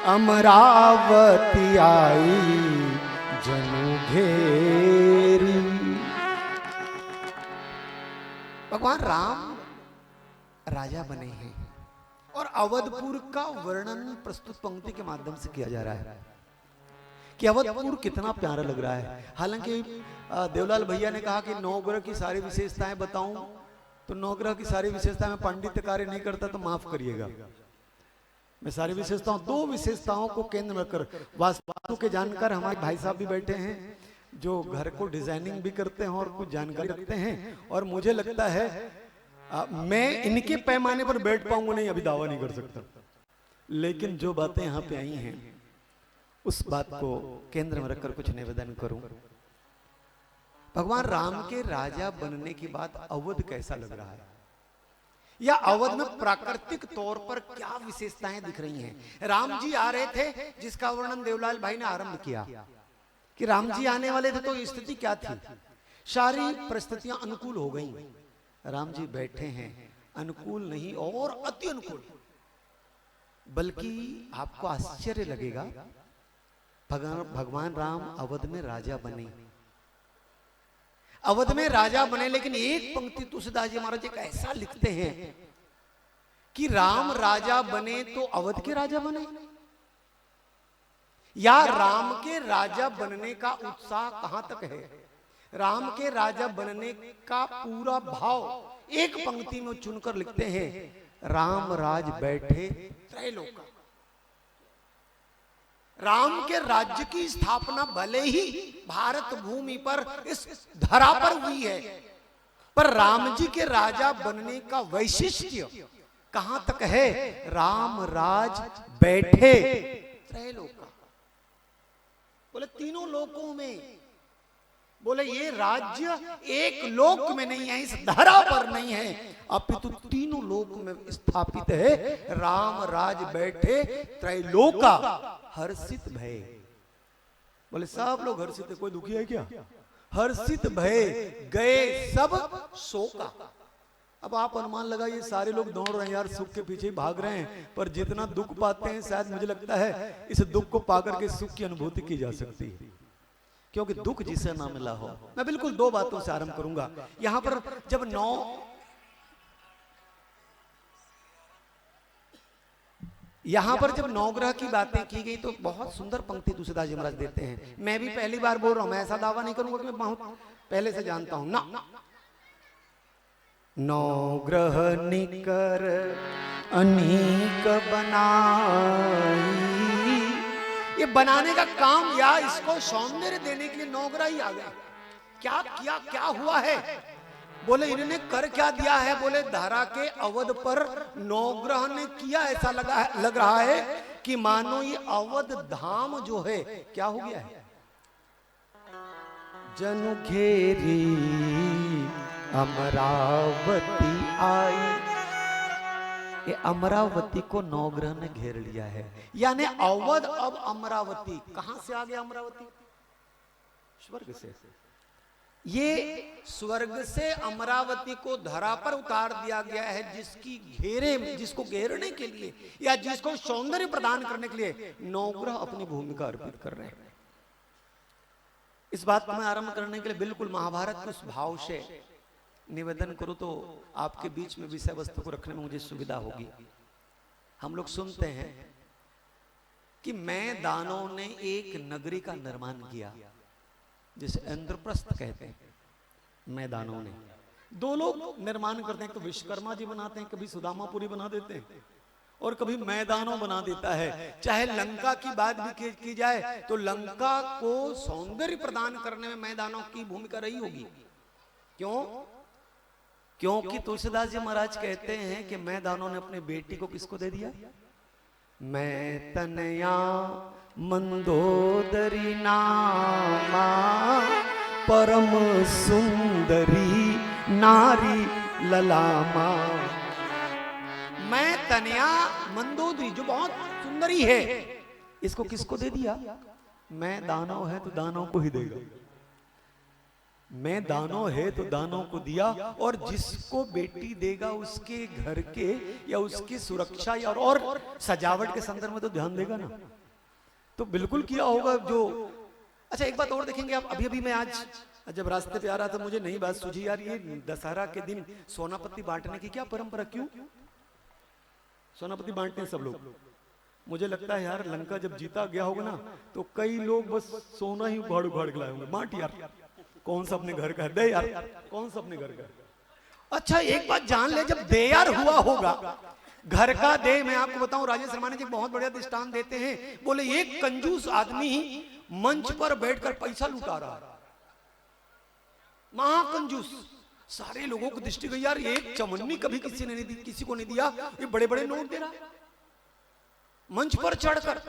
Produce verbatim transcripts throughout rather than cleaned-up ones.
अमरावती आई जनु घेरी। भगवान राम राजा बने हैं और अवधपुर का वर्णन प्रस्तुत पंक्ति के माध्यम से किया जा रहा है कि अवधपुर कितना प्यारा लग रहा है। हालांकि, अ, देवलाल भैया ने कहा कि नवग्रह की सारी विशेषताएं बताऊं, तो नवग्रह की सारी विशेषताएं मैं पांडित्य कार्य नहीं करता, तो माफ करिएगा। मैं सारी विशेषताओं, दो विशेषताओं को केंद्र में रखकर, वास्तु के जानकार हमारे भाई साहब भी बैठे हैं, जो घर को डिजाइनिंग भी करते हैं और कुछ जानकारी रखते हैं। और मुझे लगता है, अ, मैं इनके पैमाने पर बैठ पाऊंगा नहीं, अभी दावा नहीं कर सकता, लेकिन जो बातें यहाँ पे आई हैं, उस बात को केंद्र में रखकर कुछ निवेदन करूं। भगवान राम के राजा बनने के बाद अवध कैसा लग रहा है, या अवध में प्राकृतिक तौर पर क्या विशेषताएं दिख रही हैं? राम जी आ रहे थे, जिसका वर्णन देवलाल भाई ने आरंभ किया कि राम जी आने वाले थे, तो स्थिति क्या थी? सारी परिस्थितियां अनुकूल हो गई। राम जी बैठे हैं, अनुकूल नहीं और अति अनुकूल। बल्कि आपको आश्चर्य लगेगा, भगवान भगवान राम अवध में राजा बने। अवध में राजा बने, लेकिन एक पंक्ति तुलसीदास जी महाराज एक ऐसा लिखते हैं कि राम राजा बने तो अवध के राजा बने, या राम के राजा बनने का उत्साह कहां तक है? राम के राजा बनने का पूरा भाव एक पंक्ति में चुनकर लिखते हैं, राम राज बैठे त्रैलोका। राम के राज्य की स्थापना भले ही भारत भूमि पर, इस धरा पर हुई है, पर राम जी के राजा बनने का वैशिष्ट्य कहां तक है? राम राज बैठे त्रैलोका। बोले, तीनों लोकों में। बोले, ये राज्य एक लोक में नहीं है, इस धरा पर नहीं है, अपितु तीनों लोक में स्थापित है। राम राज बैठे त्रैलोका हर्षित भय। बोले, सब लोग हर्षित है, कोई दुखी है क्या? हर्षित भय गए सब शोका। अब आप अनुमान लगाइए, सारे लोग दौड़ रहे हैं यार, सुख के पीछे ही भाग रहे हैं, पर जितना दुख पाते हैं, शायद मुझे लगता है इस दुख को पाकर के सुख की अनुभूति की जा सकती है, क्योंकि दुख जिसे ना मिला हो। मैं बिल्कुल दो बातों से आरंभ करूंगा। यहां पर जब नौ यहां पर जब नवग्रह की बातें की गई, तो बहुत सुंदर पंक्ति तुलसीदास जी महाराज देते हैं। मैं भी पहली बार बोल रहा हूं, मैं ऐसा दावा नहीं करूंगा कि मैं बहुत पहले से जानता हूं ना। नवग्रह निकर अनीक बनाई। ये बनाने का काम या इसको सौंदर्य देने के लिए नवग्रह ही आ गया। क्या किया, क्या हुआ है? बोले, इन्होंने कर क्या दिया है? बोले, धरा के अवध पर नवग्रह ने किया, ऐसा लगा है, लग रहा है कि मानो ये अवध धाम जो है, क्या हो गया है? जनु घेरी अमरावती आई। ये अमरावती को नवग्रह ने घेर लिया है, यानी अवध अब अमरावती। कहां से आ गया अमरावती? स्वर्ग से। ये स्वर्ग से अमरावती को धरा पर उतार दिया गया है, जिसकी घेरे, जिसको घेरने के लिए या जिसको सौंदर्य प्रदान करने के लिए नवग्रह अपनी भूमिका अर्पित कर रहे हैं। इस बात को मैं आरंभ करने के लिए बिल्कुल महाभारत के उस भाव से निवेदन करूं, तो आपके बीच में विषय वस्तु को रखने में मुझे सुविधा होगी। हम लोग सुनते हैं कि मैदानों ने एक नगरी का निर्माण किया, जिसे इंद्रप्रस्थ कहते हैं। मैदानों ने दो लोग निर्माण करते हैं, तो विश्वकर्मा जी बनाते हैं, कभी सुदामापुरी बना देते हैं और कभी मैदानों बना देता है। चाहे लंका की बात भी की, की जाए, तो लंका को सौंदर्य प्रदान करने में मैदानों की भूमिका रही होगी। क्यों? क्योंकि तुलसीदास जी महाराज कहते हैं कि मैदानों ने अपने बेटी को किसको दे दिया? मैं तनया मंदोदरी नामा, परम सुंदरी नारी ललामा। मैं तनया मंदोदरी, जो बहुत सुंदरी है, इसको किसको दे दिया? मैं दानव है तो दानव को ही देगा। मैं दानों है तो दानों को दिया, और जिसको बेटी देगा उसके घर के या उसकी सुरक्षा या और, और सजावट के संदर्भ में तो ध्यान देगा ना। तो बिल्कुल किया होगा जो। अच्छा, एक बात और देखेंगे आप। अभी अभी मैं आज जब रास्ते पे आ रहा था, मुझे नई बात सूझी यार, ये दशहरा के दिन सोनापत्ती बांटने की क्या परंपरा, क्यों सोनापत्ती बांटते हैं सब लोग? मुझे लगता है यार, लंका जब जीता गया होगा ना, तो कई लोग बस सोना ही उघाड़ उघाड़ के लाए होंगे। बांट यार, कौन सा अपने घर का है, दे यार, कौन सा अपने घर का है। अच्छा, एक बात जान ले, जब दे यार हुआ होगा, घर का दे, मैं आपको बताऊं, राजेश शर्मा जी बहुत बढ़िया दृष्टांत देते हैं। बोले, एक कंजूस आदमी मंच पर बैठकर पैसा लुटा रहा है, महाकंजूस। सारे लोगों को दृष्टि गई, यार, एक चवन्नी कभी किसी ने नहीं दी, किसी को नहीं दिया, ये बड़े बड़े नोट दे रहा है। मंच पर चढ़कर,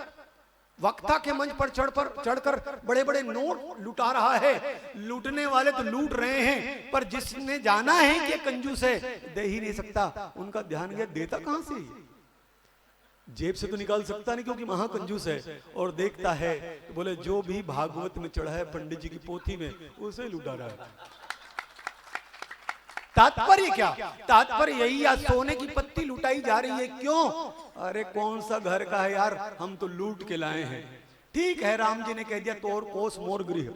वक्ता के मंच पर चढ़ पर चढ़कर बड़े बड़े नोट लुटा रहा है। लूटने वाले तो लूट रहे हैं, पर जिसने जाना है कि कंजूस है, दे ही नहीं सकता। उनका ध्यान गया, देता कहां से? जेब से तो निकाल सकता नहीं, क्योंकि महाकंजूस है। और देखता है तो बोले, जो भी भागवत में चढ़ा है पंडित जी की पोथी में, उसे लुटा रहा है। तात्पर्य क्या? तात्पर्य यही, या सोने की पत्ती लुटाई जा रही है। क्यों? अरे, कौन सा घर का है यार, हम तो लूट के लाए हैं। ठीक है, राम जी ने कह दिया, तोर कोस मोर गृह।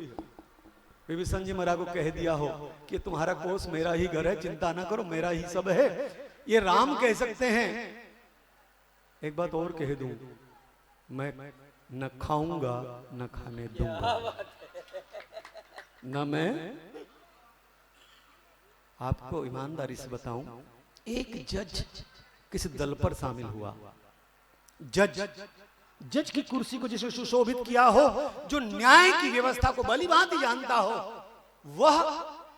विभीषण जी महाराज को कह दिया हो कि तुम्हारा कोस मेरा ही घर है, चिंता ना करो, मेरा ही सब है, ये राम कह सकते हैं। एक बात और कह दूं, मैं न खाऊंगा, न खाने दूंगा, न मैं, आपको ईमानदारी से बताऊं, एक जज किस दल पर शामिल हुआ, जज, जज की कुर्सी को जिसने सुशोभित किया हो, जो न्याय की व्यवस्था को भली भांति जानता हो, वह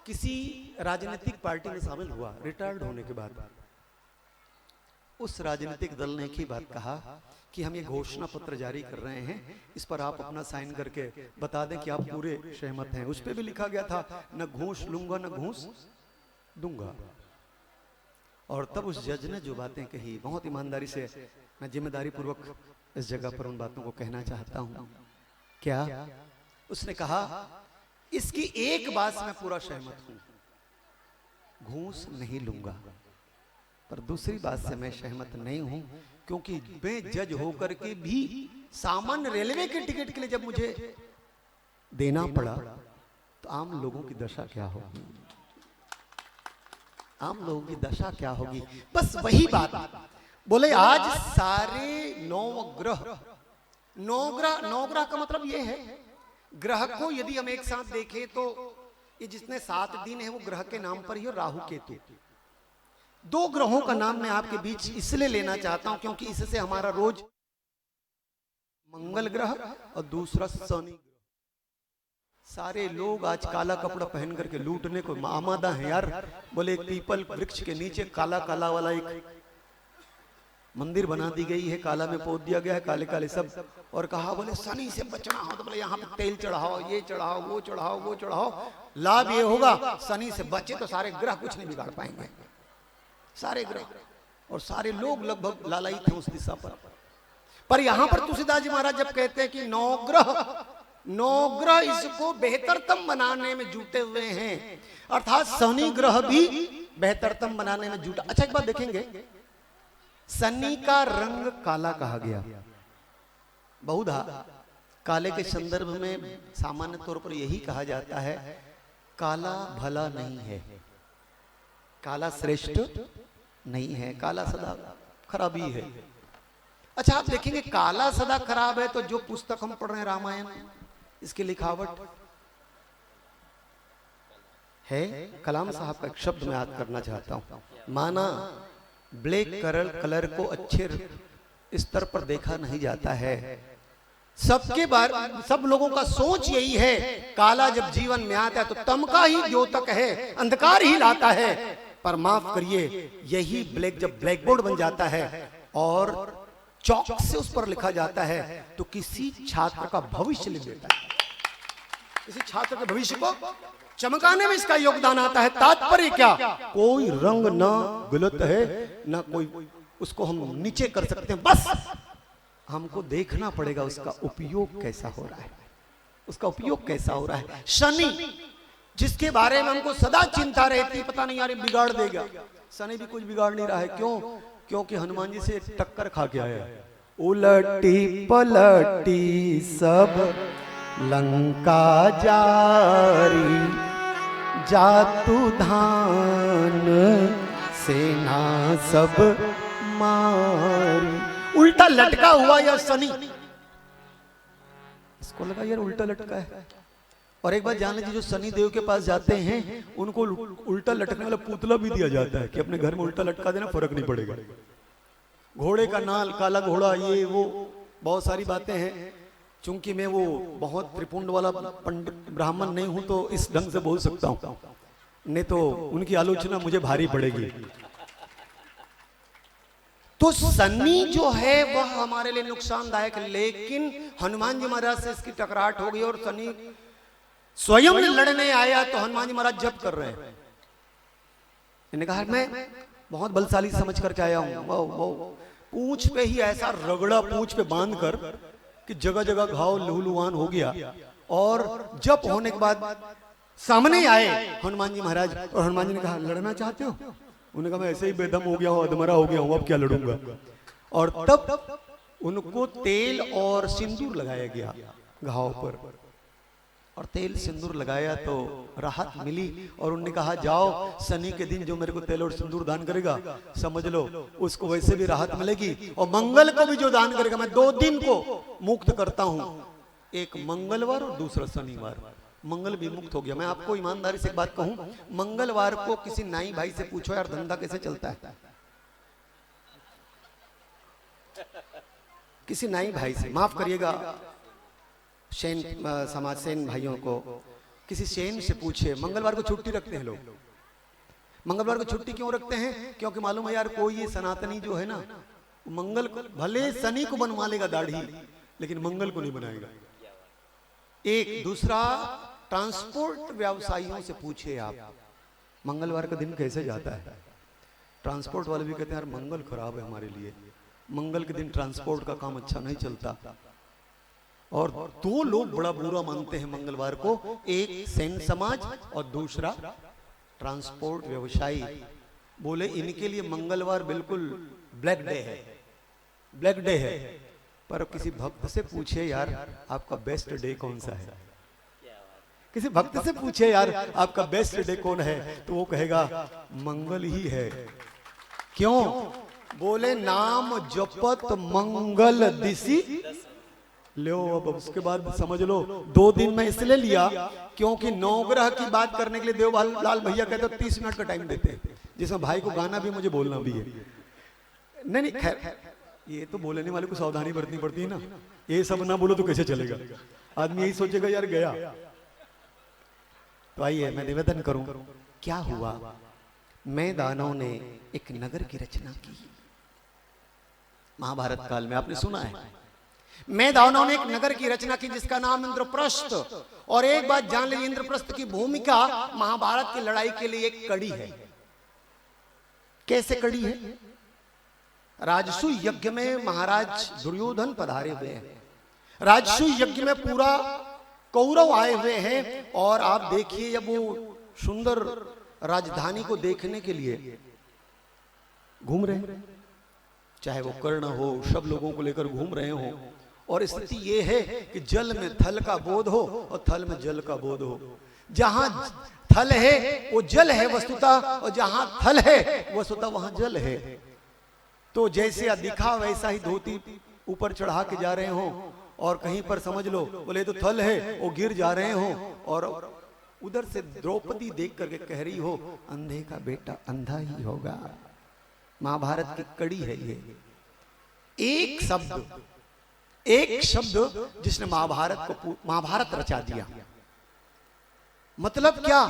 किसी राजनीतिक पार्टी में शामिल हुआ रिटायर्ड होने के बाद। उस राजनीतिक दल ने एक ही बात कहा कि हम ये घोषणा पत्र जारी कर रहे हैं, इस पर आप अपना साइन करके बता दें कि आप पूरे सहमत हैं। उस पर भी लिखा गया था, न घूस लूंगा, न घूस दूंगा। और तब उस जज ने जो बातें कही, बहुत ईमानदारी से, मैं जिम्मेदारी पूर्वक इस जगह पर उन बातों को कहना चाहता हूं। क्या? उसने कहा, इसकी एक बात से मैं पूरा सहमत हूं, घूस नहीं लूंगा, पर दूसरी बात से मैं सहमत नहीं हूं, क्योंकि मैं जज होकर के भी सामान्य रेलवे के टिकट के लिए जब मुझे देना पड़ा, तो आम लोगों की दशा क्या होगी? आम लोगों की दशा क्या होगी? बस वही बात। बोले, आज सारे नवग्रह, नवग्रह, नवग्रह का मतलब ये है, ग्रह को यदि हम एक साथ देखें तो ये जितने सात दिन है, वो ग्रह के नाम पर ही हो, राहु केतु। दो ग्रहों का नाम मैं आपके बीच इसलिए लेना चाहता हूं, क्योंकि इससे हमारा रोज, मंगल ग्रह और दूसरा शनि ग्रह। सारे लोग आज काला कपड़ा पहन करके लूटने को आमादा हैं यार। बोले, एक पीपल वृक्ष के नीचे काला काला वाला एक मंदिर बना दी गई है, काला में पोत दिया गया है, काले काले सब। और कहा, बोले, शनि से बचना हो तो बोले, यहाँ पे तेल चढ़ाओ, ये चढ़ाओ, वो चढ़ाओ, वो चढ़ाओ। लाभ ये होगा, शनि से बचे तो सारे ग्रह कुछ नहीं बिगाड़ पाएंगे, सारे ग्रह। और सारे लोग लगभग लालायित हैं उस दिशा पर। पर यहां पर तुलसीदास जी महाराज जब कहते हैं कि नवग्रह, नवग्रह इसको बेहतरतम बनाने में जुटे हुए हैं, अर्थात शनि ग्रह भी बेहतरतम बनाने में जुटा। अच्छा, एक बात देखेंगे, शनि का रंग काला कहा गया। बहुधा काले के संदर्भ में सामान्य तौर पर यही कहा जाता है, काला भला नहीं है, काला श्रेष्ठ नहीं है, काला सदा खराबी है। अच्छा, आप देखेंगे, काला सदा खराब है, तो जो पुस्तक हम पढ़ रहे हैं, रामायण, इसकी लिखावट है, कलाम साहब का एक शब्द मैं याद करना चाहता हूं, माना ब्लैक कलर, कलर को अच्छे स्तर पर देखा नहीं जाता है। सबके बारे, सब लोगों का सोच यही है, काला जब जीवन में आता है तो तमका ही द्योतक है, अंधकार ही लाता है। पर माफ करिए, यही ब्लैक जब ब्लैकबोर्ड बन जाता है और चॉक से उस पर लिखा जाता है, तो किसी छात्र का भविष्य लिख देता है, किसी छात्र के भविष्य को चमकाने में इसका योगदान आता है। तात्पर्य क्या? कोई रंग ना गलत है, ना कोई उसको हम नीचे कर सकते हैं। बस हमको देखना पड़ेगा उसका उपयोग कैसा हो रहा है, उसका उपयोग कैसा हो रहा है। शनि जिसके बारे में हमको सदा चिंता रहती, पता नहीं यार, ये बिगाड़ देगा। शनि भी कुछ बिगाड़ नहीं रहा है। क्यों? क्योंकि हनुमान जी से टक्कर खा के आया है। उलटी पलटी सब लंका जारी, जातु धान सेना सब मारी। उल्टा लटका हुआ यह शनि, इसको लगा यार उल्टा लटका है। और एक बात जान लीजिए, जो शनि देव के पास जाते हैं, उनको उल्टा लटकने वाला पुतला भी दिया जाता है कि अपने घर में उल्टा लटका देना, फर्क नहीं पड़ेगा। घोड़े का नाल, काला घोड़ा, ये वो, बहुत सारी बातें हैं। चूंकि मैं वो बहुत त्रिपुंड वाला पंडित ब्राह्मण नहीं हूं, तो इस ढंग से बोल सकता हूं, नहीं तो उनकी आलोचना मुझे भारी पड़ेगी। तो शनि जो है, वह हमारे लिए नुकसानदायक है, लेकिन हनुमान जी महाराज से इसकी टकराट हो गई और शनि स्वयं लड़ने आया, तो हनुमान जी महाराज जप कर रहे हैं। इन्होंने कहा, "मैं बहुत बलशाली समझ करके आया हूं।" वो, वो पूंछ पे ही ऐसा रगड़ा, पूंछ पे बांध कर, कि जगह जगह घाव लहूलुहान हो गया। और जप होने के बाद सामने आए हनुमान जी महाराज, और हनुमान जी ने कहा, "लड़ना चाहते हो?" उन्होंने कहा, "मैं ऐसे ही बेदम हो गया हूं, अधमरा हो गया हूं, अब क्या लड़ूंगा।" और तब उनको तेल और सिंदूर लगाया गया घाव पर, और तेल सिंदूर लगाया तो राहत मिली। और उन्होंने कहा, "जाओ, शनि के दिन जो मेरे को तेल और सिंदूर दान करेगा, समझ लो, उसको वैसे भी राहत मिलेगी, और मंगल को भी जो दान करेगा, मैं दो दिन को मुक्त करता हूं, एक मंगलवार और दूसरा शनिवार।" मंगल भी मुक्त हो गया। मैं आपको ईमानदारी से एक बात कहूं, मंगलवार को किसी नाई भाई से पूछो, "यार, धंधा कैसे चलता है?" किसी नाई भाई से, माफ करिएगा, सेन, अ, समाज सेन भाइयों को, किसी सेन से पूछे, मंगलवार को छुट्टी रखते हैं लोग। मंगलवार को छुट्टी क्यों रखते हैं? क्योंकि मालूम है यार, कोई ये सनातनी जो है ना, मंगल को, भले शनि को बनवा लेगा दाढ़ी, लेकिन मंगल को नहीं बनाएगा। एक दूसरा, ट्रांसपोर्ट व्यवसायियों से पूछे आप, मंगलवार का दिन कैसे जाता है? ट्रांसपोर्ट वाले भी कहते हैं, "यार, मंगल खराब है हमारे लिए, मंगल के दिन ट्रांसपोर्ट का काम अच्छा नहीं चलता।" और दो लोग बड़ा बुरा मानते हैं मंगलवार को, एक सेन समाज और दूसरा ट्रांसपोर्ट व्यवसायी। बोले, "इनके लिए मंगलवार बिल्कुल ब्लैक डे है, ब्लैक डे है।" पर किसी भक्त से पूछे, "यार, आपका बेस्ट डे कौन सा है?" किसी भक्त से पूछे, "यार, आपका बेस्ट डे कौन है?" तो वो कहेगा, "मंगल ही है।" क्यों? बोले, "नाम जपत मंगल दिशि।" लो, अब उसके बाद समझ लो, दो दिन मैं इसलिए लिया क्योंकि नवग्रह की बात करने के लिए देवलाल भैया कहते, "तीस मिनट का टाइम देते हैं", जिसमें भाई को गाना भी, मुझे बोलना भी है। नहीं, नहीं, खैर, ये तो बोलने वाले को सावधानी बरतनी पड़ती है ना। ये सब ना बोलो तो कैसे चलेगा? आदमी यही सोचेगा, "यार, गया।" तो आइए, मैं निवेदन करूं, क्या हुआ? मैदानों ने एक नगर की रचना की। महाभारत काल में आपने सुना है, मैदानों ने एक नगर की रचना की जिसका नाम इंद्रप्रस्थ। और एक बात जान लीजिए, इंद्रप्रस्थ की भूमिका महाभारत की लड़ाई के लिए एक कड़ी है। कैसे कड़ी है? राजसूय यज्ञ में महाराज दुर्योधन पधारे हुए हैं। राजसूय यज्ञ में पूरा कौरव आए हुए हैं और आप देखिए, जब वो सुंदर राजधानी को देखने के लिए घूम रहे हैं, चाहे वो कर्ण हो, सब लोगों को लेकर घूम रहे हो, और स्थिति ये है कि जल में थल का बोध हो और थल में जल का बोध हो। जहां थल है, वो जल है वस्तुतः, और जहां थल है, वस्तुतः वहां जल है। तो जैसे दिखा वैसा ही धोती ऊपर चढ़ा के जा रहे हो, और कहीं पर समझ लो, बोले, "तो थल है", वो गिर जा रहे हो, और उधर से द्रौपदी देख करके कह रही हो, "अंधे का बेटा अंधा ही होगा।" महाभारत की कड़ी है ये। एक शब्द, एक शब्द जिसने महाभारत को पू-, महाभारत रचा दिया। मतलब क्या?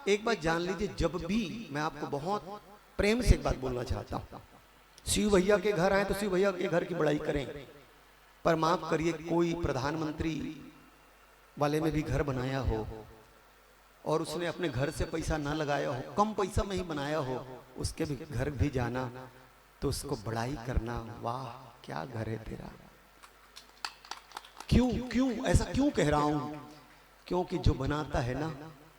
एक बात जान लीजिए, जब भी, मैं आपको बहुत प्रेम से एक बात बोलना चाहता हूं, शिव भैया के घर आए तो शिव भैया के घर की बड़ाई करें, पर माफ करिए, कोई प्रधानमंत्री वाले में भी घर बनाया हो और उसने अपने घर से पैसा ना लगाया हो, कम पैसा में ही बनाया हो, उसके भी घर भी जाना तो उसको बड़ाई करना, "वाह, क्या घर है तेरा।" क्यों, क्यों, ऐसा क्यों कह रहा हूं? क्योंकि जो बनाता है ना,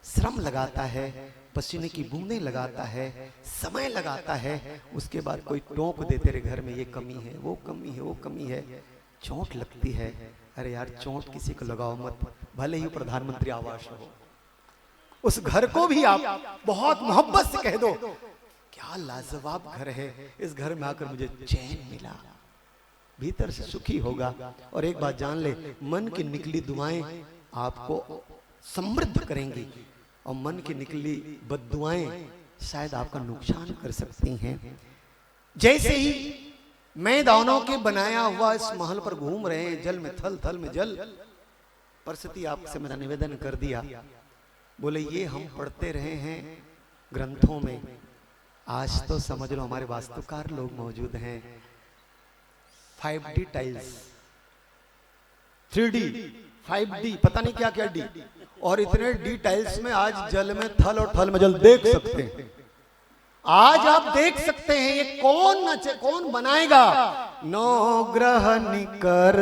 श्रम लगाता है, पसीने की बूंदें लगाता है, समय लगाता है, उसके बाद कोई टोंक दे तेरे घर में, ये कमी है, वो कमी है, वो कमी है, चोट लगती है। अरे यार, चोट किसी को लगाओ मत, भले ही प्रधानमंत्री आवास हो, उस घर को भी आप बहुत मोहब्बत से कह दो, क्या लाजवाब घर है, इस घर में आकर मुझे चैन मिला, भीतर से सुखी होगा। और एक बात जान ले, मन की निकली दुआएं आपको समृद्ध करेंगी और मन की निकली बददुआएं शायद आपका नुकसान कर सकती हैं। जैसे ही मैं दानों के बनाया हुआ इस महल पर घूम रहे हैं, जल में थल, थल में जल, परिस्थिति आपसे मेरा निवेदन कर दिया, बोले, ये हम पढ़ते रहे हैं ग्रंथों में, आज तो समझ लो हमारे वास्तुकार लोग मौजूद हैं। Five D tiles, three D, five D, पता नहीं क्या क्या डी, और इतने डी टाइल्स में आज जल में थल और थल में जल देख सकते हैं। आज आप देख सकते हैं ये कौन नचे, कौन बनाएगा। नौ ग्रह निकर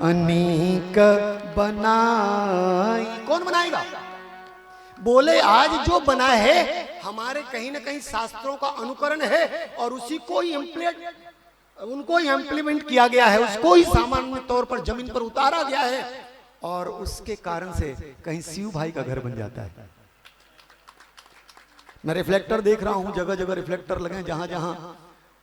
अनीक बनाई, कौन बनाएगा? बोले, आज जो बना है, हमारे कहीं ना कहीं शास्त्रों का अनुकरण है और उसी को ही इम्प्लीमेंट, उनको ही इम्प्लीमेंट किया गया है, उसको ही सामान्य तौर पर जमीन पर उतारा गया है और उसके कारण से कहीं शिव भाई का घर बन जाता है। मैं रिफ्लेक्टर देख रहा हूँ, जगह जगह रिफ्लेक्टर लगे हैं, जहां जहां,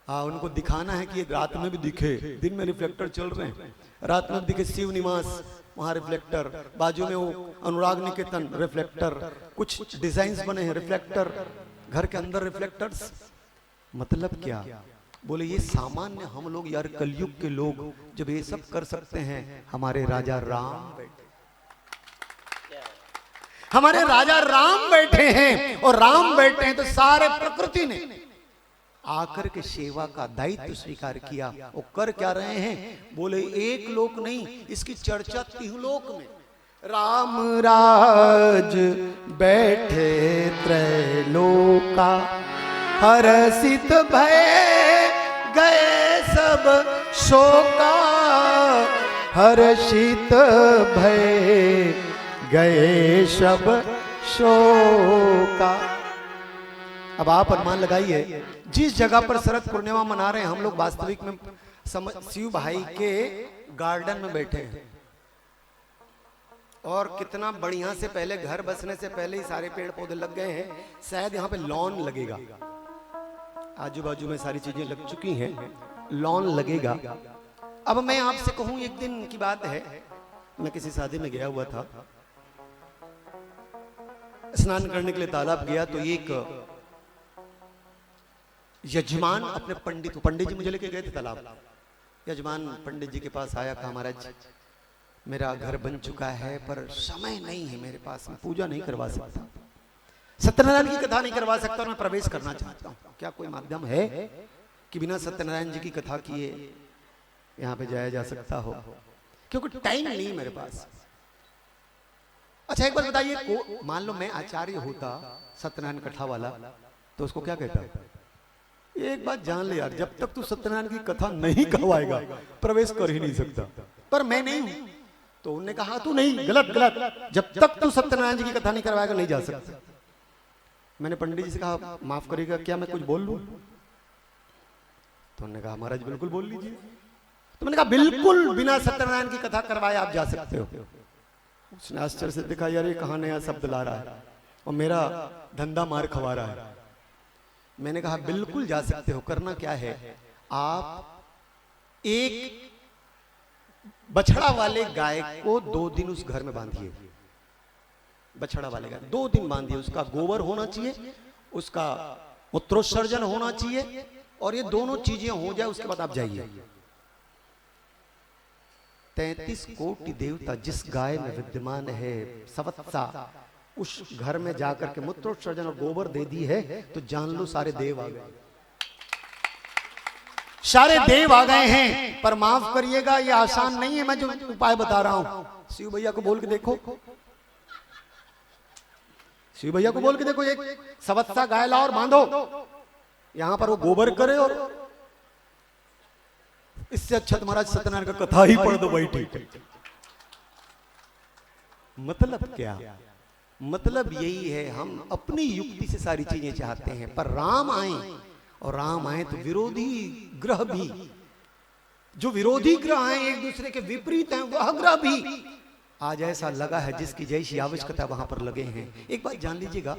हाँ, उनको दिखाना है कि ये रात में भी दिखे। दिन में रिफ्लेक्टर चल रहे हैं, रात में भी दिखे। शिव निवास, वहाँ रिफ्लेक्टर, बाजू में वो अनुराग निकेतन, रिफ्लेक्टर, कुछ डिजाइन्स बने हैं, रिफ्लेक्टर, घर के अंदर रिफ्लेक्टर्स। मतलब क्या? बोले, ये सामान्य हम लोग यार, कलयुग के लोग जब ये सब कर सकते हैं, हमारे राजा राम बैठे, हमारे राजा राम बैठे हैं, और राम बैठे हैं तो सारे प्रकृति ने आकर के सेवा का दायित्व स्वीकार किया। वो कर क्या रहे हैं? बोले, एक लोक नहीं, इसकी चर्चा तिहुलोक में। राम राज बैठे त्रैलोका, हर्षित भय गए सब शोका, हर्षित भय गए सब शोका। अब आप अनुमान लगाइए, जिस जगह पर शरद पूर्णिमा मना रहे हैं हम लोग, वास्तविक में सम-, शिव भाई के गार्डन में बैठे हैं। और कितना बढ़िया से, पहले घर बसने से पहले ही सारे पेड़ पौधे लग गए हैं। शायद यहाँ पे लॉन लगेगा, आजू बाजू में सारी चीजें लग चुकी हैं, लॉन लगेगा। अब मैं आपसे कहूं, एक दिन की बात है, मैं किसी शादी में गया हुआ था, स्नान करने के लिए तालाब गया, तो एक यजमान अपने पंडित, पंडित जी मुझे लेके गए थे तालाब। यजमान पंडित जी के पास आया, कहा, महाराज, मेरा घर बन चुका है, पर समय नहीं है मेरे पास, मैं पूजा नहीं करवा सकता, सत्यनारायण की कथा नहीं करवा सकता, और मैं प्रवेश करना चाहता हूँ, क्या कोई माध्यम है कि बिना सत्यनारायण जी की कथा किए यहाँ पे जाया जा सकता हो? क्योंकि टाइम नहीं मेरे पास। अच्छा, एक बात बताइए, को, मान लो मैं आचार्य होता सत्यनारायण कथा वाला, तो उसको क्या कहता? एक बात जान ले यार, जब तक तू सत्यनारायण की कथा नहीं कहवाएगा, प्रवेश कर ही नहीं सकता। पर मैं नहीं हूं। तो उनने कहा, तू नहीं, गलत, गलत, जब तक तू सत्यनारायण जी की कथा नहीं करवाएगा, नहीं जा सकता। मैंने पंडित जी से कहा, माफ करिएगा, क्या मैं कुछ बोल लूं? तो उन्होंने कहा, महाराज, बिल्कुल बोल लीजिए। तो मैंने कहा, बिल्कुल बिना सत्यनारायण की कथा करवाए आप जा सकते हो। उसने आश्चर्य से देखा, यार, ये कहाँ नया शब्द ला रहा है, और मेरा धंधा मार खवा रहा है। मैंने कहा, बिल्कुल जा सकते हो। करना क्या है, आप एक बछड़ा वाले गाय को दो दिन उस घर में बांधिए, बछड़ा वाले गाय दो दिन बांधिए, उसका गोबर होना चाहिए, उसका मूत्रोत्सर्जन होना चाहिए, और ये दोनों चीजें हो जाए, उसके बाद आप जाइए। तैंतीस कोटि देवता जिस गाय में विद्यमान है, सवत्सा, उस घर में जाकर के मूत्रोत्सर्जन और गोबर दे दी है, तो जान लो, सारे देव आ गए, सारे देव आ गए हैं। पर माफ करिएगा, ये आसान नहीं है, मैं जो उपाय बता रहा हूं। शिव भैया को बोल के देखो, शिव भैया को बोल के देखो, एक सवत्सा गाय लाओ और बांधो, यहां पर वो गोबर करे, और इससे अच्छा तुम्हारा सत्यनारायण का कथा ही पढ़ दो भाई, ठीक है। मतलब क्या? मतलब यही है, हम अपनी युक्ति से सारी चीजें चाहते हैं, पर राम आए, और राम आए तो विरोधी ग्रह भी, जो विरोधी ग्रह हैं, एक दूसरे के विपरीत हैं, वह ग्रह भी आज ऐसा लगा है जिसकी जैसी आवश्यकता वहां पर लगे हैं। एक बात जान लीजिएगा,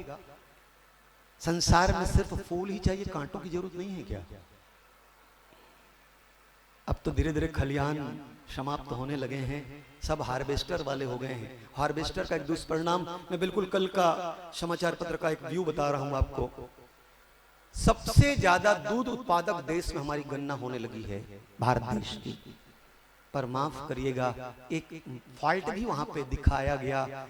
संसार में सिर्फ फूल ही चाहिए, कांटों की जरूरत नहीं है क्या? अब तो धीरे धीरे खलिहान समाप्त होने लगे हैं, सब हार्वेस्टर वाले हो गए हैं। हार्वेस्टर का एक दुष्परिणाम मैं बिल्कुल कल का समाचार पत्र का एक व्यू बता रहा हूं आपको। सबसे ज्यादा दूध उत्पादक देश में हमारी गणना होने लगी है, भारत देश की। पर माफ करिएगा, एक फॉल्ट भी वहां पे दिखाया गया।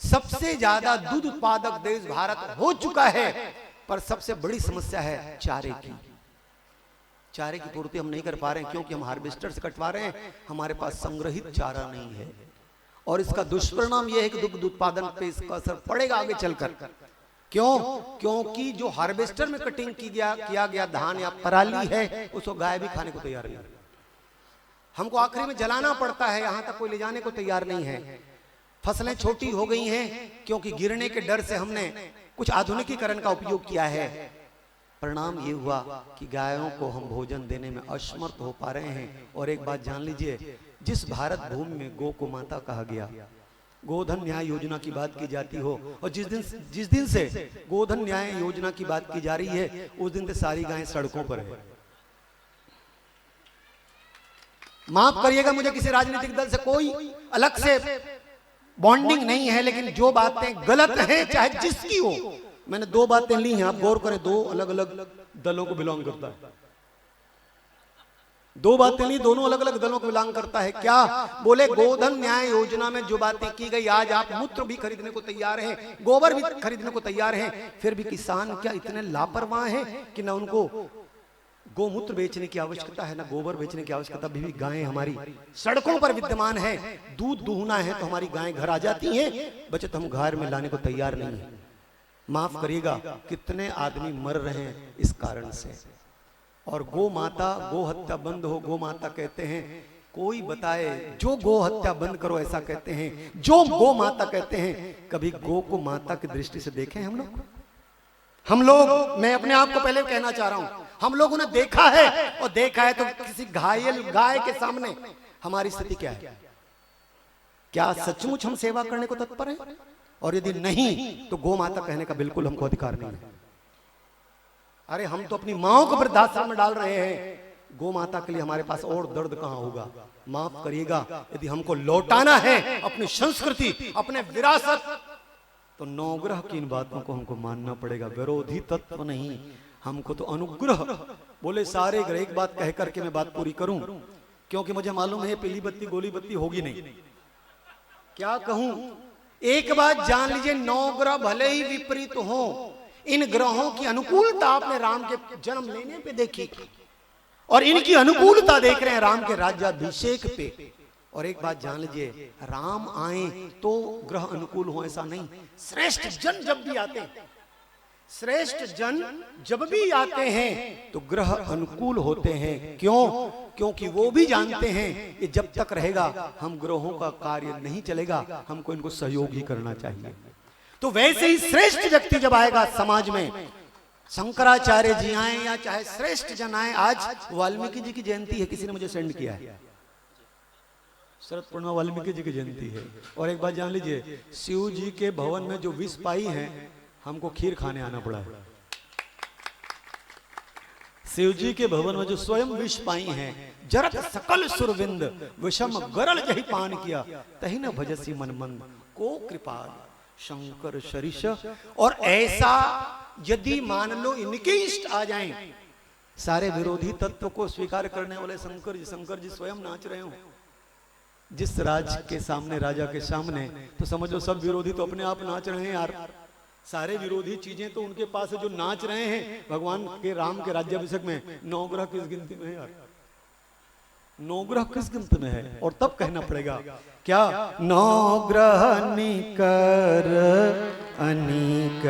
सबसे ज्यादा दूध उत्पादक देश भारत हो चुका है, पर सबसे बड़ी समस्या है चारे की। चारे की पूर्ति हम नहीं कर पा रहे हैं, क्योंकि हम हार्वेस्टर से कटवा रहे हैं, हमारे पास संग्रहित चारा नहीं है। और इसका दुष्परिणाम यह है कि दुग्ध उत्पादन पे इसका असर पड़ेगा आगे चलकर। क्यों? क्योंकि जो हार्वेस्टर में कटिंग की गया, किया गया धान या पराली है, उसको गाय भी खाने को तैयार नहीं। हमको आखिरी में जलाना पड़ता है, यहां तक कोई ले जाने को तैयार नहीं है। फसलें छोटी हो गई हैं, क्योंकि गिरने के डर से हमने कुछ आधुनिकीकरण का उपयोग किया है। परिणाम ये हुआ कि गायों को हम भोजन देने में असमर्थ हो पा रहे हैं। और एक बात जान लीजिए, जिस भारत भूमि में गौ को माता कहा गया, गोधन न्याय योजना की बात की जाती हो, और जिस दिन, जिस दिन से गोधन न्याय योजना की बात की जा रही है, उस दिन से सारी गायें सड़कों पर है। माफ करिएगा, मुझे किसी राजनीतिक दल से कोई अलग से बॉन्डिंग नहीं है, लेकिन जो बातें गलत हैं, चाहे जिसकी हो, मैंने दो बातें ली हैं, आप गौर करें, दो अलग अलग दलों को बिलोंग करता है। दो बातें ली, दोनों अलग अलग दलों को बिलोंग करता है। क्या बोले? गोधन न्याय योजना में जो बातें की गई, आज आप मूत्र भी खरीदने को तैयार हैं, गोबर भी खरीदने को तैयार हैं, फिर भी किसान क्या इतने लापरवाह हैं कि ना उनको गोमूत्र बेचने की आवश्यकता है, ना गोबर बेचने की आवश्यकता, भी, भी गायें हमारी सड़कों पर विद्यमान है। दूध दूहना है तो हमारी गायें घर आ जाती हैं, बचत हम घर में लाने को तैयार नहीं है। माफ करिएगा, कितने आदमी मर रहे हैं इस कारण से। और गो माता, गो हत्या बंद हो, गो माता कहते हैं, कोई बताए जो गो हत्या बंद करो ऐसा कहते हैं, जो गो माता कहते हैं, कभी गो को माता की दृष्टि से देखें हम लोग? हम लोग, मैं अपने आप को पहले कहना चाह रहा हूं, हम लोगों ने देखा है, और देखा है तो किसी घायल गाय के सामने हमारी स्थिति क्या है? क्या सचमुच हम सेवा करने को तत्पर हैं? और यदि नहीं, तो गो माता कहने का बिल्कुल हमको अधिकार नहीं है। अरे, हम तो अपनी माओं को वृद्धाश्रम में डाल रहे हैं, गो माता के लिए हमारे पास और दर्द कहां होगा? माफ करिएगा, यदि हमको लौटाना है अपनी संस्कृति, अपने विरासत, तो नवग्रह की इन बातों को हमको मानना पड़ेगा। विरोधी तत्व नहीं, हमको तो अनुग्रह। बोले सारे ग्रह, एक बात कह करके मैं बात पूरी करूं, क्योंकि मुझे मालूम है पीली बत्ती गोली बत्ती होगी नहीं। क्या कहूं, एक बात जान लीजिए, नौ ग्रह भले ही विपरीत हो, इन ग्रहों की अनुकूलता आपने राम के जन्म लेने पे देखी, और इनकी अनुकूलता देख रहे हैं राम के राज्याभिषेक पे। और एक बात जान लीजिए, राम आए तो ग्रह अनुकूल हो, ऐसा नहीं, श्रेष्ठ जन जब भी आते हैं, श्रेष्ठ जन जब भी आते हैं तो ग्रह अनुकूल होते हैं। क्यों? क्योंकि वो भी जानते हैं कि जब तक रहेगा हम ग्रहों का कार्य नहीं चलेगा, हमको इनको सहयोग ही करना चाहिए। तो वैसे ही श्रेष्ठ व्यक्ति जब आएगा समाज में, शंकराचार्य जी आए या चाहे श्रेष्ठ जन आए, आज वाल्मीकि जी की जयंती है, किसी ने मुझे सेंड किया है, शरद पूर्णिमा वाल्मीकि जी की जयंती है। और एक बात जान लीजिए, शिव जी के भवन में जो विष पाई है, हमको खीर खाने आना पड़ा है। शिव जी के भवन में जो स्वयं विष पाई हैं, जरत सकल सुरविंद विषम गरल जहि पान किया, तहि न भजसी मन मंद को कृपाल शंकर सरिष। और ऐसा यदि मान लो इनके इष्ट आ जाएं, सारे विरोधी तत्व को स्वीकार करने वाले शंकर जी, शंकर जी स्वयं नाच रहे हो जिस राज के सामने, राजा के सामने, तो समझ लो सब विरोधी तो अपने आप नाच रहे हैं यार। सारे विरोधी चीजें तो उनके पास है जो नाच रहे हैं भगवान के, राम के राज्याभिषेक में। नौ ग्रह किस गिनती में है यार? नौ ग्रह किस गिनती में है? और तब कहना पड़ेगा क्या, नौ ग्रह निकर अनीक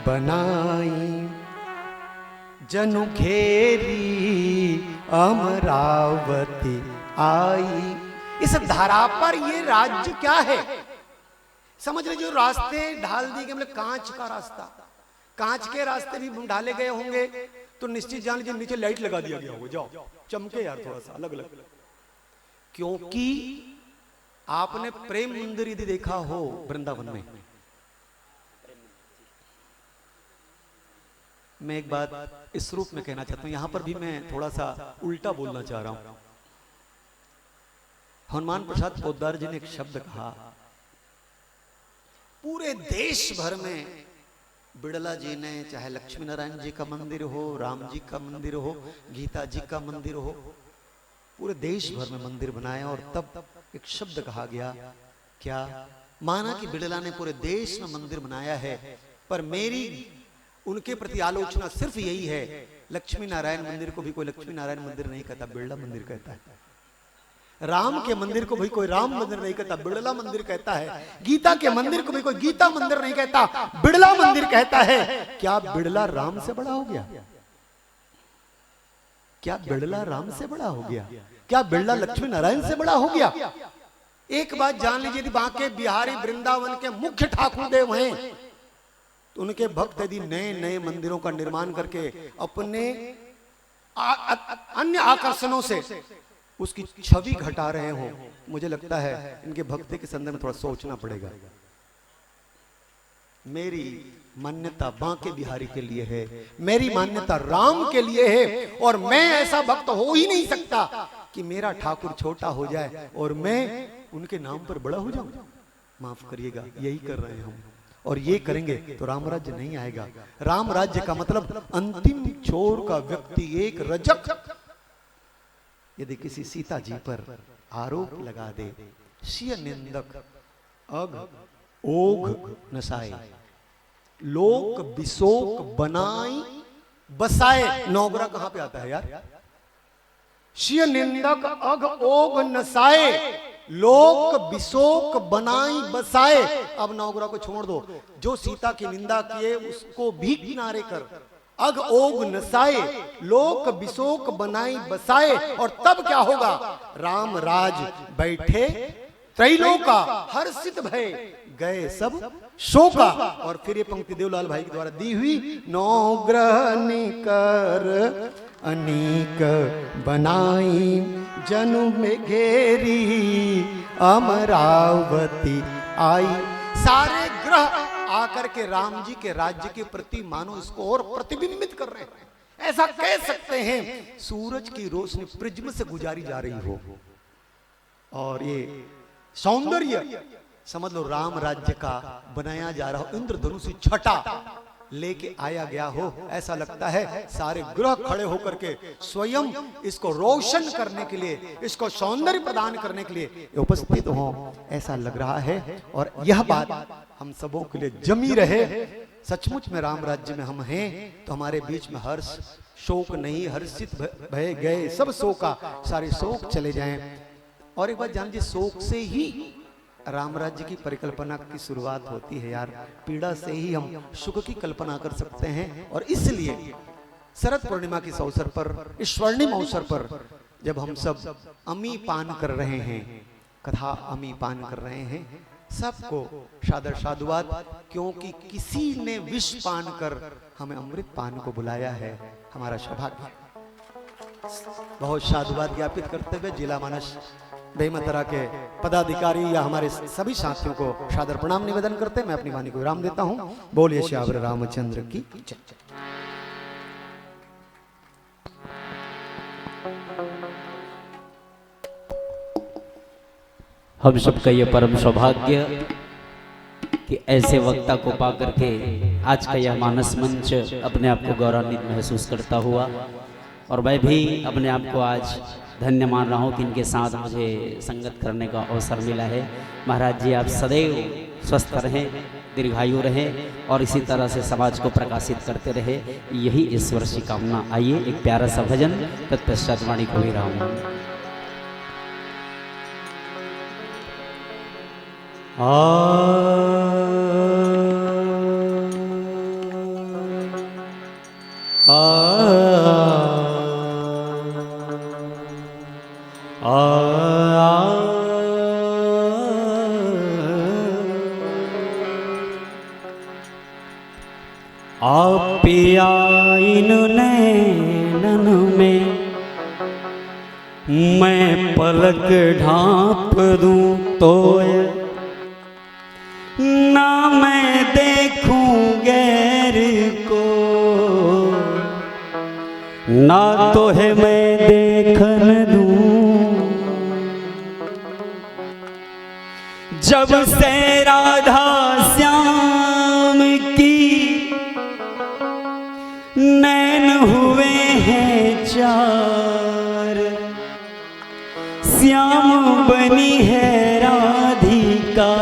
बनाई, जनु घेरी अमरावती आई। इस धरा पर ये राज्य क्या है? समझ लीजिए, रास्ते ढाल दिए गए, मतलब कांच का रास्ता, कांच के रास्ते भी ढाले गए होंगे, तो निश्चित जान लीजिए नीचे लाइट लगा दिया गया होगा, जाओ चमके यार थोड़ा सा अलग अलग। क्योंकि आपने प्रेम मंदिर यदि देखा हो वृंदावन में, मैं एक बात इस रूप में कहना चाहता हूं, यहां पर भी मैं थोड़ा सा उल्टा बोलना चाह रहा हूं। हनुमान प्रसाद पोद्दार जी ने एक शब्द कहा, पूरे देश भर में बिड़ला जी ने, चाहे लक्ष्मी नारायण जी का मंदिर हो, राम जी का मंदिर हो, गीता जी का मंदिर हो, पूरे देश भर में मंदिर बनाए और तब एक शब्द कहा गया, क्या? माना कि बिड़ला ने पूरे देश में मंदिर बनाया है, पर मेरी उनके प्रति आलोचना सिर्फ यही है, लक्ष्मी नारायण मंदिर को भी कोई लक्ष्मी नारायण मंदिर नहीं कहता, बिड़ला मंदिर कहता है। राम के मंदिर को भी कोई राम मंदिर नहीं कहता, बिड़ला मंदिर कहता है। गीता के मंदिर को भी कोई गीता मंदिर नहीं कहता, बिड़ला मंदिर कहता है। क्या बिड़ला राम से बड़ा हो गया? क्या बिड़ला राम से बड़ा हो गया? क्या बिड़ला लक्ष्मी नारायण से बड़ा हो गया? एक बात जान लीजिए, यदि बांके बिहारी वृंदावन के मुख्य ठाकुर देव हैं, तो उनके भक्त यदि नए नए मंदिरों का निर्माण करके अपने आ, अ, अन्य आकर्षणों से उसकी छवि घटा रहे हों, मुझे लगता है इनके भक्ति के संदर्भ में थोड़ा सोचना पड़ेगा। मेरी मान्यता बांके बिहारी के लिए है, मेरी मान्यता राम के लिए है, और मैं ऐसा भक्त हो ही नहीं सकता कि मेरा ठाकुर छोटा हो जाए और मैं उनके नाम पर बड़ा हो जाऊं। माफ करिएगा, यही कर रहे हैं हम, और ये करेंगे तो राम राज्य नहीं आएगा। राम राज्य का मतलब अंतिम छोर का व्यक्ति, एक रजक यदि किसी सीता जी पर आरोप लगा दे, शिय निंदक अघ ओघ नसाए, लोक बिसोक बनाई बसाए। नौगरा कहां पे आता है यार? शिय निंदक अघ ओघ नसाए, लोक बिसोक बनाई बसाए। अब नौगरा को छोड़ दो, जो सीता की निंदा किए उसको भी किनारे कर, अघ ओघ नसाए, लोक बिसोक बनाई बसाए। और तब क्या होगा? राम राज बैठे त्रैलोका, हर्षित भय गए सब शोका। और फिर ये पंक्ति देवलाल भाई के द्वारा दी हुई, नौ ग्रह निकर अनेक बनाई, जनु में घेरी अमरावती आई। सारे ग्रह आकर के राम जी के राज्य के प्रति मानो इसको और प्रतिबिंबित कर रहे हैं, ऐसा कह सकते हैं सूरज की रोशनी प्रिज्म से गुजारी जा रही हो। और ये सौंदर्य समझ लो, राम राज्य का बनाया जा रहा हो, इंद्रधनुष छटा लेके आया गया हो, ऐसा लगता है। सारे ग्रह खड़े होकर के स्वयं इसको रोशन करने के लिए, इसको सौंदर्य प्रदान करने के लिए उपस्थित हो, ऐसा लग रहा है। और यह बात हम सबों के लिए जमी रहे। सचमुच में राम राज्य में हम हैं तो हमारे बीच में हर्ष शोक नहीं, हर्षित भ-, भय गए सब शोका, सारे शोक चले जाएं। और एक बात जान लीजिए, शोक से ही राम राज्य की परिकल्पना की शुरुआत होती है यार। पीड़ा से ही हम सुख की कल्पना कर सकते हैं। और इसलिए शरद पूर्णिमा के इस अवसर पर, इस स्वर्णिम अवसर पर जब हम सब अमी पान कर रहे हैं, कथा अमी पान कर रहे हैं, सबको सादर साधुवाद, क्योंकि किसी ने विष पान कर हमें अमृत पान को बुलाया है, हमारा सौभाग्य। बहुत साधुवाद ज्ञापित करते हुए जिला मानस बेमेतरा के पदाधिकारी या हमारे सभी साथियों को सादर प्रणाम निवेदन करते मैं अपनी वाणी को विराम देता हूँ। बोलिए सियावर रामचंद्र की जय। हम सबका ये परम सौभाग्य कि ऐसे वक्ता को पा करके आज का यह मानस मंच अपने आप को गौरवान्वित महसूस करता हुआ, और मैं भी अपने आप को आज धन्य मान रहा हूँ कि इनके साथ मुझे संगत करने का अवसर मिला है। महाराज जी, आप सदैव स्वस्थ रहें, दीर्घायु रहें और इसी तरह से समाज को प्रकाशित करते रहें, यही ईश्वर से कामना। आइए, एक प्यारा सा भजन, तत्पश्चात वाणी को विराम। आ, आ, आ, आ। आ पिया इन नैनन में मैं पलक ढांप दूं तोय, ना मैं देखूं गैर को, ना तोहे मैं देखन दूं। जब से राधा श्याम की नैन हुए हैं चार, श्याम बनी है राधिका,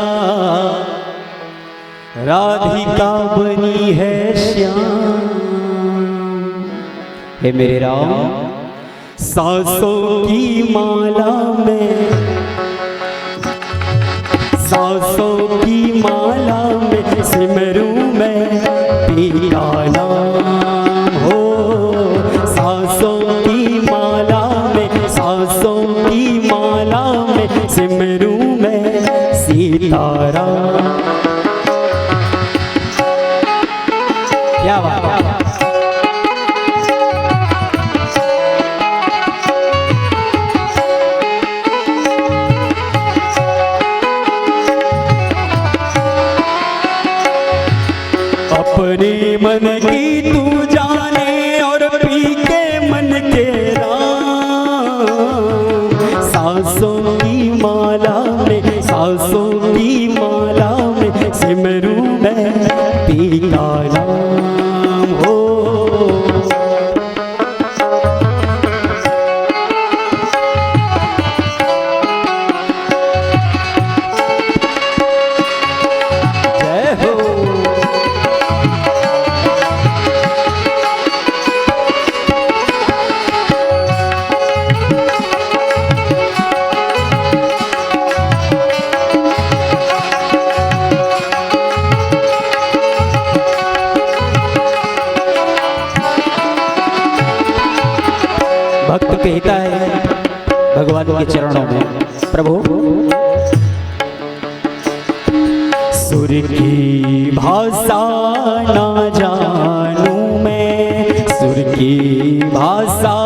राधिका बनी है श्याम। हे मेरे राम, सांसों की माला में, सांसों की माला में सिमरूं मैं तेरा नाम हो। सांसों की माला में, सांसों की माला में सिमरूं मैं सीताराम। क्या बात है। अपने मन की तू जाने और पी के मन के राम। सांसों की माला में, सांसों की माला में सिमरूं मैं तेरा नाम हो। जय हो। भक्त कहता है भगवान के चरणों में, प्रभु, सुर की भाषा ना जानूं मैं, सुर की भाषा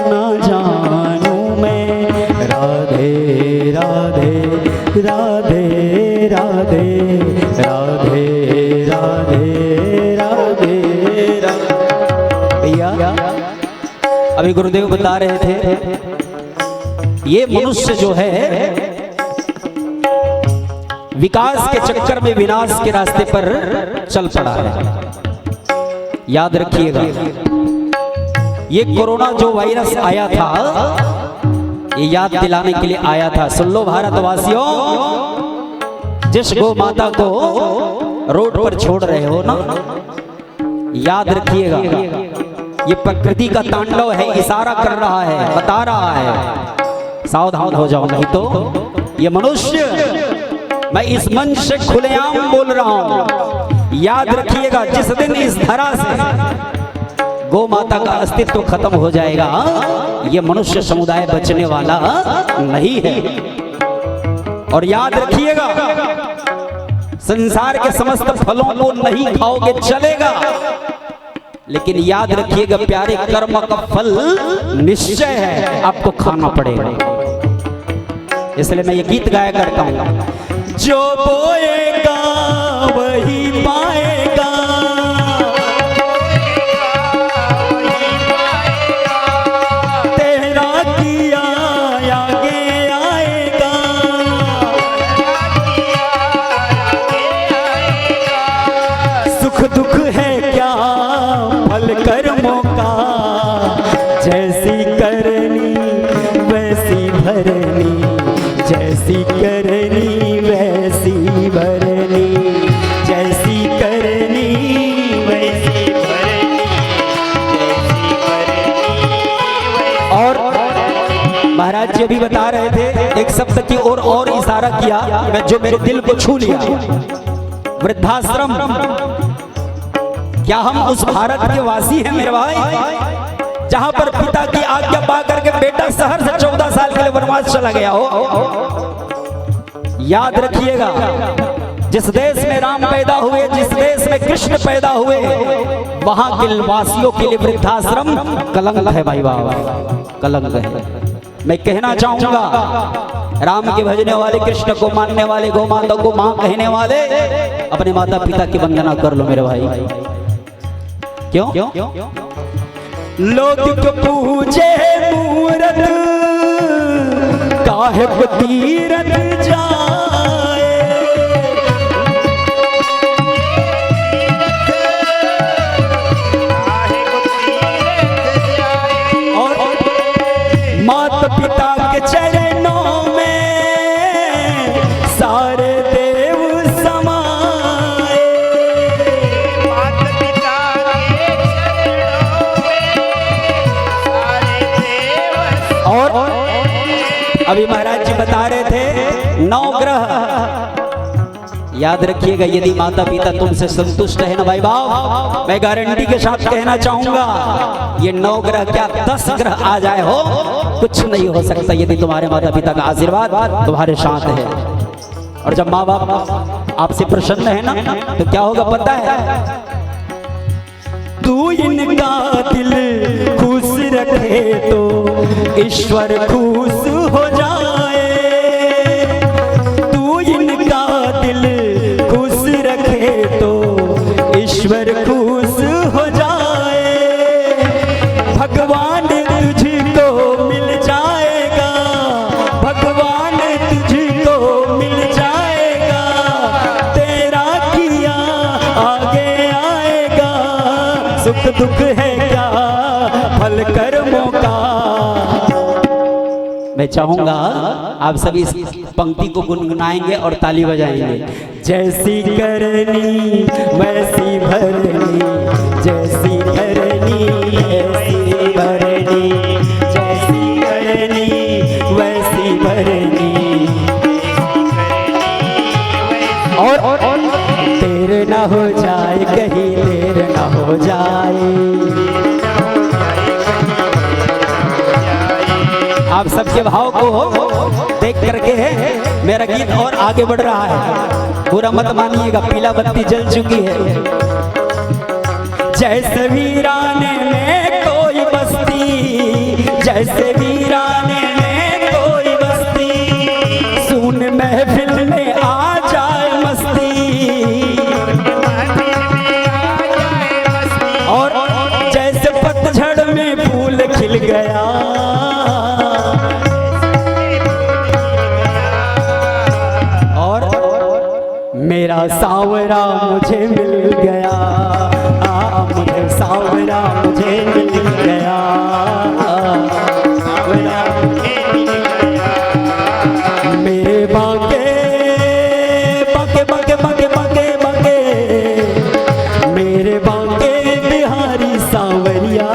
ना जानूं मैं। राधे राधे, राधे राधे, राधे राधे, राधे राधे। भैया, अभी गुरुदेव बता रहे थे, ये मनुष्य जो है, विकास के चक्कर में विनाश के रास्ते पर चल पड़ा है। याद रखिएगा, ये कोरोना जो वायरस आया था, ये याद दिलाने के लिए आया था। सुन लो भारतवासियों, जिस गौ माता को रोड पर छोड़ रहे हो ना, याद रखिएगा, ये प्रकृति का तांडव है, इशारा कर रहा है, बता रहा है, सावधान हो जाओ, नहीं तो ये मनुष्य, मैं इस मंच से खुलेआम बोल रहा हूं, याद रखिएगा, जिस दिन इस धरा से गौ माता का अस्तित्व खत्म हो जाएगा, ये मनुष्य समुदाय बचने वाला नहीं है। और याद रखिएगा, संसार के समस्त फलों को नहीं खाओगे, चलेगा, लेकिन याद रखिएगा प्यारे, कर्म का फल निश्चय है, आपको खाना पड़ेगा। इसलिए मैं ये गीत गाया करता हूं, जो बोएगा वही पाएगा, तेरा किया आगे आएगा। सुख दुख है क्या फल कर्मों का, जैसी करनी वैसी भरनी, जैसी करनी वैसी भरनी, जैसी करनी वैसी भरनी, जैसी करनी वैसी। और महाराज जी अभी बता रहे थे, एक शब्द की ओर और इशारा किया, मैं, जो मेरे दिल को छू लिया। वृद्धाश्रम, क्या हम उस भारत के वासी हैं मेरे भाई, जहां पर पिता की आज्ञा पा करके बेटा शहर से चौदह साल के लिए वनवास चला गया हो? याद रखिएगा, जिस देश में राम पैदा हुए, जिस देश में कृष्ण पैदा हुए, वहां के वासियों के लिए वृद्धाश्रम कलंक है भाई बाबा, कलंक है। मैं कहना चाहूंगा, राम के भजने वाले, कृष्ण को मानने वाले, गौ माता को मां कहने वाले, अपने माता पिता की वंदना कर लो मेरे भाई। क्यों? लोग को पूजे मूरत, काहे को तीरथ जाए। और माता पिता के चरणों में सारे देव समाए। माता पिता के चरणों में सारे देव और अभी महाराज जी बता रहे थे, नौ ग्रह, याद रखिएगा, यदि माता पिता तुमसे संतुष्ट है ना भाई बाप, मैं गारंटी के साथ कहना चाहूंगा, ये नौ ग्रह क्या, दस ग्रह आ जाए हो, कुछ नहीं हो सकता यदि तुम्हारे माता पिता का आशीर्वाद तुम्हारे साथ है। और जब माँ बाप आपसे प्रसन्न है ना, तो क्या होगा पता है? तू इनका दिल खुश रखे तो ईश्वर खुश हो जाए। तू इनका दिल खुश रखे तो ईश्वर खुश हो जाए। भगवान तुझको मिल जाएगा, भगवान तुझको मिल जाएगा। तेरा किया आगे आएगा, सुख दुख है क्या फल कर्मों का। मैं चाहूंगा आप सभी इस पंक्ति को गुनगुनाएंगे और ताली बजाएंगे। जैसी करनी वैसी भरनी, जैसी करनी वैसी भरनी, जैसी करनी वैसी भरनी। और, और देर ना हो जाए, कहीं देर ना हो जाए। आप सबके भाव को देख करके मेरा गीत और आगे बढ़ रहा है। बुरा मत मानिएगा, पीला बत्ती जल चुकी है। जैसे वीराने में कोई बस्ती, जैसे वीराने में कोई बस्ती, सुन महफिल में आ जाए मस्ती। और जैसे पतझड़ में फूल खिल गया, और मेरा सांवरा मुझे मिल गया, आ, मुझे सांवरा मुझे मिल गया, सांवरा मुझे मिल गया। मेरे बांके, बांके, बांके, बांके, बांके, बांके, मेरे बांके बिहारी सांवरिया,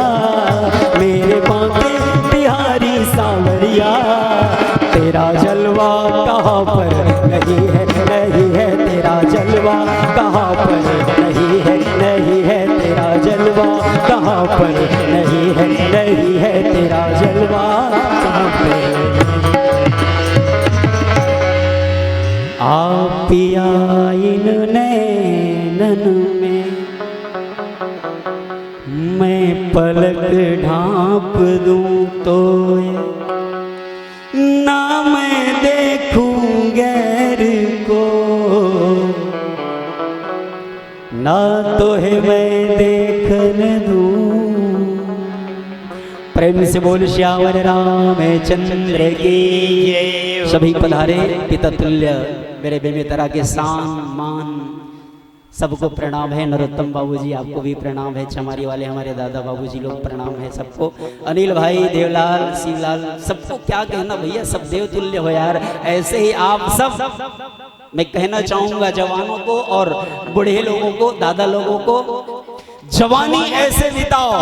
मेरे बांके बिहारी सांवरिया। तेरा जलवा कहाँ पर नहीं है, नहीं है तेरा जलवा, कहाँ पर नहीं है, नहीं है तेरा जलवा, कहाँ पर नहीं है, नहीं है तेरा जलवा, कहाँ पर नहीं। आ पिया इन नैनन में मैं पलक ढांप दूं तो ना मैं देखूं गैर को, ना तो है मैं देखन दूं। प्रेम से बोल सियावर रामचंद्र की जय। सभी पधारे पिता तुल्य मेरे बेमेतरा के शान मान, सबको प्रणाम है। नरोत्तम बाबूजी, आपको भी प्रणाम है। चमारी वाले हमारे दादा बाबूजी लोग, प्रणाम है सबको। अनिल भाई, देवलाल, शिवलाल, सबको क्या कहना भैया, सब देव तुल्य हो यार। ऐसे ही आप सब, मैं कहना चाहूंगा जवानों को और बूढ़े लोगों को, दादा लोगों को, जवानी ऐसे बिताओ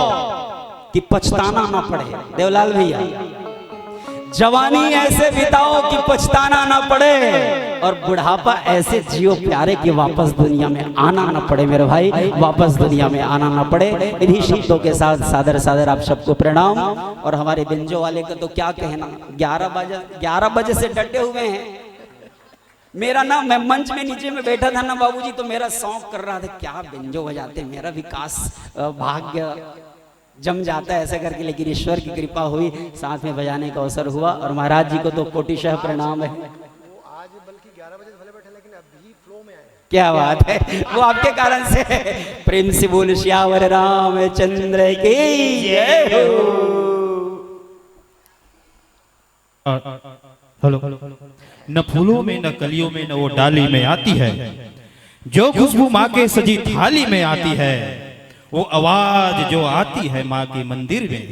कि पछताना ना पड़े। देवलाल भैया, जवानी ऐसे बिताओ कि पछताना ना पड़े, और बुढ़ापा ऐसे जियो प्यारे कि वापस दुनिया में आना ना पड़े मेरे भाई, वापस दुनिया में आना ना पड़े। इन्हीं शब्दों के साथ सादर सादर आप सबको प्रणाम। और हमारे बेंजो वाले का तो क्या कहना, ग्यारह बजे, ग्यारह बजे से डटे हुए हैं। मेरा ना, मैं मंच में नीचे में बैठा था ना बाबूजी, तो मेरा शौक कर रहा था, क्या बेंजो बजाते, मेरा विकास, अ, भाग्य जम जाता है ऐसा करके, लेकिन ईश्वर की कृपा हुई, साथ में बजाने का अवसर हुआ, और महाराज जी को तो कोटिशः प्रणाम है। वो आज बल्कि ग्यारह बजे से पहले बैठे, लेकिन अभी फ्लो में आए हैं। क्या बात है, वो आपके कारण से। प्रेम से बोल सियावर रामचंद्र की जय हो। हेलो। न फूलों में, न कलियों में, न वो डाली में आती है। जो खुशबू माँ के सजी थाली में आती है, वो आवाज जो आती है माँ के मंदिर में,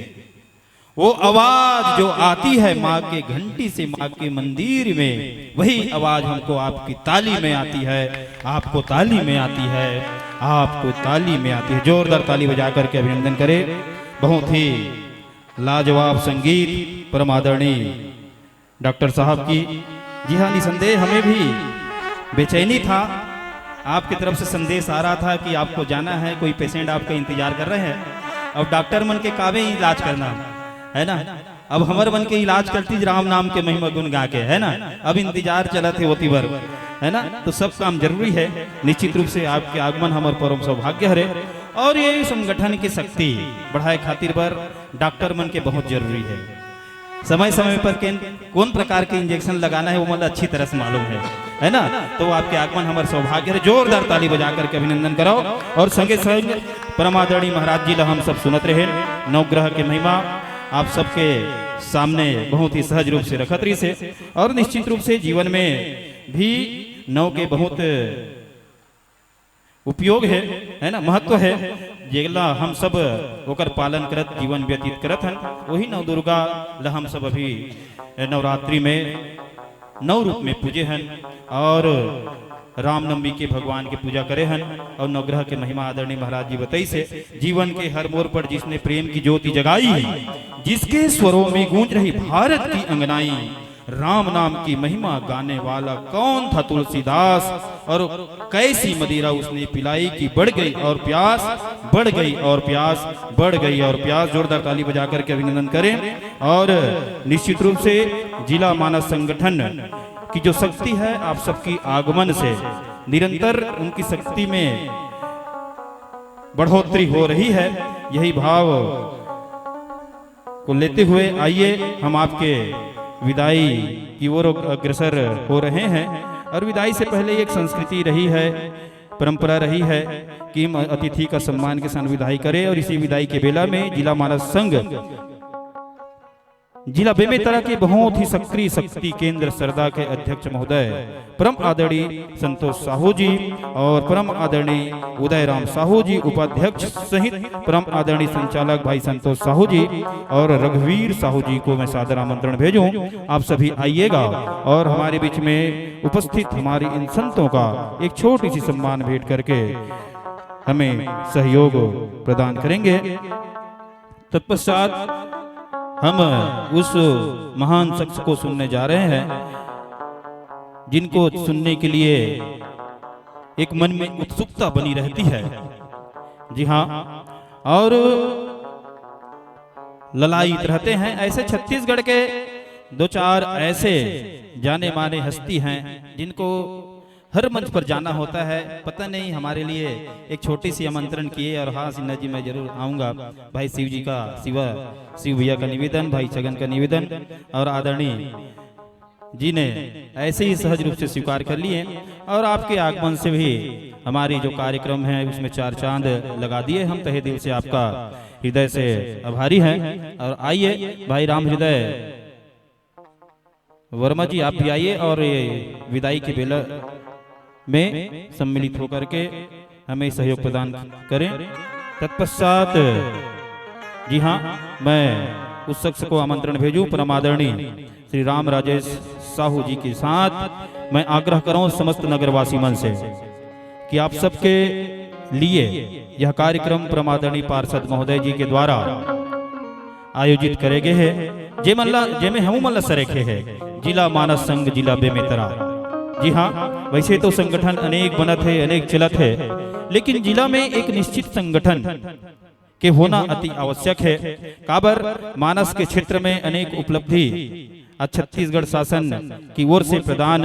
वो आवाज जो आती है माँ के घंटी से, माँ के मंदिर में, वही आवाज हमको आपकी ताली में आती है, आपको ताली में आती है, आपको ताली में आती है। जोरदार ताली बजा करके अभिनंदन करें। बहुत ही लाजवाब संगीत परम आदरणीय डॉक्टर साहब की। जी हाँ, निसंदेह हमें भी बेचैनी था, आपकी तरफ से संदेश आ रहा था कि आपको जाना है, कोई पेशेंट आपका इंतजार कर रहे हैं। अब डॉक्टर मन के कावे इलाज करना है ना, अब हमर मन के इलाज करती राम नाम के महिमा गुण गा के, है ना। अब इंतजार चलत हे ओती बर, है ना। तो सब काम जरूरी है। निश्चित रूप से आपके आगमन हमर परम सौभाग्य हरे, और ये संगठन की शक्ति बढ़ाए खातिर बर डॉक्टर मन के बहुत जरूरी है। समय समय पर किन कौन प्रकार के इंजेक्शन लगाना है, वो मन ला अच्छी तरह से मालूम है, है ना। तो आपके आगमन हमर सौभाग्य है। जोरदार ताली बजा करके अभिनंदन कराओ। और संगे संग परम आदरणीय महाराज जी ला हम सब सुनत रहे, नवग्रह के महिमा आप सबके सामने बहुत ही सहज रूप से रखत रही से, और निश्चित रूप से जीवन में भी नौ के बहुत उपयोग है, है ना, महत्व है, जेला हम सब ओकर पालन करत जीवन व्यतीत करत हन। वही नव दुर्गा ला हम सब अभी नवरात्रि में नौ रूप में पूजे हन और रामनवमी के भगवान के पूजा करे हन। और नवग्रह के महिमा आदरणीय महाराज जी बताई से, जीवन के हर मोड़ पर जिसने प्रेम की ज्योति जगाई, जिसके स्वरों में गूंज रही भारत की अंगनाई, राम नाम की महिमा गाने वाला कौन था तुलसीदास, और कैसी मदिरा उसने पिलाई कि बढ़ गई और प्यास, बढ़ गई और प्यास, बढ़ गई और प्यास। जोरदार ताली बजा करके अभिनंदन करें। और निश्चित रूप से जिला मानस संगठन की जो शक्ति है, आप सबकी आगमन से निरंतर उनकी शक्ति में बढ़ोतरी हो रही है, यही भाव को लेते हुए आइए हम आपके विदाई की ओर अग्रसर हो रहे हैं। और विदाई से पहले एक संस्कृति रही है, परंपरा रही है कि हम अतिथि का सम्मान के साथ विदाई करें। और इसी विदाई के बेला में जिला मानस संघ जिला बेमेतरा के बहुत ही सक्रिय शक्ति केंद्र सरदा के अध्यक्ष महोदय परम आदरणीय संतोष साहू जी और परम आदरणीय उदय राम साहू जी उपाध्यक्ष सहित परम आदरणीय संचालक भाई संतोष साहू जी और रघुवीर साहू जी को मैं सादर आमंत्रण भेजूं। आप सभी आइएगा और हमारे बीच में उपस्थित हमारे इन संतों का एक छोटी सी सम्मान भेंट करके हमें सहयोग प्रदान करेंगे। तत्पश्चात हम उस महान शख्स को सुनने जा रहे हैं, जिनको सुनने के लिए एक मन में उत्सुकता बनी रहती है। जी हाँ, और ललायित रहते हैं। ऐसे छत्तीसगढ़ के दो चार ऐसे जाने माने हस्ती हैं, जिनको हर मंच पर जाना होता है। पता नहीं, हमारे लिए एक छोटी सी आमंत्रण किए। और हाँ सिन्हा जी, मैं जरूर आऊँगा। भाई शिव जी का, शिवा, शिव भैया का निवेदन, भाई छगन का निवेदन, और आदरणीय जी ने ऐसे ही सहज रूप से स्वीकार कर लिए और आपके आगमन से भी हमारी जो कार्यक्रम है, उसमें चार चांद लगा दिए। हम तहे दिल से आपका, हृदय से आभारी हैं। और आइए भाई राम हृदय वर्मा जी, आप भी आइए और ये विदाई के बेला में सम्मिलित होकर के हमें सहयोग प्रदान करें। तत्पश्चात, जी हाँ, मैं उस शख्स को आमंत्रण भेजूं, परम आदरणीय श्री राम राजेश साहू जी के साथ मैं आग्रह करूं समस्त नगरवासी मन से कि आप सबके लिए यह कार्यक्रम परम आदरणीय पार्षद महोदय जी के द्वारा आयोजित करे गए है, जे मन ला, जेमे हमू मन ला सरेखे है जिला मानस संघ जिला बेमेतरा। जी हाँ, वैसे तो संगठन अनेक बनत है, अनेक चलत है, लेकिन जिला में एक निश्चित संगठन के होना अति आवश्यक है। काबर मानस के क्षेत्र में अनेक उपलब्धि आज छत्तीसगढ़ शासन की ओर से प्रदान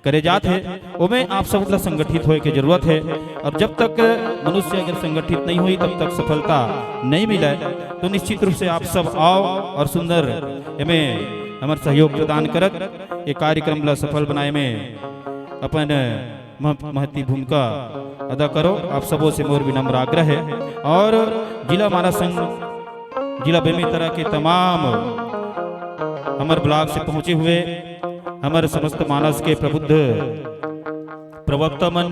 करे जात हे, ओमे आप सब ला संगठित होए के जरूरत हे। और जब तक मनुष्य अगर संगठित नहीं होही, तब तक सफलता नहीं मिले। तो निश्चित रूप से आप सब आओ और सुंदर एमे हमर सहयोग प्रदान करत ये कार्यक्रम ला सफल बनाए में अपन मह-, महती भूमिका अदा करो। आप सबो से मोर विनम्र आग्रह हे। और जिला मानस संघ, जिला बेमेतरा के तमाम हमर ब्लॉक से पहुंचे हुए हमर समस्त मानस के प्रबुद्ध प्रवक्ता मन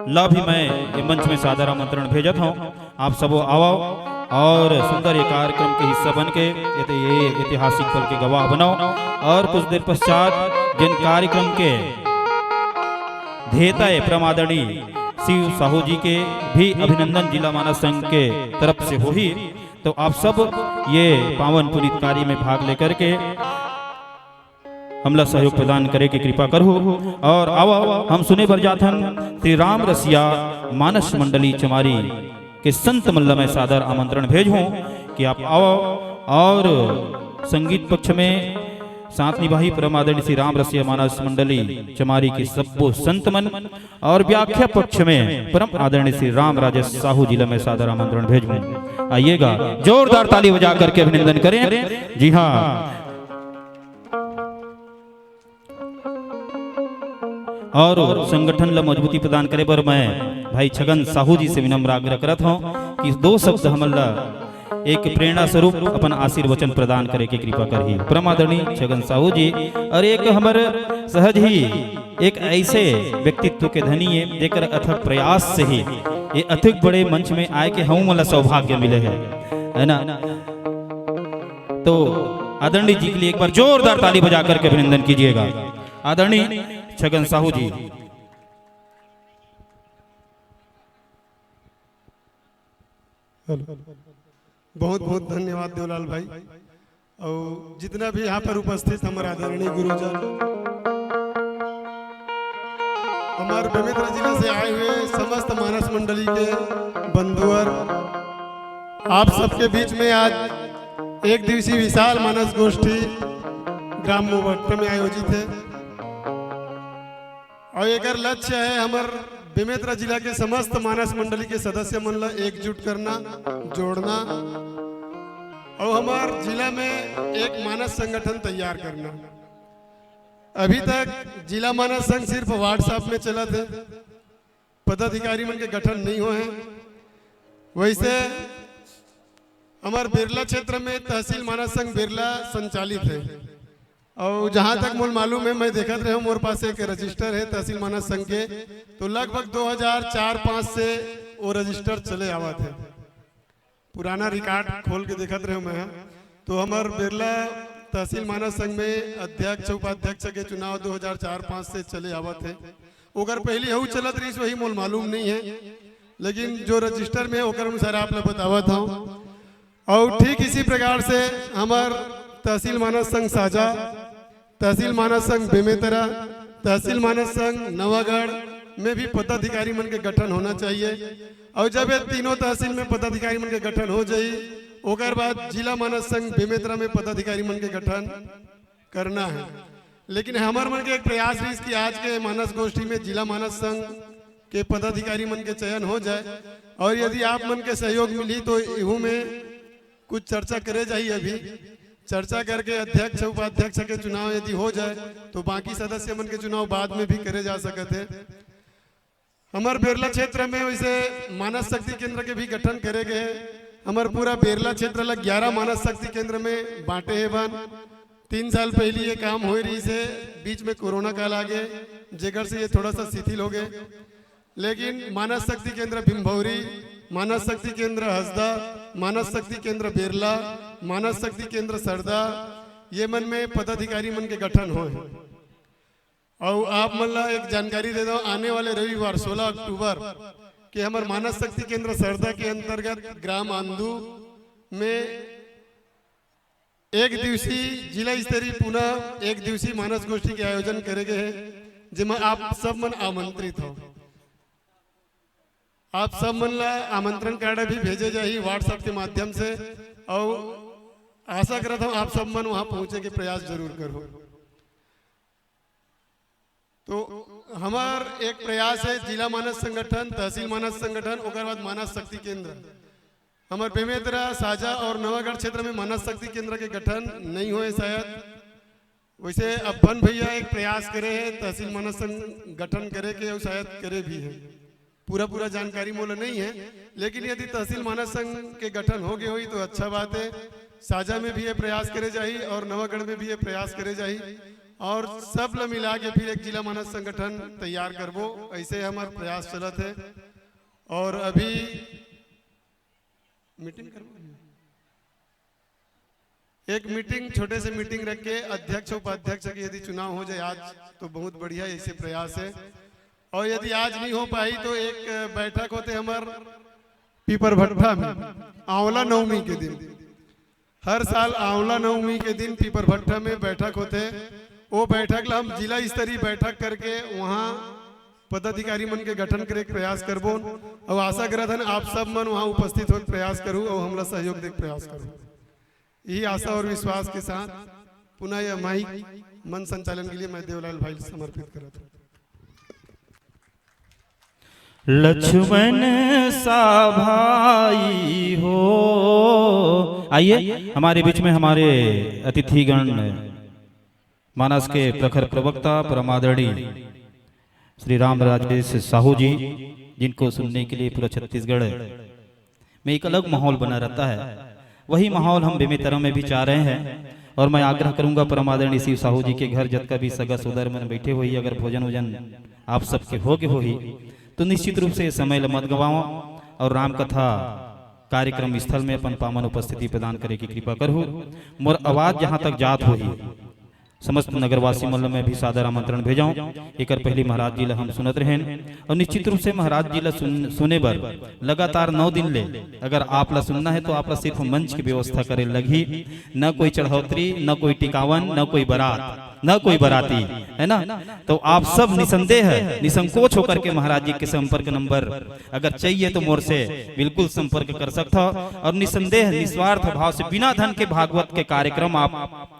ला भी मैं ये मंच में सादर आमंत्रण भेजत हूँ। आप सबो आवव और सुंदर ये कार्यक्रम के हिस्सा बन के ये, ये ऐतिहासिक पल के गवाह बनाओ। और कुछ देर पश्चात जिन कार्यक्रम के धेता हे परम आदरणीय शिव साहू जी के भी अभिनंदन जिला मानस संघ के तरफ से होही। तो आप सब ये पावन पुनीत कार्य में भाग लेकर के हमला सहयोग प्रदान करे के कृपा करहु। और आवा, हम सुने बर जाथन श्री राम रसिया मानस मंडली चमारी के संत मन ल मैं सादर आमंत्रण भेजहूं कि आप आवा। और संगीत पक्ष में साथ निभाही परम आदरणीय श्री राम रसिया मानस मंडली चमारी के सब्बो संत मन, और व्याख्या पक्ष में परम आदरणीय श्री राम राजेश साहू जी ल मैं सादर आमंत्रण भेजहूं। आइएगा, जोरदार ताली बजा करके अभिनंदन करें। जी हाँ, और संगठन ला मजबूती प्रदान करे बर मैं भाई छगन साहू जी से विनम्र आग्रह करत हूँ कि दो शब्द हमन ला एक प्रेरणा स्वरूप अपन आशीर्वचन प्रदान करे के कृपा करही परम आदरणीय छगन साहू जी। और एक हमर सहज ही एक ऐसे व्यक्तित्व के धनी हे, जेकर अथक प्रयास से ही ये अतिक बड़े मंच में आए के हम मन ला सौभाग्य मिले हे, है ना? तो आदरणीय जी के लिए एक बार जोरदार ताली बजा करके अभिनंदन कीजिएगा, आदरणीय छगन साहू जी। हेलो, बहुत बहुत धन्यवाद देवलाल भाई। और जितना भी यहाँ पर उपस्थित हमारे आदरणीय गुरुजन, हमारे बेमेतरा जिला से आए हुए समस्त मानस मंडली के बंधुवर, आप सबके बीच में आज एक दिवसीय विशाल मानस गोष्ठी ग्राम मोबट्टा में आयोजित है। और एकर लक्ष्य है हमर बेमेतरा जिला के समस्त मानस मंडली के सदस्य मन ला एकजुट करना, जोड़ना और हमार जिला में एक मानस संगठन तैयार करना। अभी तक जिला मानस संघ सिर्फ WhatsApp में चलत हे, पदाधिकारी मन के गठन नहीं होए हे। वैसे हमार बेरला क्षेत्र में तहसील मानस संघ बेरला संचालित हे। और जहाँ तक मोल मालूम हे, मैं देखत रहेंव, मोर पास एक रजिस्टर हे तहसील मानस संघ के, तो लगभग दो हज़ार चार पाँच से वो रजिस्टर चले आवत हे। पुराना रिकॉर्ड खोल के देखत रहेंव मैं, तो हमर बेरला तहसील मानस संघ में अध्यक्ष उपाध्यक्ष के चुनाव दो हज़ार चार पाँच से चले आवत हे। ओकर पहली हऊ चलत रहिस, वही मोल मालूम नहीं हे, लेकिन जो रजिस्टर में ओकर अनुसार आप ला बतावत हूँ। और ठीक इसी प्रकार से हमर तहसील मानस संघ साजा, तहसील मानस संघ बेमेतरा, तहसील मानस संघ नवागढ़ में भी पदाधिकारी मन के गठन होना चाहिए। और जब ये तीनों तहसील में पदाधिकारी मन के गठन हो जाई, ओकर बाद जिला मानस संघ बेमेतरा में पदाधिकारी मन के गठन करना है। लेकिन हमर मन के एक प्रयास रहिस कि आज के मानस गोष्ठी में जिला मानस संघ के पदाधिकारी मन के चयन हो जाए, और यदि आप मन के सहयोग मिली तो इहू में कुछ चर्चा करे जाही। अभी चर्चा करके अध्यक्ष उपाध्यक्ष के चुनाव यदि हो जाए तो बाकी सदस्य मन के चुनाव बाद में भी करे जा सकत हे। हमर बेरला क्षेत्र में वैसे मानस शक्ति केंद्र के भी गठन करे गए हे। हमर पूरा बेरला क्षेत्र ला ग्यारह मानस शक्ति केंद्र में बांटे हे बन। तीन साल पहली ये काम होए रहिस हे, बीच में कोरोना काल आ गए, जेकर से ये थोड़ा सा शिथिल हो गए। लेकिन मानस शक्ति केंद्र भिमभौरी, मानस शक्ति केंद्र हसदा, मानस शक्ति केंद्र बेरला, मानस शक्ति केंद्र सरदा, ये मन में पदाधिकारी मन के गठन होए हे। अउ आप मन ला एक जानकारी दे दो, आने वाले रविवार सोलह अक्टूबर के हमर मानस शक्ति केंद्र सरदा के अंतर्गत ग्राम आंदू में एक दिवसीय जिला स्तरीय पुनः एक दिवसीय मानस गोष्ठी के आयोजन करे गए हे, जेमा आप सब मन आमंत्रित हो। आप सब मन ला आमंत्रण कार्ड भी भेजे जाही WhatsApp के माध्यम से, अउ आशा करत हूँ आप सब मन वहाँ पहुँचे के प्रयास जरूर करहू। तो हमर एक प्रयास है, जिला मानस संगठन, तहसील मानस संगठन, ओकर बाद मानस शक्ति केंद्र। हमर बेमेतरा, साजा और नवागढ़ क्षेत्र में मानस शक्ति केंद्र के गठन नहीं होए शायद। वैसे अपन भैया एक प्रयास करे है तहसील मानस संगठन करे के, और शायद करे भी है। पूरा पूरा जानकारी मोला नहीं है, लेकिन यदि तहसील मानस संघ के गठन हो गए होई तो अच्छा बात है। साजा में भी ये प्रयास करे जाही और नवागढ़ में भी ये प्रयास करे जाही, और सब ल मिला के फिर एक जिला मानस संगठन तैयार करबो, ऐसे हमर प्रयास चलत है। और अभी मीटिंग करबो, एक मीटिंग, छोटे से मीटिंग रख के अध्यक्ष उपाध्यक्ष के यदि चुनाव हो जाए आज, तो बहुत बढ़िया ऐसे प्रयास है। और यदि आज नहीं हो पाई तो एक बैठक होते हमर पीपर भट्ठा में आंवला नवमी के दिन। हर साल आंवला नवमी के दिन पीपर भट्ठा में बैठक होते। वो बैठक ला हम जिला स्तरीय बैठक करके वहाँ पदाधिकारी मन के गठन करे के प्रयास करबो। और आशा करत हन आप सब मन वहाँ उपस्थित हो प्रयास करू और हमला सहयोग दे के प्रयास करू। यही आशा और विश्वास के साथ पुनः यह माइक मन संचालन के लिए मैं देवलाल भाई समर्पित करत हूँ। लक्ष्मण सा भाई हो। आइए, हमारे बीच में हमारे अतिथिगण, मानस के प्रखर प्रवक्ता परमादरणी श्री राम राजेश साहू जी, जिनको सुनने के लिए पूरा छत्तीसगढ़ में एक अलग माहौल बना रहता है। वही माहौल हम बेमेतरा में भी चाह रहे हैं। और मैं आग्रह करूंगा, परमादरणी शिव साहू जी के घर जतका भी सगा सोदर मन बैठे होही, अगर भोजन वोजन आप सबके हो गे होही, तो निश्चित रूप से ये समय ल मत गंवाओ और राम कथा कार्यक्रम स्थल में अपन पावन उपस्थिति प्रदान करे की कृपा करहू। मोर आवाज जहां तक जात होही, समस्त नगरवासी मन ल मैं भी सादर आमंत्रण भेजौं। एकर पहली महाराज जी ल हम सुनत रहेन और निश्चित रूप से महाराज जी ल सुन, सुने बर लगातार नौ दिन ले अगर आप ल सुनना है तो आप ल सिर्फ मंच की व्यवस्था करे लगही, न कोई चढ़ौतरी, न कोई टिकावन, न कोई बारात, न कोई बाराती, है ना? तो आप सब निसंदेह, निसंकोच होकर के महाराज जी के संपर्क नंबर अगर चाहिए तो मोर से बिल्कुल संपर्क कर सकता हो। और निसंदेह निस्वार्थ भाव से बिना धन के भागवत के कार्यक्रम आप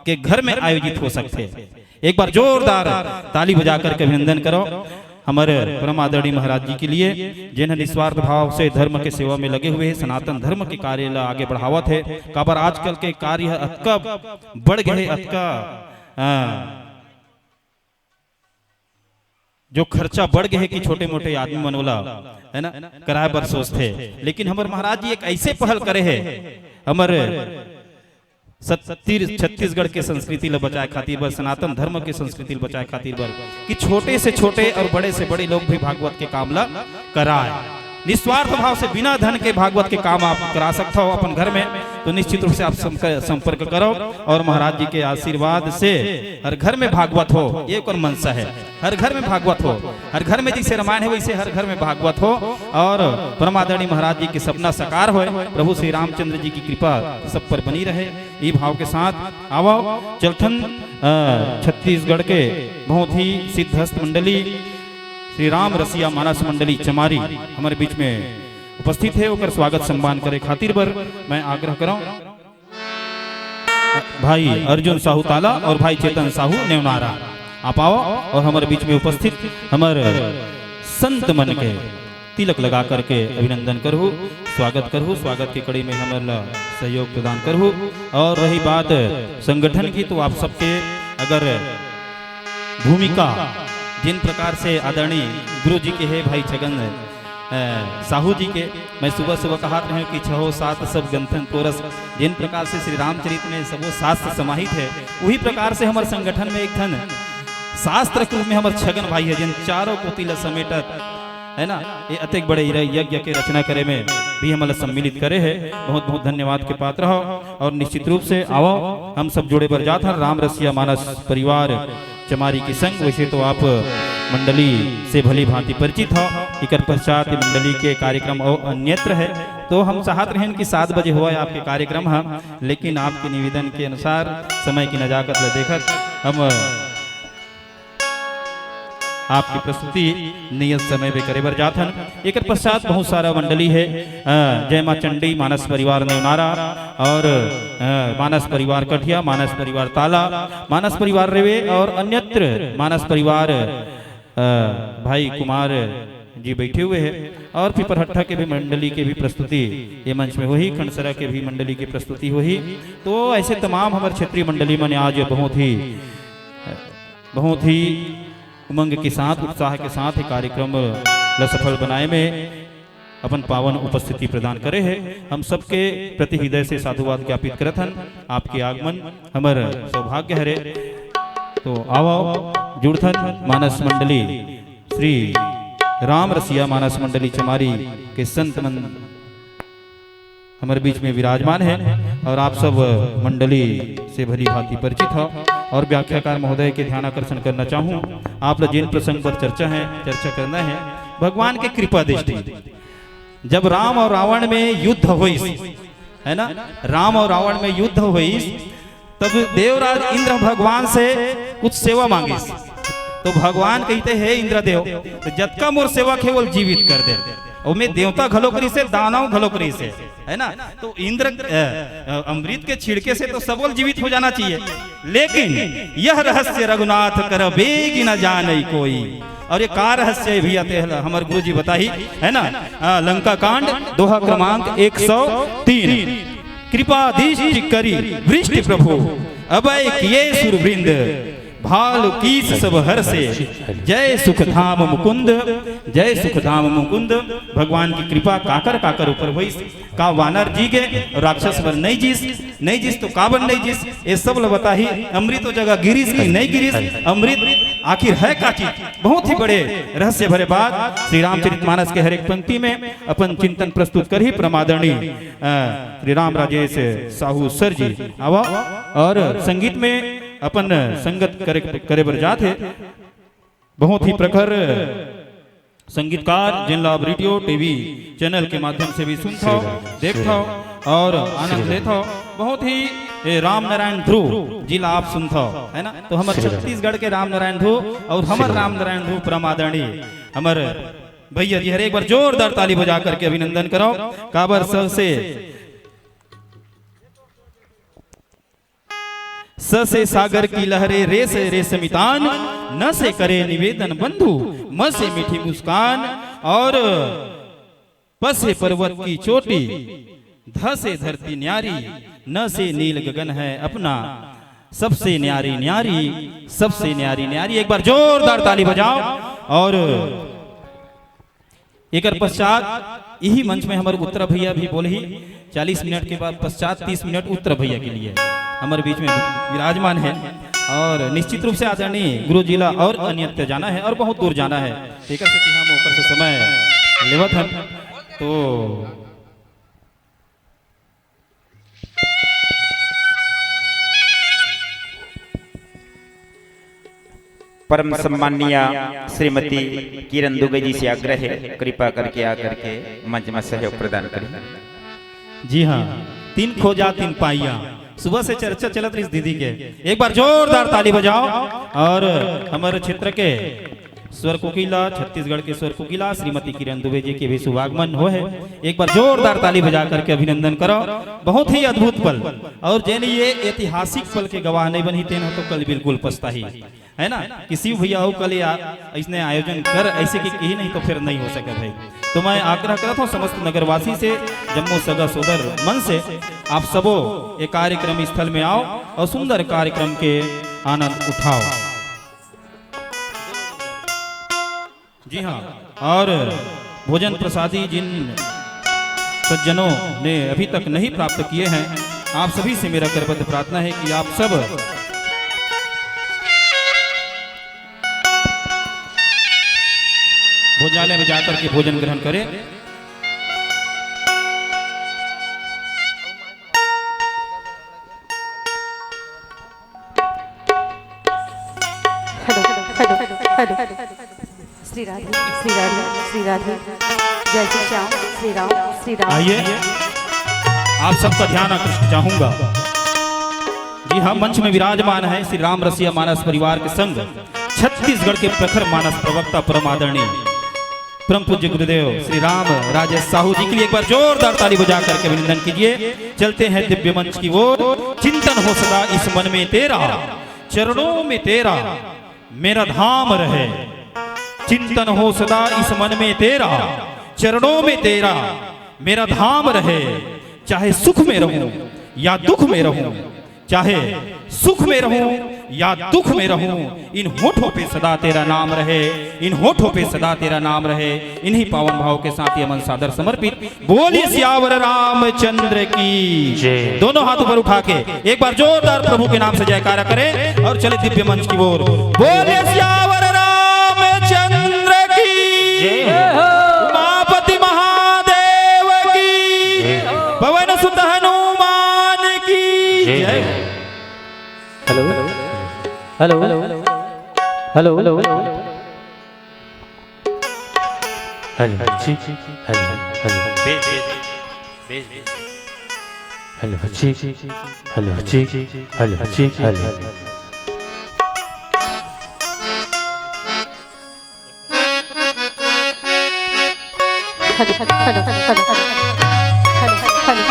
के घर में आयोजित हो सकते हैं। एक बार जोरदार ताली बजा करके अभिनंदन करो हमारे परम आदरणीय महाराज जी के लिए, जिन्हें निस्वार्थ भाव से धर्म के सेवा में लगे हुए हैं, सनातन धर्म के कार्य ला आगे बढ़ावत है। काबर आजकल के कार्य अतका बढ़ गए, अतका, आ, जो खर्चा बढ़ गए है कि छोटे मोटे आदमी मन ओला, है ना, कराए बर सोचथे। लेकिन हमर महाराज जी एक ऐसे पहल करे है, हमर सत्तीर छत्तीसगढ़ के संस्कृति ल बचाए खातिर बर, सनातन धर्म के संस्कृति ल बचाए खातिर बर, कि छोटे से छोटे और बड़े से बड़े लोग भी भागवत के काम ल कराए। निस्वार्थ भाव से बिना धन के भागवत के काम आप करा सकता हो अपन घर में, तो निश्चित रूप से आप संक-, संपर्क करो। और महाराज जी के आशीर्वाद से हर घर में भागवत हो, ये ओकर मनसा है। हर घर में भागवत हो, हर घर में जैसे रामायण है वैसे हर घर में भागवत हो। और परम आदरणीय महाराज जी के सपना साकार होए, प्रभु श्री रामचंद्र जी की कृपा सब पर बनी रहे। ई भाव के साथ आवो, चलथन, अ, छत्तीसगढ़ के बहुत ही सिद्धहस्त मंडली श्री राम रसिया मानस मंडली चमारी हमारे बीच में उपस्थित है, ओकर स्वागत सम्मान करे खातिर बर मैं आग्रह करौं। भाई अर्जुन साहू ताला और भाई चेतन साहू नेवनारा, आप आओ और हमारे बीच में उपस्थित हमर संत मन के तिलक लगा करके अभिनंदन करहु, स्वागत करहु, स्वागत के कड़ी में हमर ला सहयोग प्रदान करहु। और रही बात संगठन की, तो आप सबके अगर भूमिका जिन प्रकार से आदरणीय गुरु जी के है भाई छगन, अ, साहू जी के, मैं सुबह सुबह कहत रहे कि छहो सात सब ग्रंथन कोरस, जिन प्रकार से श्री रामचरित में सबो शास्त्र समाहित है, वही प्रकार से हमर संगठन में एक ठन शास्त्र के रूप में हमर छगन भाई है, जिन चारों कोति ला समेटत है ना, ये अतेक बड़े इरा-, यज्ञ के रचना करे में भी हमला सम्मिलित करे है। बहुत बहुत धन्यवाद के पात्र हो। और निश्चित रूप से आवो, हम सब जुड़े बर जात हन राम रसिया मानस परिवार चमारी के संग। वैसे तो आप मंडली से भली भांति परिचित हो, एकर पश्चात मंडली के कार्यक्रम और अन्यत्र है, तो हम चाहत रहेन कि सात बजे होए आपके कार्यक्रम ह, लेकिन आपके निवेदन के अनुसार समय की नजाकत ल देखत हम आपकी प्रस्तुति नियत समय में करे बर जात हन। एकर पश्चात बहुत सारा मंडली है, अ, जय माँ चंडी, मानस परिवार नेवनारा और, अ, मानस परिवार कठिया, मानस परिवार ताला, मानस परिवार रेवे और अन्यत्र मानस परिवार भाई कुमार जी बैठे हुए हैं और पिपरहट्ठा के भी मंडली के भी प्रस्तुति ये मंच में होही, खंडसरा के भी मंडली की प्रस्तुति होही। तो ऐसे तमाम हमर क्षेत्रीय मंडली मन आज बहुत ही, बहुत ही उमंग के साथ, उत्साह के साथ ये कार्यक्रम ल सफल बनाए में अपन पावन उपस्थिति प्रदान करे हे। हम सबके प्रति हृदय से साधुवाद ज्ञापित करत हन। आपके आगमन हमर सौभाग्य हरे। तो आवो, जुड़थन मानस मंडली, श्री राम रसिया मानस मंडली चमारी के संत मन हमर बीच में विराजमान हे और आप सब मंडली से भली भांति परिचित हो। और व्याख्याकार महोदय के ध्यान आकर्षण करना चाहूँ, आप ल जिन प्रसंग पर चर्चा हे, चर्चा करना हे, भगवान के कृपा दृष्टि। जब राम और रावण में युद्ध होइस, है ना, राम और रावण में युद्ध होइस, तब देवराज इंद्र भगवान से कुछ सेवा मांगिस। तो भगवान कहते, "हे इंद्रदेव, तो जतका मोर सेवक हे, वो जीवित कर दे।" ओमे देवता घलो करिस हे, दानव घलो करिस हे, है ना? तो इंद्र, अ, अ, अमृत के छिड़के से तो सबो जीवित हो जाना चाहिए, लेकिन यह रहस्य रघुनाथ कर बेगी न जानई कोई। और ये का रहस्य हे भैया, ते हमर गुरु जी बताही, है ना? अ, लंका कांड, दोहा क्रमांक एक सौ तीन। कृपा दृष्टि करी वृष्टि प्रभु, अबै किए सुर वृंद, भालु कीस सब हर्षे, जय सुख धाम मुकुंद, जय सुख धाम मुकुंद। भगवान की कृपा काकर काकर ऊपर होइस, का वानर जी गे, राक्षस बर नहीं जिस, नहीं जिस तो काबर नहीं जिस, ये सब ल बताही। अमृत ओ जगह गिरिस कि नहीं गिरिस, अमृत आखिर है का चीज, बहुत ही बड़े रहस्य भरे बात। श्री रामचरित मानस के हर एक पंक्ति में अपन चिंतन प्रस्तुत करही परम आदरणीय, अ, श्री राम राजेश साहू सर जी। आवा और संगीत में अपन संगत करे, करे बर जात हे। बहुत ही प्रखर संगीतकार, जिन ला आप रेडियो, टीवी चैनल के माध्यम से भी सुनथव, देखथव और आनंद लेथव। बहुत ही, ए, राम नारायण ध्रुव जी ला आप सुनथव, है ना? तो हमर छत्तीसगढ़ के राम नारायण ध्रुव और हमर राम नारायण ध्रुव परम आदरणीय हमर भैया जी हरे, एक बार जोरदार ताली बजा करके अभिनंदन करो। काबर स से, स से सागर की लहरे, रे से रेशमी तान, न से करे निवेदन बंधु, म से मीठी मुस्कान, और प से पर्वत की चोटी, ध से धरती न्यारी, न से नील गगन है अपना, सबसे न्यारी न्यारी, सबसे न्यारी न्यारी। एक बार जोरदार ताली बजाओ। और एकर पश्चात इही मंच में हमर उत्तरा भैया भी बोलही। चालीस मिनट के बाद पश्चात तीस मिनट उत्तरा भैया के लिए हमर बीच में विराजमान हे। और निश्चित रूप से आदरणीय गुरु जी ला और अन्यत्र जाना हे और बहुत दूर जाना हे, तेकर सेती हम ओकर से समय लेवत हन। तो परम सम्माननीय श्रीमती किरण दुबे जी से आग्रह हे, कृपा करके आकर के मंच में सहयोग प्रदान करें। जी हाँ, तीन खोजा तीन पाइया, सुबह से चर्चा चलत रहिस दीदी के। एक बार जोरदार ताली बजाओ। और हमर क्षेत्र के स्वर कोकिला, छत्तीसगढ़ के स्वर कोकिला श्रीमती किरण दुबे जी के भी शुभागमन होहे। एक बार जोरदार ताली बजा करके अभिनंदन करो। बहुत ही अद्भुत पल, और जेन ये ऐतिहासिक पल के गवाह नहीं बनही, तेन ह तो कल बिल्कुल पछताही, है ना? कि शिव भैया हो कल या ऐसने आयोजन कर, ऐसे के कही नहीं तो फिर नहीं हो सके भाई। तो मैं आग्रह करत हूँ समस्त नगरवासी से, जम्मो सगा सोदर मन से, आप सबो ये कार्यक्रम स्थल में आओ और सुंदर कार्यक्रम के आनंद उठाओ। जी हाँ, और भोजन प्रसादी जिन सज्जनों ने अभी तक नहीं प्राप्त किए हैं, आप सभी से मेरा करबद्ध प्रार्थना है कि आप सब भोजनालय में जाकर के भोजन ग्रहण करें। Hello, hello, hello. Shri Radhe, Shri Radhe, Shri Radhe. जय श्री श्याम, श्री राम, श्री राम। आइए, आप सबका ध्यान आकर्षित चाहूंगा। जी हाँ, मंच में विराजमान है श्री राम रसिया मानस परिवार के संग छत्तीसगढ़ के प्रखर मानस प्रवक्ता परम आदरणीय परम पूज्य गुरुदेव श्री राम राजेश साहू जी के लिए एक बार जोरदार ताली बजा करके अभिनंदन कीजिए। चलते हैं दिव्य मंच की ओर। चिंतन हो सदा इस मन में तेरा, चरणों में तेरा मेरा धाम रहे। चिंतन हो सदा इस मन में तेरा, चरणों में तेरा मेरा धाम रहे। चाहे सुख में रहूं या दुख में रहूं, चाहे सुख में रहूं या दुख में रहूं, इन होठों पे सदा तेरा नाम रहे, इन होठों पे सदा तेरा नाम रहे। इन्हीं पावन भाव के साथ ये मंच सादर समर्पित। बोलिए सियावर रामचंद्र की जय। दोनों हाथ ऊपर उठा के एक बार जोरदार प्रभु के नाम से जयकारा करें और चले दिव्य मंच की ओर। बोलिए सियावर रामचंद्र की जय। उमापति महादेव की जय। पवन सुत हनुमान की जय। जय। Hello, hello, hello, hello, hello. Hello, जी, हेलो, हेलो। भेज, भेज, भेज, भेज। हेलो, जी, हेलो, जी, हेलो, जी, hello. Hello, hello, hello, hello.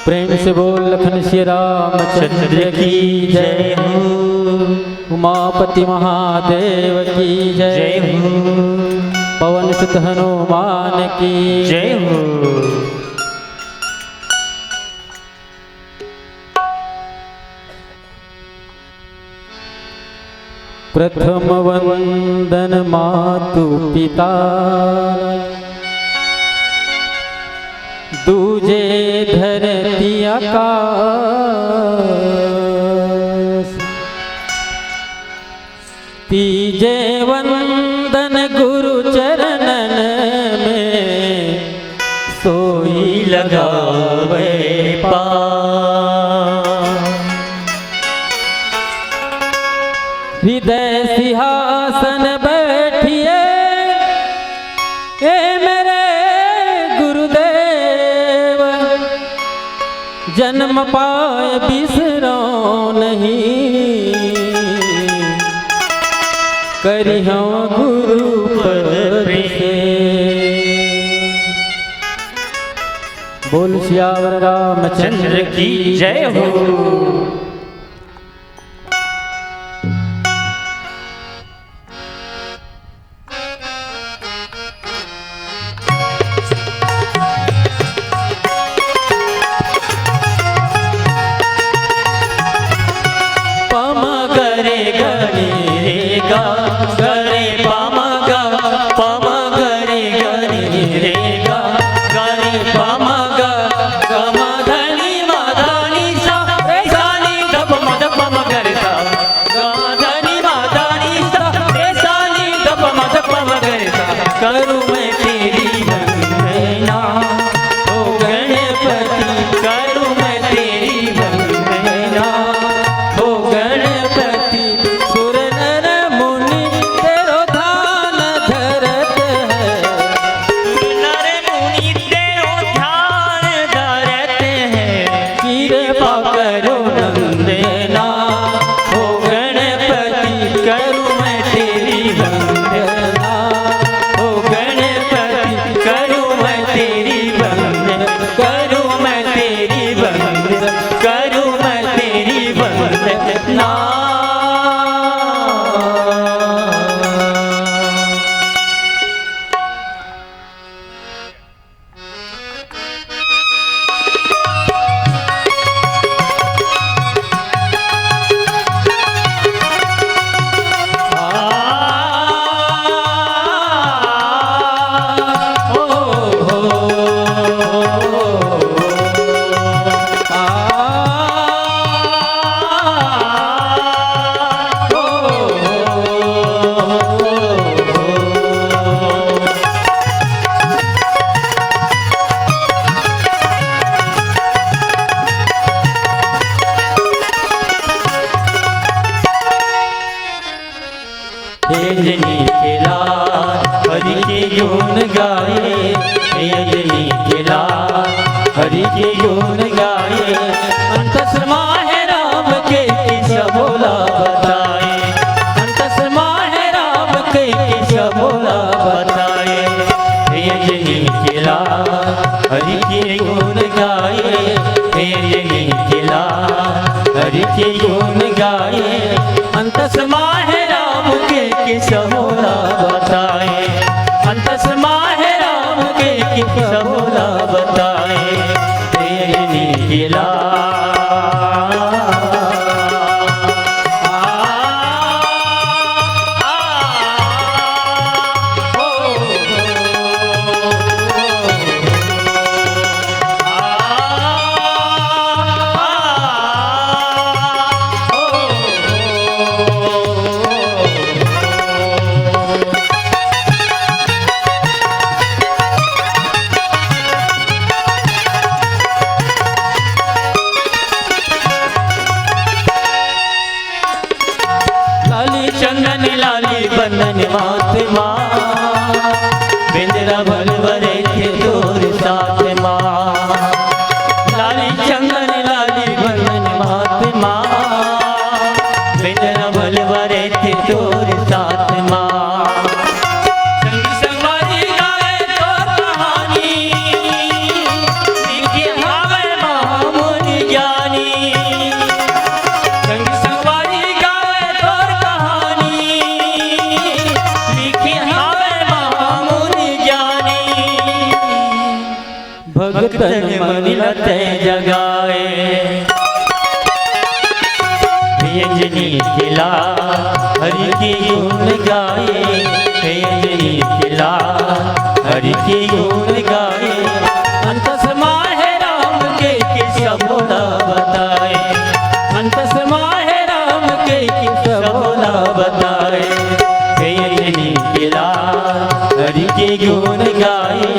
प्रेम से बोल लखन श्री रामचंद्र की जय हो। उमापति महादेव की जय जय हो। हो। पवन सुत हनुमान की जय हो। प्रथम वंदन मातु पिता, दूजे धरती आकाश, तीजे वंदन गुरु चरणन में, सोई लगावे पार। हृदय सिंहासन बैठिए, ए मेरे गुरुदेव, जन्म पाए बिसरो नहीं, करिहौं गुरु पद से। बोल सियावर रामचंद्र की जय हो। पम गरे गरे रे गा, गरे पम गा, पम गरे गरे रे गा, गरे पम गा, गम धनी मा धनी सा, रे सा नी ध प म ध प म गरे सा। गा धनी मा धनी सा, रे सा नी ध प म ध प म गरे सा। करूं मैं तेरी वंदना, ओ गणपति, करूं मैं तेरी वंदना, ओ गणपति, सुर नर मुनि ते हे अंजनी के लाल हरि के गुण गाए, हे अंजनी के लाल हरि के गुण गाए। अंतस माहे राम के किस बोला बताए, अंतस माहे राम के किस बोला बताए। हे अंजनी के लाल हरि के गुण गाए, हे अंजनी के लाल हरि के गुण गाए। अंतस माहे राम के किस बोला बताए, अंतस माहे राम के किस बोला बताए। हे अंजनी के लाल लाली चंदन लाली बंदन माथ मा, बेंदरा भलवरे थे तोर साथ मा। लाली चंदन लाली बंदन माथ मा, बेंदरा भलवरे थे तोर साथ मा। संग संगवारी गावे तोर कहानी, लिखे हावे महामुनि ज्ञानी। संग संगवारी गावे तोर कहानी, लिखे हावे महामुनि ज्ञानी। भगतन मन ला तै जगाए। हे अंजनी के लाल हरि के गुण गाए, हे अंजनी के लाल हरि के गुण गाए। अंतस माहे राम के किस बोला बताए, अंतस माहे राम के किस बोला बताए। हे अंजनी के लाल हरि के गुण गाए,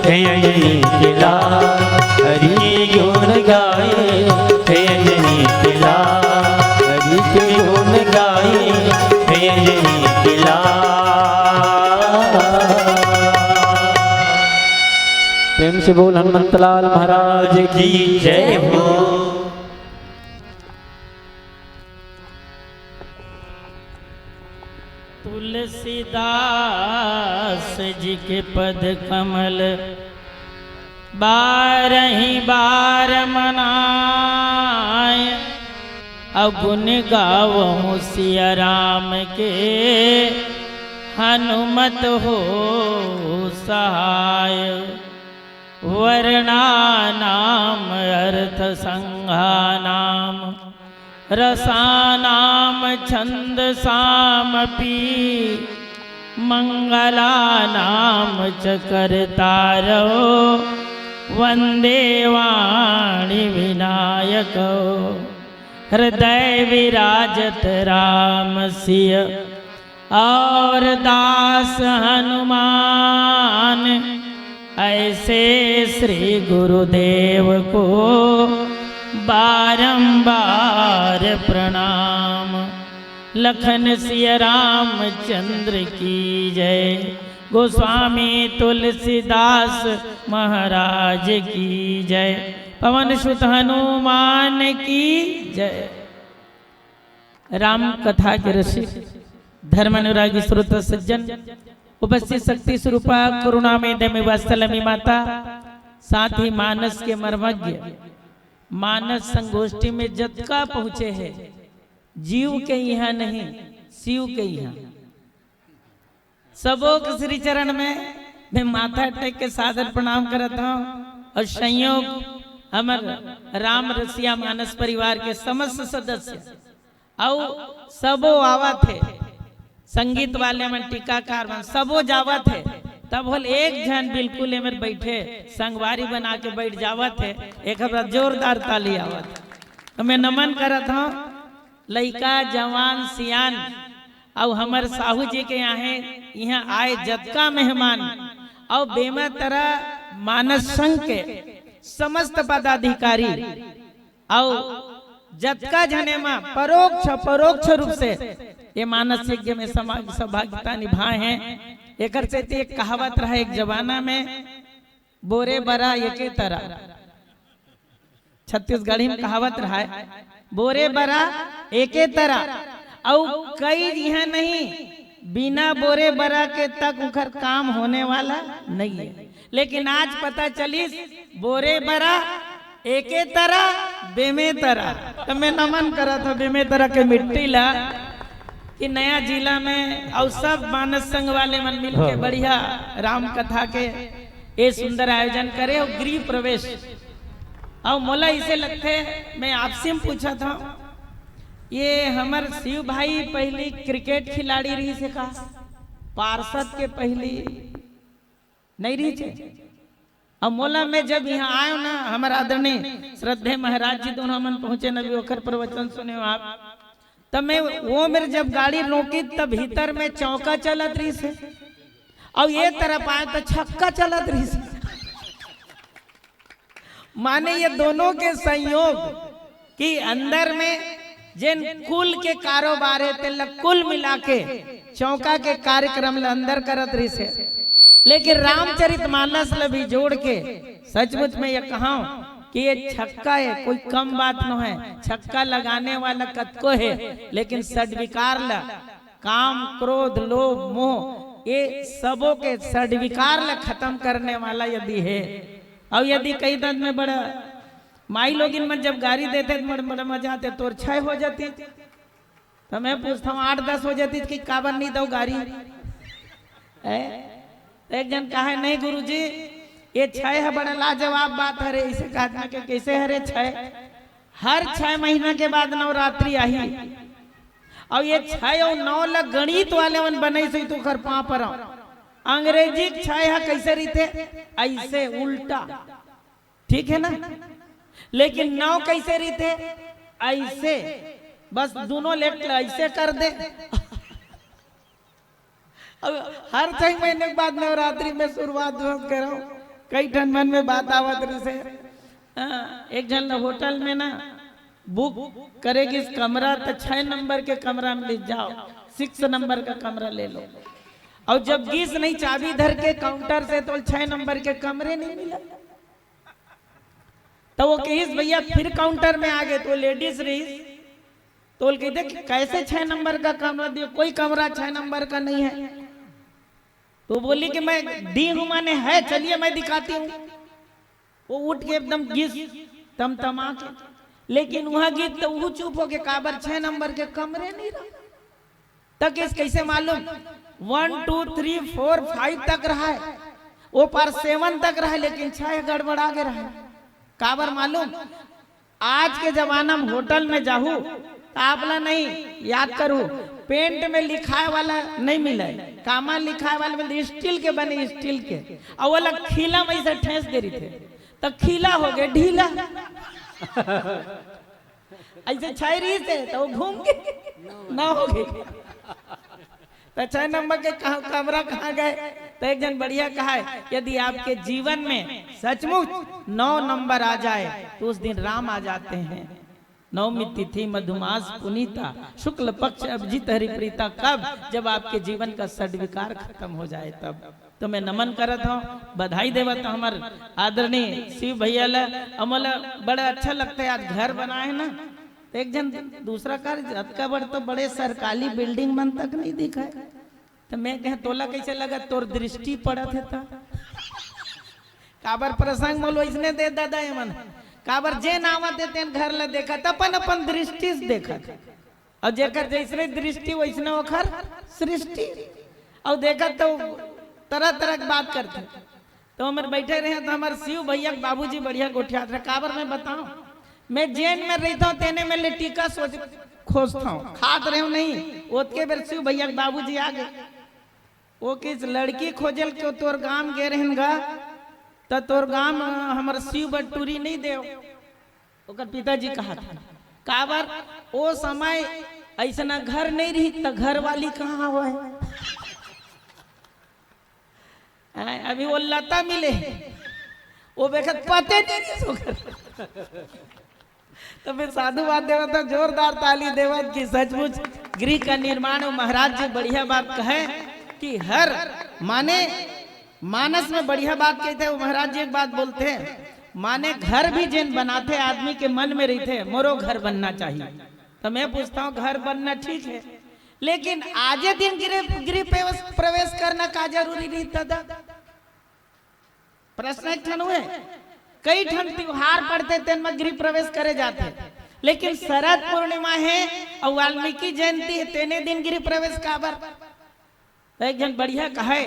हे अंजनी के लाल हरि के गुण गाए, हे अंजनी के लाल हरि के गुण गाए, हे अंजनी के लाल। प्रेम से बोल हनुमंतलाल महाराज की जय हो। तुलसीदास जी के पद कमल बारही बार मनाय, अवगुण गावहु सिया राम के, हनुमत हो सहाय। वर्णानाम अर्थ संघानाम रसानाम छंदसामपि, मंगलानाम च कर्तारौ वंदे वाणी विनायकौ। हृदय विराजत राम सिय और दास हनुमान, ऐसे श्री गुरुदेव को बारंबार प्रणाम। लखन सिया रामचंद्र की जय, गोस्वामी तुलसीदास महाराज की जय, पवन सुत हनुमान की जय। राम कथा के रसिक, धर्म अनुरागी श्रोता सज्जन, उपस्थित शक्ति स्वरूपा करुणा में दमी वात्सल्यमी माता, साथ ही मानस के मर्मज्ञ, मानस संगोष्ठी में जतका पहुंचे हे, जीव के इहां नहीं, शिव के इहां। सबो के श्री चरण में मैं माथा टेक के सादर प्रणाम करत हंव। और संयोग हमर राम रसिया मानस परिवार के समस्त सदस्य अउ सबो आवत हे, संगीत वाले मन, टीकाकार मन, सबो जावत हे। तब होल एक झन बिल्कुल एमेर बैठे, संगवारी बना के बैठ जावत हे। एक बार जोरदार ताली आवत हे। तो मैं नमन करत हंव, लइका, जवान, सियान, अउ हमर साहू जी के इहां, इहां आए जतका मेहमान, अउ बेमेतरा मानस संघ के समस्त पदाधिकारी, अउ जतका झने म परोक्ष परोक्ष रूप से ये मानस यज्ञ में समा-, सहभागिता निभाए हैं। एकर सेती एक कहावत रहा एक जमाना में, "बोरे बरा एके तरा।" छत्तीसगढ़ी में कहावत रहा है, "बोरे बरा एके तरा।" अउ कई जिहां नहीं, बिना बोरे बरा के तक उखर काम होने वाला नहीं है। लेकिन आज पता चलिस, बोरे बरा एके तरा, बेमेतरा। त मैं नमन करत हंव बेमेतरा के मिट्टी ला, कि नया जिला में अउ सब मानस संघ वाले मन मिल के हाँ। बढ़िया राम कथा के ये सुंदर आयोजन करे अउ गृह प्रवेश। अउ मोला इसे लगथे, मैं आपसे में पूछत हंव, ये हमर शिव भाई पहली क्रिकेट खिलाड़ी रहिस हे का? पार्षद के पहली नहीं रहिस हे? अब मोला, मैं जब इहां आयो ना, हमर आदरणीय श्रद्धेय महाराज जी दोनों मन पहुंचे न, अभी ओखर प्रवचन सुने हो आप, तब मैं वो मेर जब गाड़ी रोकी, तब भीतर में चौका चलत रहिस हे, अउ ये तरफ आयो त छक्का चलत रहिस हे। माने ये दोनों के संयोग कि अंदर में जेन कुल के कारोबार हे, तेला कुल मिला के चौका के कार्यक्रम ल अंदर करत रहिस हे। लेकिन रामचरित मानस ल भी जोड़ के सचमुच में ये कहांव कि ये छक्का हे, कोई कम बात नो हे। छक्का लगाने वाला कतको हे, लेकिन सद्विकार ल, काम, क्रोध, लोभ, मोह, ये सबो के सद्विकार ल खतम करने वाला यदि हे, अउ यदि कई दंत में बड़ा माई लोगिन मन जब गारी देथे त बड़, बड़ मजा आथे, "तोर छै हो जातिस।" त मैं पूछत हंव, "आठ दस हो जातिस कि काबर नहीं दव गारी?" ए? त एक जन कहे, "नहीं गुरुजी, ये छै ह बड़ा लाजवाब बात हरे।" इसे कहत मैं के, "कैसे हरे छै?" "हर छै महीना के बाद नवरात्रि आही, अउ ये छै अउ नौ ल गणित वाले मन बनाइस होही, त ओखर पांव परंव।" अंग्रेजी के छै ह कैसे रहिथे? ऐसे उल्टा। ठीक है ना? लेकिन नौ कैसे रहिथे? ऐसे, बस दोनों लेट ल ऐसे कर दे। अब हर छह महीने के बाद नवरात्रि में शुरुआत तुरंत करो, कई ठन मन में बात आवत रहिसे। हाँ, एक झन ल होटल में ना बुक करे गिस कमरा, त छह नंबर के कमरा में ले जाओ, सिक्स नंबर का कमरा ले लो। अउ जब गिस नहीं चाबी धर के काउंटर से, त छह नंबर के कमरे नहीं मिला। त वो कहिस, "भैया, फिर काउंटर में आ गे।" त वो लेडीज रहिस, त वो कहिथे कि, "कैसे छह नंबर का कमरा दियो? कोई कमरा छह नंबर का नहीं है।" त वो बोली कि, "मैं दी हूं, माने है, चलिए मैं दिखाती हूं।" वो उठ के एकदम गिस तमतमा के, लेकिन उहां गिस त उहू चुप हो गे, काबर छह नंबर के कमरे नहीं रहा। त कहिस, "कैसे मालूम?" वन, टू, थ्री, फोर, फाइव तक रहा है, वो पार सेवन तक रहा है, लेकिन छह गड़बड़ा गे रहा है। काबर मालूम? आज के जमाना में होटल में जाहू, त आप ला नहीं याद करू, पेंट में लिखाए वाला नहीं मिले, कामा लिखाए वाला मिले, स्टील के बने, स्टील के, अउ वो ला खीला में से ठेस दे रहिथे, त खीला हो गे ढीला। ऐसे छै रहिसे, त वो घूम के नौ हो गे। त छह नंबर के कहा-, कमरा कहां गे? त एक झन बढ़िया कहाय, "यदि आपके जीवन में सचमुच नौ नंबर आ जाए, त उस दिन राम आ जाते हैं। नवमी तिथि मधुमास पुनीता, शुक्ल पक्ष अभिजित हरि प्रीता।" कब? जब आपके जीवन का सद्विकार खतम हो जाए तब। त मैं नमन करत हंव, बधाई देवत हंव हमर आदरणीय शिव भैया ला। अउ मोला बड़ा अच्छा लगथे, आज घर बनाए हे ना, त एक झन दूसरा कार, "अतका बड़ तो बड़े सरकारी बिल्डिंग मन तक नहीं दिखय।" त मैं कहेंव, "तोला कैसे लगत, तोर दृष्टि पड़त हे त?" काबर प्रसंग मोला वैसने दे दादा ये मन, काबर जेन आवत हे तेन घर ला देखत, अपन अपन दृष्टि से देखत। अउ जेकर जैसने दृष्टि वैसने ओखर सृष्टि। अउ देखत त तरह तरह के बात करथे। त हमर बैठे रहेंव त हमर शिव भैया के बाबूजी बढ़िया गोठियात रहे। काबर मैं बतावंव, मैं जेन में रहिथंव तेने में ले टीका सोच खोजथंव, खात रहेंव नहीं। ओतके बेर शिव भैया के बाबूजी आ गे। वो कहिस, "लड़की खोजे ल के तोर गांव गे रहेन गा, त तोर गांव म हमर शिव बर टूरी नहीं देव।" ओकर पिताजी कहत हे, "काबर? ओ समय अइसना घर नहीं रहिस, त घर वाली कहां होय?" हैं, अभी वो लता मिले, वो बेखत पते नहीं रहिस ओकर। तो मैं साधुवाद देवत हूँ, जोरदार ताली देवत कि सचमुच गृह का निर्माण, और महाराज जी बढ़िया बात कहे कि हर माने मानस में बढ़िया बात कहते हैं। वो महाराज जी एक बात बोलते हैं, माने घर भी जेन बनाते आदमी के मन में रहते, मोरो घर बनना चाहिए। तो मैं पूछता हूँ, घर बनना ठीक है, लेकिन आजे दिन गृह गृह प्रवेश प्रवेश करना का जरूरी रही दादा? प्रश्न एक ठन हुए, कई ठन त्योहार पड़ते तेन में गृह प्रवेश करे जाते, लेकिन शरद पूर्णिमा है और वाल्मीकि जयंती है, तेने दिन गृह प्रवेश काबर? तो एक जन बढ़िया कहे,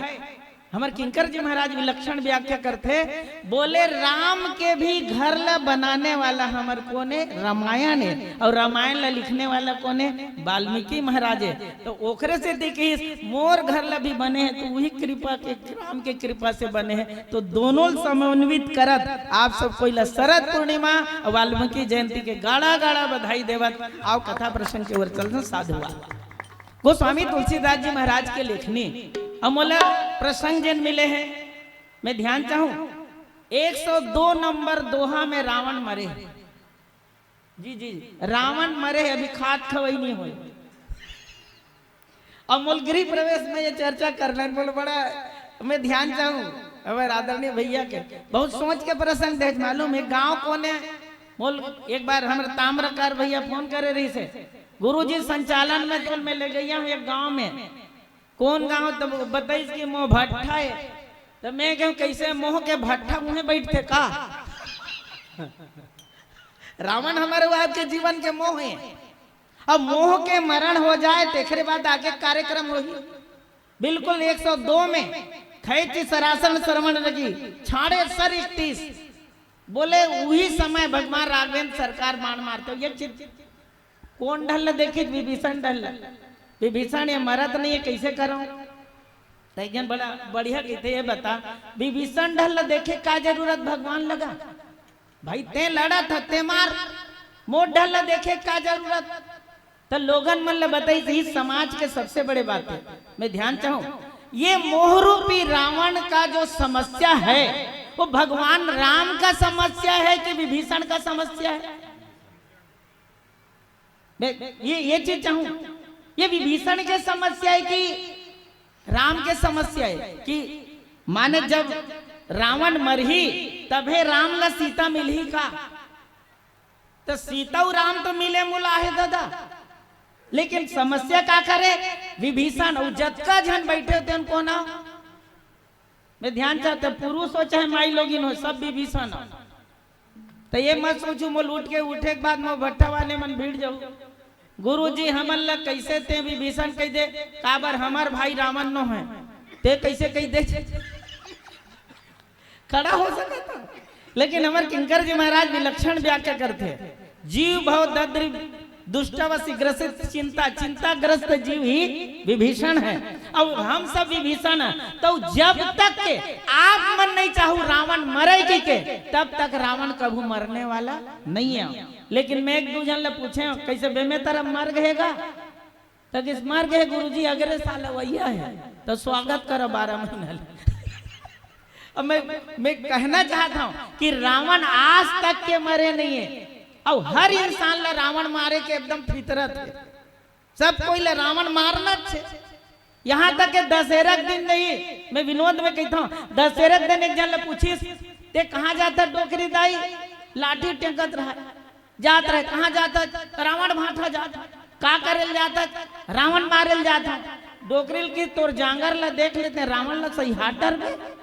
हमर किंकर जी महाराज विलक्षण व्याख्या करथे, बोले राम के भी घर ला बनाने वाला हमर कोने? रामायण है। और रामायण ला लिखने वाला कोने? वाल्मीकि महाराज है। तो ओकरे से देखिस, मोर घर ला भी बने है तो वही कृपा के, राम के कृपा से बने है। तो दोनों समन्वित करत आप सब कोई ला शरद पूर्णिमा और वाल्मीकि जयंती के गाड़ा गाड़ा बधाई देवत आओ कथा प्रसंग के ओर चलते। साधुवाद। गोस्वामी तुलसीदास जी महाराज के लेखनी, अब मोला प्रसंग जेन मिले हैं, मैं ध्यान चाहूं, एक सौ दो नंबर दोहा में रावण मरे। जी जी, रावण मरे, अभी खात खवई नहीं होए। अब मोल गृह प्रवेश में ये चर्चा करना है, मोल बड़ा मैं ध्यान चाहूं। हमारे आदरणीय भैया के बहुत सोच के प्रसंग देख मालूम है, गांव कोने मोल एक बार हमर ताम्रकार भैया फोन करे रही से, गुरुजी संचालन में तो मैं ले गया हूँ एक गांव में, कौन गांव? तब बताइस कि मोह भट्ठा है। तो मैं कहूँ, कैसे मोह के भट्ठा मुहे बैठते का? रावण हमारे वो आपके जीवन के मोह है। अब मोह के मरण हो जाए, तेखरे बाद आगे कार्यक्रम होही। बिल्कुल एक सौ दो में खैची सरासन श्रवण लगी, छाड़े सर इकतीस। बोले उही समय भगवान राघवेंद्र सरकार बाण मारते हो। ये चित कौन ढल देखे? विभीषण ढल। विभीषण ये मरत नहीं है, कैसे करो? तो एक जन बड़ा बढ़िया कहते, ये बता, विभीषण ढल देखे का जरूरत भगवान लगा? भाई ते लड़त ह, ते मार, मोर ढल देखे का जरूरत? तो लोगन मन ल बताई, इस समाज के सबसे बड़े बात है। मैं ध्यान चाहूं, ये मोहरूपी रावण का जो समस्या है, वो भगवान राम का समस्या है कि विभीषण का समस्या है? मैं ये ये चीज चाहूं, ये विभीषण के समस्या है कि राम के समस्या है? कि माने जब रावण मरही तभे राम ला सीता मिलही का? तो सीता अउ राम तो मिले मुला है दादा, लेकिन समस्या का करे? विभीषण। अउ जतका झन बैठे होते उनको ना, मैं ध्यान चाहते, पुरुष हो चाहे माई लोगिन हो, सब विभीषण हो। तो ये मत सोचू मोल उठ के, उठे के बाद मोर भट्ठा वाले मन भिड़ जाऊ, गुरुजी हमन ला कैसे ते विभीषण कह दे, काबर हमर भाई रावण नो है, ते कैसे कह दे? खड़ा हो सकता, लेकिन हमर किंकर जी महाराज विलक्षण व्याख्या करते, जीव भव दद्रि दुष्टवसी ग्रसित चिंता, चिंताग्रस्त जीव ही विभीषण है। अब हम सब विभीषण है, तो जब तक के आप मन नहीं चाहू रावण मरे की के, तब तक रावण कभू मरने वाला नहीं है। लेकिन मैं एक दू झन ले पूछे, कैसे बे में तरफ मर गएगा? तो किस मर गए गुरुजी, अगले साल अवैया है, तो स्वागत करो बारह महीना ले। अब मैं मैं कहना चाहता हूं कि रावण आज तक के मरे नहीं है, और हर इंसान ला रावण मारे के एकदम फितरत है। सब कोई ला रावण मारना छे। यहां तक के दशहरा के दिन नहीं, मैं विनोद में कहता हूं, दशहरा के दिन एक जन ले पूछिस, ते कहां जाता डोकरी दाई? लाठी टेकत रहा, जात रहे। कहां जाता? रावण भाठा जाता। का करे ल जाता? रावण मारे ल जाता। डोकरी ल की तोर जांगर ला देख लेते, रावण ला सही हाटर में।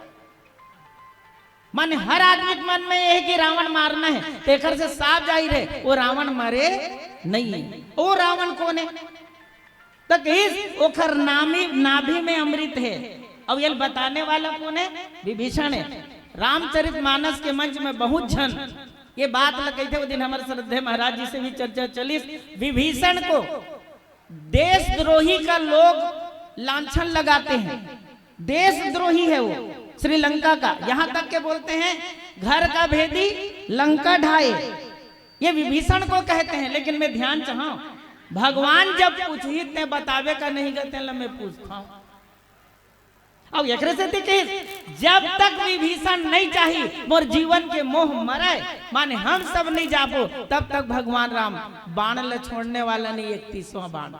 माने हर आदमी के मन में ये है कि रावण मारना है, तेखर से साफ जाहिर है वो रावण मरे नहीं है। वो रावण कौन है? तो कहिस ओखर नामी नाभि में अमृत है। अब ये बताने वाला कौन है? विभीषण है। रामचरित मानस के मंच में बहुत झन ये बात ल कहिथे। वो दिन हमर श्रद्धेय महाराज जी से भी चर्चा चलिस। विभीषण को देशद्रोही का लोग लांछन लगाते हैं, देशद्रोही है वो श्रीलंका का। यहां तक के बोलते हैं, घर का भेदी लंका ढाए, ये विभीषण को कहते हैं। लेकिन मैं ध्यान चाहूं, भगवान जब पूछही ते बतावे का नहीं गते ल मैं पूछता हूं। अउ एकरे सेती कहिस, "जब तक विभीषण नहीं चाही, मोर जीवन के मोह मरय, माने हम सब नहीं जाबो, तब तक भगवान राम बाण ल छोड़ने वाला नहीं।" इकतीसवां बाण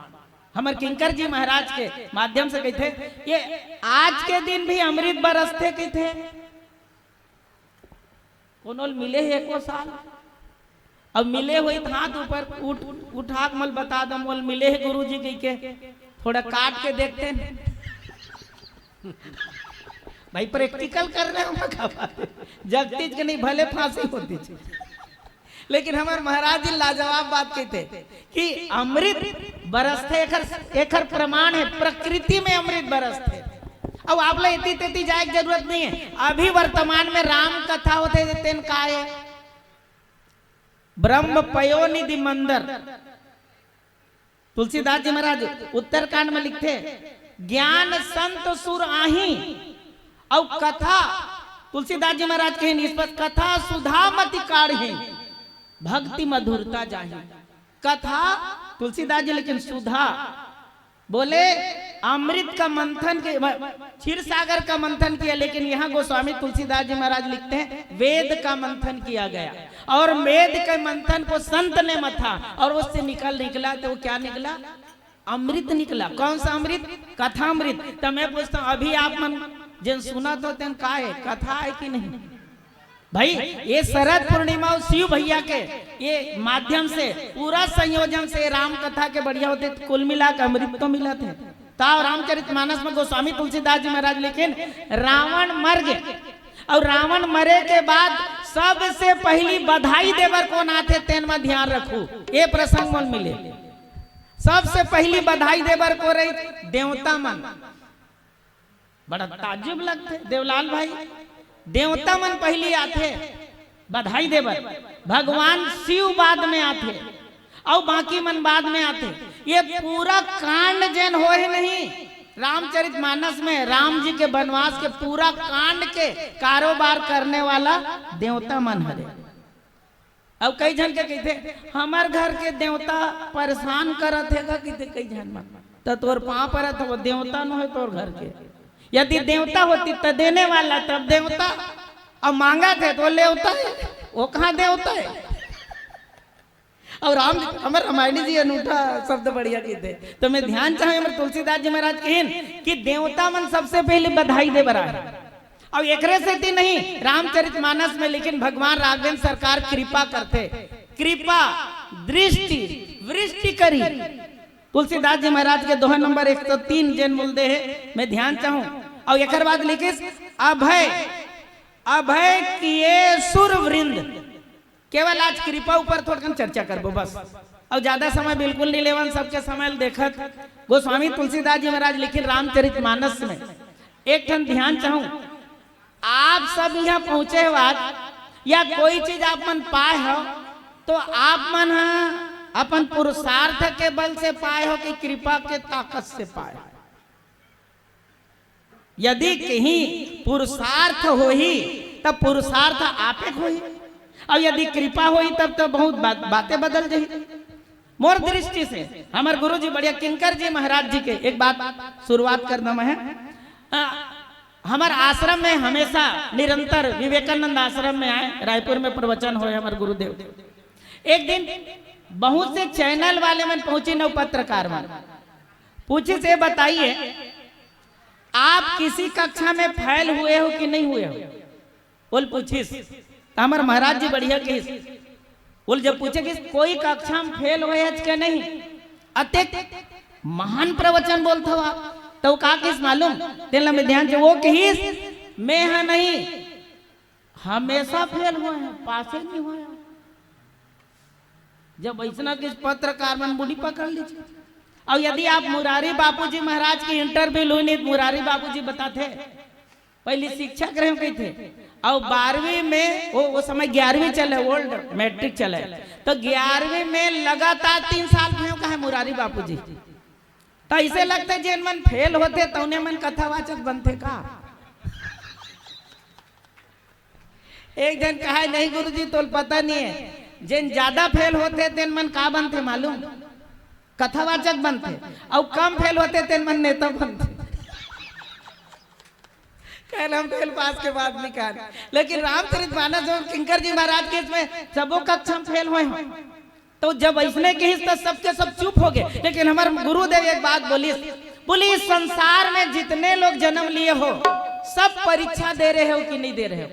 हमर किंकर जी महाराज के माध्यम से कहिथे, ये आज के दिन भी अमृत बरसथे कहिथे। कोनो ल मिले हे एको साल? अब मिले होई त हाथ ऊपर उठ, उठा के मल बता दो, मोल मिले हे गुरुजी कहि के, थोड़ा काट के देखते हैं। भाई, प्रैक्टिकल कर रहे हो, मैं का बात है? जगतीज के नहीं, भले फांसी होती थी, लेकिन हमारे महाराज जी लाजवाब बात कहते कि अमृत बरसथे, एकर, एकर प्रमाण है, प्रकृति में अमृत बरसथे। अब आप ला एती तेती जाए के जरूरत नहीं है। अभी वर्तमान में राम कथा होथे, तेन का है? ब्रह्म पयोनिधि मंदर। तुलसीदास जी महाराज उत्तरकांड में लिखथे, "ज्ञान संत सुर आही, अउ कथा," तुलसीदास जी महाराज कहिन इस पर, "कथा सुधा मति काढ़ी, भक्ति मधुरता जाही।" कथा, तुलसीदास जी लेकिन सुधा बोले, अमृत का मंथन के, क्षीर सागर का मंथन किया, लेकिन यहाँ गोस्वामी तुलसीदास जी महाराज लिखते हैं, "वेद का मंथन किया गया और वेद के मंथन को संत ने मथा और उससे निकल निकला।" तो वो क्या निकला? अमृत निकला। कौन सा अमृत? कथामृत। तो मैं पूछता हूँ, अभी आप मन जिन सुनत हो, तेन का है, कथा है कि नहीं? भाई, ये शरद पूर्णिमा अउ शिव भैया के ये माध्यम से, पूरा संयोजन से राम कथा के बढ़िया होथे, त कुल मिला के अमृत तो मिलत हे। त रामचरित मानस में गोस्वामी तुलसीदास जी महाराज लिखिन, "रावण मर गे, अउ रावण मरे के बाद सबसे पहिली बधाई दे बर कोन आथे, तेन म ध्यान रखू।" ये प्रसंग मन मिले, सबसे पहिली बधाई दे बर कोन रही? देवता मन। बड़ा ताज्जुब लगथे देवलाल भाई, देवता मन पहिली आथे बधाई दे बर, भगवान शिव बाद में आथे, अउ बाकी मन बाद में आथे। ये पूरा कांड जेन होए नहीं, रामचरित मानस में राम जी के बनवास के पूरा कांड के कारोबार करने वाला देवता मन हरे। अउ कई झन के कहिथे, "हमर घर के देवता परेशान करत हे गा," कहिथे कई झन मन। त तोर पांव परत हे, वो देवता नो हे तोर घर के। यदि देवता होती त देने वाला तब देवता, अउ मांगत हे त वो लेवता हे, वो कहाँ देवता हे? अउ राम, हमर रामायणी जी अनूठा शब्द बढ़िया कहिथे। त मैं ध्यान चाहूं, हमर तुलसीदास जी महाराज कहिन कि देवता मन सबसे पहिली बधाई दे बर आए। अउ एकरे सेती नहीं, रामचरित मानस में लेकिन भगवान राघवेंद्र सरकार कृपा करथे, कृपा दृष्टि वृष्टि करी। तुलसीदास जी महाराज के दोहा नंबर एक सौ तीन जेन मूल दे हे, मैं ध्यान चाहूं। अउ एकर बाद लिखिस, "अभय, अभय किए सुर वृंद।" केवल आज कृपा ऊपर थोड़कन चर्चा करबो बस, अउ ज्यादा समय बिल्कुल नहीं लेवन, सबके समय ल देखत। गोस्वामी तुलसीदास जी महाराज लिखिन रामचरित मानस में, एक ठन ध्यान चाहूं, आप सब यहाँ पहुंचे हो आज, या कोई चीज आप मन पाए हो, तो आप मन ह अपन पुरुषार्थ के बल से पाए हो कि कृपा के ताकत से पाए हो? यदि कहीं पुरुषार्थ होही, तब पुरुषार्थ आपे होही, अउ यदि कृपा होही, तब तो बहुत बात, बातें बदल जाही। मोर दृष्टि से हमर गुरु जी बढ़िया किंकर जी महाराज जी के एक बात शुरुआत कर दम है। अ, हमर आश्रम में हमेशा निरंतर विवेकानंद आश्रम में आए, रायपुर में प्रवचन होए हमर गुरुदेव। एक दिन बहुत से चैनल वाले मन पहुंचे नव पत्रकार मन, पूछे से बताइए, आप किसी कक्षा में फेल हुए हो कि नहीं हुए हो? ओल पूछिस, त हमर महाराज जी बढ़िया कहिस। ओल जब पूछे कि कोई कक्षा में फेल होए हच के नहीं, अतेक महान प्रवचन बोलथव आप, त वो का कहिस मालूम? तेन ल मैं ध्यान से वो कहिस, "मैं ह नहीं, हमेशा फेल होए हैं, पासे नहीं होए हैं।" जब ऐसना किस पत्रकार मन मुड़ी पकड़ लीजिए। और यदि आप मुरारी बापूजी महाराज की इंटरव्यू लो नहीं, तो मुरारी बापूजी बताते, पहले शिक्षक रहे कही थे, और बारहवीं में, वो, वो समय ग्यारहवीं चले, ओल्ड मैट्रिक चले, तो ग्यारहवीं में लगातार तीन साल में कहा मुरारी बापूजी। तो ऐसे लगते जेन मन फेल होते, तौने मन कथावाचक बनते का? एक जन कहा, "नहीं गुरुजी, तोल पता नहीं है, जेन ज्यादा फेल होते, तेन मन का बनते मालूम? कथावाचक बनते, और कम फेल होते, तेन मन नेता बनते।" कल हम फेल पास के बात निकाल, लेकिन रामचरित मानस जो किंकर जी महाराज के, इसमें सबो कक्षा में फेल होय हों। तो जब अइसने कहिस, त सबके सब चुप हो गे। लेकिन हमर गुरुदेव एक बात बोलिस, बोले, "इस संसार में जितने लोग जन्म लिए हो, सब परीक्षा दे रहे हो कि नहीं दे रहे हो?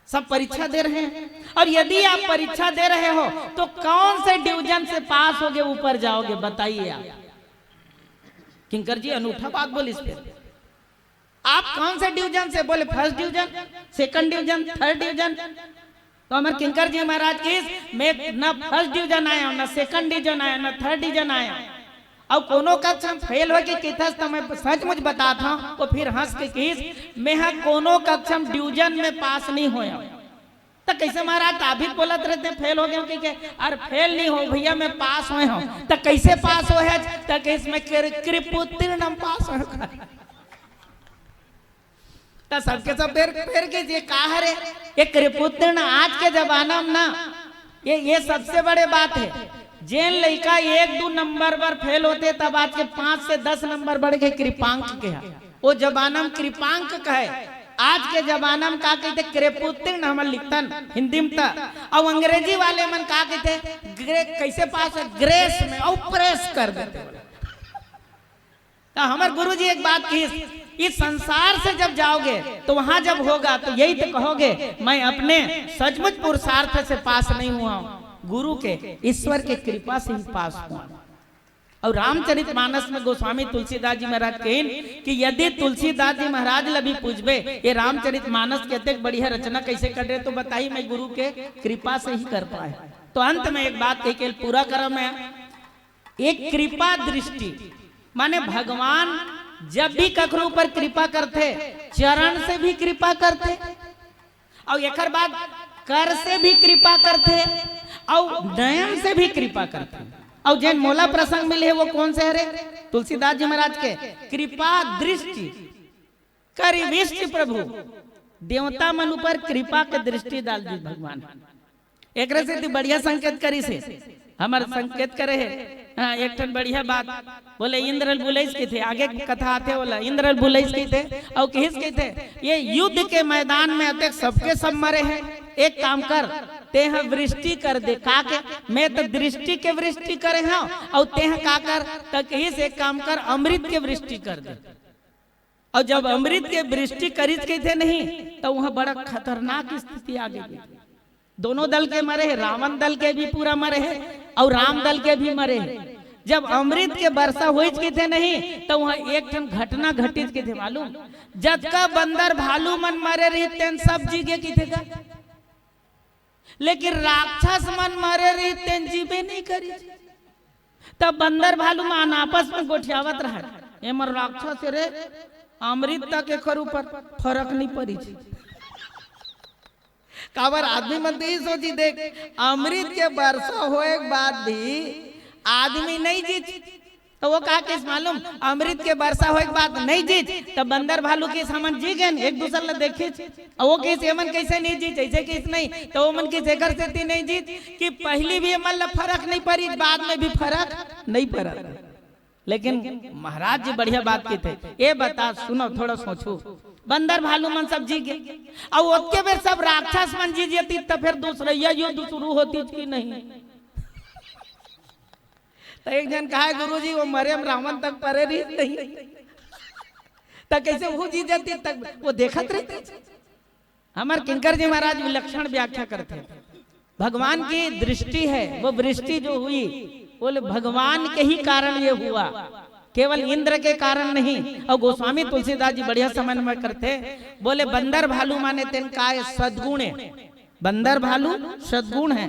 सब परीक्षा दे रहे हैं। और यदि आप परीक्षा दे रहे हो, तो कौन से डिवीजन से पास होगे, ऊपर जाओगे, बताइए आप।" किंकर जी अनूठा बात बोलिस, फिर, "आप कौन से डिवीजन से?" बोले, "first division, second division, third division." तो हमर किंकर जी महाराज कहिस, "मैं ना फर्स्ट डिवीजन आय हों, ना सेकंड डिवीजन आय हों, ना थर्ड डिवीजन आय हों। अउ कोनो कक्षा में फेल होय के कहिथस, त मैं सचमुच बतात हों।" वो फिर हंस के कहिस, "मैं हा कोनो कक्षा में डिवीजन में पास नहीं होय हों।" त कइसे महाराज, त अभी बोलत रहे थे फेल हो गे हों कहिके? "अरे फेल नहीं हों भैया, मैं पास होय हों।" "त कइसे पास होय हस?" त कहिस, "मैं कृ-, कृपोत्तीर्ण में पास होय हों।" त सबके सब फेर, फेर के ये का हरे? ये कृपोत्तीर्ण आज के जमाना में ना, ये, ये सबसे बड़े बात हे। जेन लइका एक दू नंबर बर फेल होथे, तब आज के पाँच से दस नंबर बढ़ के कृपांक के हे। वो जमाना में कृपांक कहे, आज के जमाना में का कहिथे? कृपोत्तीर्ण हमन लिखथन हिंदी में त, अउ अंग्रेजी वाले मन का कहिथे? ग्रे-, कइसे पास होय? ग्रेस में, अउ प्रेस कर देथे। त हमर गुरुजी एक बात कहिस, "इस संसार से जब जाओगे, तो वहां जब होगा, तो यही तो कहोगे, 'मैं अपने सचमुच पुरुषार्थ से पास नहीं हुआ हूं, गुरु के, ईश्वर के कृपा से ही पास हुआ हूं।'" अउ रामचरित मानस में गोस्वामी तुलसीदास जी महाराज कहिन कि यदि तुलसीदास जी महाराज ला भी पूछबे, "ये रामचरित मानस के अतेक बढ़िया रचना कइसे कर रहे?" तो बताही, "मैं गुरु के कृपा से ही कर पाए।" तो अंत में एक बात कहिके पूरा करम है, एक कृपा दृष्टि, माने भगवान जब भी कखरो ऊपर कृपा करथे, चरण से भी कृपा करथे, अउ एकर बाद कर से भी कृपा करथे, अउ नयन से भी कृपा करथे। अउ जेन मोला प्रसंग मिले हे, वो कोन से हरे? तुलसीदास जी महाराज के कृपा दृष्टि। करिविष्ट प्रभु, देवता मन ऊपर कृपा के दृष्टि डाल दी भगवान। एकरे सेती बढ़िया संकेत करिस हे, हमर संकेत करे हे। हाँ, एक ठन बढ़िया बात बोले, इंद्र ल बुलाइस कहिथे, आगे के कथा आथे ओला, इंद्र ल बुलाइस कहिथे, अउ कहिस कहिथे, "ये युद्ध के मैदान में अतेक सबके सब मरे हे, एक काम कर, तेंह वृष्टि कर दे।" का के? "मैं तो दृष्टि के वृष्टि करे हंव, अउ तेंह का कर?" त कहिस, "एक काम कर, अमृत के वृष्टि कर दे।" अउ जब अमृत के वृष्टि करिस कहिथे नहीं, त उहां बड़ा खतरनाक स्थिति आ गे। दोनों दल के मरे हे, रावण दल के भी पूरा मरे हे अउ राम दल के भी मरे हे। जब अमृत के वर्षा होइस कहिथे नहीं, त उहां एक ठन घटना घटिस कहिथे मालूम, जतका बंदर भालू मन मरे रहिस तेन सब जी गे कहिथे गा। लेकिन राक्षस मन मरे रहिस तेन जीबे नहीं करिस। तब बंदर भालू मन आपस में गोठियावत रहय, "एमन राक्षस रे, अमृत तक एकर ऊपर फरक नहीं परिस।" काबर आदमी मन तो यही सोची, देख, अमृत के वर्षा होए के बाद भी आदमी नहीं जीच, त वो का कहिस मालूम, अमृत के वर्षा होए के बाद नहीं जीच, त बंदर भालू कहिस, "हमन जी गेन, एक दूसर ला देखिच।" अउ वो कहिस, "एमन कइसे नहीं जीच, अइसे कहिस नहीं।" त वो मन कहिस, "एकर सेती नहीं जीच कि पहिली भी एमन ला फरक नहीं परिस, बाद में भी फरक नहीं परत।" लेकिन महाराज जी बढ़िया बात कहिथे, "ए बता, सुनो, थोड़ा सोचू, बंदर भालू मन सब जी गे, अउ ओतके बेर सब राक्षस मन जी जेती, त फेर दूसरइया युद्ध शुरू होतिस कि नहीं?" त एक झन कहा, "गुरुजी, वो मरे में रावण तक परे रहिस नहीं, त कइसे वो जी जातिस, तक वो देखत रहितिस?" हमर किंकर जी महाराज विलक्षण व्याख्या करथे, भगवान की दृष्टि है, वो वृष्टि जो हुई, बोले भगवान के ही कारण ये हुआ, केवल इंद्र के कारण नहीं। अउ गोस्वामी तुलसीदास जी बढ़िया समन्वय करथे, बोले बंदर भालू माने तेन काय? सद्गुण हे। बंदर भालू सद्गुण हे,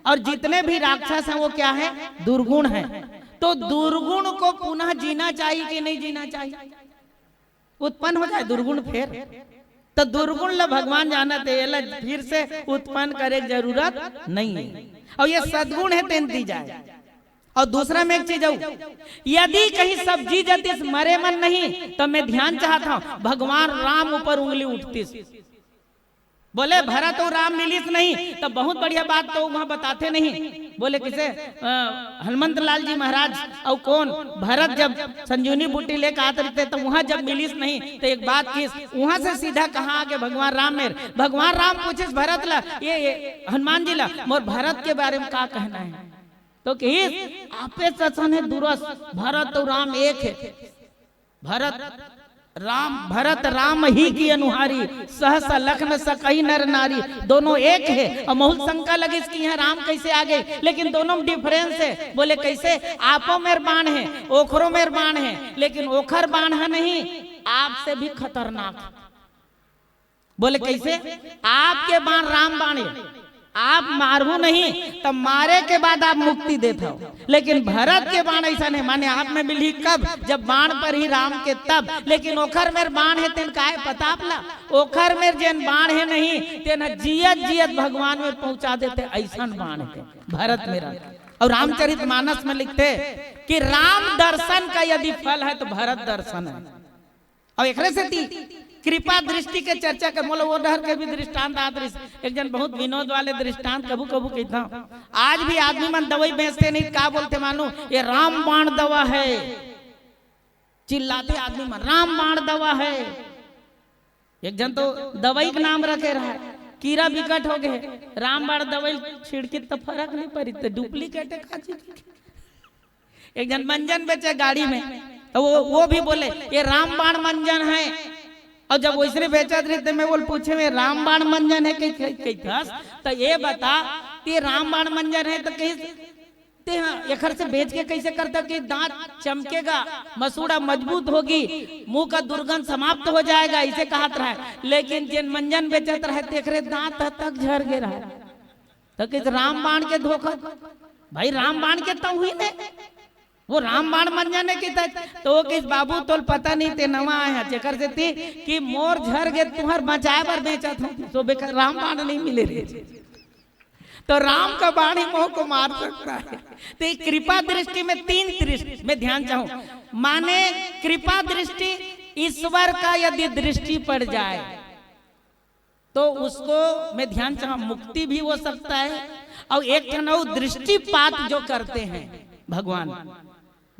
अउ जितने भी राक्षस हे वो क्या हे? दुर्गुण हे। तो दुर्गुण को पुनः जीना चाहिए कि नहीं जीना चाहिए? उत्पन्न हो जाय दुर्गुण फेर, त दुर्गुण ल भगवान जानत हे, एला फिर से उत्पन्न करे के जरूरत नहीं हे। अउ ये सद्गुण हे तेन दी जाय। अउ दूसरा में एक चीज अउ, यदि कहीं सब जी जातिस, मरे मन नहीं, त मैं ध्यान चाहत हंव, भगवान राम ऊपर उंगली उठतिस। बोले भरत अउ राम मिलिस नहीं, त बहुत बढ़िया बात तो वहां बताते नहीं। बोले किसे, अ, हनुमंत लाल जी महाराज अउ कौन, भरत जब संजीवनी बूटी लेके आत रहिथे त वहां जब मिलिस नहीं त एक बात किस, वहां से सीधा कहां आगे भगवान राम मेर। भगवान राम पूछिस भरत ला, ये, ये हनुमान जी ला, मोर भरत के बारे में का कहना हे? तो कहिस, आपे ससन हे दुरस, भरत अउ राम एक हे। भरत राम, भरत राम ही की अनुहारी, सहस अलख न सकही नर नारी। दोनों एक हे। अउ महूं ल शंका लगिस कि यहां राम कैसे आ गे, लेकिन दोनों में difference हे। बोले कैसे? आपो मेर बाण हे, ओखरो मेर बाण हे, लेकिन ओखर बाण ह नहीं, आपसे भी खतरनाक हे। बोले कैसे? आपके बाण राम बाण हे, आप मारहू नहीं त मारे के बाद आप मुक्ति देत हव, लेकिन भरत के बाण ऐसा नहीं, माने आप में मिलही कब? जब बाण परही राम के तब। लेकिन ओखर मेर बाण हे तेन काय पता आप ला? ओखर मेर जेन बाण हे नहीं, तेन ह जियत जियत भगवान में पहुंचा देथे, ऐसन बाण हे भरत मेर। अउ रामचरित मानस में लिखथे कि राम दर्शन का यदि फल है तो भरत दर्शन है। अउ एकरे सेती कृपा दृष्टि के चर्चा के, मोला वो डहर के भी दृष्टांत आत रहिस। एक झन बहुत विनोद वाले दृष्टांत कभू कभू कहिथंव। आज भी आदमी मन दवाई बेचथे नहीं, का बोलथे मालूम? ये रामबाण दवा है। चिल्लाथे आदमी मन, "रामबाण दवा है।" एक झन तो दवाई के नाम रखे रहय, कीरा बिकट हो गे, रामबाण दवाई छिड़किस त फरक नहीं परिस, त duplicate हे का चीज? एक झन मंजन बेचे गाड़ी में, त वो, वो भी बोले, "ये रामबाण मंजन है।" अउ जब वइसने बेचत रहिस त मैं ओला पूछेंव, "ये रामबाण मंजन है कहि, कहि, कहिथस, त ये बता, ये रामबाण मंजन है?" त कहिस, "तें हा एखर से बेच के कइसे करथस कि दांत चमकेगा, मसूड़ा मजबूत होही, मुंह का दुर्गंध समाप्त हो जाएगा," अइसे कहत रहय। लेकिन जेन मंजन बेचत रहय, तेखरे दांत ह तक झर गे रहय। त कहिस, "रामबाण के धोखा, भाई, रामबाण के तौहीन हे, वो रामबाण मंजन हे" कहिथे। त वो कहिस, "बाबू, तोला पता नहीं, तें नवा आय हस, जेकर सेती कि मोर झर गे, तुंहर बचाय बर बेचत हंव, त बेकार रामबाण नहीं मिले रे।" तो राम का बाण ही मोह को मार सकता है। तो ये कृपा दृष्टि में तीन दृष्टि में ध्यान चाहूं, माने कृपा दृष्टि, ईश्वर का यदि दृष्टि पड़ जाए तो उसको, मैं ध्यान चाहूं, मुक्ति भी हो सकता है। और एक ठन अउ दृष्टिपात जो करते हैं भगवान,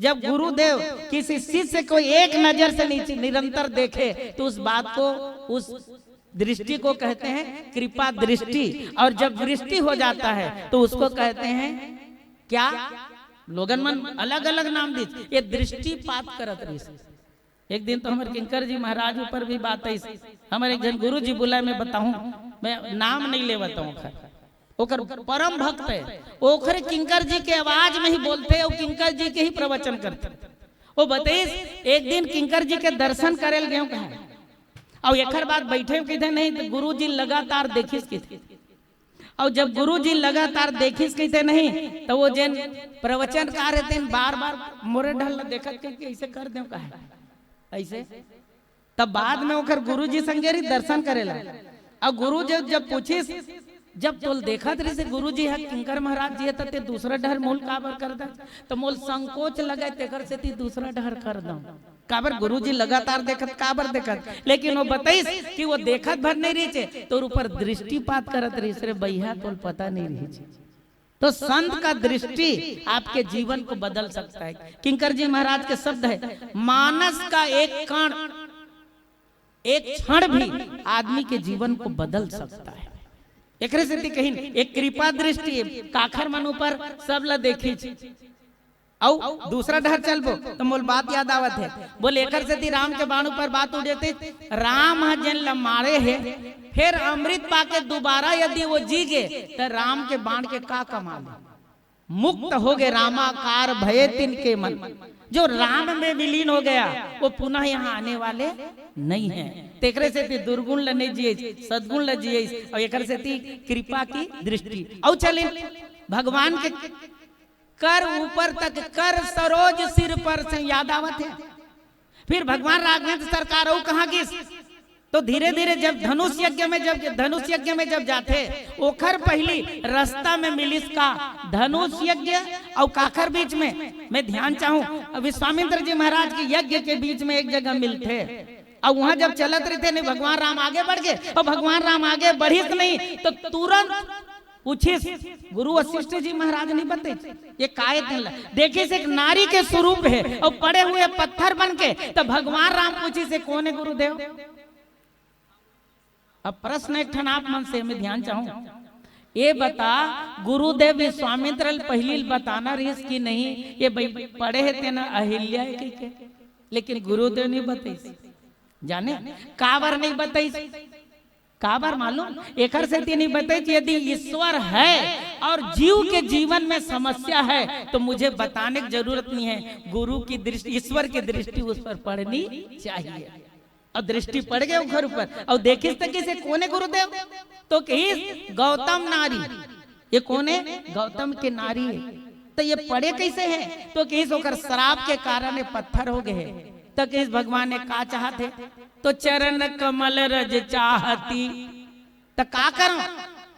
जब गुरुदेव किसी शिष्य को एक नजर से नीचे निरंतर देखे तो उस बात को, उस दृष्टि को कहते हैं कृपा दृष्टि। और जब दृष्टि हो जाता है तो उसको कहते हैं क्या? लोगन मन अलग-अलग नाम दिस। ये दृष्टिपात करत रहिस। एक दिन तो हमर किंकर जी महाराज ऊपर भी बात आइस। हमर एक झन गुरु जी बुलाय, मैं बताहूं, मैं नाम नहीं लेवत हंव ओखर। ओकर परम भक्त हे, ओखरे किंकर जी के आवाज में ही बोलथे अउ किंकर जी के ही प्रवचन करथे। वो बताइस, एक दिन किंकर जी के दर्शन करे ल गेंव कहे, अउ एखर बाद बइठेंव कहिथे नहीं, त गुरु जी लगातार देखिस कहिथे। अउ जब गुरु जी लगातार देखिस कहिथे नहीं, त वो जेन प्रवचनकार हे तेन बार-बार मोरे डहर ल देखत कहिके अइसे कर देंव कहे, अइसे। तब बाद में ओखर गुरु जी संग गे रहिस दर्शन करे ला। अउ गुरु जी जब पूछिस, "जब तोला देखत रहिस गुरु जी ह किंकर महाराज जी ह, त तें दूसरा डहर मुंह ल काबर कर दे?" त मोला संकोच लगे, तेकर सेती दूसरा डहर कर दंव। काबर? गुरु जी लगातार देखत, काबर देखत? लेकिन वो बताइस कि वो देखत भर नहीं रहिस हे, तोर ऊपर दृष्टिपात करत रहिस हे रे भइया, तोला पता नहीं रहिस हे। तो संत का दृष्टि आपके जीवन को बदल सकता है। किंकर जी महाराज के शब्द है, "मानस का एक कण, एक क्षण भी आदमी के जीवन को बदल सकता है।" एकरे सेती कहिन, एक कृपा दृष्टि काखर मन ऊपर, सब ला देखिस। अउ दूसरा डहर चलबो त मोला बात याद आवत हे। बोले, एकर सेती राम के बाण ऊपर बात उठे रहिस, राम ह जेन ल मारे हे, फेर अमृत पाके दोबारा यदि वो जी गे, त राम के बाण के का कमाल हे? मुक्त हो गे रामाकार भये तिनके मन। जो राम में विलीन हो गया, वो पुनः यहाँ आने वाले नहीं है। तेकरे सेती दुर्गुण ल नहीं जियस, सद्गुण ल जियस, अउ एकर सेती कृपा की दृष्टि। अउ चलिन भगवान के कर ऊपर तक, कर सरोज सिर पर से, याद आवत हे। फिर भगवान राघवेंद्र सरकार अउ कहां गिस, तो धीरे-धीरे जब धनुष यज्ञ में, जब धनुष यज्ञ में जब जाथे, ओखर पहिली रस्ता में मिलिस का धनुष यज्ञ अउ काखर बीच में, मैं ध्यान चाहूं, विश्वामित्र जी महाराज के यज्ञ के बीच में एक जगह मिलथे। अउ उहाँ जब चलत रहिथे नहीं, भगवान राम आगे बढ़ गे, अउ भगवान राम आगे बढ़िस नहीं, त तुरंत पूछिस, गुरु वशिष्ठ जी महाराज नहीं बतइस, ये काय तेन ला? देखिस एक नारी के स्वरूप हे, अउ पड़े हुए पत्थर बन के, त भगवान राम पूछिस, ये कोन हे गुरुदेव? अब प्रश्न एक ठन आप मन से मैं ध्यान चाहूं, ये बता, गुरुदेव विश्वामित्र ल पहिली ल बताना रहिस कि नहीं, ये बई-, पड़े हे तेन अहिल्या हे कहिके, लेकिन गुरुदेव नहीं बतइस। जाने काबर नहीं बतइस? काबर मालूम? एकर सेती नहीं बतइस, यदि ईश्वर है और जीव के जीवन में समस्या है, तो मुझे बताने की जरूरत नहीं है। गुरु की दृष्टि, ईश्वर की दृष्टि उस पर पड़नी चाहिए। अउ दृष्टि पड़ गे ओकर ऊपर, अउ देखिस त कहिस, ये कोन हे गुरुदेव? त कहिस, गौतम नारी। ये कोन हे? गौतम के नारी हे। त ये पड़े कइसे हे? त कहिस, ओकर श्राप के कारण ये पत्थर हो गे हे। त कहिस, भगवान ये का चाहत हे? त चरण कमल रज चाहती। त का करंव?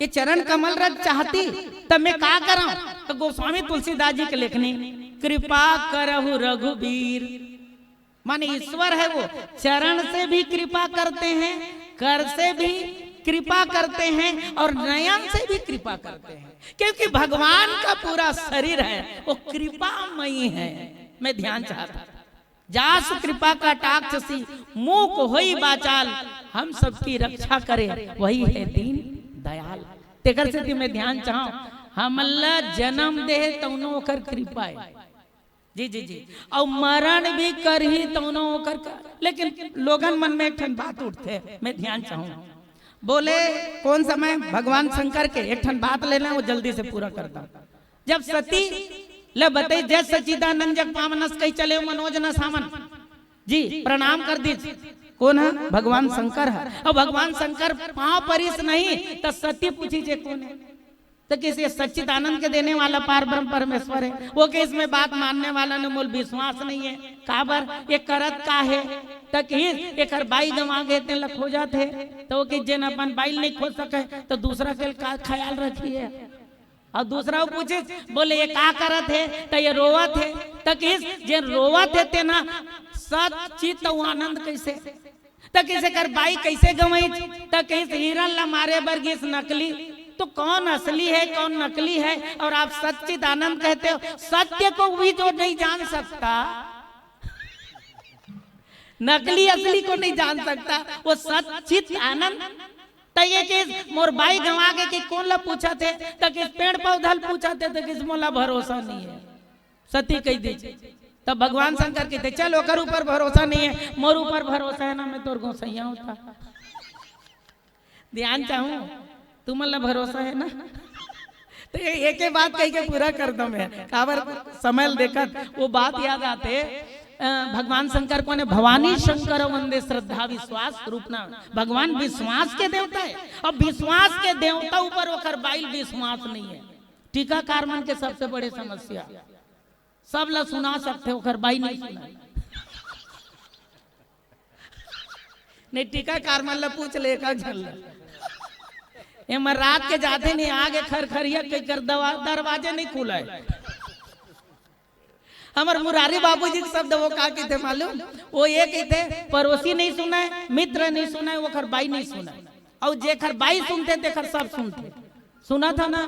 ये चरण कमल रज चाहती, त मैं का करंव? त गोस्वामी तुलसीदास जी के लेखनी, कृपा करहु रघुबीर। माने ईश्वर है, वो चरण से भी कृपा करते हैं, कर से भी कृपा करते हैं और नयन से भी कृपा करते हैं, क्योंकि भगवान का पूरा शरीर है, वो कृपामयी है। मैं ध्यान चाहता, जासु कृपा कटाक्ष सी, मूक होई बाचाल, हम सबकी रक्षा करे, वही है दीन दयाल। तेकर सेती मैं ध्यान चाहूं, हमन ला जन्म दे हे तउनो ओकर कृपा हे। जी, जी, जी। अउ मरण भी करही तउनो ओकर का, लेकिन लोगन मन में एक ठन बात उठथे, मैं ध्यान चाहूं। बोले, कोन समय भगवान शंकर के एक ठन बात ले लें, वो जल्दी से पूरा करता। जब सती ल बतइस, जय सच्चिदानंद जग पावन अस कहि चले मनोज न सावन। जी, प्रणाम कर दीस। कोन ह? भगवान शंकर ह। अउ भगवान शंकर पांव परिस नहीं, त सती पूछिस, ये कोन हे? त कहिस, ये सच्चिदानंद के देने वाला पार ब्रह्म परमेश्वर हे। वो कहिस, मैं बात मानने वाला नहीं, मोला विश्वास नहीं हे। काबर? ये करत का हे? त कहिस, एकर बाई गंवा गे, तेन ल खोजत हे। त वो कहिस, जेन अपन बाई ल नहीं खोज सके, त दूसरा के का ख्याल रखही? अउ दूसरा वो पूछिस, बोले, ये का करत हे? त ये रोवत हे। त कहिस, जेन रोवत हे, तेन ह सत चित अउ आनंद कइसे? त कहिस, एकर बाई कइसे गंवइस? त कहिस, हिरन ला मारे बर गिस नकली। तो कौन असली है, कौन नकली है? और आप सच्चिदानंद कहते हो, सत्य को भी जो नहीं जान सकता, नकली असली को नहीं जान सकता, वो सच्चित आनंद। त ये कहिस, मोर बाई गंवा गे कि कोन ला पूछत हे? त कहिस, पेड़ पौधा ल पूछत हे। त कहिस, मोला भरोसा नहीं हे। सती कहि दीस। तब भगवान शंकर कहिथे, चल, ओकर ऊपर भरोसा नहीं हे, मोर ऊपर भरोसा हे ना, मैं तोर गोसइया होता। ध्यान चाहूं, तुमन ला भरोसा हे ना? त ये एके बात कहिके पूरा कर दंव मैं, काबर समय ल देखत वो बात याद आथे। अ, भगवान शंकर कोन हे? भवानी शंकर वंदे श्रद्धा विश्वास रूप ना। भगवान विश्वास के देवता हे। अब विश्वास के देवता ऊपर ओकर बाई ल विश्वास नहीं हे। टीकाकार मन के सबसे बड़े समस्या, सब ला सुना सकथे, ओकर बाई नहीं सुना। नहीं, टीकाकार मन ला पूछ ले, एक झन ला। एमन रात के जाथे नहीं, आगे खरखरिया के कर दवा-, दरवाजे नहीं खुलाय। हमर मुरारी बाबूजी के शब्द वो का कहिथे मालूम? वो ये कहिथे, पड़ोसी नहीं सुनाय, मित्र नहीं सुनाय, ओकर बाई नहीं सुनाय। अउ जेकर बाई सुनथे, तेकर सब सुनथे। सुनत हव ना?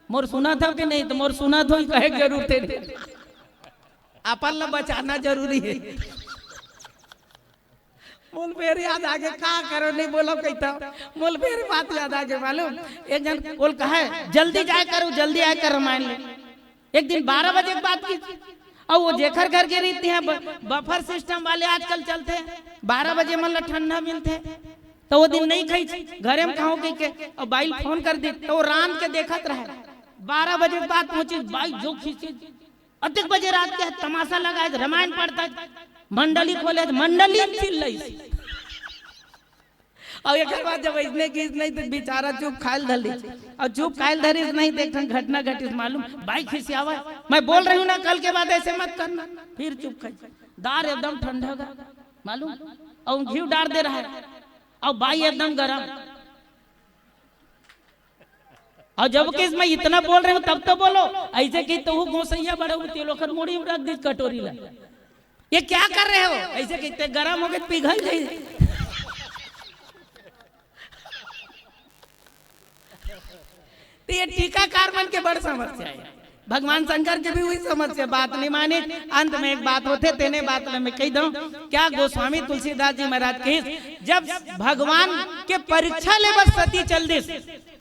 मोर सुनत हव कि नहीं? त मोर सुनत होही कहे के जरूरत हे नहीं। अपन ला बचाना जरूरी हे। मोला फेर याद आगे, का करों, नहीं बोलव कहिथंव। मोला फेर बात याद आगे मालूम, एक झन बोले कहे, जल्दी जाय कर, जल्दी आय कर रामायण ले। एक दिन बारह बजे के बात कहिस, अउ वो जेकर घर गे रहिस, तिहां ब-, बफर सिस्टम वाले आजकल चलथे, बारह बजे मन ला ठंडा मिलथे, त वो दिन नहीं खाइस, घरे म खाहूं कहिके, अउ बाई ल फोन कर दीस, त वो रांध के देखत रहय, बारह बजे के बाद पहुंचिस, बाई जो खिसिस, अतेक बजे रात के तमाशा लगाय, रामायण पढ़त हे, मंडली खोले, मंडली म चिल्लाइस। अउ एकर बाद जब अइसने कहिस नहीं, त बेचारा चुप खाय ल धर लिस। अउ चुप खाय ल धरिस नहीं, त एक ठन घटना घटिस मालूम, बाई खिसियावय, मैं बोल रही हूं ना, कल के बाद ऐसे मत करना। फिर चुप खाइस, दार एकदम ठंडा गा मालूम, अउ घीव डार दे रहय, अउ बाई एकदम गरम। अउ जब कहिस मैं इतना बोल रही हूं, तब तो बोलो, ऐसे कहिस त वो गोसइया बड़े होते लोग कर मुड़ी में रख दीस कटोरी ला। ये क्या कर रहे हो? ऐसे कहते गरम हो गए, पिघल जाए। तो ये टीकाकार मन के बड़ समस्या है। भगवान शंकर के भी वही समस्या, बात नहीं माने। अंत में एक बात होथे, तेने बात ल मैं कही दंव। क्या गोस्वामी तुलसीदास जी महाराज कहिस, जब भगवान के परीक्षा ले बस सती चल दिस,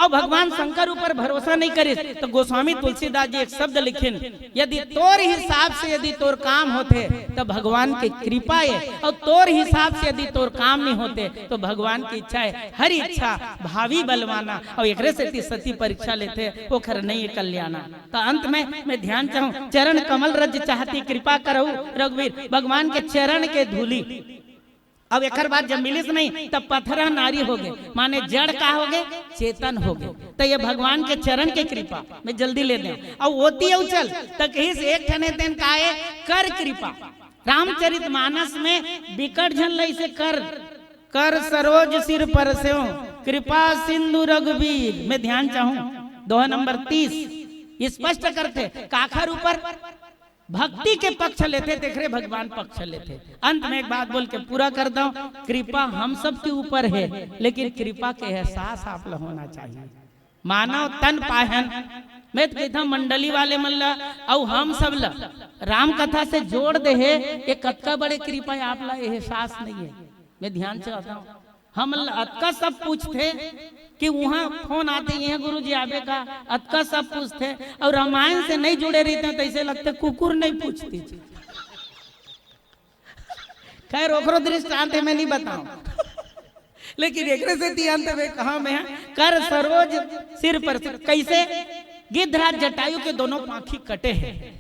अउ भगवान शंकर ऊपर भरोसा नहीं करिस, तो गोस्वामी तुलसीदास जी एक शब्द लिखिन, यदि तोर हिसाब से यदि तोर काम होथे, तो भगवान के कृपा है, अउ तोर हिसाब से यदि तोर काम नहीं होथे, तो भगवान की इच्छा है। हर इच्छा भावी बलवाना, अउ एकरे सेती सती परीक्षा लेथे, ओखर नहीं कल्याणा। तो अंत में मैं ध्यान चाहूं, चरण कमल रज चाहती कृपा करहु रघुवीर, भगवान के चरण के धूली। अब एकर बाद जब मिलिस नहीं, तब पथरा नारी हो गए, माने जड़ का हो गए, चेतन हो गए। तो ये भगवान के चरण के कृपा में जल्दी ले दें। अब ओती अउ चल, तो कहिस एक ठने तेन काए, कर कृपा। रामचरित मानस में बिकट झन लइसे कर, कर सरोज सिर परसेव, कृपा सिंधु रघुबीर। मैं ध्यान चाहूं, दोहा नंबर तीस, स्पष्ट करथे, काखर ऊपर भक्ति के पक्ष लेथे, तेखरे भगवान पक्ष लेथे। अंत में एक बात बोल के पूरा कर दंव, कृपा हम सब के ऊपर है, लेकिन कृपा के एहसास आप ला होना चाहिए। मानव तन पाहन, मैं तो कहता हूं, मंडली वाले मन ला, अउ हम सब ला राम कथा से जोड़ दे हे, ये कतका बड़े कृपा है, आप ला एहसास नहीं है। मैं ध्यान से बताऊं, हम ल-, अतका सब पूछथे कि उहाँ फोन आथे, "ये गुरु जी आबे का?" अतका सब पूछथे, अउ रामायण से नहीं जुड़े रहिते तो ऐसे लगथे कुकुर नहीं पूछती। खैर, ओकरो दृष्टांत है, मैं नहीं बताऊं। लेकिन एकरे सेती अंत में कहा मैं, कर सरोज सिर पर से, कैसे? गिद्धराज जटायु के दोनों पांखी कटे हैं।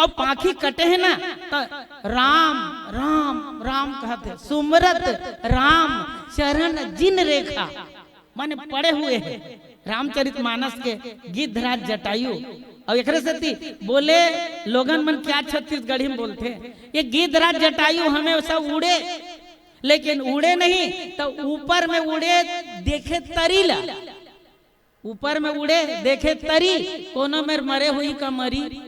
अब पांखी कटे हैं ना, तो राम, राम, राम कहत हे, सुमरत राम चरण जिन रेखा, माने पड़े हुए हैं रामचरित मानस के गिद्धराज जटायु। अउ एकरे सेती बोले, लोगन मन क्या छत्तीसगढ़ी में बोलथे, ये गिद्धराज जटायु हमेशा उड़े, लेकिन उड़े नहीं तो ऊपर में उड़े, देखे तरी ला, ऊपर में उड़े, देखे तरी, कोनो मेर मरे हुई का मरी।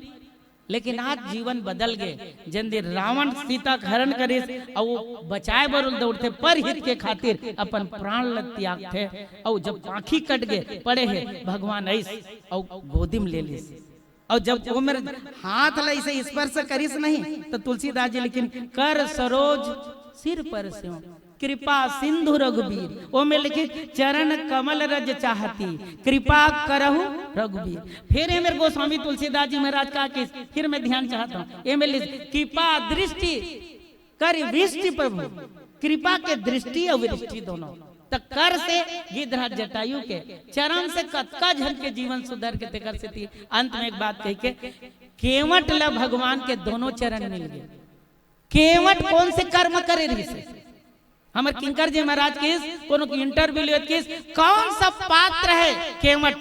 लेकिन आज जीवन बदल गए। जिन दिन रावण सीता के हरण करिस, अउ वो बचाए बर दौड़थे, पर हित के खातिर अपन प्राण ल त्यागथे, अउ जब पांखी कट गए, पड़े हे, भगवान आइस अउ गोदी में ले लिस। अउ जब वो मेरे हाथ ला इसे स्पर्श करिस नहीं, तो तुलसीदास जी लिखिन, "कर सरोज सिर परसेव, कृपा सिंधु रघुबीर।" वो में लिखिन, "चरण कमल रज चाहती, कृपा करहु रघुबीर।" फिर ये मेरे गोस्वामी तुलसीदास जी महाराज का किस, फिर मैं ध्यान चाहता हूँ, ये में लिख, कृपा दृष्टि कर वृष्टि प्रभु, कृपा के दृष्टि अउ वृष्टि दोनों। त कर से गिद्धराज जटायु के, चरण से कतका झन के जीवन सुधर के, तेकर सेती अंत में एक बात कही के, केवट ल भगवान के दोनों चरण मिल गए। केवट कौन से कर्म करे रहिस? हमर किंकर जी महाराज किस, कोनो की interview लेत किस, कौन सा पात्र है केवट?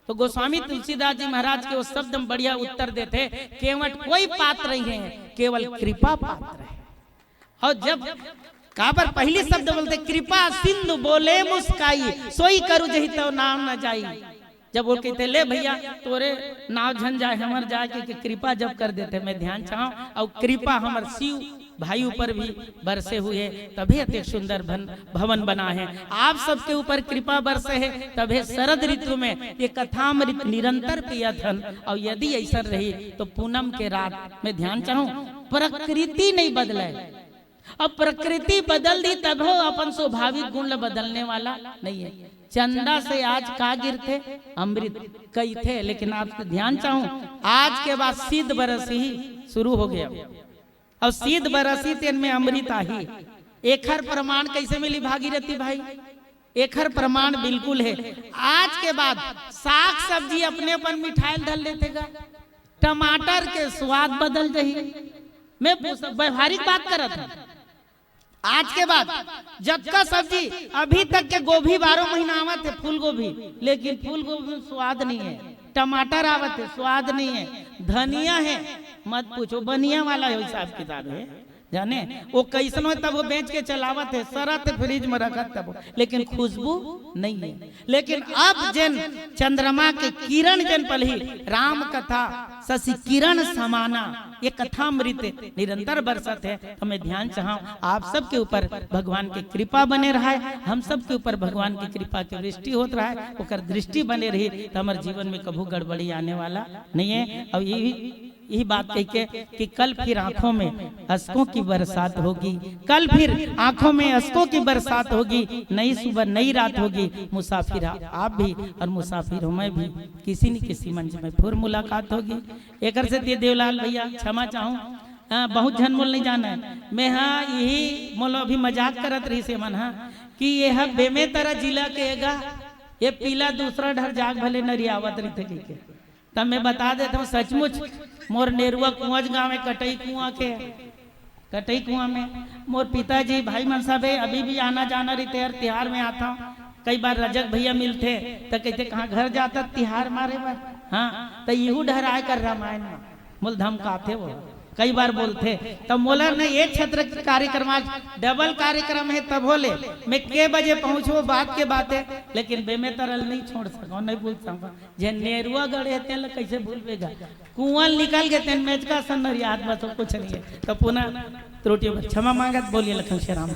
तो गोस्वामी तुलसीदास जी महाराज के उस शब्द में बढ़िया उत्तर देथे, केवट कोई पात्र नहीं है, केवल कृपा पात्र है। अउ जब काबर पहली शब्द बोलथे, "कृपा सिंधु बोले मुस्काई, सोई करू जही तव नाम न जाई।" जब वो कहथे, "ले भैया, तोरे नाव झन जाए, हमर जाए," के, के कृपा जब कर देथे, मैं ध्यान चाहूं, अउ कृपा हमर शिव भाई ऊपर भी बरसे हुए, तभे अतेक सुंदर भन-, भवन बना है। आप सबके ऊपर कृपा बरसे है, तभे शरद ऋतु में ये कथामृत निरंतर पियत हन। अउ यदि ऐसा रही, तो पूनम के रात में ध्यान चाहूं, प्रकृति नहीं बदले। अब प्रकृति बदल दी, तब हो अपन स्वाभाविक गुण ल बदलने वाला नहीं है। चंदा से आज का गिरथे? अमृत कहिथे, लेकिन आप ध्यान चाहूं, आज के बाद शीत बरस ही शुरू हो गया। अब शीत बरसी तेन में अमृत आही। एखर प्रमाण कैसे मिली भागीरथी भाई? एखर प्रमाण बिल्कुल है। आज के बाद साग सब्जी अपने अपन मिठाइल धर लेथे गा, टमाटर के स्वाद बदल जाही। मैं पूछ-, व्यवहारिक बात करत हूँ। आज के बाद जतका सब्जी अभी तक के गोभी बारह महीना आवत है, फूल गोभी, लेकिन फूल गोभी में स्वाद नहीं है। टमाटर आवत है, स्वाद नहीं है। धनिया है, मत पूछो, बनिया वाला है, हिसाब किताब है। जाने वो कइसनो हे, तब वो बेच के चलावत हे, सरत हे फ्रिज में रखत तब, लेकिन खुशबू नहीं हे। लेकिन अब जेन चंद्रमा के किरण जेन पलही, राम कथा शशि किरण समाना, ये कथामृत निरंतर बरसत हे। तो मैं ध्यान चाहूँ आप सबके ऊपर भगवान के कृपा बने रहे, हम सबके ऊपर भगवान के कृपा के वृष्टि होत रहे, ओकर दृष्टि बने रही, तो हमर जीवन में कभू गड़बड़ी आने वाला नहीं हे। अब यही यही बात कह के कि कल फिर आंखों में अशकों की बरसात होगी, कल फिर आंखों में अशकों की बरसात होगी, नई सुबह नई रात होगी। मुसाफिर आप भी और मुसाफिर हूँ मैं भी, किसी न किसी मंच में फिर मुलाकात होगी। एकर से दे देवलाल भैया क्षमा चाहूँ, हाँ, बहुत झन मोल नहीं जाना हे। मैं हाँ यही मोल अभी मजाक करत रही से मन हाँ कि ये हा बेमेतरा जिला के एगा, ये पीला दूसरा ढर जाग भले नरियावत रही थे के। तब मैं बता देता हूँ सचमुच, मोर नेरुआ कुआंच गाँव में कटई कुआं के, कटई कुआं में मोर पिताजी भाई मन सब हे, अभी भी आना जाना रहिथे यार, तिहार में आता हूँ। कई बार रजक भैया मिलथे त कहिथे कहाँ घर जाता तिहार मारे बर, हाँ त इहू डहराए कर रामायण में मोल धमकाथे वो, कई बार बोलथे। त मोला न ये क्षेत्र के कार्यक्रम आज डबल कार्यक्रम हे तब होले मैं के बजे पहुँचहूँ वो बात के बात हे, लेकिन बेमेतरा ल नहीं छोड़ सकूँ, नहीं भूल सकूँ। जे नेरुआ गड़े हे तेन ल कइसे भूलबे गा? कुआं निकल गे तेन मेचका सन्नरियात बस, कुछ नहीं हे। तो पुनः त्रुटि क्षमा मांगत बोलिए लखन श्री राम।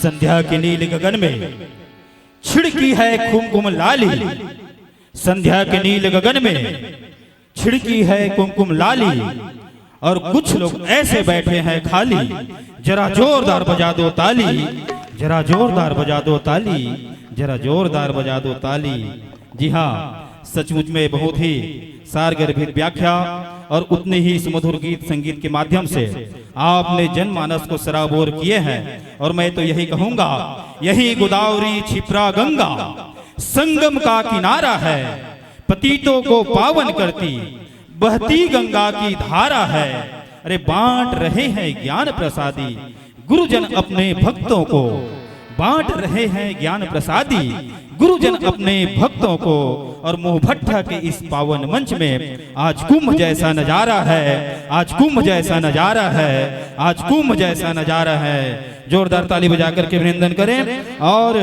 संध्या के नील गगन में छिड़की है कुमकुम लाली। संध्या के नील गगन में छिड़की है कुमकुम लाली। और कुछ लोग ऐसे बैठे हैं खाली। जरा जोरदार बजा दो ताली। जरा जोरदार बजा दो ताली। जरा जोरदार बजा दो ताली। जी हाँ, सचमुच में बहुत ही सारगर्भित व्याख्या और उतने ही सुमधुर गीत संगीत के माध्यम से आपने जनमानस को सराबोर किए हैं। और मैं तो यही कहूँगा, यही गोदावरी छिपरा गंगा संगम का किनारा है, पतितों को पावन करती बहती गंगा की धारा है। अरे, बांट रहे हैं ज्ञान प्रसादी गुरुजन अपने भक्तों को, बांट रहे हैं ज्ञान प्रसादी गुरुजन अपने भक्तों को। और मोहभट्ठा के इस पावन मंच में आज कुंभ जैसा नजारा है, आज कुंभ जैसा नजारा है, आज कुंभ जैसा नजारा है। जोरदार ताली बजा करके अभिनंदन करें। और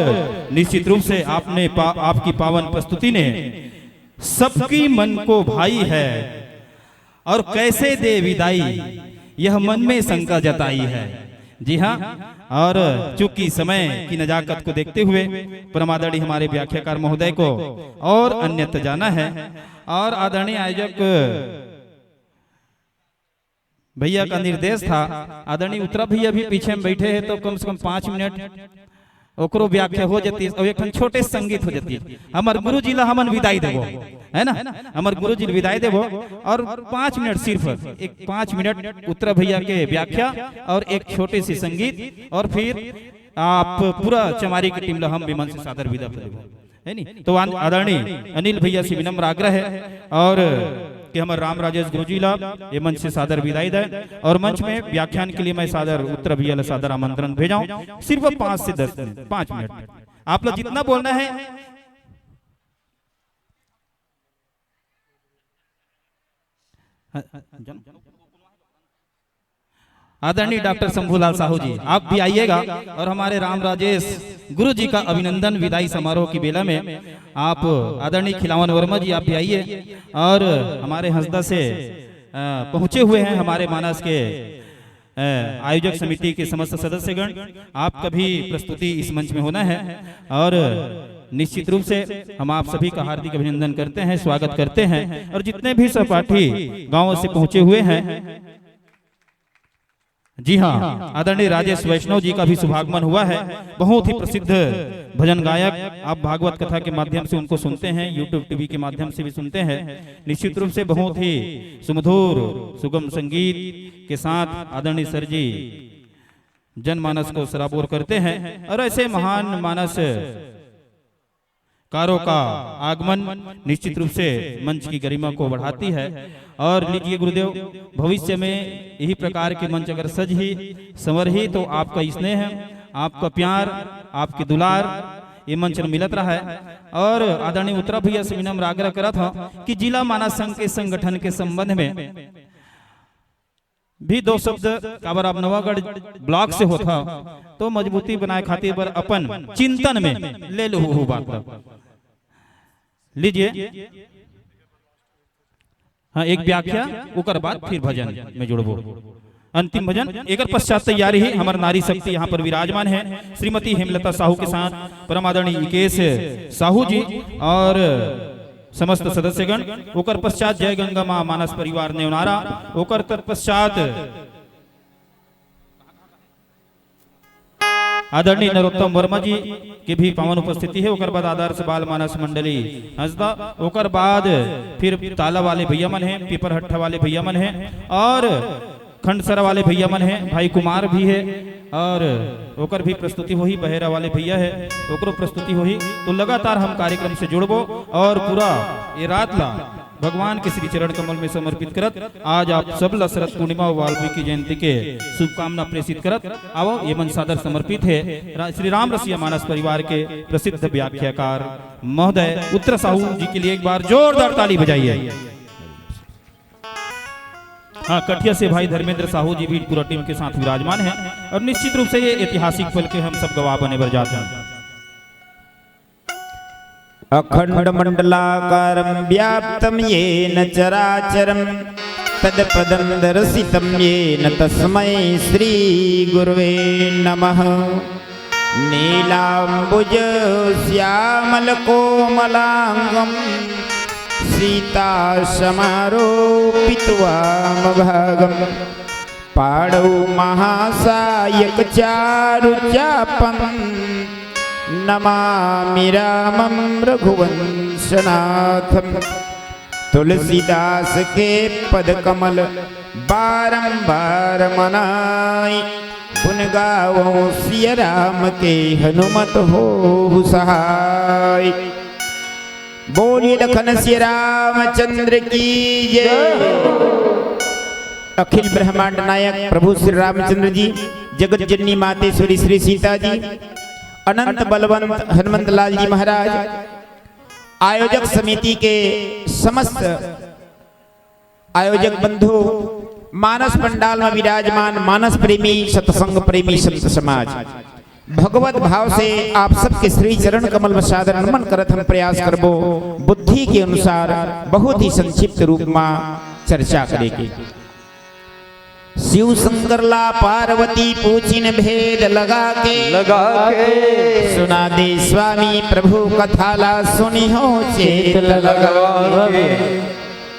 निश्चित रूप से आपने पा, आपकी पावन प्रस्तुति ने सबकी मन को भाई है। और कैसे दे विदाई, यह मन में शंका जताई है। जी हाँ, और चूंकि समय की नजाकत को देखते हुए परमादरणीय हमारे व्याख्याकार महोदय को और अन्यत्र जाना है, और आदरणीय आयोजक भैया का निर्देश था, आदरणीय उत्तरा भैया भी पीछे में बैठे हैं, तो कम से कम पाँच मिनट ओकरो व्याख्या हो जाती और एक ठन छोटे संगीत हो जाती। हमर गुरु जी ला हमन विदाई देबो, है ना? हमर गुरु जी ला विदाई देबो और पाँच मिनट, सिर्फ एक पाँच मिनट उत्तरा भैया के व्याख्या और एक छोटे से संगीत, और फिर आप पूरा चमारी की टीम ला हम भी मन से सादर विदा कर देबो, है नी? तो आन-, आदरणीय अनिल भैया से विनम्र आग्रह है और कि हमर राम राजेश गुरुजी ला ये मंच से सादर विदाई दे और मंच में व्याख्यान के लिए मैं सादर उत्तरा भैया ला सादर आमंत्रण भेजाऊं। सिर्फ पाँच से दस मिनट, पाँच मिनट, आप लोग जितना बोलना है। आदरणीय डॉक्टर शंभूलाल साहू जी, आप भी आइएगा और हमारे राम राजेश गुरु जी का अभिनंदन विदाई समारोह की बेला में आप आदरणीय खिलावन वर्मा जी, आप भी आइए। और हमारे हंसदा से अ, पहुंचे हुए हैं हमारे मानस के अ, आयोजक समिति के समस्त सदस्यगण, आपका भी प्रस्तुति इस मंच में होना है और निश्चित रूप से हम आप सभी का हार्दिक अभिनंदन करते हैं, स्वागत करते हैं। और जितने भी सहपाठी गांवों से पहुंचे हुए हैं, जी हाँ, आदरणीय राजेश वैष्णव जी का भी शुभागमन हुआ है। बहुत ही प्रसिद्ध भजन गायक, आप भागवत कथा के माध्यम से उनको सुनते हैं, YouTube टीवी के माध्यम से भी सुनते हैं। निश्चित रूप से बहुत ही सुमधुर सुगम संगीत के साथ आदरणीय सर जी जनमानस को सराबोर करते हैं और ऐसे महान मानस कारों का आगमन निश्चित रूप से मंच की गरिमा को बढ़ाती है। और लीजिए गुरुदेव, भविष्य में यही प्रकार के मंच अगर सज ही संवर ही तो आपका स्नेह, आपका प्यार, आपकी दुलार ये मंच में मिलत रहा है। और आदरणीय उत्तरा भैया से विनम्र आग्रह करत हूँ कि जिला मानस संघ के संगठन के संबंध में भी दो शब्द, काबर आप नवागढ़ ब्लॉक से होता तो मजबूती बनाए खातिर बर अपन चिंतन में ले लो हो बात ला। लीजिए, हाँ, एक व्याख्या, ओकर बाद फिर भजन में जुड़बो। अंतिम भजन, एकर पश्चात तैयारी है, हमार नारी शक्ति यहाँ पर विराजमान है, श्रीमती हेमलता साहू के साथ परम आदरणीय इकेश साहू जी और समस्त सदस्यगण। ओकर पश्चात जय गंगा माँ मानस परिवार नेवनारा, ओकर तत्पश्चात आदरणीय नरोत्तम वर्मा जी के भी पावन उपस्थिति है। ओकर बाद आदर्श बाल मानस मंडली हंसदा, ओकर बाद फिर ताला वाले भैया मन हैं, पीपर हट्ठा वाले भैया मन हैं और खंडसरा वाले भैया मन हैं, भाई कुमार भी है और ओकर भी प्रस्तुति होही, बहेरा वाले भैया है, ओकरो प्रस्तुति होही। तो लगातार हम कार्यक्रम से जुड़बो और पूरा ये रात ला भगवान के श्री चरण कमल में समर्पित करत आज आप सब ला शरद पूर्णिमा और वाल्मीकि जयंती के शुभकामना प्रेषित करत आवो। ये मंच सादर समर्पित है रा-, श्री राम रसिया मानस परिवार के प्रसिद्ध व्याख्याकार महोदय उत्तर साहू जी के लिए एक बार जोरदार ताली बजाइए। हाँ, कटिया से भाई धर्मेंद्र साहू जी भी पूरा टीम के साथ विराजमान हैं और निश्चित रूप से ये ऐतिहासिक पल के हम सब गवाह बने बर जाते हैं। अखण्डमण्डलाकारं व्याप्तं येन चराचरं तत्पदं दर्शितं येन तस्मै श्रीगुरवे नमः। नीलाम्बुज श्यामल कोमलांगम सीता समारोपित वामभागम पाणौ महासायक चारु चापम नमामि रामम रघुवंशनाथम। तुलसीदास के पद कमल बारंबार मनाई, गुण गावो सिया राम के हनुमत होहु सहाय। बोलिए लखन सिया रामचंद्र की जय। अखिल ब्रह्मांड नायक प्रभु श्री रामचंद्र जी, जगत जननी मातेश्वरी श्री सीता जी, अनंत बलवंत हनुमंत लाल जी महाराज, आयोजक समिति के समस्त आयोजक बंधु, मानस पंडाल में विराजमान मानस प्रेमी, सत्संग प्रेमी, संत समाज, भगवत भाव से आप सबके श्री चरण कमल में सादर नमन करत हम प्रयास करबो बुद्धि के अनुसार बहुत ही संक्षिप्त रूप में चर्चा करे के। शिव शंकर ला पार्वती पूछिन भेद लगा के, लगा के। सुना दे स्वामी प्रभु कथा ला सुनिहो चेत लगा के।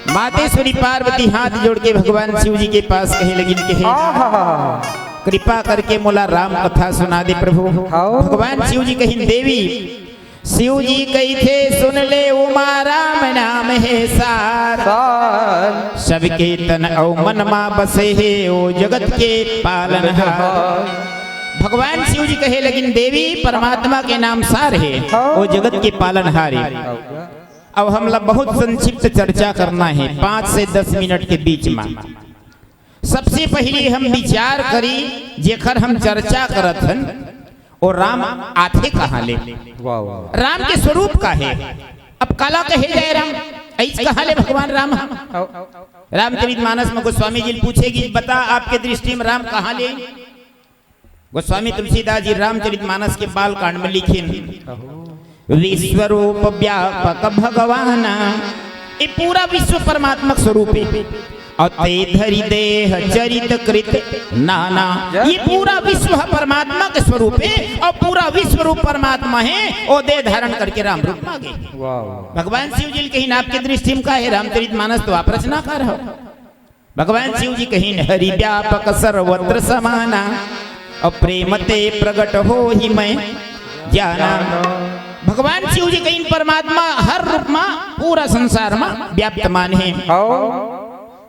मातेश्वरी पार्वती हाथ जोड़ के भगवान शिव जी के पास कहे लगिन के, हे नाथ, कृपा करके मोला राम कथा सुना दे प्रभु। हाव। भगवान शिव जी कहिन, देवी, शिव जी कहिथे, सुन ले उमा राम नाम हे सार। सार। सबके तन अउ मन मा बसे हे, ओ जगत के पालनहार। भगवान शिव जी कहे लगिन, देवी, परमात्मा के नाम सार हे, हाव। ओ जगत के पालनहार हे। हाव। अब हमला बहुत संक्षिप्त चर्चा करना हे, पाँच से दस मिनट के बीच में। सबसे पहले हम विचार करी, जेकर हम चर्चा करत हन, ओ राम आथे कहाँ ले? वाह, वाह। राम के स्वरूप का हे? अब काला कहे जाए राम, अइस कहाँ ले भगवान राम? हाव। रामचरित मानस में गोस्वामी जी पूछे कि बता, आपके दृष्टि में राम कहाँ ले? गोस्वामी तुलसीदास जी रामचरित मानस के बाल कांड में लिखिन, विश्वरूप व्यापक भगवान, ये पूरा विश्व परमात्मा के स्वरूप हे। अउ ते धरि देह चरित कृत नाना, ये पूरा विश्व ह परमात्मा के स्वरूप हे अउ पूरा विश्व रूप परमात्मा हे, ओ देह धारण करके राम रूप मा गे। वाह, वाह। भगवान शिव जी ल कहिन, आपके दृष्टि में का हे? रामचरित मानस तो आप रचनाकार हो। भगवान शिव जी कहिन, हरि व्यापक सर्वत्र समाना, अउ प्रेम ते प्रगट होहि मैं जाना। भगवान शिव जी कहिन, परमात्मा हर रूप मा पूरा संसार मा व्याप्तमान हे। हाव।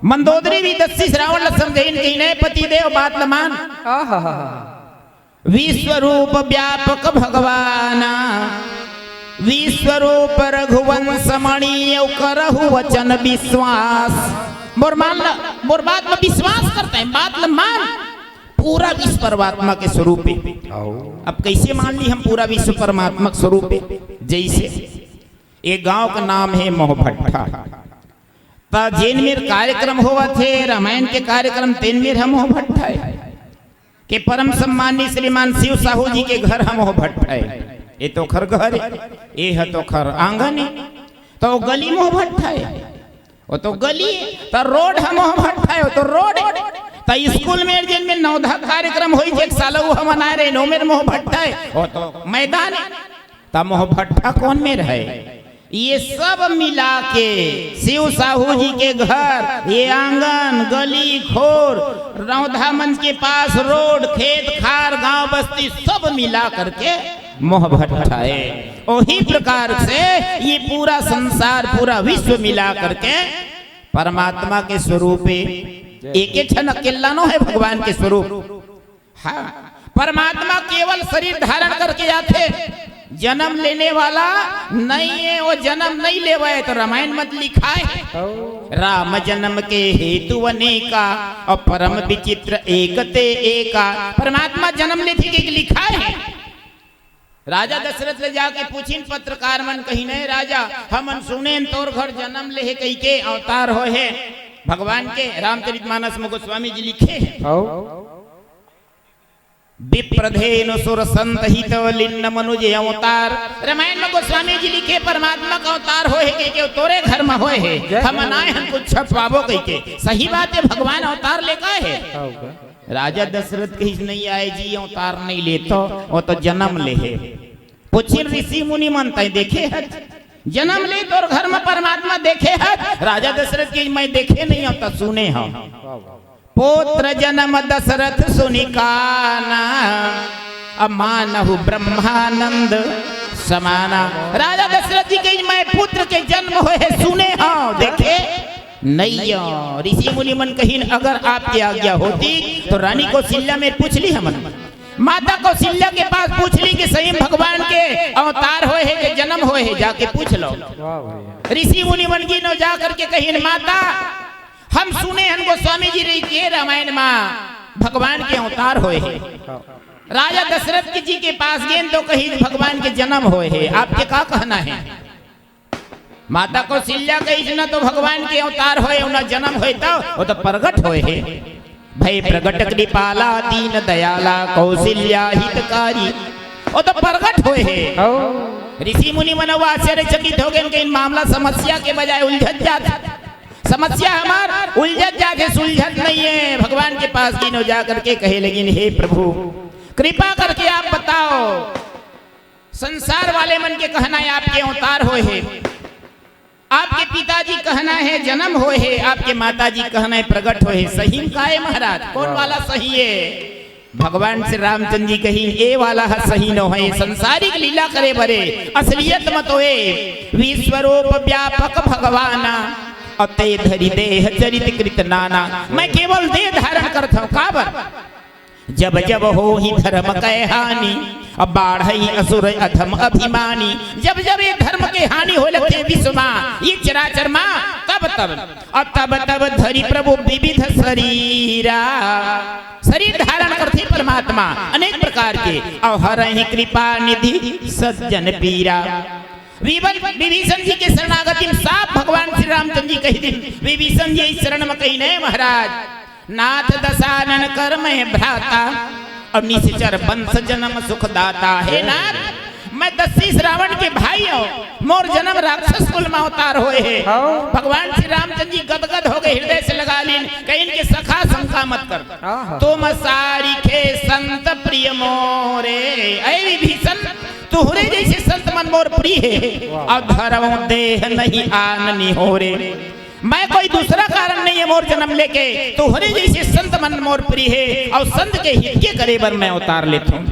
मंदोदरी भी दस्सी श्रावण ल समझाइन कहिन, हे पति देव, बात ल मान। आहा। विश्वरूप व्यापक भगवान, विश्वरूप रघुवंश मणि, अउ करहु वचन विश्वास। मोर मान ल, मोर बात में विश्वास करता है, बात ल मान। पूरा विश्व परमात्मा के स्वरूप हे। हाव। अब कैसे मान ली हम पूरा विश्व परमात्मा के स्वरूप हे? जैसे एक गांव का नाम हे मोहभट्ठा, त जेन मेर कार्यक्रम होवत हे, रामायण के कार्यक्रम, तेन मेर ह मोहभट्ठा हे। के परम सम्माननीय श्रीमान शिव साहू जी के घर ह मोहभट्ठा हे। ए तो ओखर घर हे, ए ह तो ओखर आंगन हे, त ओ गली मोहभट्ठा हे, ओ तो गली हे, त रोड ह मोहभट्ठा हे, ओ तो रोड हे। त स्कूल में जेन में नवधा कार्यक्रम होइस, एक साल ओ ह मनाए रहे, ओ मेर मोहभट्ठा हे, ओ तो मैदान हे। त मोहभट्ठा कोन मेर हे? ये सब मिला के शिव साहू जी के घर, ये आंगन, गली, खोर, नवधा मंच के पास रोड, खेत, खार, गांव, बस्ती, सब मिला करके मोहभट्ठा हे। ओही प्रकार से ये पूरा संसार, पूरा विश्व मिला करके परमात्मा के स्वरूप हे। एक ठन अकेला नो हे भगवान के स्वरूप। हाँ, परमात्मा केवल शरीर धारण करके आथे, जन्म लेने वाला नहीं हे, ओ जन्म नहीं लेवय, त रामायण म लिखाय हे। राम जन्म के हेतु अनेका, अउ परम विचित्र एक ते एका। परमात्मा जन्म लेथे के लिखाय हे। राजा दशरथ ले जाके पूछिन पत्रकार मन, कहिन, हे राजा, हमन सुनेन तोर घर जन्म ले हे कहिके, अवतार होय हे भगवान के। रामचरित मानस में गोस्वामी जी लिखे हे। हाव। विप्रधेनु सुर संत हित लिन्न मनुज अवतार। रामायण में गोस्वामी जी लिखे, परमात्मा का अवतार होय हे कहिके, तोरे घर में होय हे, जय हमन आए हन कुछ छपवाबो कहिके। सही बात हे, भगवान अवतार लेके आए हे। हाव का? राजा दशरथ कहिस, "नहीं आए जी, अवतार नहीं लेतो, वो तो जन्म ले हे।" पूछिन ऋषि मुनि मन, "तैं देखे हस? जन्म ले तोर घर में परमात्मा देखे हस?" राजा दशरथ कहिस, "मैं देखे नहीं हूँ, तो सुने हूँ।" पुत्र जन्म दशरथ सुनि काना, अब मानहु ब्रह्मानंद समाना। राजा दशरथ जी कहिन, "मैं पुत्र के जन्म होए हे सुने हूँ, देखे नहीं हूँ।" ऋषि मुनि मन कहिन, "अगर आपके आज्ञा होती तो रानी कौशल्या मेर पूछ ली हमन, माता कौशल्या के पास पूछ ली कि सही भगवान के अवतार होए हे कि जन्म होए हे, जाके पूछ लो।" ऋषि मुनि मन गिनो जा करके कहिन, "माता, हम सुने हन गोस्वामी जी रही के रामायण मा भगवान के अवतार होए हे।" राजा दशरथ के जी के पास गेन तो कही, "भगवान के जन्म होए हे, आपके का कहना है?" माता कौशल्या कहिस, "न तो भगवान के अवतार होए, न जन्म होए, तो वो तो प्रगट होए हे। भय प्रगट कृपाला दीन दयाला कौशल्या हितकारी, वो तो प्रगट होए हे।" ऋषि मुनि मन वो आश्चर्यचकित हो गए, उनके इन मामला समस्या के बजाय उलझत जात, समस्या हमार उलझत जात हे, सुलझत नहीं है। भगवान के पास गिनो जा करके कहे लगिन, "हे प्रभु, कृपा करके आप बताओ, संसार वाले मन के कहना है आपके अवतार होए हे, आपके पिताजी कहना है जन्म होए हे, आपके माताजी कहना है प्रगट होए हे, सही काय महाराज, कौन वाला सही है?" भगवान श्री रामचंद्र जी कहिन, "ए वाला ह सही नोहे, संसारिक लीला करे बरे, असलियत म तो ए विश्वरूप व्यापक भगवान, अते धरि देह चरित कृत नाना।" मैं केवल देह धारण करत हूँ, काबर? "जब जब होही धर्म कै हानि, अब बाढ़ई असुर अधम अभिमानी।" जब जब ये धर्म के हानि होए लगथे विश्व मा, ये चराचर मा, तब तब, और तब तब धरि प्रभु विविध शरीरा, शरीर धारण करथे परमात्मा अनेक प्रकार के, और हरहि कृपा निधि सज्जन पीरा। विभीषण जी के शरणागति में साफ भगवान श्री रामचंद्र जी कहि दिन, विभीषण जी इस शरण में कहिन, "नहीं महाराज, नाथ दशानन कर मैं भ्राता, और निश्चर वंश जन्म सुख दाता।" हे नाथ, मैं दशीस रावण के भाई हूँ, मोर जन्म राक्षस कुल में अवतार होए हे। भगवान श्री रामचंद्र जी गदगद हो गए, हृदय से लगा लीन, कहिन के सखा शंका मत कर। "तुम सारिखे संत प्रिय मोरे।" ऐ विभीषण, तुहरे जैसे संत मन मोर प्रिय हे, और धरऊं देह नहीं आन निहोरे। मैं कोई दूसरा कारण नहीं है मोर जन्म लेके, तुहरे जैसे संत मन मोर प्रिय हे, और संत के हित के करे बर मैं अवतार लेथों,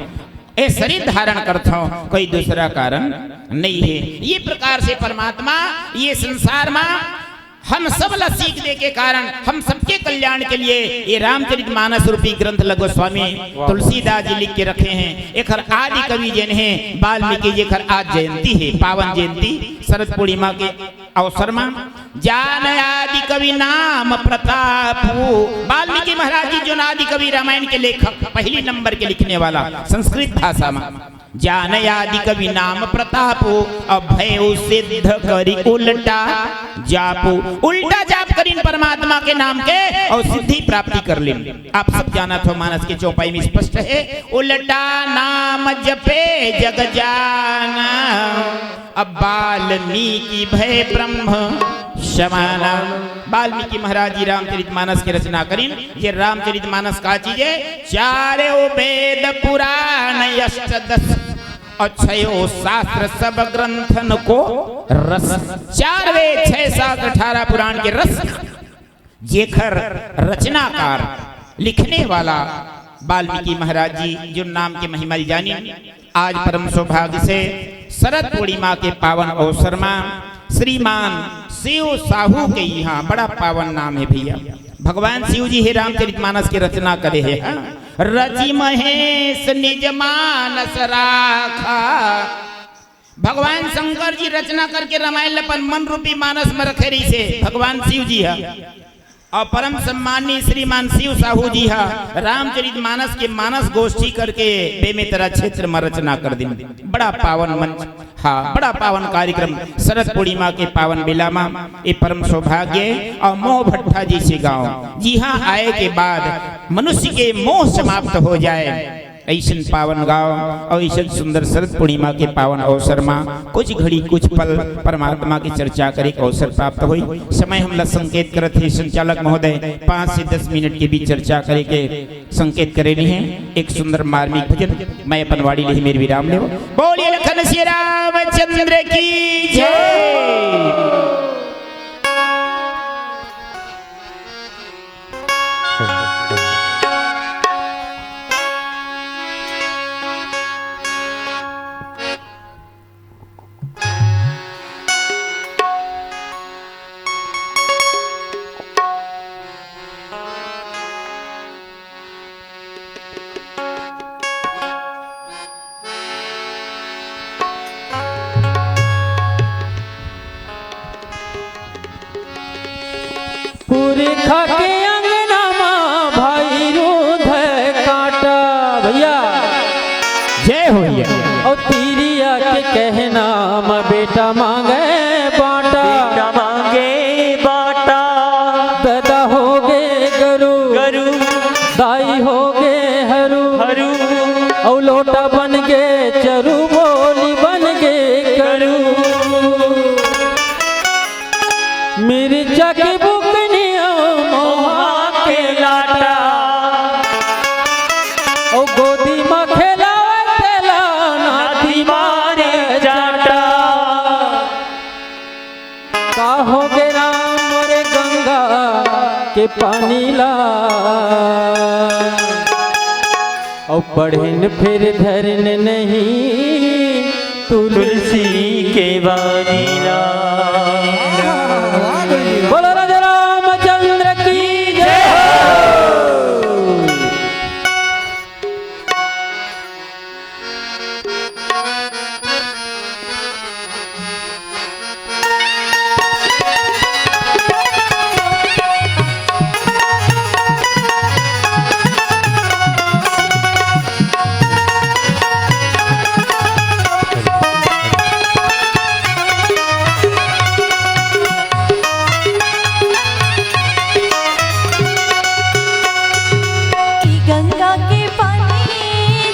ए शरीर धारण करथों, कोई दूसरा कारण नहीं है। ये प्रकार से परमात्मा ये संसार मा हम सब ला सीख दे के कारण हम सबके कल्याण के लिए ये रामचरित मानस रूपी ग्रंथ ल गोस्वामी तुलसीदास जी लिख के रखे हैं। एखर आदि कवि जेन है वाल्मीकि जी, एखर आज जयंती है, पावन जयंती शरद पूर्णिमा के अवसर मा। जान आदि कवि नाम प्रतापू, वाल्मीकि महाराज जी जो आदि कवि, रामायण के लेखक, पहली नंबर के लिखने वाला संस्कृत भाषा मा। जान आदि कवि नाम प्रतापू, अब भयउ सिद्ध करी उल्टा जापू। उल्टा जाप करिन परमात्मा के नाम के और सिद्धि प्राप्ति कर लिन। आप सब जानत हो, मानस के चौपाई में स्पष्ट है, "उल्टा नाम जपे जग जाना, अब वाल्मीकि भय ब्रह्म समाना।" वाल्मीकि महाराज जी रामचरित मानस के रचना करिन। ये रामचरित मानस का चीज है? चारों वेद पुराण अष्टदश और छयो शास्त्र सब ग्रंथन को रस। चार वेद, छह शास्त्र, अठारह पुराण के रस जेखर रचनाकार, लिखने वाला वाल्मीकि महाराज जी, जो नाम के महिमा ल जानी, आज परम सौभाग्य से शरद पूर्णिमा के पावन अवसर मा श्रीमान शिव साहू के यहाँ, बड़ा पावन नाम है भैया, भगवान शिव जी हे रामचरित मानस के रचना करे हे, हाँ? "रचि महेश निज मानस राखा।" भगवान शंकर जी रचना करके रामायण ल अपन मन रूपी मानस में रखे रहिसे भगवान शिव जी ह। और परम सम्माननीय श्रीमान शिव साहू जी ह रामचरित मानस के मानस गोष्ठी करके बेमेतरा क्षेत्र में रचना कर दिन। बड़ा पावन मंच, हाँ, बड़ा पावन कार्यक्रम शरद पूर्णिमा के पावन बेला मा। ये परम सौभाग्य और मोह भट्टा जैसे गांव, जी हाँ, आए के बाद मनुष्य के मोह समाप्त हो जाए। अइसन पावन गांव अउ अइसन सुंदर शरद पूर्णिमा के पावन अवसर मा कुछ घड़ी, कुछ पल परमात्मा के चर्चा करे के अवसर प्राप्त होई। समय हमला संकेत करत हे संचालक महोदय, पाँच से दस मिनट के बीच चर्चा करे के संकेत करे रहे हैं। एक सुंदर मार्मिक भजन, मैं अपन वाणी ले ही मेर विराम लेवों। बोलिए लखन श्री रामचंद्र की जय। पुरखा के अंगना मा भाई रूध काटा। भैया, जय हो भैया। अउ तिरिया के कहना मा बेटा मांगे बाटा। बेटा मांगे बाटा। ददा हो गे गरु, गरु। दाई हो गे हरू, हरू। अउ लोटा बन गे चरू, बोली बन गे करू। मिर्चा के बुकनी अउ मोहा के लाटा, अउ गोदी म खेलावत तेला नाती मारे चाटा। का हो गे राम मोरे गंगा के पानी ला, अउ पढ़ेन फेर धरेन नहीं तुलसी के बानी ला। बोलो राजा रामचंद्र की जय हो। कि गंगा के पानी,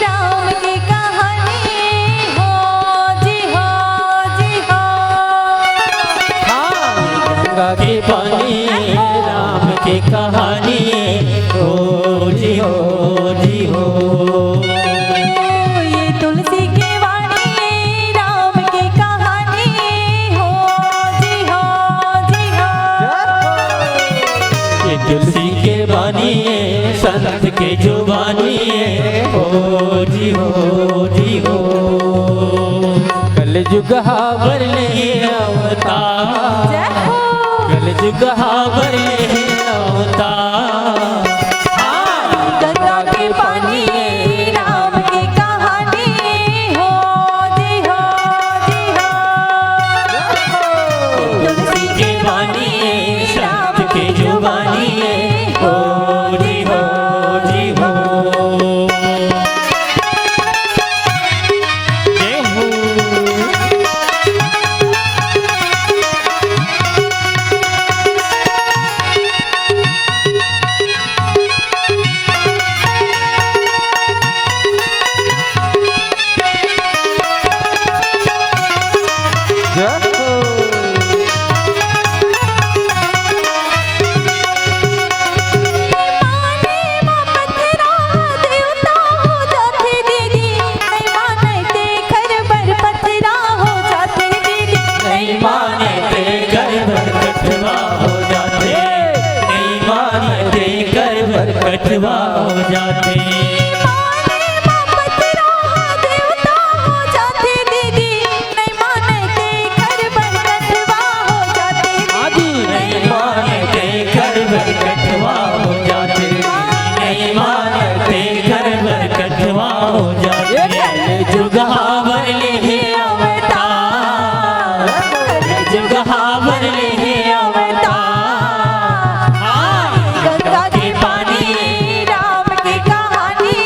राम के कहानी, हो जी, हो जी, हो। हाँ, गंगा के पानी, राम के कहानी, हो जी, हो जी, हो। ये तुलसी के वाणी, राम के कहानी, हो जी, हो जी, हो। ये तुलसी के बानी है, संत के जुबानी है, हो जी, हो जी, हो। कलजुग हाबर ले अवतार, जय हो। कलजुग हाबर ले अवतार। हाँ। गंगा के पानी, राम की कहानी, हो जी, हो जी, हो। तुलसी के बानी, राम के जुबानी, हो जी, हो जी, हो। जय हो। जय हो। नहीं माने ते घर बर कठवा हो जाथे। नहीं माने ते घर बर कठवा हो जाथे। माने मा पथरा देवता हो जाथे दीदी। नहीं माने ते घर बर कठवा हो जाथे दीदी। नहीं माने ते घर बर कठवा हो जाथे। नहीं माने ते घर बर कठवा हो जाथे। जुग हावर ले अवतार, जुग हावर ले अवतार। हाँ। गंगा के पानी, राम की कहानी,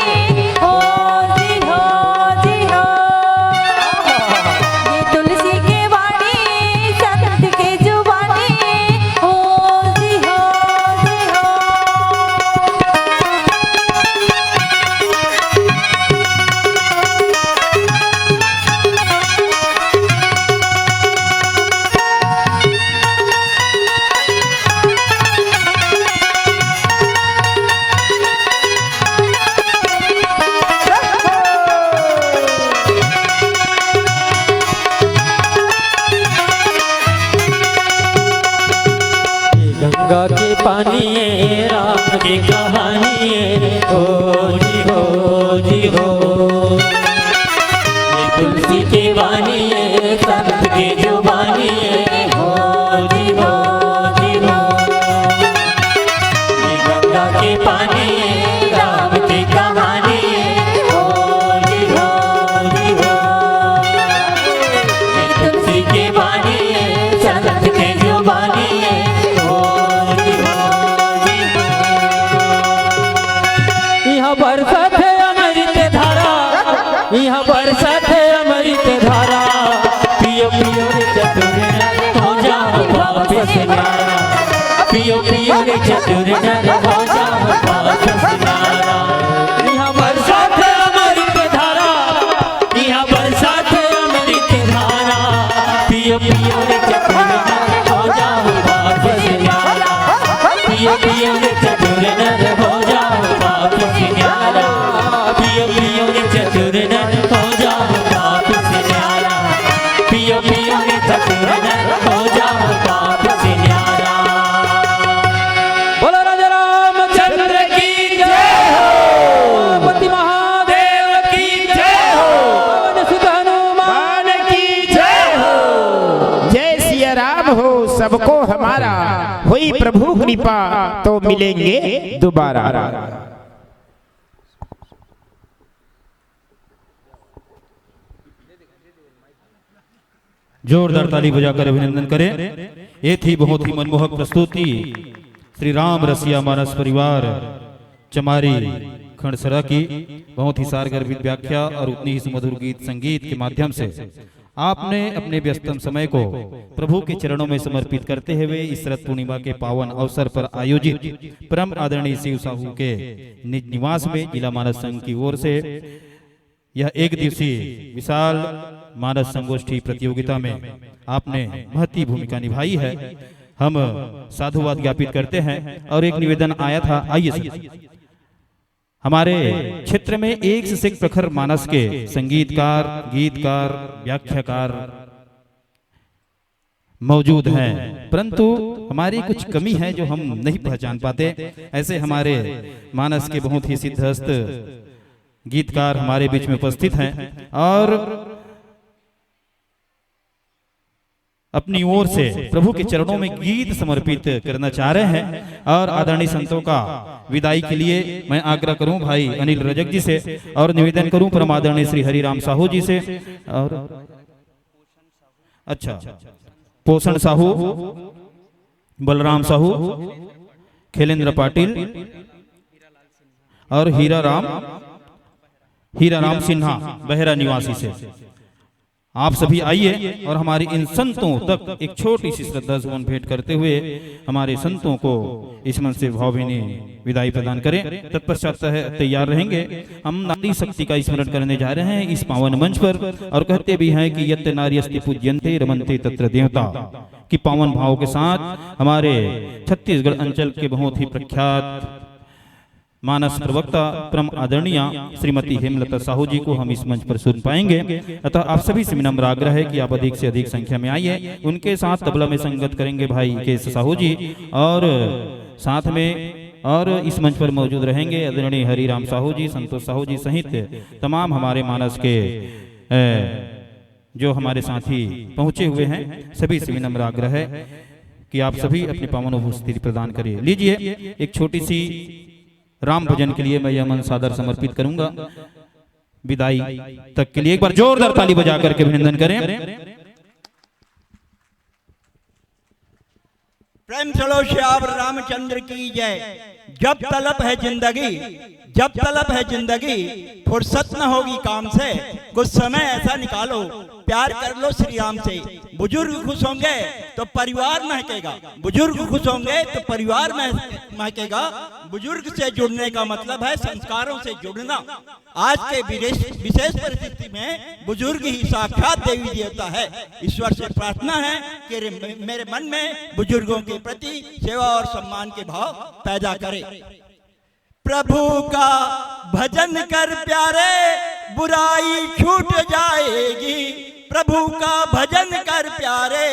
पानी है, राम की कहानी है, हो जी हो जी हो। ये तुलसी की वाणी है, संत की जुबानी है, हो जी हो जी हो। ये गंगा के पानी है, राम की कहानी है, हो जी हो जी हो। ये तुलसी की वाणी है, संत की जुबानी है, हो जी हो जी हो। यहाँ बरसत है अमृत धारा, यहाँ बरसत है अमृत धारा। पियो पियो रे चतुर नर, हो जाओ वापस न्यारा। पियो पियो रे चतुर नर, हो जाओ वापस न्यारा। यहाँ बरसत है अमृत धारा, यहाँ बरसत है अमृत धारा। पियो पियो रे चतुर नर, हो जाओ वापस न्यारा। पियो पियो रे चतुर नर, हो जाओ वापस न्यारा। पियो पियो रे चतुर नर, हो जाओ वापस न्यारा। पियो पियो रे चतुर नर, हो जाओ वापस न्यारा। बोलो राजा रामचंद्र की जय हो। पार्वती महादेव की जय हो। पवन सुत हनुमान की जय हो। जय सिया राम हो, सबको हमारा हुई प्रभु कृपा तो मिलेंगे दोबारा। जोरदार ताली बजाकर अभिनंदन करें। ये थी बहुत ही मनमोहक प्रस्तुति श्री राम रसिया मानस परिवार चमारी खंडसरा की। बहुत ही सारगर्भित व्याख्या और उतनी ही सुमधुर गीत संगीत के माध्यम से आपने अपने व्यस्तम समय को प्रभु के चरणों में समर्पित करते हुए इस शरद पूर्णिमा के पावन अवसर पर आयोजित परम आदरणीय शिव साहू के निज निवास में जिला मानस संघ की ओर से यह एक दिवसीय विशाल मानस संगोष्ठी प्रतियोगिता में आपने महती भूमिका निभाई है। हम साधुवाद ज्ञापित करते हैं और एक निवेदन आया था, आइए सर। हमारे क्षेत्र में एक से एक प्रखर मानस के संगीतकार, गीतकार, व्याख्याकार मौजूद हैं, परंतु हमारी कुछ कमी है जो हम नहीं पहचान पाते। ऐसे हमारे मानस के बहुत ही सिद्धहस्त गीतकार हमारे बीच में उपस्थित हैं और अपनी ओर से प्रभु के चरणों में गीत समर्पित करना चाह रहे हैं और आदरणीय संतों का विदाई के लिए मैं आग्रह करूं भाई अनिल रजक जी से और निवेदन करूं परम आदरणीय श्री हरिराम साहू जी से और अच्छा, पोषण साहू, बलराम साहू, खेलेंद्र पाटिल और हीरा राम, हीरा राम सिन्हा बहरा निवासी से आप सभी आइए और हमारे इन संतों तक एक छोटी सी श्रद्धा सुमन भेंट करते हुए हमारे संतों को इस मंच से भावभीनी विदाई प्रदान करें। तत्पश्चात तैयार रहेंगे हम नारी शक्ति का स्मरण करने जा रहे हैं इस पावन मंच पर और कहते भी हैं कि यत्र नार्यस्ते पूज्यन्ते रमन्ते तत्र देवता की पावन भाव के साथ हमारे छत्तीसगढ़ अंचल के बहुत ही प्रख्यात मानस प्रवक्ता परम आदरणीय श्रीमती हेमलता साहू जी को हम इस मंच पर सुन पाएंगे। अतः आप सभी से विनम्र आग्रह है कि आप अधिक से अधिक संख्या में आइए। उनके साथ तबला में संगत करेंगे भाई के साहू जी और साथ में और इस मंच पर मौजूद रहेंगे आदरणीय हरिराम साहू जी, संतोष साहू जी सहित तमाम हमारे मानस के जो हमारे साथी पहुंचे हुए हैं सभी से विनम्र आग्रह है कि आप सभी अपनी पावन उपस्थिति प्रदान करिए। लीजिए एक छोटी सी राम भजन के लिए मैं यह मंच सादर समर्पित करूंगा। विदाई तक के लिए एक बार जोरदार ताली बजा करके अभिनंदन करें। प्रेम चलो श्याम रामचंद्र की जय। जब तलब है जिंदगी, जब तलब है जिंदगी, फुर्सत न होगी काम से, कुछ समय ऐसा निकालो, प्यार कर लो श्री राम से। बुजुर्ग खुश होंगे तो परिवार महकेगा, बुजुर्ग खुश होंगे तो परिवार मह-, महकेगा। बुजुर्ग से जुड़ने का मतलब है संस्कारों से जुड़ना। आज के विशेष परिस्थिति में बुजुर्ग ही साक्षात देवी देवता है। ईश्वर से प्रार्थना है कि मेरे मन में बुजुर्गों के प्रति सेवा और सम्मान के भाव पैदा करें। प्रभु का भजन कर प्यारे, बुराई छूट जाएगी। प्रभु का भजन कर प्यारे,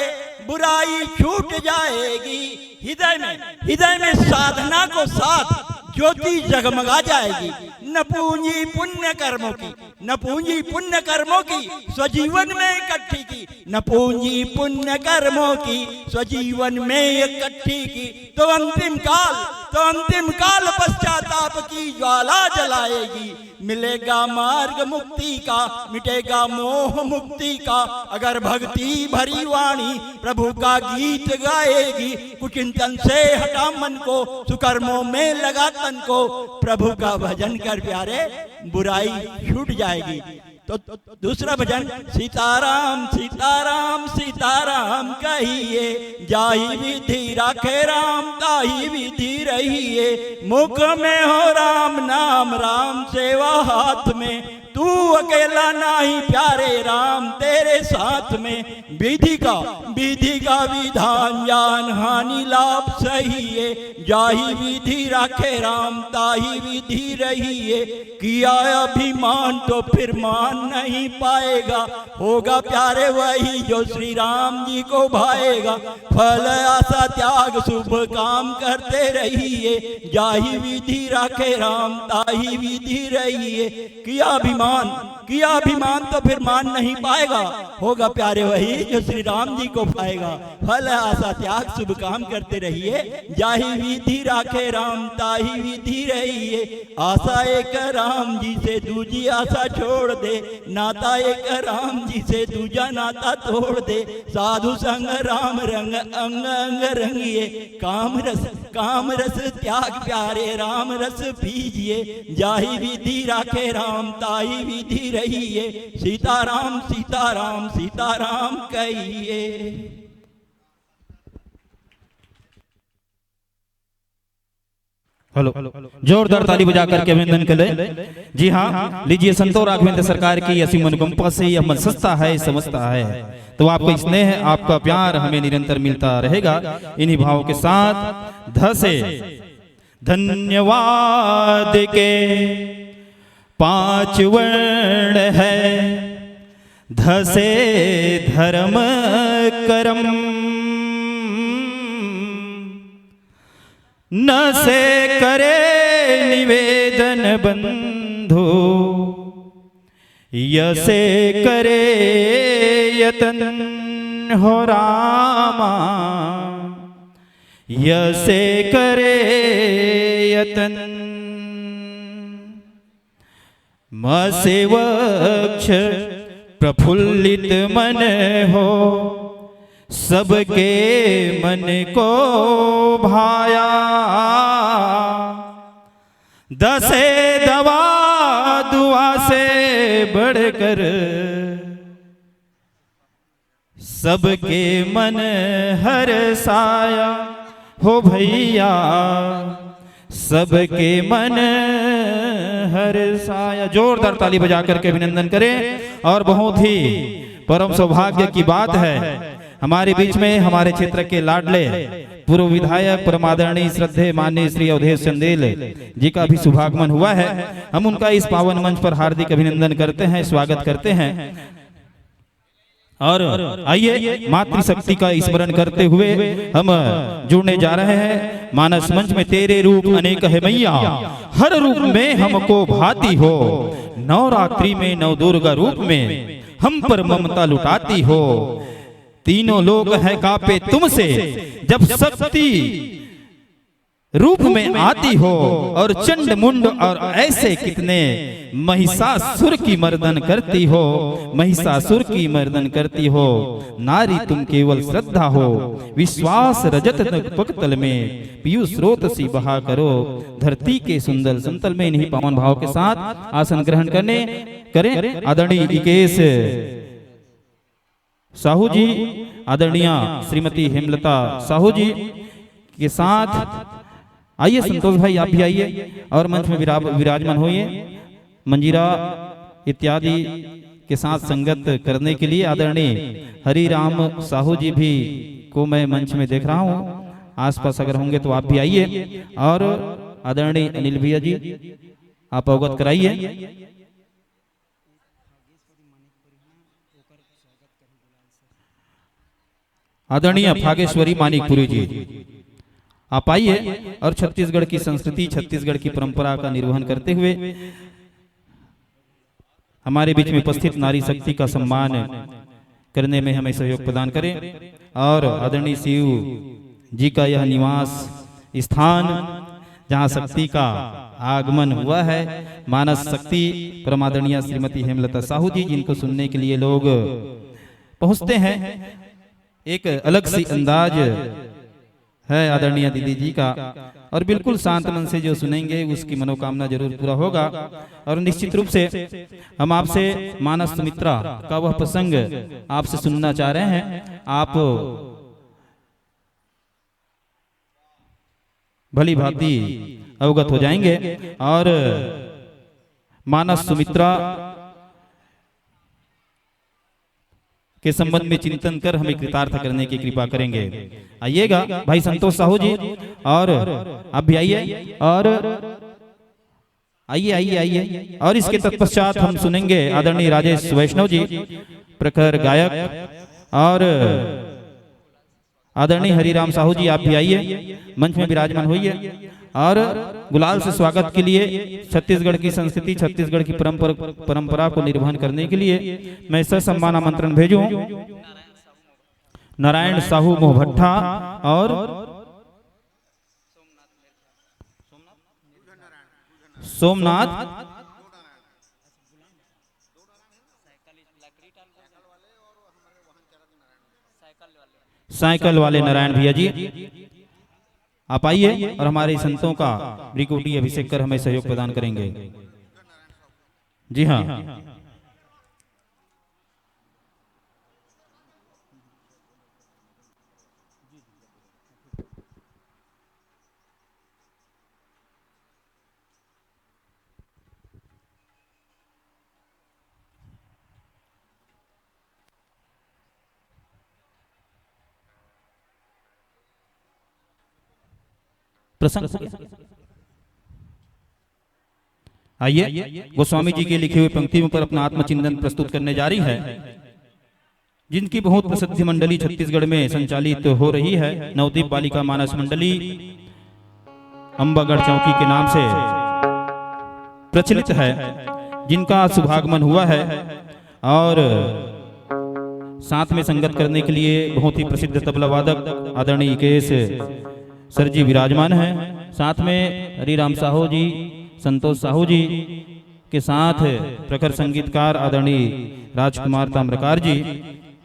बुराई छूट जाएगी। हृदय में, हृदय में साधना को साथ ज्योति जगमगा जाएगी। न पूंजी पुण्य कर्मों की, न पूंजी पुण्य कर्मों की स्वजीवन में इकट्ठी की, न पूंजी पुण्य कर्मों की स्वजीवन में इकट्ठी की, तो अंतिम काल, तो अंतिम काल पश्चाताप की ज्वाला जलाएगी। मिलेगा मार्ग मुक्ति का, मिटेगा मोह मुक्ति का, अगर भक्ति भरी वाणी प्रभु का गीत गाएगी। कुचिंतन से हटा मन को, सुकर्मों में लगा तन को, प्रभु का भजन कर प्यारे, बुराई छूट जाएगी। तो दूसरा भजन, सीताराम सीताराम सीताराम कहिए, जाहि विधि राखे राम ताहि विधि रहिए। मुख में हो राम नाम, राम सेवा हाथ में, तू अकेला नाही प्यारे राम, तेरे साथ में। विधि का, विधि का विधान जान, हानि लाभ सहिए, जाहि विधि राखे राम ताहि विधि रहिए। किया अभिमान तो फिर मान नहीं पाएगा, होगा प्यारे वही जो श्री राम जी को भाएगा। फल आशा त्याग शुभ काम करते रहिए, जाहि विधि राखे राम ताहि विधि रहिए। किया अभिमान, किया अभिमान तो फिर मान नहीं पाएगा, होगा प्यारे वही जो श्री राम जी को भाएगा। फल आशा त्याग शुभ काम करते रहिए, जाहि विधि राखे राम ताहि विधि रहिए। आशा एक राम जी से, दूजी आशा छोड़ दे, नाता एक राम जी से, दूजा नाता तोड़ दे। साधु संग राम रंग, अंग अंग रंगिए। काम रस, काम रस त्याग प्यारे, राम रस पीजिए। जाहि विधि राखे राम ताहि विधि रहिए। सीताराम सीताराम सीताराम कहिए। हेलो, जोरदार ताली बजा करके अभिनंदन कर ले। जी हाँ, लीजिए, संतोष राघवेंद्र सरकार की असीम अनुकंपा से यह मंच सजता है, समझता है। तो आपका स्नेह, आपका प्यार हमें निरंतर मिलता रहेगा। इन्हीं भावों के साथ ध से धन्यवाद के पांच वर्ण है, ध से धर्म कर्म, न से करे निवेदन बंधु, य से करे यतन हो रामा, य से करे यतन। म से वक्ष प्रफुल्लित मन हो, सबके मन को भाया। द से दवा दुआ से बढ़कर सबके मन हर्षाया हो भैया, सबके मन हर्षाया। जोरदार ताली बजा करके अभिनंदन करें। और बहुत ही परम सौभाग्य की बात है, हमारे बीच में हमारे क्षेत्र के लाडले पूर्व विधायक परम आदरणीय श्रद्धेय माननीय श्री अवधेश चंदेल जी का भी शुभागमन हुआ है। हम उनका इस पावन मंच पर हार्दिक अभिनंदन करते हैं, स्वागत करते हैं। और आइए, मातृशक्ति का स्मरण करते हुए हम जुड़ने जा रहे हैं। मानस मंच में तेरे रूप अनेक है मैया, हर रूप में हमको भाती हो। नवरात्रि में नव दुर्गा रूप में हम पर ममता लुटाती हो। तीनों लोक है कांपे तुमसे, जब शक्ति रूप में आती हो। और चंड मुंड और ऐसे कितने महिषासुर की मर्दन करती हो, महिषासुर की मर्दन करती हो। नारी तुम केवल श्रद्धा हो, विश्वास रजत पकतल में, पीयूष स्रोत सी बहा करो धरती के सुंदर संतल में। इन्हीं पावन भाव के साथ आसन ग्रहण करने करें आदरणीय इकेश साहू जी, आदरणीय श्रीमती हेमलता साहू जी के साथ। आइए संतोष भाई, आप भी आइए और मंच में विरा-, विराजमान होइए। मंजीरा इत्यादि के साथ संगत करने के लिए आदरणीय हरिराम साहू जी भी को मैं मंच में देख रहा हूँ। आसपास अगर होंगे तो आप भी आइए। और आदरणीय अनिल भैया जी, आप अवगत कराइए। आदरणीय फागेश्वरी मानिकपुरी जी, आप आइए और छत्तीसगढ़ की संस्कृति, छत्तीसगढ़ की परंपरा का निर्वहन करते हुए हमारे बीच में उपस्थित नारी शक्ति का सम्मान करने में हमें सहयोग प्रदान करें। और आदरणीय शिव जी का यह निवास स्थान, जहाँ शक्ति का आगमन हुआ है, मानस शक्ति परम आदरणीय श्रीमती हेमलता साहू जी, जिनको सुनने के लिए लोग पहुँचते हैं, एक अलग सी अंदाज है आदरणीय दीदी जी का। और बिल्कुल शांत मन से जो सुनेंगे, उसकी मनोकामना जरूर पूरा होगा। और निश्चित रूप से हम आपसे मानस सुमित्रा का वह प्रसंग आपसे सुनना चाह रहे हैं। आप भली भांति अवगत हो जाएंगे। और मानस सुमित्रा के संबंध में चिंतन कर हमें कृतार्थ करने की कृपा करेंगे। आइएगा भाई संतोष साहू जी, और आप भी आइए, और आइए, आइए, आइए। और इसके तत्पश्चात हम सुनेंगे आदरणीय राजेश वैष्णव जी, प्रखर गायक, और आदरणीय हरिराम साहू जी, आप भी आइए, मंच में विराजमान होइए। और गुलाल से स्वागत के लिए छत्तीसगढ़ की संस्कृति, छत्तीसगढ़ की परंपर-, परंपरा को निर्वहन करने के लिए मैं ससम्मान आमंत्रण भेजूं नारायण साहू मोहभट्ठा और सोमनाथ साइकिल वाले नारायण भैया जी, आप आइए और हमारे संतों का भ्रिकुटी अभिषेक कर हमें सहयोग प्रदान करेंगे। जी हाँ। प्रसंग हो गया। आइए, गोस्वामी जी के लिखे हुए पंक्तियों पर अपना आत्मचिंतन प्रस्तुत करने जा रही है, जिनकी बहुत प्रसिद्ध मंडली छत्तीसगढ़ में संचालित हो रही है, नवदीप बालिका मानस मंडली, अंबागढ़ चौकी के नाम से प्रचलित है, जिनका शुभागमन हुआ है। और साथ में संगत करने के लिए बहुत ही प्रसिद्ध तबला वादक आदरणीय केएस सर जी विराजमान हैं। साथ में हरिराम साहू जी, संतोष साहू जी के साथ प्रखर संगीतकार आदरणीय राजकुमार ताम्रकार जी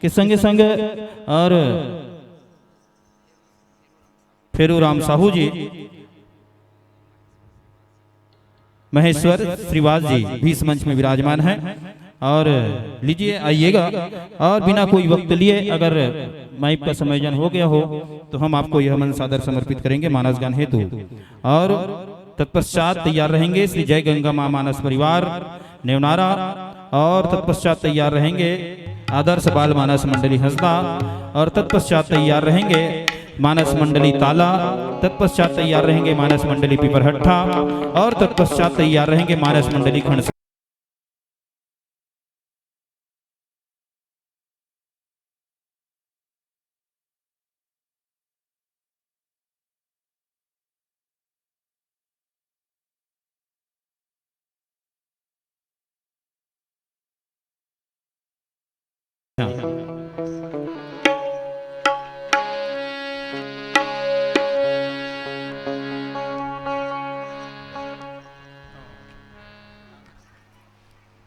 के संगे संग और फेरू राम साहू जी, महेश्वर श्रीवास जी भी इस मंच में विराजमान हैं। और लीजिए, आइएगा, और बिना कोई वक्त लिए, अगर माइक का संयोजन हो गया हो, तो हम आपको यह मंच सादर समर्पित करेंगे मानस गान हेतु। और तत्पश्चात तैयार रहेंगे श्री जय गंगा माँ मानस परिवार नेवनारा, और तत्पश्चात तैयार रहेंगे आदर्श बाल मानस मंडली हंसदा, और तत्पश्चात तैयार रहेंगे मानस मंडली ताला, तत्पश्चात तैयार रहेंगे मानस मंडली पिपरहट्ठा, और तत्पश्चात तैयार रहेंगे मानस मंडली खंडसा।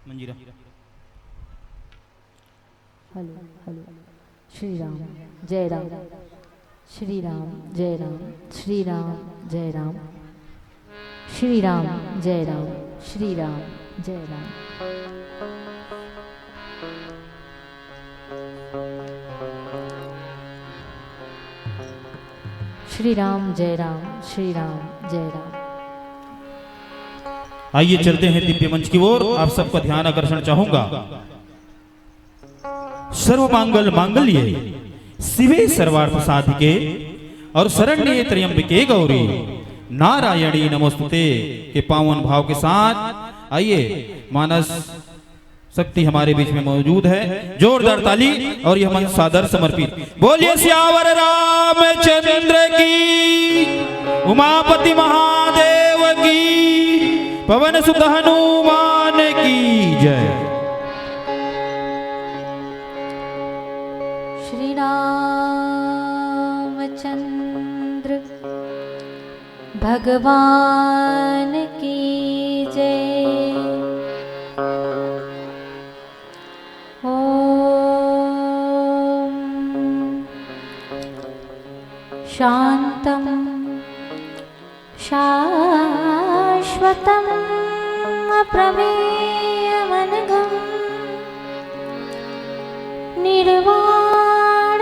मंजीरा। Hello, hello. श्री राम, जय राम। श्री राम, जय राम। श्री राम, जय राम। श्री राम, जय राम। श्री राम, जय राम। श्री राम, जय राम। श्री राम, जय राम। आइए, चलते हैं दिव्य मंच की ओर। आप सबका ध्यान आकर्षण चाहूंगा। सर्व मांगल मांगल्ये शिवे सर्वार्थ साधिके और शरण्ये त्र्यंबके गौरी नारायणी नमोस्तुते के पावन भाव के साथ आइए, मानस शक्ति हमारे बीच में मौजूद है। जोरदार ताली और यह मंच सादर समर्पित। बोलिए सियावर रामचंद्र की। उमापति महादेव की, पवन सुत हनुमान की जय। श्री रामचंद्र भगवान की जय। ॐ शान्तं शाश्वतम् अप्रमेयमनघम् निर्वाण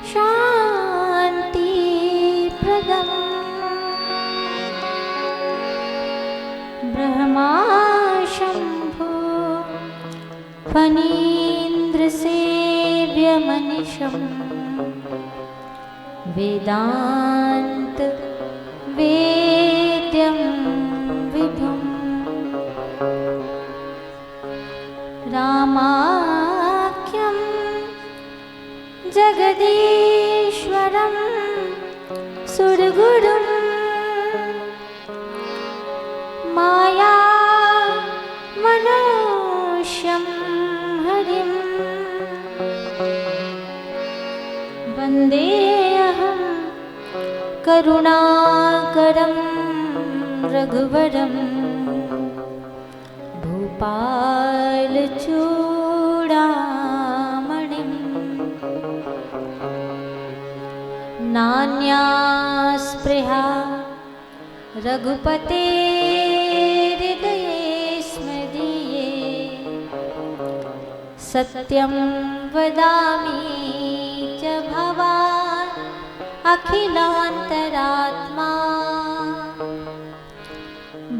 शान्तिप्रदम्। ब्रह्मा शम्भो फणीन्द्रसेव्यमनिशम् वेदान्त वेद्यं विभुम्। रामाख्यं जगदीश्वरं सुरगुरुं माया मनुष्यं हरिं वन्देऽहं करुणाकरं रघुवरं भूपालचूडामणिं। नान्या स्पृहा रघुपते हृदये स्मदीये। सत्यं वदामि च भवान् अखिलान्तरात्मा।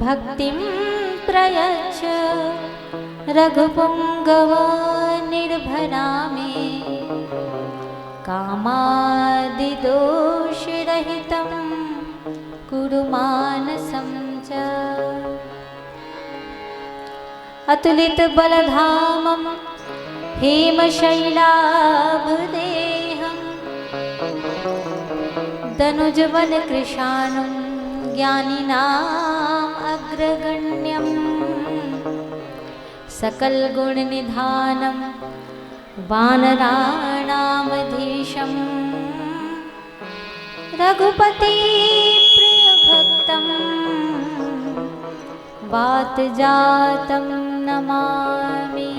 भक्तिं प्रयच्छ रघुपुङ्गव निर्भरा मे। कामादिदोषरहितं कुरु मानसं च। अतुलितबलधामं हेमशैलाभदेहं दनुजवनकृशानुं ज्ञानिनामग्रगण्यम्। सकलगुणनिधानं वानराणामधीशम्। रघुपतिप्रियभक्तं वातजातं नमामि।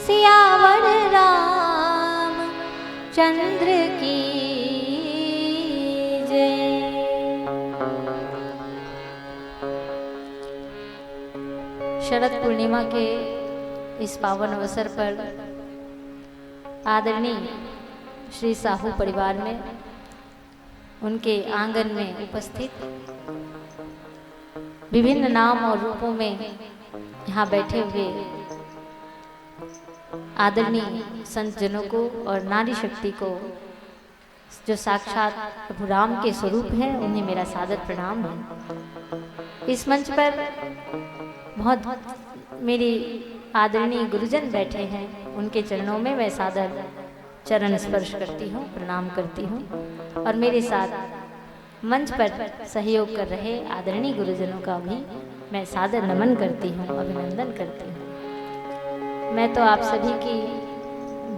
सियावर रामचंद्र की जय। शरद पूर्णिमा के इस पावन अवसर पर आदरणीय श्री साहू परिवार में, उनके आंगन में उपस्थित, विभिन्न नाम और रूपों में यहाँ बैठे हुए आदरणीय संत जनों को और नारी शक्ति को, जो साक्षात प्रभु राम के स्वरूप हैं, उन्हें मेरा सादर प्रणाम है। इस मंच पर बहुत मेरे आदरणीय गुरुजन बैठे हैं, उनके चरणों में मैं सादर चरण स्पर्श करती हूँ, प्रणाम करती हूँ। और मेरे साथ मंच पर सहयोग कर रहे आदरणीय गुरुजनों का भी मैं सादर नमन करती हूँ, अभिनंदन करती हूँ। मैं तो आप सभी की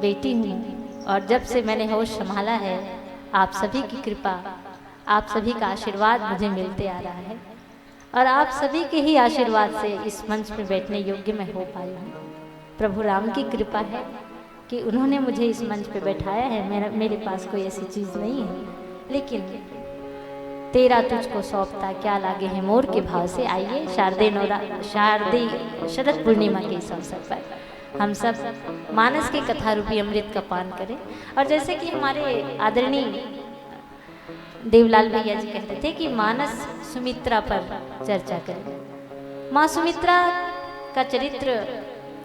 बेटी हूँ और जब से मैंने होश संभाला है, आप सभी की कृपा, आप सभी का आशीर्वाद मुझे मिलते आ रहा है और आप सभी के ही आशीर्वाद से इस मंच में बैठने योग्य मैं हो पाई हूँ। प्रभु राम की कृपा है कि उन्होंने मुझे इस मंच पे बैठाया है। मेरा, मेरे पास कोई ऐसी चीज़ नहीं है, लेकिन तेरा तुझको सौंपता क्या लागे है मोर के भाव से। आइए, शारदीय नवरा-, शारदीय शरद पूर्णिमा के इस अवसर पर हम सब मानस के कथा रूपी अमृत का पान करें। और जैसे कि हमारे आदरणीय देवलाल भैया जी कह रहे थे कि मानस सुमित्रा पर चर्चा करें। माँ सुमित्रा का चरित्र,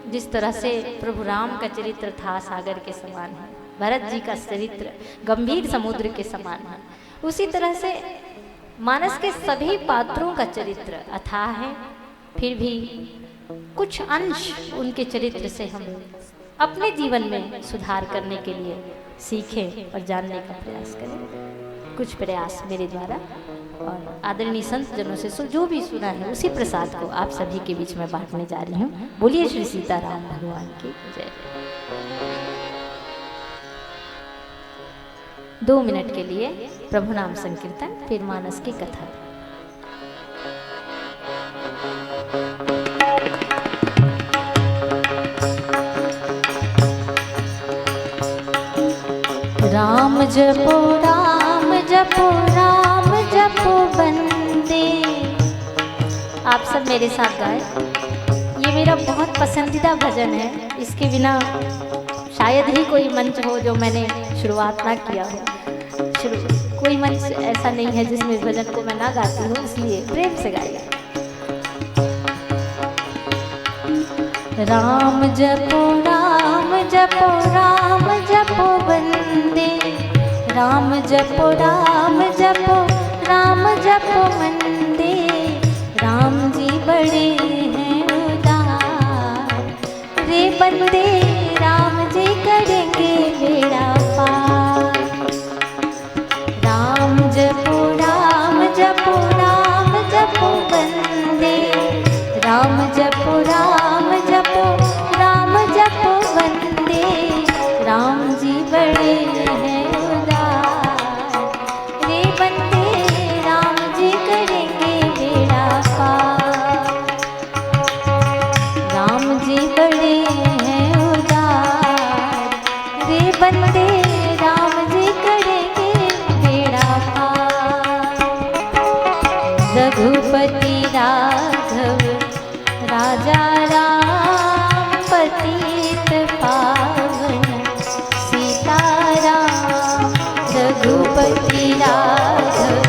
जिस तरह से प्रभु राम का चरित्र था, सागर के समान है, भरत जी का चरित्र गंभीर समुद्र के समान है, उसी तरह से मानस के सभी पात्रों का चरित्र अथाह है। फिर भी कुछ अंश उनके चरित्र से हम अपने जीवन में सुधार करने के लिए सीखें और जानने का प्रयास करें। कुछ प्रयास मेरे द्वारा। और आदरणीय संत जनों से सु-, जो भी सुना है, उसी प्रसाद को आप सभी के बीच में बांटने जा रही हूँ। बोलिए श्री सीताराम भगवान की जय। दो मिनट के लिए प्रभु नाम संकीर्तन, फिर मानस की कथा। राम जपो, राम जपो, राम जपो बंदे। आप सब मेरे साथ गाएं। ये मेरा बहुत पसंदीदा भजन है, इसके बिना शायद ही कोई मंच हो जो मैंने शुरुआत ना किया हो। शुरू, कोई मंच ऐसा नहीं है जिसमें इस भजन को मैं ना गाती हूँ, इसलिए प्रेम से गाइए। राम जपो, राम जपो, राम जपो बंदे। राम जपो, राम जपो, राम जपो बंदे। राम जी बड़े हैं उदार। रे बंदे, राम जी करेंगे बेड़ा पार। राम जपो, राम जपो, राम जपो बंदे। राम जपो, राम जपो, राम जपो बंदे। राम जी बड़े हैं उदार। रे बंदे, राम जी करेंगे बेड़ा पार। राम जी बड़े हैं उदार। रे बंदे, राम जी करेंगे बेड़ा पार। रघुपति राघव राजा राम, पतित पावन सीताराम। रघुपति राघव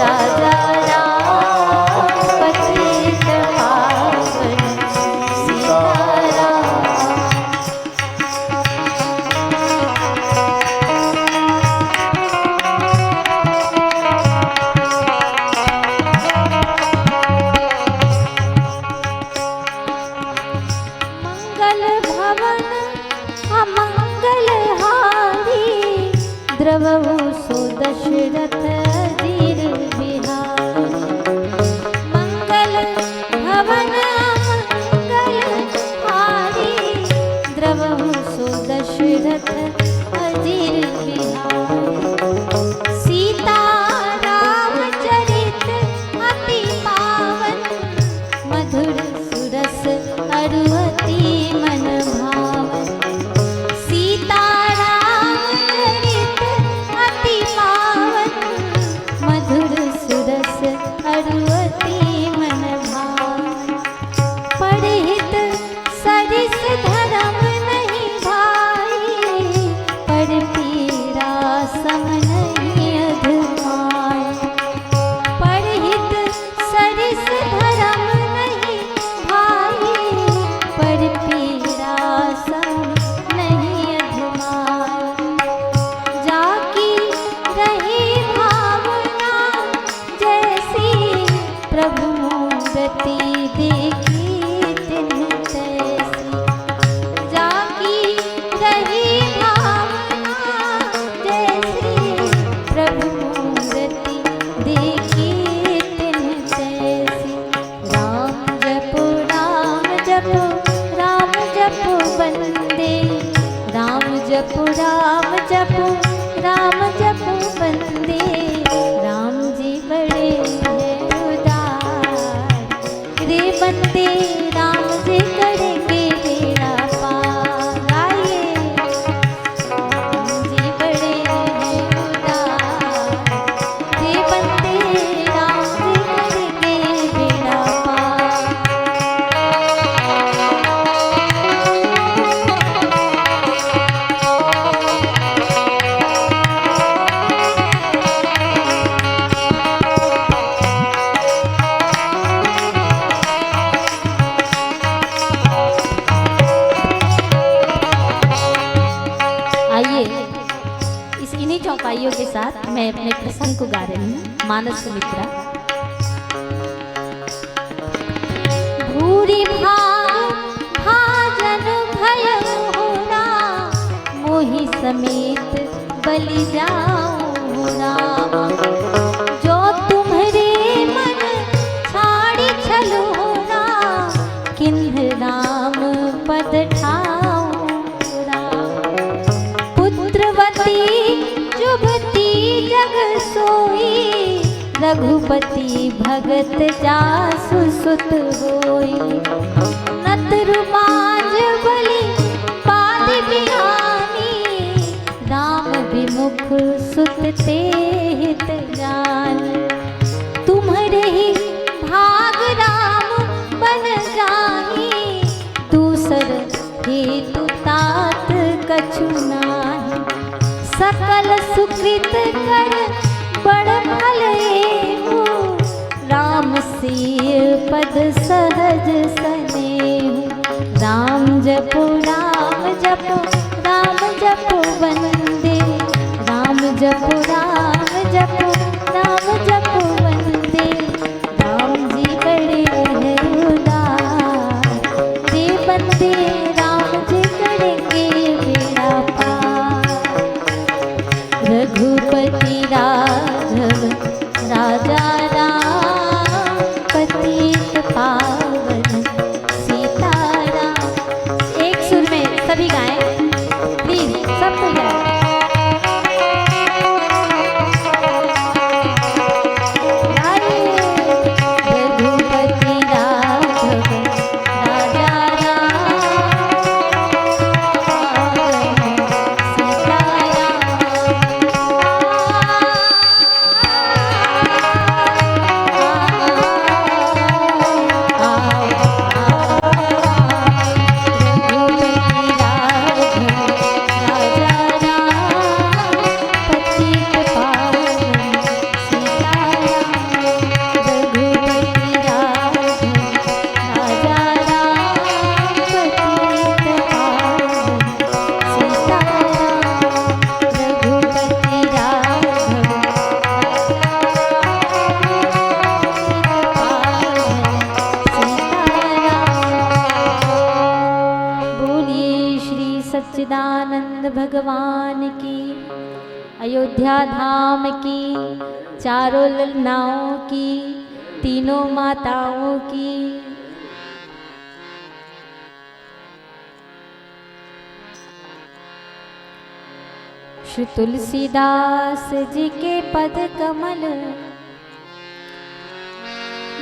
राजा राम, पतित पावन सीताराम। मंगल भवन अमंगल हारी, द्रवहु सो दशरथ अजीर बिहारी। मंगल भवन अमंगल हारी, द्रवहु सो दशरथ अजीर बिहारी। सीता रामचरित अति पावन, मधुर सुरस अरु अति मन भावन। सीता रामचरित अति पावन, मधुर सुरस अरु अति मन भावन। परहित सरिस धरम नहीं भाई, पर पीरा सम नहीं अधमाई। परहित सरिस धरम नहीं भाई, पर पीरा सम नहीं अधमाई। जाकी रही भावना जैसी, प्रभु मूरति देखी तिन्ह तैसी। जाकी रही भावना जैसी, प्रभु मूरति देखी तिन्ह तैसी। राम जपो, राम जपो, राम जपो बंदे। राम जपो, राम जपो, राम जपो बंदे। राम जी बड़े हैं उदार। रे बंदे, राम जी करेंगे बेड़ा पार। आइए। राम जी बड़े हैं उदार। रे बंदे, राम जी करेंगे बेड़ा पार। आइए, इस, इन्हीं चौपाइयों के साथ मैं अपने प्रसंग को गा रही हूँ, मानस सुमित्रा। भूरि भाग भाजन भयउ हो राम, मोहि समेत बलि जाउ हो राम। जो तुम भगत जासु सुत होई, नत रुमाज बलि पाद बिहानी। राम विमुख सुत ते हित जानी। तुम्हरे ही भाग राम बन जाही, दूसर हेतु तात कछु नाही। सकल सुकृत कर बड़ फल एहू, राम सीय पद सहज सनेहू। राम जपो राम जपो राम जपो वंदे, राम जपो राम जपो राम जपो वंदे। राम जी बड़े है उदार, रे बंदे राम जी करेंगे बेड़ा पार। रघुपति राघव राजा राम, पतित पावन सीताराम। एक सुर में सभी गाएं, प्लीज, सब कोई गाए। रघुपति राघव राजा राम, सीताराम। बोलिए श्री सच्चिदानंद भगवान की, अयोध्या धाम की, चारों ललनाओं की, तीनों माताओं की। श्री तुलसीदास जी के पद कमल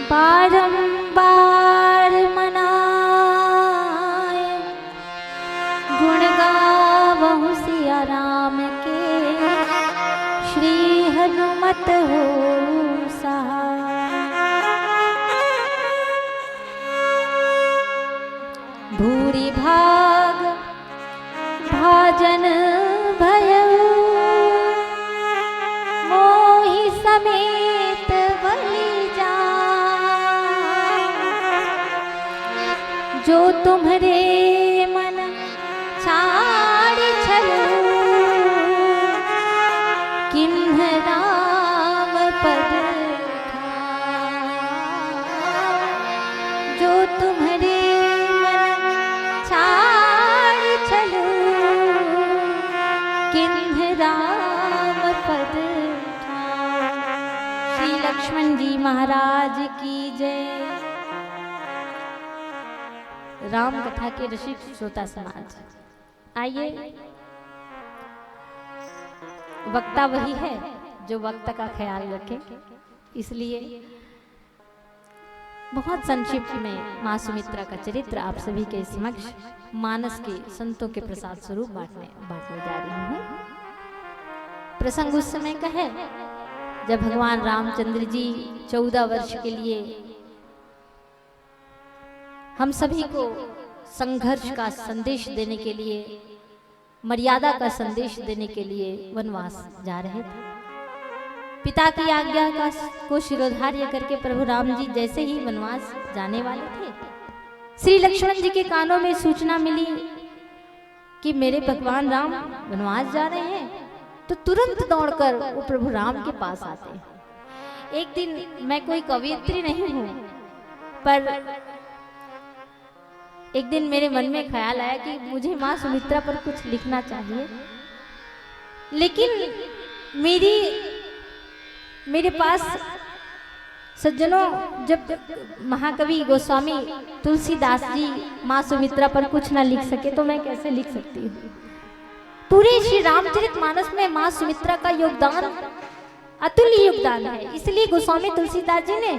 बारंबार मनाए, गुण गावहु सिया राम के, श्री हनुमत हो सहाय। भूरि भाग भाजन भयउ मोहि समेत बलि जान। जो तुम्हरे मन छाड़ि छलु किन्ह राम पद जो तुम्हरे मन छाड़ छलू, किन्ह राम पद ठान। श्री लक्ष्मण जी महाराज की जय। राम कथा के रसिक श्रोता समाज, आइए, वक्ता वही है जो वक्त का ख्याल रखे, इसलिए बहुत संक्षिप्त में माँ सुमित्रा का चरित्र आप सभी के समक्ष मानस के संतों के प्रसाद स्वरूप बांटने, बांटने जा रही हूँ। प्रसंग उस समय का है जब भगवान रामचंद्र जी चौदह वर्ष के लिए हम सभी को संघर्ष का संदेश देने के लिए, मर्यादा का संदेश देने के लिए वनवास जा रहे थे। पिता की आज्ञा का, को शिरोधार्य करके प्रभु राम जी जैसे ही वनवास जाने वाले थे, श्री लक्ष्मण जी के कानों में सूचना मिली कि मेरे भगवान राम वनवास जा रहे हैं, तो तुरंत दौड़कर वो प्रभु राम के पास आते हैं। एक दिन, मैं कोई कवयित्री नहीं हूँ, पर एक दिन मेरे मन में ख्याल आया कि मुझे माँ सुमित्रा पर कुछ लिखना चाहिए, लेकिन मेरी, मेरे पास, सज्जनों, जब महाकवि गोस्वामी तुलसीदास जी माँ सुमित्रा पर कुछ ना लिख सके तो मैं कैसे लिख सकती हूँ? पूरे श्री रामचरित मानस में माँ सुमित्रा का योगदान अतुल्य योगदान है, इसलिए गोस्वामी तुलसीदास जी ने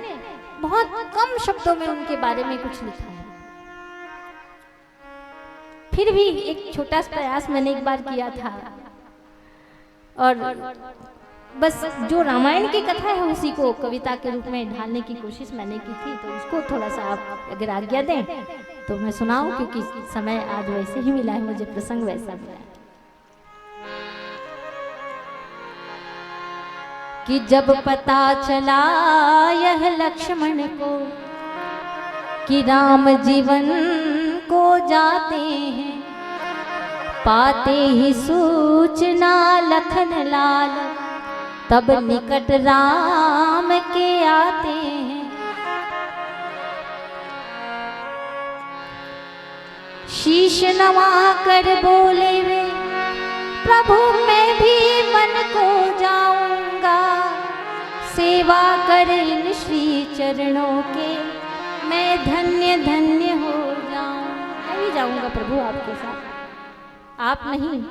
बहुत कम शब्दों में उनके बारे में कुछ लिखा है। फिर भी एक छोटा सा प्रयास मैंने एक बार किया था, और बस जो रामायण की कथा है उसी को कविता के रूप में ढालने की कोशिश मैंने की थी, तो उसको थोड़ा सा आप अगर आज्ञा दें तो मैं सुनाऊं, क्योंकि समय आज वैसे ही मिला है मुझे, प्रसंग वैसा मिला है। कि जब पता चला यह लक्ष्मण को कि राम जीवन को जाते हैं, पाते ही सूचना लखन लाल तब निकट राम के आते हैं। शीश नवा कर बोले वे, प्रभु मैं भी वन को जाऊंगा, सेवा कर इन श्री चरणों के मैं धन्य धन्य हो जाऊं। मैं भी जाऊंगा प्रभु आपके साथ, आप नहीं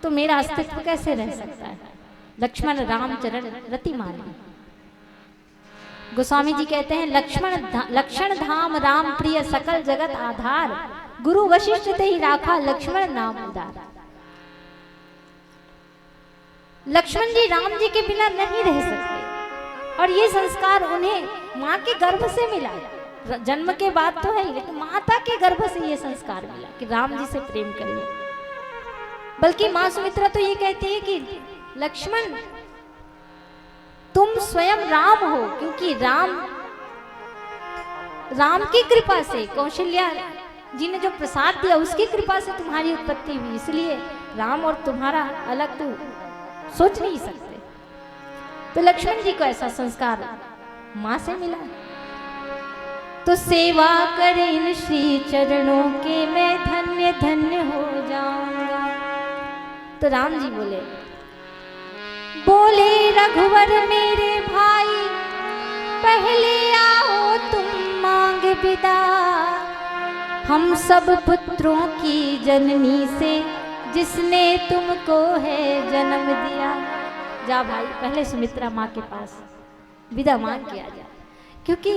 तो मेरा अस्तित्व कैसे रह सकता है। लक्ष्मण राम चरण रति माने। गोस्वामी जी कहते हैं, लक्ष्मण धा-, लक्षण धाम राम प्रिय सकल जगत आधार, गुरु वशिष्ठ ते ही राखा लक्ष्मण नाम उदार। लक्ष्मण जी राम जी के बिना नहीं रह सकते, और ये संस्कार उन्हें माँ के गर्भ से मिला। र-, जन्म के बाद तो है, लेकिन माता के गर्भ से ये संस्कार मिला कि राम जी से प्रेम करिए। बल्कि माँ सुमित्रा तो ये कहती है कि लक्ष्मण, तुम स्वयं राम हो, क्योंकि राम, राम की कृपा से, कौशल्या जी ने जो प्रसाद दिया, उसकी कृपा से तुम्हारी उत्पत्ति हुई, इसलिए राम और तुम्हारा अलग तो सोच नहीं सकते। तो लक्ष्मण जी को ऐसा संस्कार माँ से मिला। तो सेवा कर इन श्री चरणों के मैं धन्य धन्य हो जाऊंगा। तो राम जी बोले, बोले रघुवर मेरे भाई, पहले आओ तुम मांग विदा, हम सब पुत्रों की जननी से जिसने तुमको है जन्म दिया। जा भाई, पहले सुमित्रा माँ के पास विदा मांग के आ जा, क्योंकि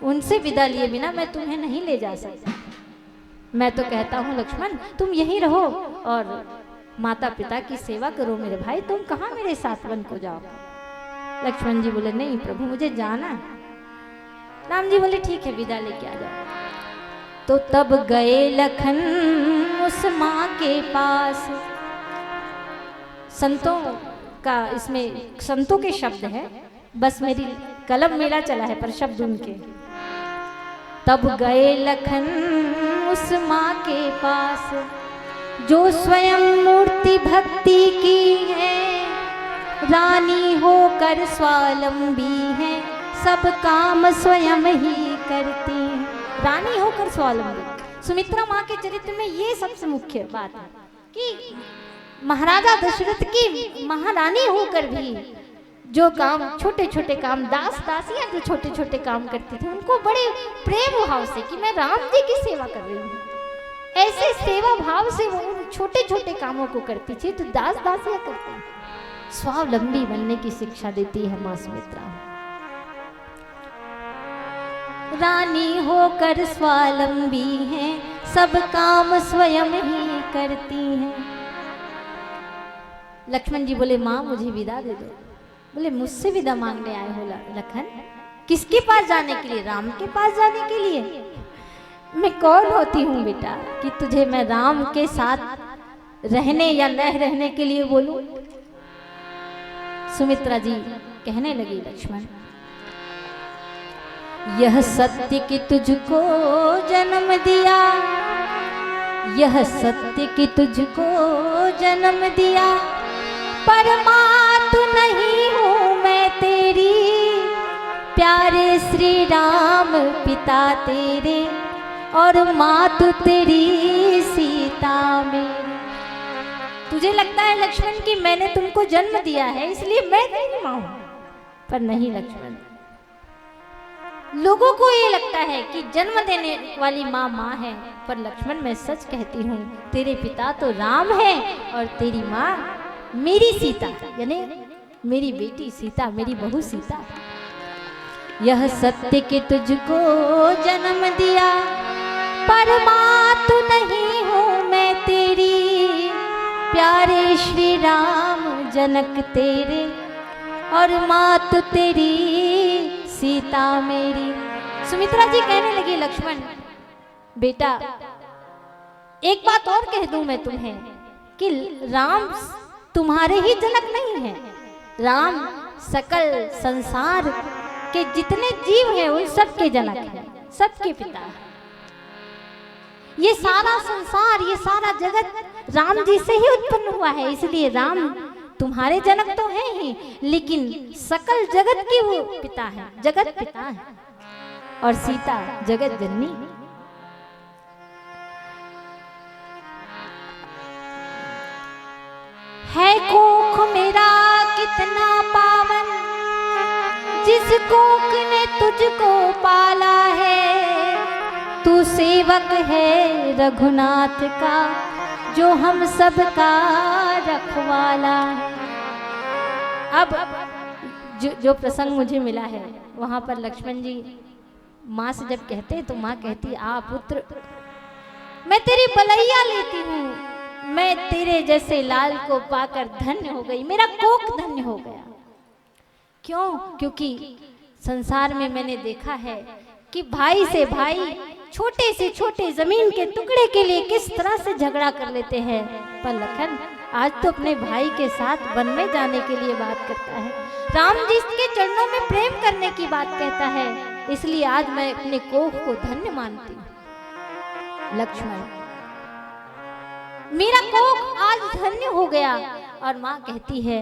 उनसे विदा लिए बिना मैं तुम्हें नहीं ले जा सकता। मैं तो कहता हूँ लक्ष्मण, तुम यहीं रहो और माता पिता की सेवा करो मेरे भाई, तुम कहाँ मेरे साथ वन को जाओ। लक्ष्मण जी बोले, नहीं प्रभु, मुझे जाना है। राम जी बोले, ठीक है, विदा लेके आ जाओ। तो तब गए लखन उस माँ के पास। संतों का, इसमें संतों के शब्द है, बस मेरी कलम मेला चला है पर शब्द उनके। तब गए लखन उस माँ के पास, जो स्वयं मूर्ति भक्ति की है, रानी होकर स्वावलंबी है, सब काम स्वयं ही करती है। रानी होकर स्वावलंबी, सुमित्रा माँ के चरित्र में ये सबसे मुख्य बात है कि महाराजा दशरथ की महारानी होकर भी जो काम, छोटे छोटे काम, दास दासियां जो छोटे छोटे काम करती थी, उनको बड़े प्रेम भाव से कि मैं राम जी की सेवा कर रही हूँ, ऐसे सेवा भाव से वो उन छोटे छोटे कामों को करती थी। तो दास दासियां करती थी। स्वावलंबी बनने की शिक्षा देती है माँ सुमित्रा। रानी होकर स्वावलंबी हैं, सब काम स्वयं ही करती हैं। लक्ष्मण जी बोले, माँ, मुझे विदा दे दो। बोले, मुझसे विदा मांगने आए हो ल-, लखन? किसके पास जाने के लिए? राम के पास जाने के लिए? मैं कौन होती हूँ बेटा कि तुझे मैं राम के साथ रहने या न रहने के लिए बोलूं? सुमित्रा जी कहने लगी, लक्ष्मण, यह सत्य कि तुझको जन्म दिया, यह सत्य कि तुझको जन्म दिया, पर माँ तू नहीं हूँ मैं तेरी, प्यारे श्री राम पिता तेरे, और माँ तू तेरी सीता मेरी। तुझे लगता है लक्ष्मण कि मैंने तुमको जन्म दिया है, इसलिए मैं तेरी माँ हूँ, पर नहीं लक्ष्मण। लोगों को ये लगता है कि जन्म देने वाली माँ माँ है, पर लक्ष्मण, मैं सच कहती हूँ, तेरे पिता तो राम है और तेरी माँ मेरी सीता, यानी मेरी बेटी सीता, मेरी बहू सीता, यह सत्य कि तुझको जन्म दिया, पर माँ तो नहीं हूँ मैं तेरी, प्यारे श्री राम जनक तेरे, और माँ तो तेरी सीता मेरी। सुमित्रा जी कहने लगी, लक्ष्मण बेटा, एक बात और कह दूं मैं तुम्हें कि राम तुम्हारे ही जनक नहीं है, राम सकल संसार के जितने जीव हैं उन सबके जनक हैं, सबके पिता हैं। ये सारा संसार, ये सारा जगत राम जी से ही उत्पन्न हुआ है, इसलिए राम तुम्हारे जनक तो हैं ही, लेकिन सकल जगत के वो पिता हैं, जगत पिता हैं। और सीता जगत जननी। है कोख मेरा कितना पावन, जिस कोख ने तुझको पाला है, तू सेवक है रघुनाथ का, जो हम सब का रखवाला है। अब जो, जो प्रसंग मुझे मिला है, वहां पर लक्ष्मण जी माँ से जब कहते हैं तो माँ कहती, आ पुत्र, मैं तेरी बलैया लेती हूँ, मैं तेरे जैसे लाल को पाकर धन्य हो गई, मेरा कोख धन्य हो गया। क्यों? क्योंकि संसार में मैंने देखा है कि भाई से भाई, छोटे से छोटे जमीन के टुकड़े के लिए किस तरह से झगड़ा कर लेते हैं, पर लखन आज तो अपने भाई के साथ वन में जाने के लिए बात करता है, राम जी के चरणों में प्रेम करने की बात कहता है, इसलिए आज मैं अपने कोख को धन्य मानती हूँ। लक्ष्मण, मेरा कोख आज धन्य हो गया। और माँ कहती है,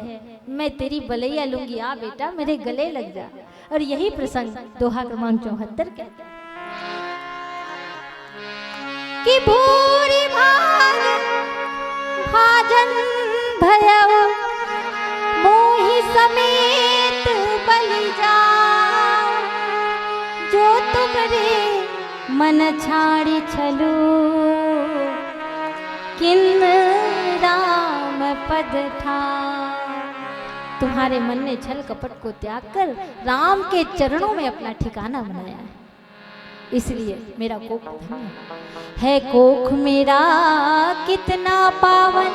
मैं तेरी बलैया लूंगी, आ बेटा मेरे गले लग जा। और यही प्रसंग दोहा क्रमांक चौहत्तर के कि भूरि भाग भाजन भयउ मोहि समेत बलि जाउ, जो तुम रे मन छाड़ि छलु किन्न राम पद ठाउ। तुम्हारे मन ने छल कपट को त्याग कर राम के चरणों में अपना ठिकाना बनाया है, इसलिए मेरा कोख धन्य है। कोख मेरा कितना पावन,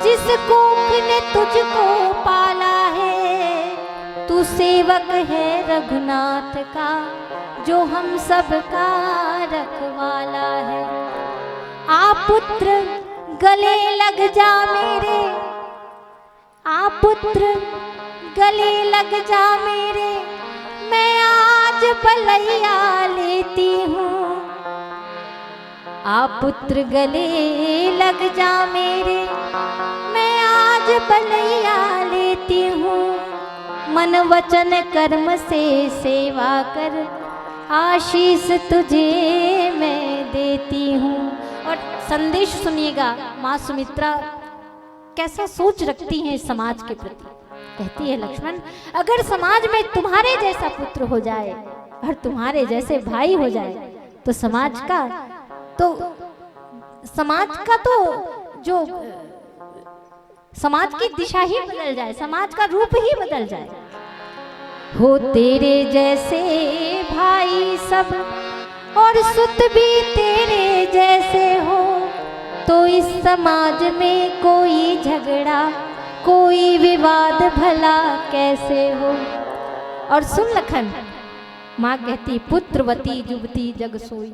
जिस कोख ने तुझको पाला है, तू सेवक है रघुनाथ का, जो हम सब का रखवाला है। आ पुत्र गले लग जा मेरे, आ पुत्र गले लग जा मेरे, मैं आज बलैया लेती हूँ। आ पुत्र गले लग जा मेरे, मैं आज बलैया लेती हूँ। मन वचन कर्म से सेवा कर, आशीष तुझे मैं देती हूँ। और संदेश सुनिएगा, माँ सुमित्रा कैसा सोच रखती हैं समाज के प्रति। कहती है, लक्ष्मण, अगर समाज में तुम्हारे जैसा पुत्र हो जाए और तुम्हारे जैसे भाई हो जाए, तो समाज का, तो समाज का तो जो समाज की दिशा ही बदल जाए, समाज का रूप ही बदल जाए। हो तेरे जैसे भाई सब और सुत भी तेरे जैसे हो, तो इस समाज में कोई झगड़ा, कोई विवाद भला कैसे हो। और सुन लखन, माँ कहती, पुत्रवती जुवती जग सोई।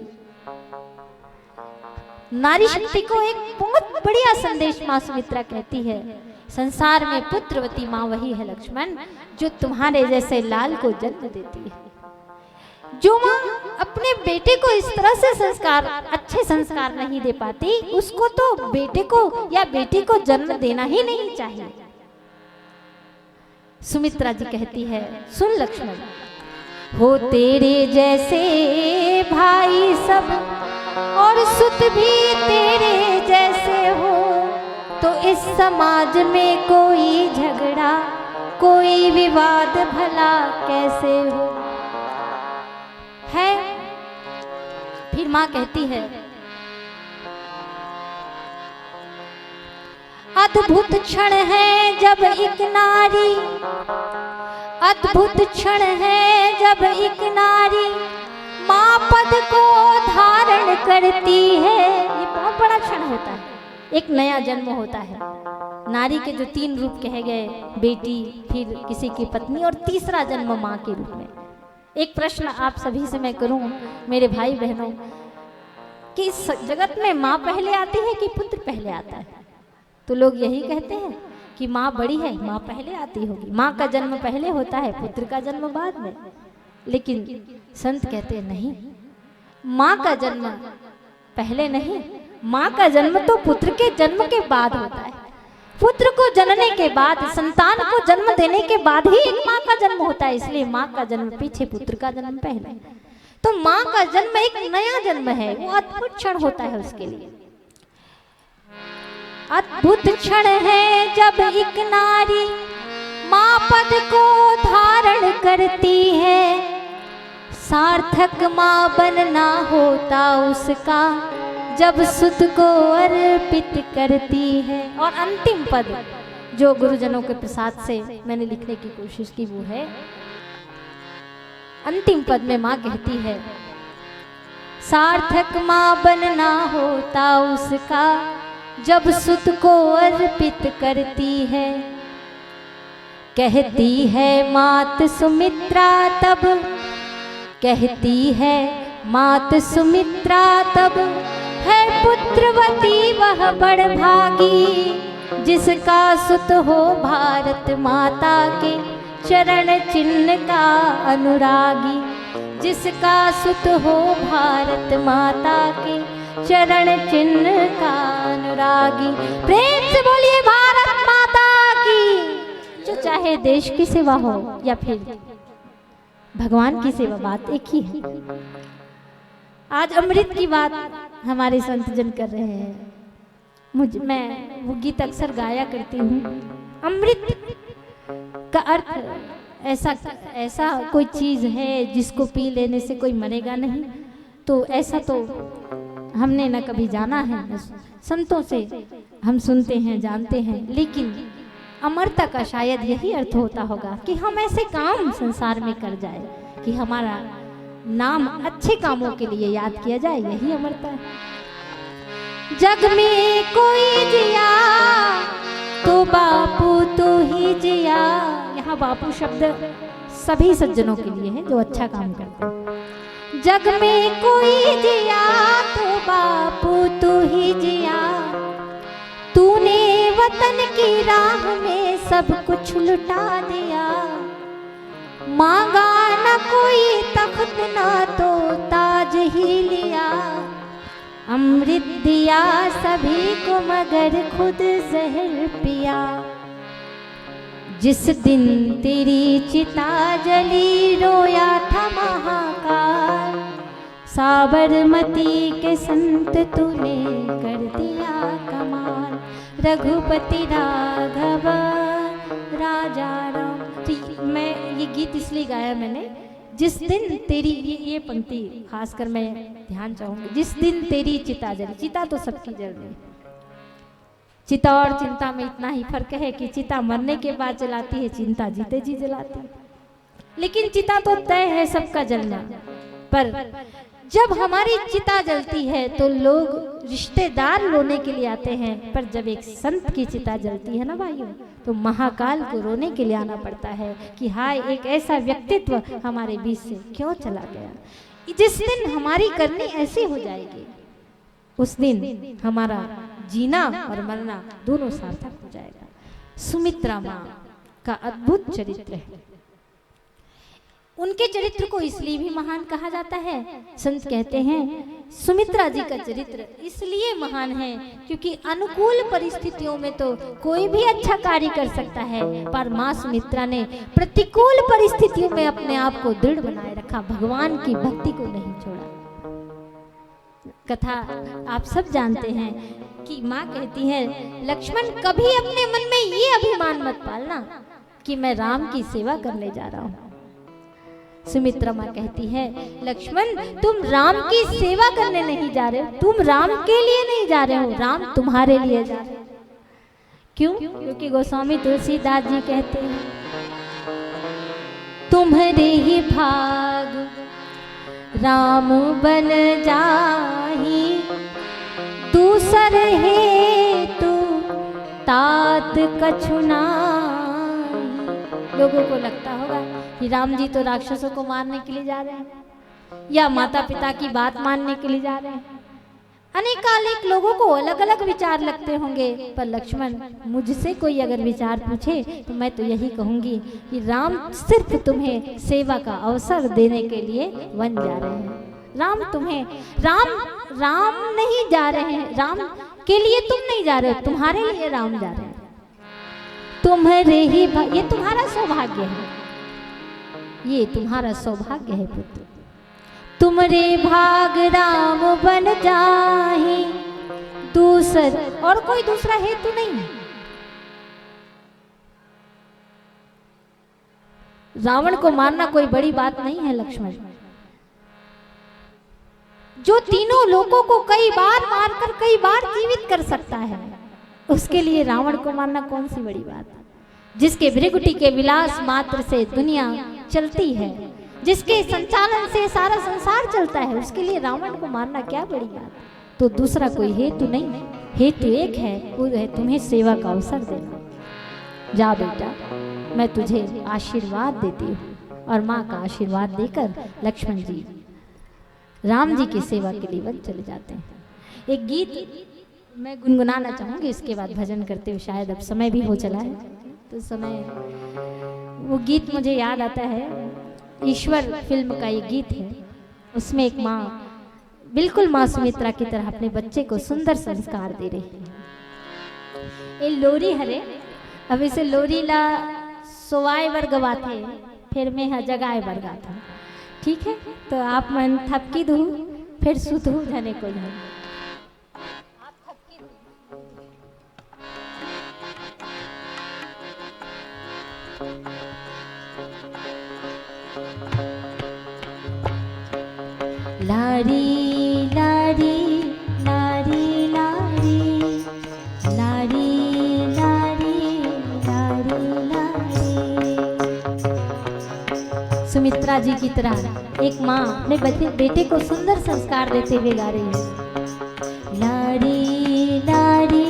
नारी शक्ति को एक बहुत बढ़िया संदेश माँ सुमित्रा कहती है, संसार में पुत्रवती माँ वही है लक्ष्मण, जो तुम्हारे जैसे लाल को जन्म देती है। जो माँ अपने बेटे को इस तरह से संस्कार, अच्छे संस्कार नहीं दे पाती, उसको तो बेटे को या बेटी को जन्म देना ही नहीं चाहिए। सुमित्रा जी कहती है, सुन लक्ष्मण, हो तेरे जैसे भाई सब और सुत भी तेरे जैसे हो, तो इस समाज में कोई झगड़ा, कोई विवाद भला कैसे हो। है, फिर माँ कहती है, अद्भुत क्षण है जब एक नारी, अद्भुत क्षण है जब एक नारी माँ पद को धारण करती है। ये बहुत बड़ा क्षण होता है, एक नया जन्म होता है। नारी के जो तीन रूप कहे गए, बेटी, फिर किसी की पत्नी और तीसरा जन्म माँ के रूप में। एक प्रश्न आप सभी से मैं करूं, मेरे भाई बहनों, कि इस जगत में माँ पहले आती है कि पुत्र पहले आता है? तो लोग यही कहते हैं कि माँ बड़ी है, माँ पहले आती होगी, माँ का जन्म पहले होता है, पुत्र का जन्म बाद में। लेकिन संत कहते हैं, नहीं, माँ का जन्म पहले नहीं, माँ का जन्म तो पुत्र के जन्म के बाद होता है। पुत्र को जनने के बाद, संतान को जन्म देने के बाद ही एक माँ का जन्म होता है, इसलिए माँ का जन्म पीछे, पुत्र का जन्म पहले। तो माँ का जन्म एक नया जन्म है, वो अद्भुत क्षण होता है उसके लिए। अद्भुत क्षण है जब एक नारी माँ पद को धारण करती है। सार्थक माँ बनना होता उसका, जब सुत को अर्पित करती है। और अंतिम पद जो गुरुजनों के प्रसाद से मैंने लिखने की कोशिश की, वो है, अंतिम पद में माँ कहती है, सार्थक माँ बनना होता उसका, जब सुत को अर्पित करती है। कहती है मात सुमित्रा तब, कहती है मात सुमित्रा तब, है पुत्रवती वह बड़ भागी, जिसका सुत हो भारत माता के चरण चिन्ह का अनुरागी, जिसका सुत हो भारत माता के चरण चिन्ह का अनुरागी। प्रेम से बोलिए भारत माता की। जो चाहे देश की सेवा हो या फिर भगवान की सेवा, बात एक ही है। आज अमृत की बात हमारे संत जन कर रहे हैं। मुझ मैं वो गीत अक्सर गाया करती हूँ। अमृत का अर्थ ऐसा, ऐसा कोई चीज है जिसको पी लेने से कोई मरेगा नहीं, तो ऐसा तो हमने न कभी जाना है, न संतों से हम सुनते हैं, जानते हैं, लेकिन अमरता का शायद यही अर्थ होता होगा कि हम ऐसे काम संसार में कर जाए कि हमारा नाम अच्छे कामों के लिए याद किया जाए, यही अमरता है। जग में कोई जिया तो बापू तू ही जिया। यहाँ बापू शब्द सभी सज्जनों के लिए है जो अच्छा काम करते हैं। जग में कोई जिया तो बापू तू ही जिया, तूने वतन की राह में सब कुछ लुटा दिया। मांगा न कोई तख्त ना तो ताज ही लिया, अमृत दिया सभी को मगर खुद जहर पिया। जिस दिन तेरी चिता जली रोया था महाकाल, साबरमती के संत तूने कर दिया कमाल। रघुपति राघव राजा राम। तो ये, मैं ये गीत इसलिए गाया मैंने, जिस दिन तेरी, ये, ये पंक्ति खासकर मैं ध्यान चाहूंगी, जिस दिन तेरी चिता जली। चिता तो सबकी जल रही, चिता और चिंता में इतना ही फर्क है कि चिता मरने के बाद जलाती है, चिंता जीते जी जलाती है। लेकिन चिता तो तय है सबका जलना, पर जब हमारी चिता जलती है तो लोग रिश्तेदार रोने के लिए आते हैं, पर जब एक संत की चिता जलती है ना भाइयों, तो महाकाल को रोने के लिए आना पड़ता है कि हाय, एक ऐसा व्यक्तित्व हमारे बीच से क्यों चला गया। जिस दिन हमारी करनी ऐसी हो जाएगी, उस दिन हमारा जीना और मरना दोनों सार्थक हो जाएगा। सुमित्रा माँ का अद्भुत चरित्र है। उनके चरित्र को इसलिए भी महान कहा जाता है। संत कहते हैं, सुमित्रा जी का चरित्र इसलिए महान है क्योंकि अनुकूल परिस्थितियों में तो कोई भी अच्छा कार्य कर सकता है, पर माँ सुमित्रा ने प्रतिकूल परिस्थितियों में अपने आप को दृढ़ बनाए रखा, भगवान की भक्ति को नहीं छोड़ा। कथा आप सब जानते हैं कि माँ कहती है, लक्ष्मण, कभी अपने मन में ये अभिमान मत पालना कि मैं राम की सेवा करने जा रहा हूँ। सुमित्रा माँ कहती है, लक्ष्मण, तुम राम की सेवा करने नहीं जा रहे हो, तुम राम के लिए नहीं जा रहे हो, राम तुम्हारे लिए जा रहे हो। क्यों? क्योंकि गोस्वामी तुलसीदास जी कहते हैं, तुम्हरे ही भाग राम बन जाही, दूसर हेतु तात कछु नाही। लोगों को लगता होगा कि राम जी तो राक्षसों को मारने के लिए जा रहे हैं या माता पिता की बात मानने के लिए जा रहे हैं। अनेकानेक लोगों को अलग-अलग विचार लगते होंगे, पर लक्ष्मण, मुझसे कोई अगर विचार पूछे तो मैं तो यही कहूंगी कि राम सिर्फ तुम्हें सेवा का अवसर देने के लिए वन जा रहे हैं। राम तुम्हें, राम, राम नहीं जा रहे हैं, राम के लिए तुम नहीं जा रहे हो, तुम्हारे लिए राम जा रहे हैं। तुम्हारे ही भा-, ये तुम्हारा सौभाग्य है, ये तुम्हारा सौभाग्य है पुत्र। तुम्हरे भाग राम बन जाही, दूसर, और कोई दूसरा हेतु नहीं है। रावण को मारना कोई बड़ी बात नहीं है लक्ष्मण। जो तीनों लोगों को कई बार मारकर कई बार जीवित कर सकता है, उसके लिए रावण को मारना कौन सी बड़ी बात है? जिसके भृगुटी के विलास मात्र से दुनिया चलती है, जिसके संचालन से सारा संसार चलता है, उसके लिए रावण को मारना क्या बड़ी बात? तो दूसरा कोई हेतु नहीं, हेतु एक है, वो है तुम्हें सेवा का अवसर देना। जा बेटा, मैं तुझे आशीर्वाद देती हूँ। और माँ का आशीर्वाद देकर लक्ष्मण जी राम जी की सेवा के लिए वन चले जाते हैं। एक गीत मैं गुनगुनाना चाहूंगी, इसके बाद भजन करते हुए, शायद अब समय भी हो चला है, तो समय, वो गीत मुझे याद आता है, ईश्वर फिल्म का ये गीत है। उसमें एक माँ बिल्कुल माँ सुमित्रा की तरह अपने बच्चे को सुंदर संस्कार दे रही है। ये लोरी हरे, अब इसे लोरी ला सोवाए बर गवाथे, फिर मैं हा जगाए बर गाथा। ठीक है, तो आप मन थपकी दू, फिर सुतहू झने को झन। लारी लारी लारी लारी लारी लारी लारी लारी। सुमित्रा जी की तरह एक माँ अपने बच्चे, बेटे को सुंदर संस्कार देते हुए गा रही है। लारी लारी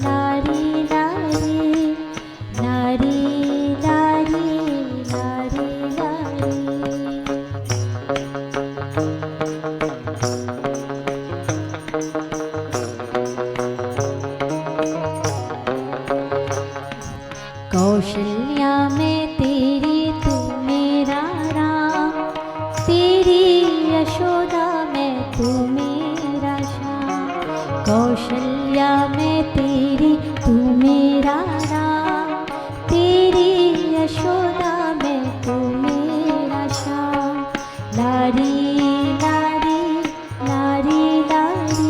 लारी लारी लारी लारी लारी लारी। कौशल्या मैं तेरी तू मेरा राम, तेरी यशोदा मैं तू मेरा श्याम। कौशल्या मैं तेरी तू मेरा राम, तेरी यशोदा मैं तू मेरा श्याम। लारी लारी लारी लारी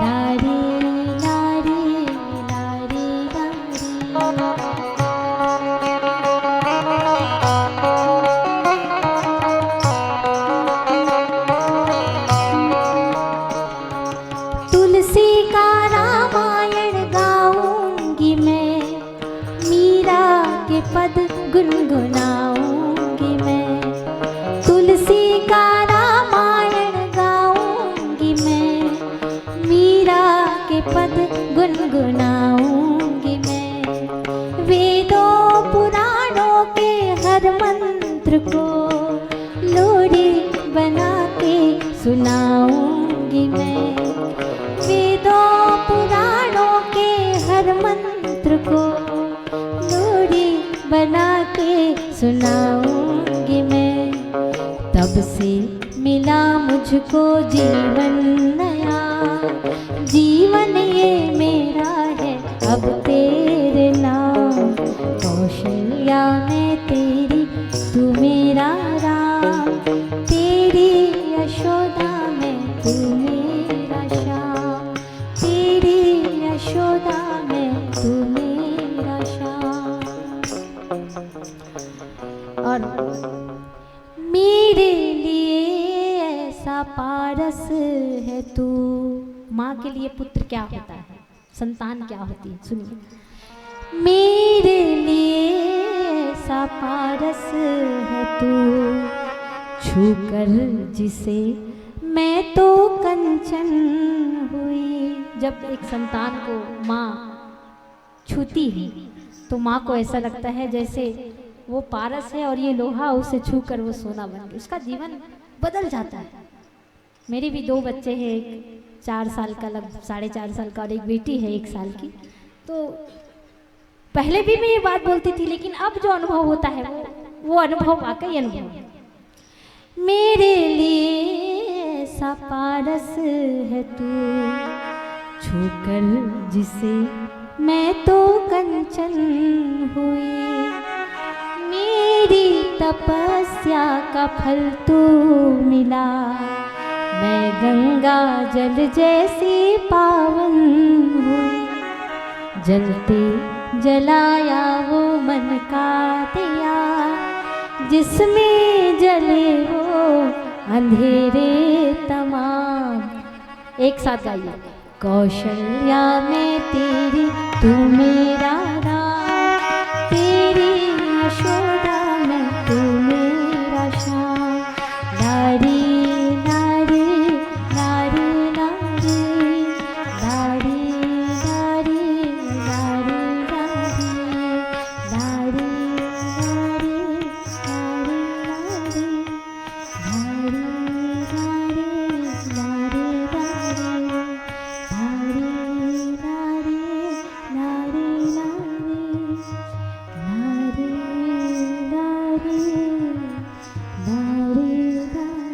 लारी लारी लारी लारी। तुलसी का रामायण गाऊंगी मैं, मीरा के पद गुनगुनाऊंगी मैं। तुलसी का रामायण गाऊंगी मैं, मीरा के पद गुनगुनाऊंगी मैं। वेदों पुराणों के हर मंत्र को लोरी बना के सुनाऊंगी मैं। वेदों पुराणों के हर मंत्र को लोरी बना के सुनाऊंगी मैं। तब से मिला मुझको जीवन नया, जीवन ये मेरा है अब तेरे नाम। कौशल्या मैं तेरी तू मेरा राम, तेरी यशोदा मैं तू मेरा श्याम, तेरी यशोदा मैं तू मेरा श्याम। और मेरे लिए ऐसा पारस है तू। माँ के लिए पुत्र क्या होता है? संतान क्या होती है, सुनिए। मेरे लिए ऐसा पारस है तू, छू कर जिसे मैं तो कंचन हुई। जब एक संतान को माँ छूती है तो माँ को ऐसा लगता है जैसे वो पारस है और ये लोहा, उसे छू कर वो सोना बन गया, उसका जीवन बदल जाता है। मेरे भी दो बच्चे हैं, एक चार साल का, लग साढ़े चार साल का, और एक बेटी है एक साल की। तो पहले भी मैं ये बात बोलती थी, लेकिन अब जो अनुभव होता है वो वो अनुभव वाकई अनुभव है। मेरे लिए ऐसा पारस है तू, छू कर जिसे मैं तो कंचन हुई। मेरी तपस्या का फल तू मिला, मैं गंगा जल जैसी पावन हुई। जलते जलाया वो मन का दिया, जिसमें जले वो अंधेरे तमाम। एक साथ गाइए। कौशल्या मैं तेरी, तू मेरा राम, तेरी यशोदा मैं, तू मेरा श्याम। लारी लारी लारी लारी, लारी लारी लारी लारी, लारी लारी लारी लारी।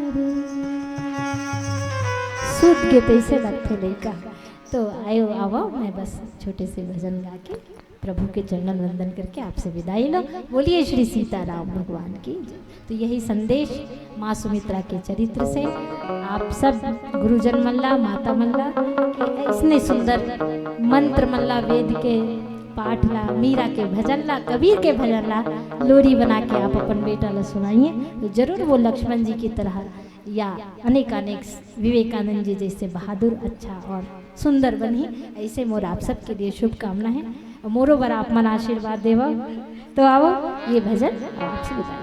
सुत के तैसे लगथे लइका। तो आयो, आवा, मैं बस छोटे से भजन गा के प्रभु के चरणन वंदन करके आपसे विदाई लो। बोलिए श्री सीताराम भगवान की जय। तो यही संदेश माँ सुमित्रा के चरित्र से आप सब गुरुजन मन ला, माता मन ला, कि इसने सुंदर मंत्र मन ला, वेद के पाठ ला, मीरा के भजन ला, कबीर के भजन ला लोरी बना के आप अपन बेटा ला सुनाइए, तो जरूर वो लक्ष्मण जी की तरह या अनेकानेक विवेकानंद जी जैसे बहादुर, अच्छा और सुंदर बनही। ऐसे मोर आप सबके लिए शुभकामना है। और मोरो बर आप मन आशीर्वाद देवा। तो आओ, ये भजन आपसे विदा।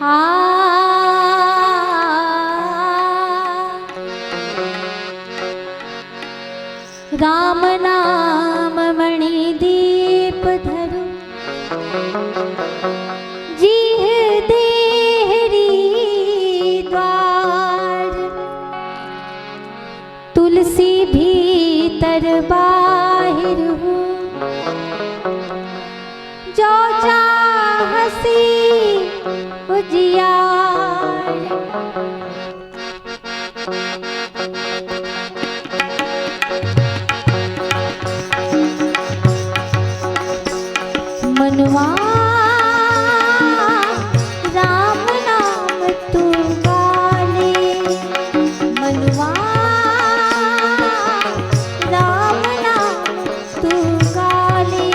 आ, राम नाम मणि दीप धरु, जीह देहरी द्वार। तुलसी भीतर बाहिर हूँ, जो चाहसी उजियार। मनवा राम नाम तू गाले, मनवा राम नाम तू गाले।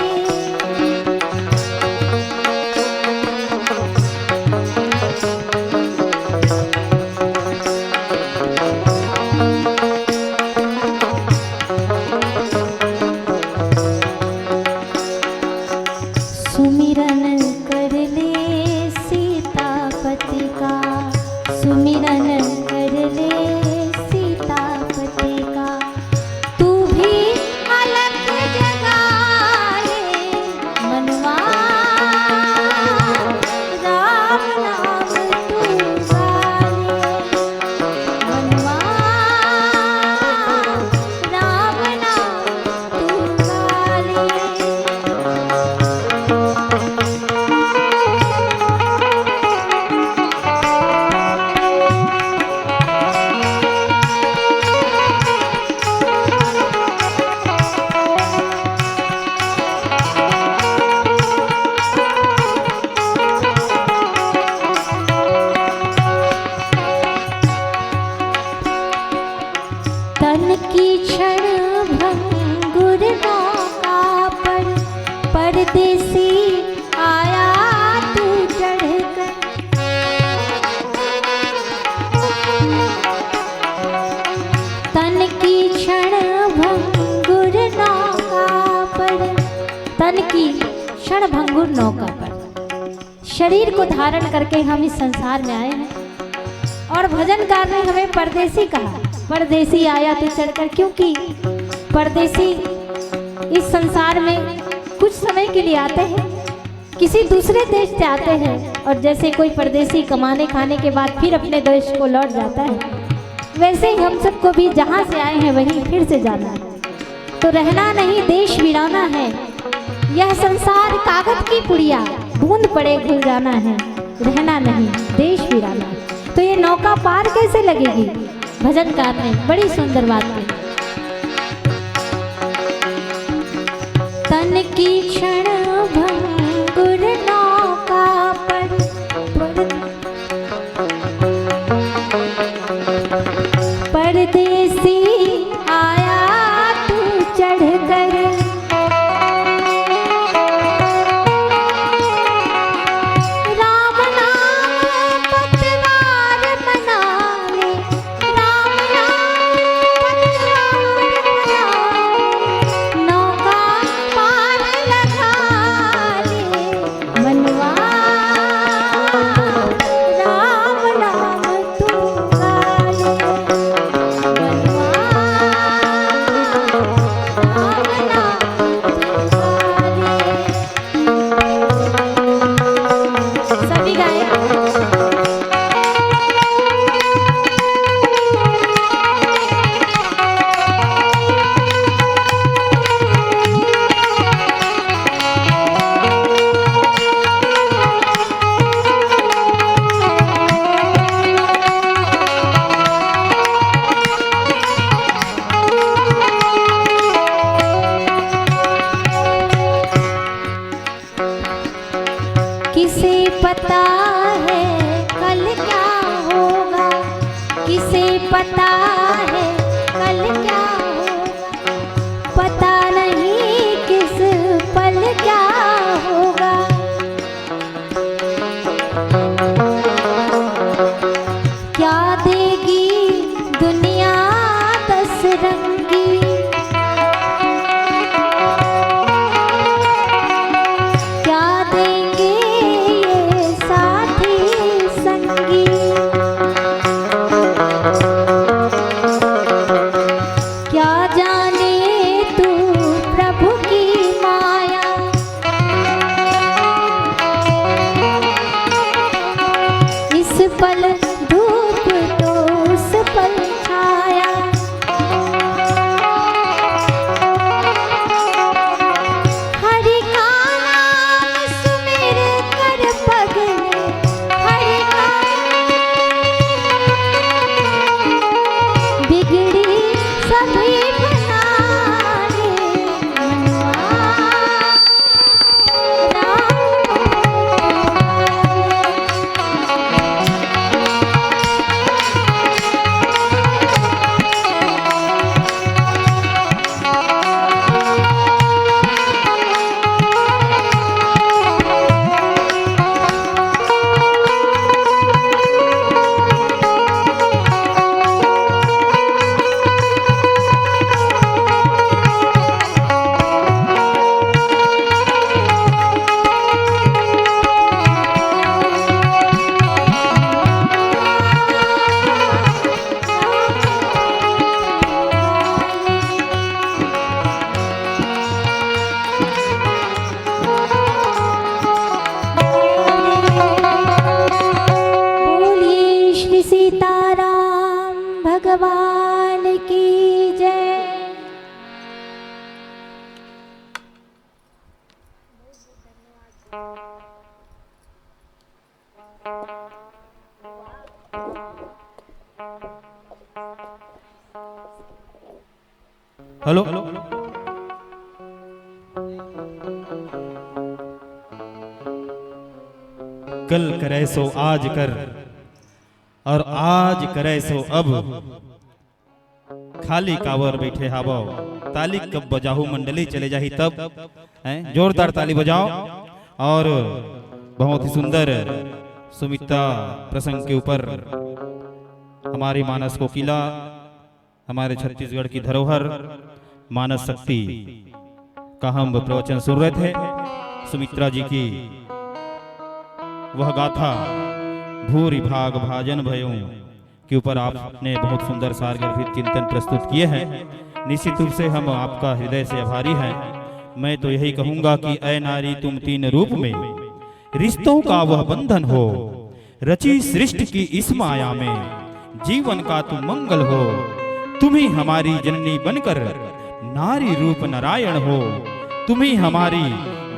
नौका पर शरीर को धारण करके हम इस संसार में आए हैं। और भजनकार ने हमें परदेसी कहा, "परदेसी आया तू चढ़कर", क्योंकि परदेसी इस संसार में कुछ समय के लिए आते हैं, किसी दूसरे देश से आते हैं, और जैसे कोई परदेसी कमाने खाने के बाद फिर अपने देश को लौट जाता है, वैसे ही हम सबको भी जहाँ से आए हैं वहीं फिर से जाना है। तो रहना नहीं देश वीराना है, यह संसार कागज की पुड़िया, बूंद पड़े घुल जाना है, रहना नहीं देश वीराना है। तो ये नौका पार कैसे लगेगी? भजनकार ने बड़ी सुंदर बात कही। तन की क्षण भंगुर नौका पर, पर परदेसी आया तू चढ़कर। राम नाम पतवार बना ले, राम नाम पतवार बना ले, नौका पार लगा ले। मनवा राम नाम तू गाले, मनवा राम नाम तू गाले। सभी गाए। किसे पता है कल क्या होगा, किसे पता है कल क्या होगा, पता नहीं किस पल क्या होगा। क्या देगी दुनिया दस रंगी, क्या देंगे ये साथी संगी। क्या जाने तू प्रभु की माया, इस पल धूप तो उस पल छाया। हरि का नाम सुमिर कर पगले, हरि का बिगड़ी सभी बना ले। बोलिए श्री सीताराम भगवान की जय। हेलो। कल करे सो आज कर, और आज करे सो अब। खाली काबर बैठे हावव? ताली कब बजाहू, मंडली चले जाही तब, हैं? जोरदार ताली बजाओ। और बहुत ही सुंदर सुमिता प्रसंग के ऊपर हमारी मानस कोकिला, हमारे छत्तीसगढ़ की धरोहर मानस शक्ति का हम प्रवचन सुन रहे थे। सुमित्रा जी की वह गाथा भूरि भाग भाजन भयउ के ऊपर आपने बहुत सुंदर सार गर्भित चिंतन प्रस्तुत किए हैं। निश्चित रूप से हम आपका हृदय से आभारी हैं। मैं तो यही कहूंगा कि ऐ नारी तुम तीन रूप में रिश्तों का वह बंधन हो, रची सृष्टि की इस माया में जीवन का तुम मंगल हो। तुम ही हमारी जननी बनकर नारी रूप नारायण हो। तुम ही हमारी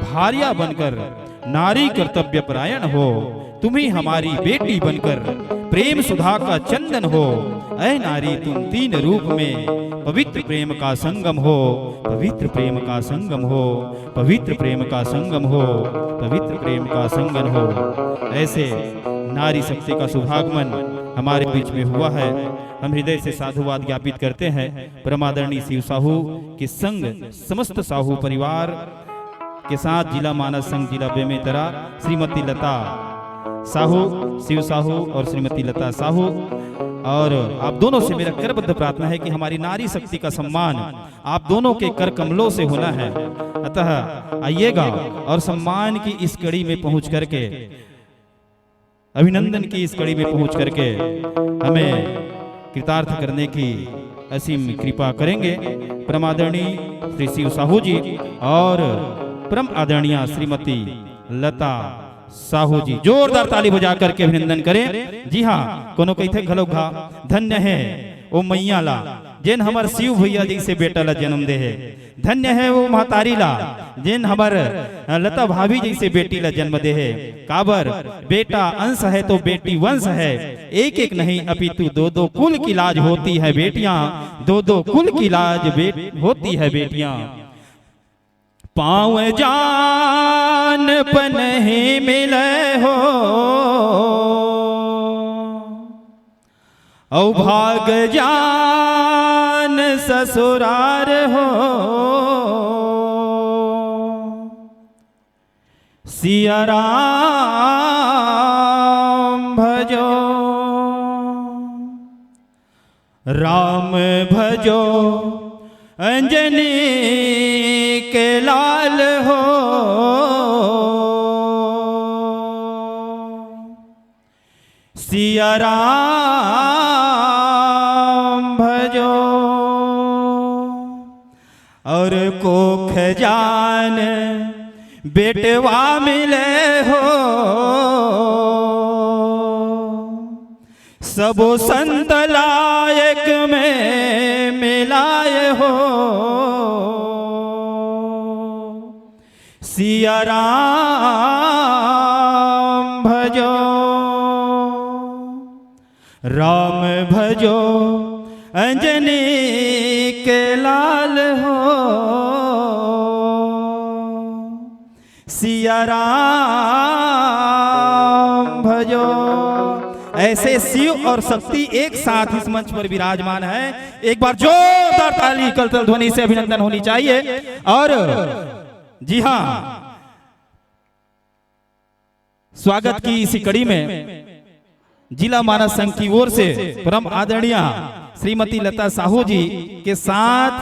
भार्या बनकर नारी कर्तव्य परायण हो। तुम ही हमारी बेटी बनकर प्रेम सुधा का चंदन हो। ऐ नारी तुम तीन रूप में पवित्र प्रेम का संगम हो, पवित्र प्रेम का संगम हो, पवित्र प्रेम का संगम हो, पवित्र प्रेम का संगम हो। ऐसे नारी शक्ति का शुभागमन हमारे बीच में हुआ है। हम हृदय से साधुवाद ज्ञापित करते हैं परम आदरणीय शिव साहू के संग समस्त साहू परिवार के साथ जिला मानस संघ जिला बेमेतरा, श्रीमती लता साहू, शिव साहू और श्रीमती लता साहू। और आप दोनों से मेरा करबद्ध प्रार्थना है कि हमारी नारी शक्ति का सम्मान आप दोनों के कर कमलों से होना है। अतः आइएगा और सम्मान की इस कड़ी में पहुंच करके, अभिनंदन की इस कड़ी में पहुंच करके हमें कृतार्थ करने की असीम कृपा करेंगे परम आदरणीय श्री शिव साहू जी और परम आदरणीय श्रीमती लता साहू जी। जोरदार ताली बजा करके अभिनंदन करें। जी हाँ, कोनो कहिथे घलो घा, धन्य है ओ मैया ला, जेन हमर शिव भैया जैसे बेटा ला जन्म दे है। धन्य है वो महतारी ला, जेन हमर लता भाभी जैसे बेटी ला जन्म दे है। काबर, बेटा अंश है तो बेटी वंश है। एक एक नहीं अपितु दो दो कुल की लाज होती है बेटियां, दो दो कुल की लाज बे-, होती है बेटियां। पाँव जान पनही मिले हो, औ भाग जान ससुरार हो। सिया राम भजो, राम भजो, अंजनी के लाल हो। सिया राम भजो और कोख जान बेटवा मिले हो। सबो संत लायक में मिलाए हो। सिया राम भजो, राम भजो, अंजनी के लाल हो। सिया राम भजो। ऐसे शिव और शक्ति एक साथ इस मंच पर विराजमान है। एक बार जोरदार ताली, करताल ध्वनि से अभिनंदन होनी चाहिए। और जी हाँ, स्वागत की इसी कड़ी में जिला मानस संघ की ओर से परम आदरणीय श्रीमती लता साहू जी के साथ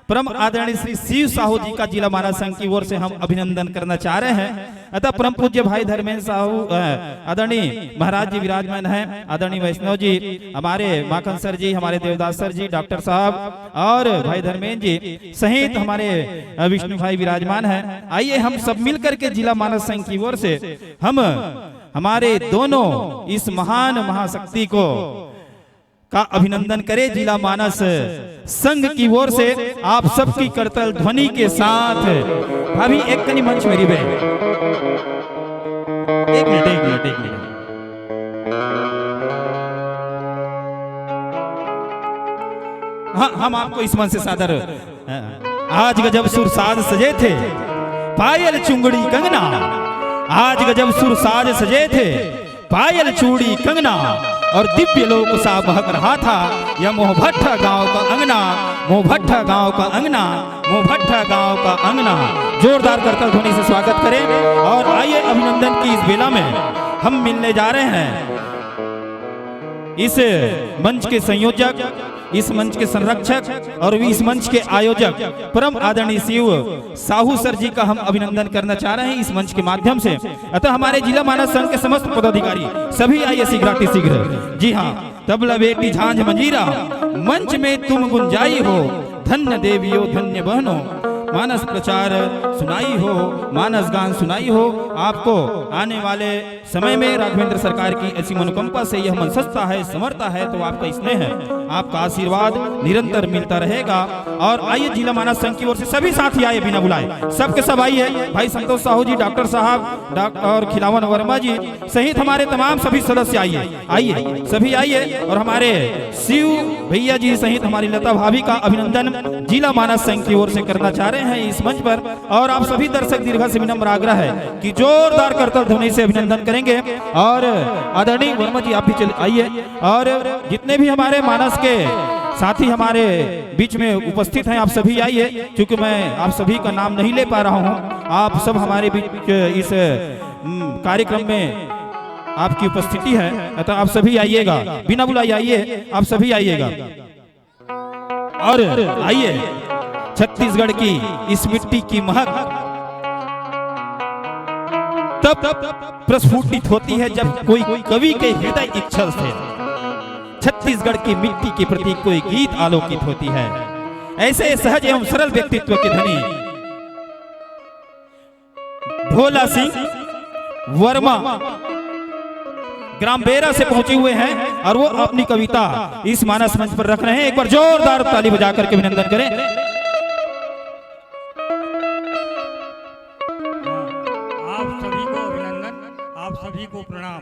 परम आदरणीय श्री शिव साहू जी का जिला मानस संघ की ओर से हम अभिनंदन करना चाह रहे हैं। अतः परम पूज्य भाई धर्मेंद्र साहू, अ, आदरणीय महाराज जी विराजमान हैं, आदरणीय वैष्णव जी, हमारे माखन सर जी, हमारे देवदास सर जी, डॉक्टर साहब और भाई धर्मेंद्र जी सहित हमारे, अ, विष्णु भाई विराजमान हैं। आइए हम सब मिलकर के जिला मानस संघ की ओर से हम हमारे दोनों इस महान महाशक्ति को का अभिनंदन करें जिला मानस संघ की ओर से। आप सबकी करताल ध्वनि के साथ भाभी एक कनी मंच मेरी बहन, एक मिनट, एक मिनट, एक मिनट। हाँ, हम आपको इस मंच से सादर। आज गजब सुर साज सजे थे, पायल चुंगड़ी कंगना। आज गजब सुर साज सजे थे, पायल चूड़ी कंगना और दिव्य लोक सा महक रहा था यह मोहभट्ठा गांव का अंगना, मोहभट्ठा गांव का अंगना, मोहभट्ठा गांव का अंगना। जोरदार करताल ध्वनि से स्वागत करें और आइए अभिनंदन की इस बेला में हम मिलने जा रहे हैं। इस मंच के संयोजक, इस मंच के संरक्षक और इस मंच के आयोजक परम आदरणीय शिव साहू सर जी का हम अभिनंदन करना चाह रहे हैं इस मंच के माध्यम से। अतः हमारे जिला मानस संघ के समस्त पदाधिकारी सभी आइए शीघ्रातिशीघ्र। जी हाँ, तबला बेटी झांझ मंजीरा मंच में तुम गुंजाई हो, धन्य देवियो धन्य बहनो, मानस प्रचार सुनाई हो, मानस गान सुनाई हो। आपको आने वाले समय में राघवेंद्र सरकार की ऐसी मनोकंपा से यह मंच सजता है, संवरता है, तो आपका स्नेह, आपका आशीर्वाद निरंतर मिलता रहेगा। और आइए, जिला मानस संघ की ओर से सभी साथी आइए, बिना बुलाए सबके सब आइए। भाई संतोष साहू जी, डॉक्टर साहब, डॉक्टर और खिलावन वर्मा जी सहित हमारे तमाम सभी सदस्य आइए, आइए, सभी आइए। और हमारे शिव भैया जी सहित हमारी लता भाभी का अभिनंदन जिला मानस संघ की ओर से करना चाह रहे हैं इस मंच पर। और आप सभी दर्शक दीर्घा से विनम्र आग्रह है कि जोरदार करताल ध्वनि से अभिनंदन करेंगे। और आदरणीय वर्मा जी, आप भी चले आइए, और जितने भी हमारे मानस के साथी हमारे बीच में उपस्थित हैं, आप सभी आइए। चूंकि मैं आप सभी का नाम नहीं ले पा रहा हूं, आप सब हमारे बीच इस, हम्म, कार्यक्रम में आपकी उपस्थिति है, तो आप सभी आइएगा, बिना बुलाए आइए, आप सभी आइएगा। और आइए, छत्तीसगढ़ की इस मिट्टी की महक तब प्रस्फुटित होती है जब कोई कवि के हृदय इच्छल से छत्तीसगढ़ की मिट्टी के प्रति कोई गीत आलोकित होती है। ऐसे सहज एवं सरल व्यक्तित्व के धनी भोला सिंह वर्मा ग्राम बेरा से पहुंचे हुए हैं और वो अपनी कविता इस मानस मंच पर रख रहे हैं। एक बार जोरदार ताली बजा करके अभिनंदन करें। आप सभी को अभिनंदन, आप सभी को प्रणाम।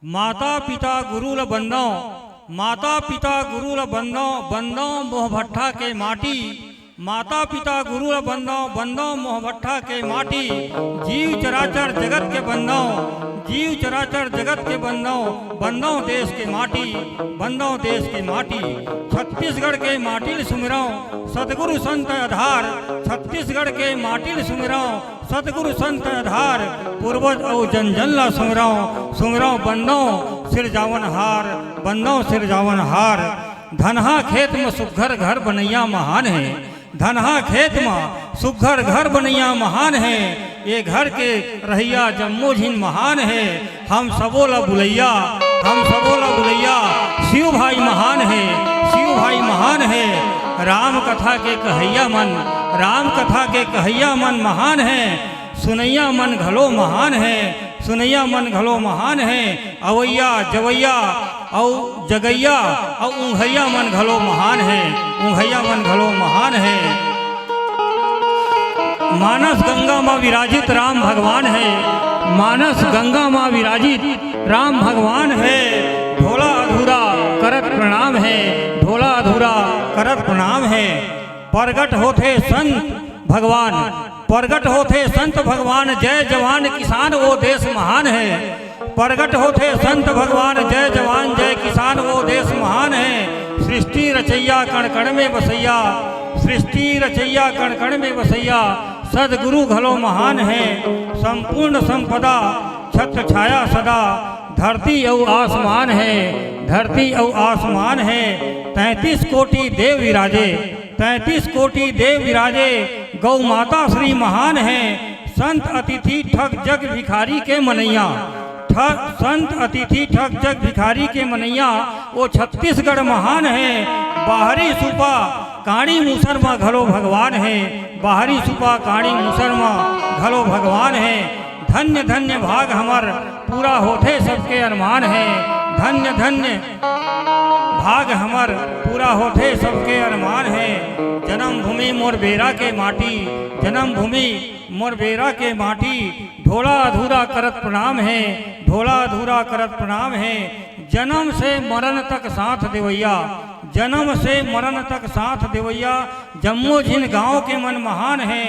माता पिता गुरु ल बंदव, माता पिता गुरु ल बंदव, बंदव मोहभट्ठा के माटी। माता पिता गुरु ल बंदव, बंदव मोहभट्ठा के माटी। जीव चराचर जगत के बंदव, जीव चराचर जगत के बंदव, बंदव देश के माटी, बंदव देश के माटी। छत्तीसगढ़ के माटी ल सुमिरव, सतगुरु संत आधार। छत्तीसगढ़ के माटी ल सुमिरव, सतगुरु संत आधार। पूर्वज अउ जन जन ला सुमिरव, सुमिरव बंदव सिरजावन हार, बंदव सिरजावन हार। धनहा खेत म सुघर घर बनइया महान हे, धनहा खेत म सुघर घर बनइया महान हे। ए घर के रहइया जम्मो झिन महान हे। हम सबो ला बुलइया, हम सबो ला बुलइया, शिव भाई महान हे, शिव भाई महान हे। राम कथा के कहइया मन, राम कथा के कहइया मन महान हे। सुनइया मन घलो महान हे, सुनइया मन घलो महान हे। अवइया जवइया अउ जगइया अउ उंघइया मन घलो महान हे, उंघइया मन घलो महान हे। मानस गंगा म विराजित राम भगवान हे, मानस गंगा म विराजित राम भगवान हे। ढोला अधूरा करत प्रणाम हे, ढोला अधूरा करत प्रणाम हे। परगट होथे संत भगवान, परगट होथे संत भगवान, जय जवान किसान वो देश महान हे। परगट होथे संत भगवान, जय जवान जय किसान वो देश महान हे। सृष्टि रचइया कण कण में बसइया, सृष्टि रचइया कण कण में बसइया, सदगुरु घलो महान हे। संपूर्ण संपदा छत्र छाया सदा, धरती अउ आसमान हे, धरती अउ आसमान हे। तैंतीस कोटि देव विराजे, तैंतीस कोटि देव विराजे, गौ माता श्री महान हे। संत अतिथि ठग जग भिखारी के मनइया, ठ-, संत अतिथि ठग जग भिखारी के मनइया, वो छत्तीसगढ़ महान हे। बाहरी सुपा काणी मूसर म घलो भगवान हे, बाहरी सुपा काणी मूसर म घलो भगवान हे। धन्य धन्य भाग हमर पूरा होथे सबके अरमान हे, धन्य धन्य भाग हमर पूरा होथे सबके अरमान हे। जन्मभूमि मोर बेरा के माटी, जन्मभूमि मोर बेरा के माटी। ढोला अधूरा करत प्रणाम हे, ढोला अधूरा करत प्रणाम हे। जन्म से मरण तक साथ देवइया, जन्म से मरण तक साथ देवइया, जम्मो झिन गांव के मन महान हे।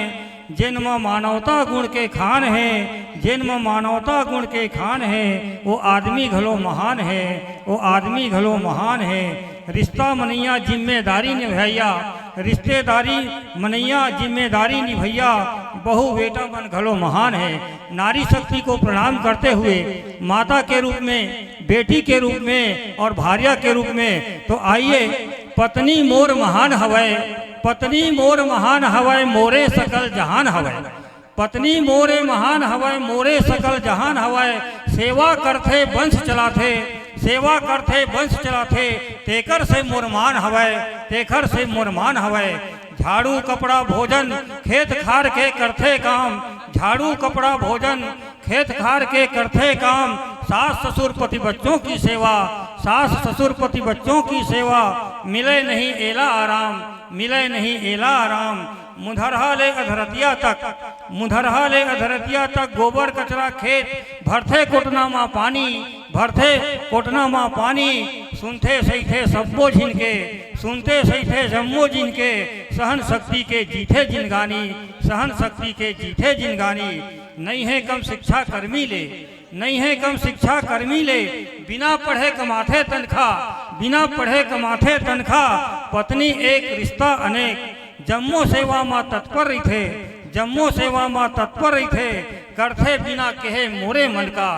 जेन म मानवता गुण के खान हे, जेन म मानवता गुण के खान हे, वो आदमी घलो महान हे, वो आदमी घलो महान हे। रिश्ता मनइया जिम्मेदारी निभइया, रिश्तेदारी मनइया जिम्मेदारी निभइया, बहू बेटा मन घलो महान हे। नारी शक्ति को प्रणाम करते हुए माता के रूप में बेटी के रूप में और भार्या के रूप में। तो आइए, पत्नी मोर महान हवय, पत्नी मोर महान हवय, मोरे सकल जहान हवय। पत्नी मोरे महान हवय, मोरे सकल जहान हवय। सेवा करथे, वंश चलाथे, सेवा करथे, वंश चलाथे, तेकर से मोर मान हवय, तेकर से मोर मान हवय। झाड़ू, कपड़ा, भोजन, खेत खार के करथे काम, झाड़ू, कपड़ा, भोजन, खेत खार के करथे काम। सास, ससुर, पति, बच्चों की सेवा, सास, ससुर, पति, बच्चों की सेवा, मिले नहीं एला आराम, मिले नहीं एला आराम। मुधरहा ले अधरतिया तक, मुधरहा ले अधरतिया तक गोबर कचरा खेत, भरथे कोटना मा पानी, भरथे कोटना मा पानी। सुनथे सहिथे सब्बो झिन के, सुनथे सहिथे जम्मो झिन के, सहन शक्ति के जीथे जिनगानी, सहन शक्ति के जीथे जिनगानी। नइ हे कम शिक्षा कर्मी ले, नइ हे कम शिक्षा कर्मी ले, बिना पढ़े कमाथे तनखा, बिना पढ़े कमाथे तनखा। पत्नी एक, रिश्ता अनेक, जम्मो सेवा मा तत्पर रहिथे, जम्मो सेवा मा तत्पर रहिथे। करथे बिना कहे मोरे मन का,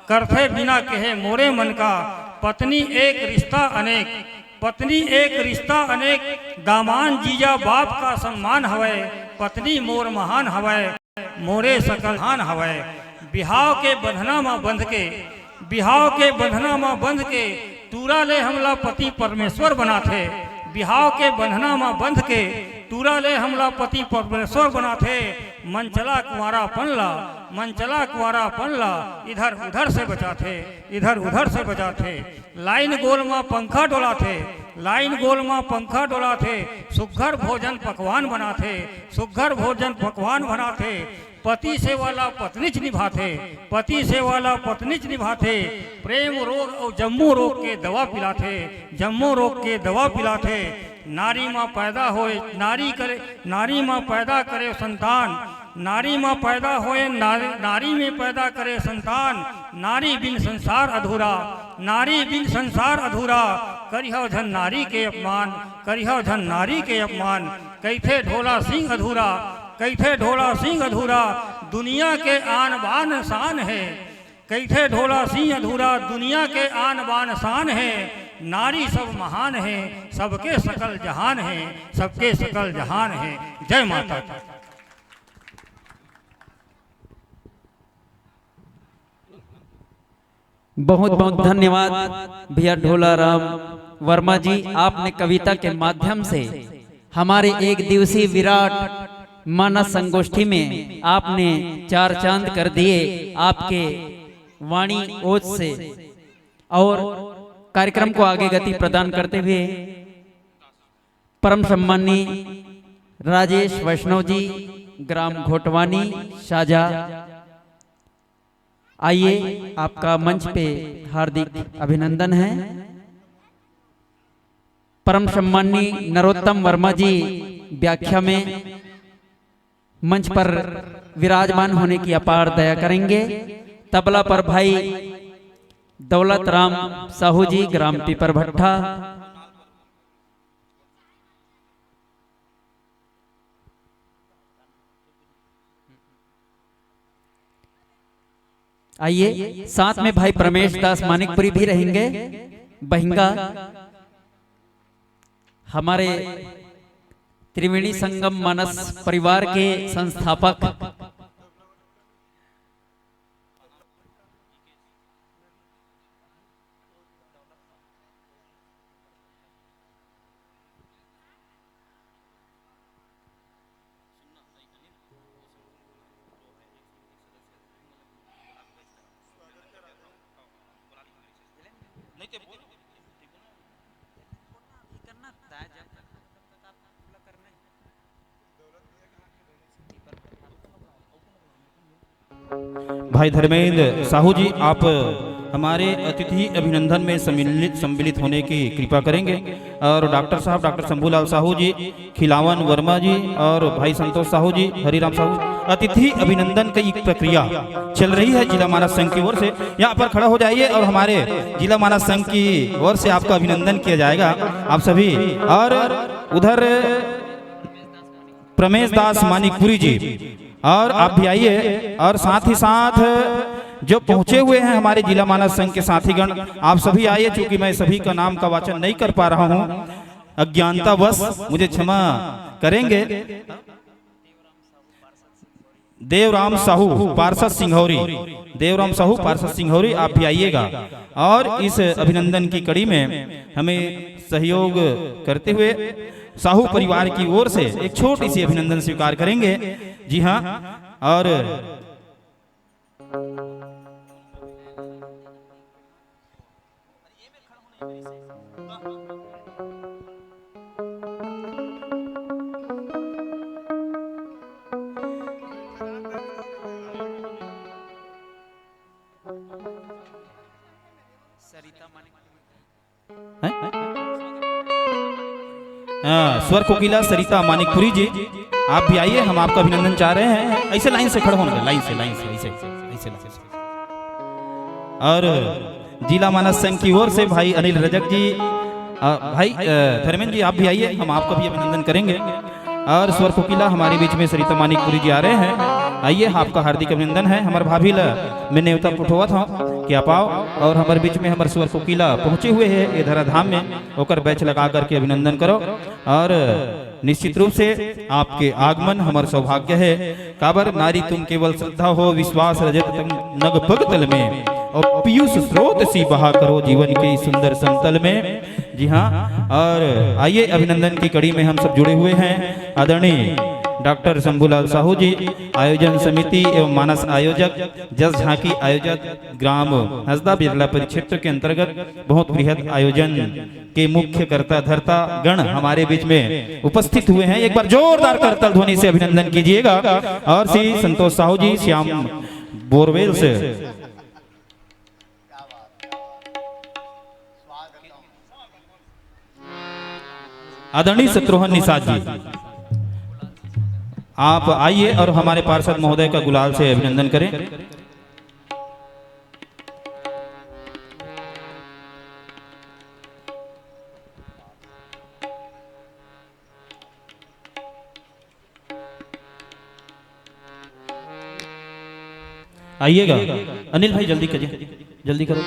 करथे बिना कहे मोरे मन का। पत्नी एक, रिश्ता अनेक, पत्नी एक, रिश्ता अनेक, दामान, जीजा, बाप का सम्मान हवय। पत्नी मोर महान हवय, मोरे सकल हान हवय। बिहाव के बंधना म बंध के, बिहाव के बंधना म बंध के, टूरा ले हमला पति परमेश्वर बनाथे। बिहाव के बंधना म बंध के, टूरा ले हमला पति परमेश्वर बनाथे। मन चला कुंवारापन ला, मन चला कुंवारापन ला, इधर उधर से बचाथे, इधर उधर से बचाथे। लाइन गोल म पंखा डोलाथे, लाइन गोल म पंखा डोलाथे, सुग्घर भोजन पकवान बनाथे, सुग्घर भोजन पकवान बनाथे। पति सेवा ला पत्नीच निभाथे, पति सेवा ला पत्नीच निभाथे। प्रेम रोग अउ जम्मो रोग के दवा पिलाथे, जम्मो रोग के दवा पिलाथे। नारी म पैदा होए, नारी करे, नारी म पैदा करे संतान, नारी म पैदा होए, नारी, नारी में पैदा करे संतान। नारी बिन संसार अधूरा, नारी बिन संसार अधूरा। करिहव झन नारी के अपमान, करिहव झन नारी के अपमान। कहिथे ढोला सिंह अधूरा, कहिथे ढोला सिंह अधूरा, दुनिया के आन बान शान हे। कहिथे ढोला सिंह अधूरा, दुनिया के आन बान शान हे। नारी सब महान हे, सबके सकल जहान हे, सबके सकल जहान हे। जय माता दी। बहुत बहुत धन्यवाद भैया ढोला राम वर्मा जी, आपने कविता के माध्यम से हमारे एक दिवसीय विराट मानस संगोष्ठी में आपने चार चांद कर दिए आपके वाणी ओज से। और कार्यक्रम को आगे गति प्रदान करते हुए परम सम्माननीय राजेश वैष्णव जी, ग्राम घोटवानी, शाजा, आइए, आपका मंच पे हार्दिक अभिनंदन है। परम सम्माननीय नरोत्तम वर्मा जी व्याख्या में मंच पर विराजमान होने की अपार दया करेंगे। तबला पर भाई दौलत राम साहू जी, ग्राम पीपर भट्ठा। आइए, साथ में भाई प्रमेश दास मानिकपुरी भी रहेंगे, बहिंगा, हमारे त्रिवेणी संगम मानस परिवार के संस्थापक। भाई धर्मेंद्र साहू जी, आप हमारे अतिथि अभिनंदन में सम्मिलित, सम्मिलित होने की कृपा करेंगे। और डॉक्टर साहब, डॉक्टर शंभूलाल साहू जी, खिलावन वर्मा जी और भाई संतोष साहू जी, हरिराम साहू, अतिथि अभिनंदन की प्रक्रिया चल रही है जिला मानस संघ की ओर से। यहाँ पर खड़ा हो जाइए और हमारे जिला मानस संघ की ओर से आपका अभिनंदन किया जाएगा, आप सभी। और उधर प्रमेश दास मानिकपुरी जी, और आप भी आइए। और साथ ही साथ जो पहुंचे हुए हैं हमारे जिला मानस संघ के साथीगण, आप सभी आइए। चूंकि मैं सभी का नाम का वाचन नहीं कर पा रहा हूं अज्ञानतावश, मुझे क्षमा करेंगे। देवराम साहू पार्षद सिंघौरी, देवराम साहू पार्षद सिंघौरी, आप भी आइएगा और इस अभिनंदन की कड़ी में हमें सहयोग करते हुए साहू परिवार की ओर से एक छोटी सी अभिनंदन स्वीकार करेंगे। जी हाँ, और हैं? हाँ, स्वर कोकिला सरिता मानिकपुरी जी, आप भी आइए, हम आपका अभिनंदन चाह रहे हैं। ऐसे लाइन से खड़े होना, लाइन से, लाइन से, ऐसे, ऐसे लाइन से। और जिला मानस संघ की ओर से भाई अनिल रजक जी, अ, भाई, अ, धर्मेंद्र जी, आप भी आइए, हम आपका भी अभिनंदन करेंगे। और स्वर कोकिला हमारे बीच में सरिता मानिकपुरी जी आ रहे हैं, आइए, आपका हार्दिक अभिनंदन है। हमारे भाभी ला मैं नेवता पठोवत हूँ कि आप आओ, और हमारे बीच में हमारे स्वर कोकिला पहुँचे हुए हैं ये धराधाम में, ओकर बैच लगा करके अभिनंदन करो। और निश्चित रूप से आपके आगमन हमर सौभाग्य है। काबर नारी तुम केवल श्रद्धा हो, विश्वास रजत तम नग पग तल में, और पीयूष स्रोत सी बहा करो जीवन के सुंदर समतल में। जी हाँ, और आइए, अभिनंदन की कड़ी में हम सब जुड़े हुए हैं। आदरणीय डॉक्टर शंभूलाल साहू जी, आयोजन समिति एवं मानस आयोजक, जस झांकी आयोजक, ग्राम हसदा बिरला परिक्षेत्र के अंतर्गत बहुत बृहद आयोजन के मुख्य कर्ता धर्ता गण हमारे बीच में उपस्थित हुए हैं। एक बार जोरदार करताल ध्वनि से अभिनंदन कीजिएगा। और श्री संतोष साहू जी, श्याम बोरवेल से। आदरणीय शत्रुघ्न निषाद जी, आप आइए और हमारे पार्षद महोदय का गुलाल से अभिनंदन करें। आइएगा। अनिल भाई, जल्दी करिए, जल्दी करो।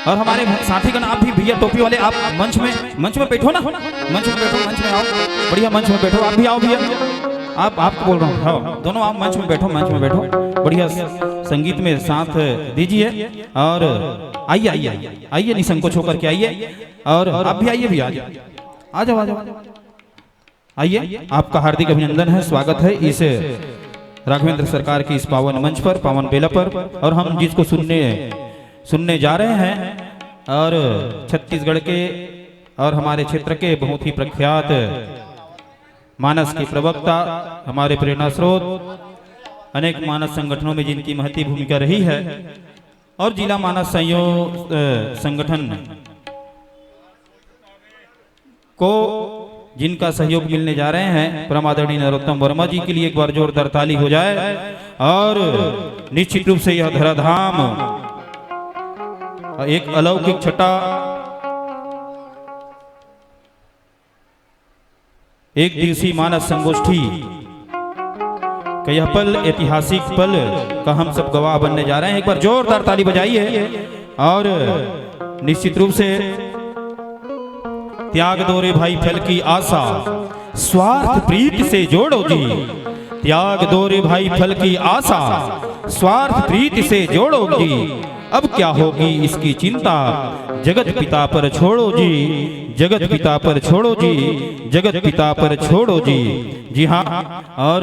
और हमारे साथीगण, आप भी भैया टोपी वाले, आप मंच में, मंच में बैठो ना, मंच में बैठो, मंच में आओ, बढ़िया मंच में बैठो, आप भी आओ भैया। आप, आपको बोल रहा हूँ, हाँ, दोनों आप मंच में बैठो, मंच में बैठो, बढ़िया संगीत में साथ दीजिए। और आइए, आइए, आइए, निसंकोच होकर के आइए। और आप भी आइए भैया, आ जाओ, आ जाओ, आ जाओ। आइए, आपका हार्दिक अभिनंदन है, स्वागत है इस राघवेंद्र सरकार की इस पावन मंच पर, पावन बेला पर। और हम जिसको सुनने, सुनने जा रहे हैं, और छत्तीसगढ़ के और हमारे क्षेत्र के बहुत ही प्रख्यात मानस के प्रवक्ता, हमारे प्रेरणा स्रोत, अनेक मानस संगठनों में जिनकी महती भूमिका रही है, और जिला मानस संयोग, अ, संगठन को जिनका सहयोग मिलने जा रहे हैं, परम आदरणीय नरोत्तम वर्मा जी के लिए एक बार जोरदार ताली हो जाए। और निश्चित रूप से यह धराधाम एक अलौकिक छटा, एक दिवसीय मानस संगोष्ठी का यह पल, ऐतिहासिक पल का हम सब गवाह बनने जा रहे हैं। एक बार जोरदार ताली बजाइए। और निश्चित रूप से त्याग दो रे भाई फल की आशा, स्वार्थ प्रीत से जोड़ो जी। त्याग दो रे भाई फल की आशा, स्वार्थ प्रीत से जोड़ो जी। अब क्या होगी इसकी चिंता, जगत पिता पर छोड़ो जी, जगत पिता पर छोड़ो जी, जगत पिता पर छोड़ो जी। जी हाँ, और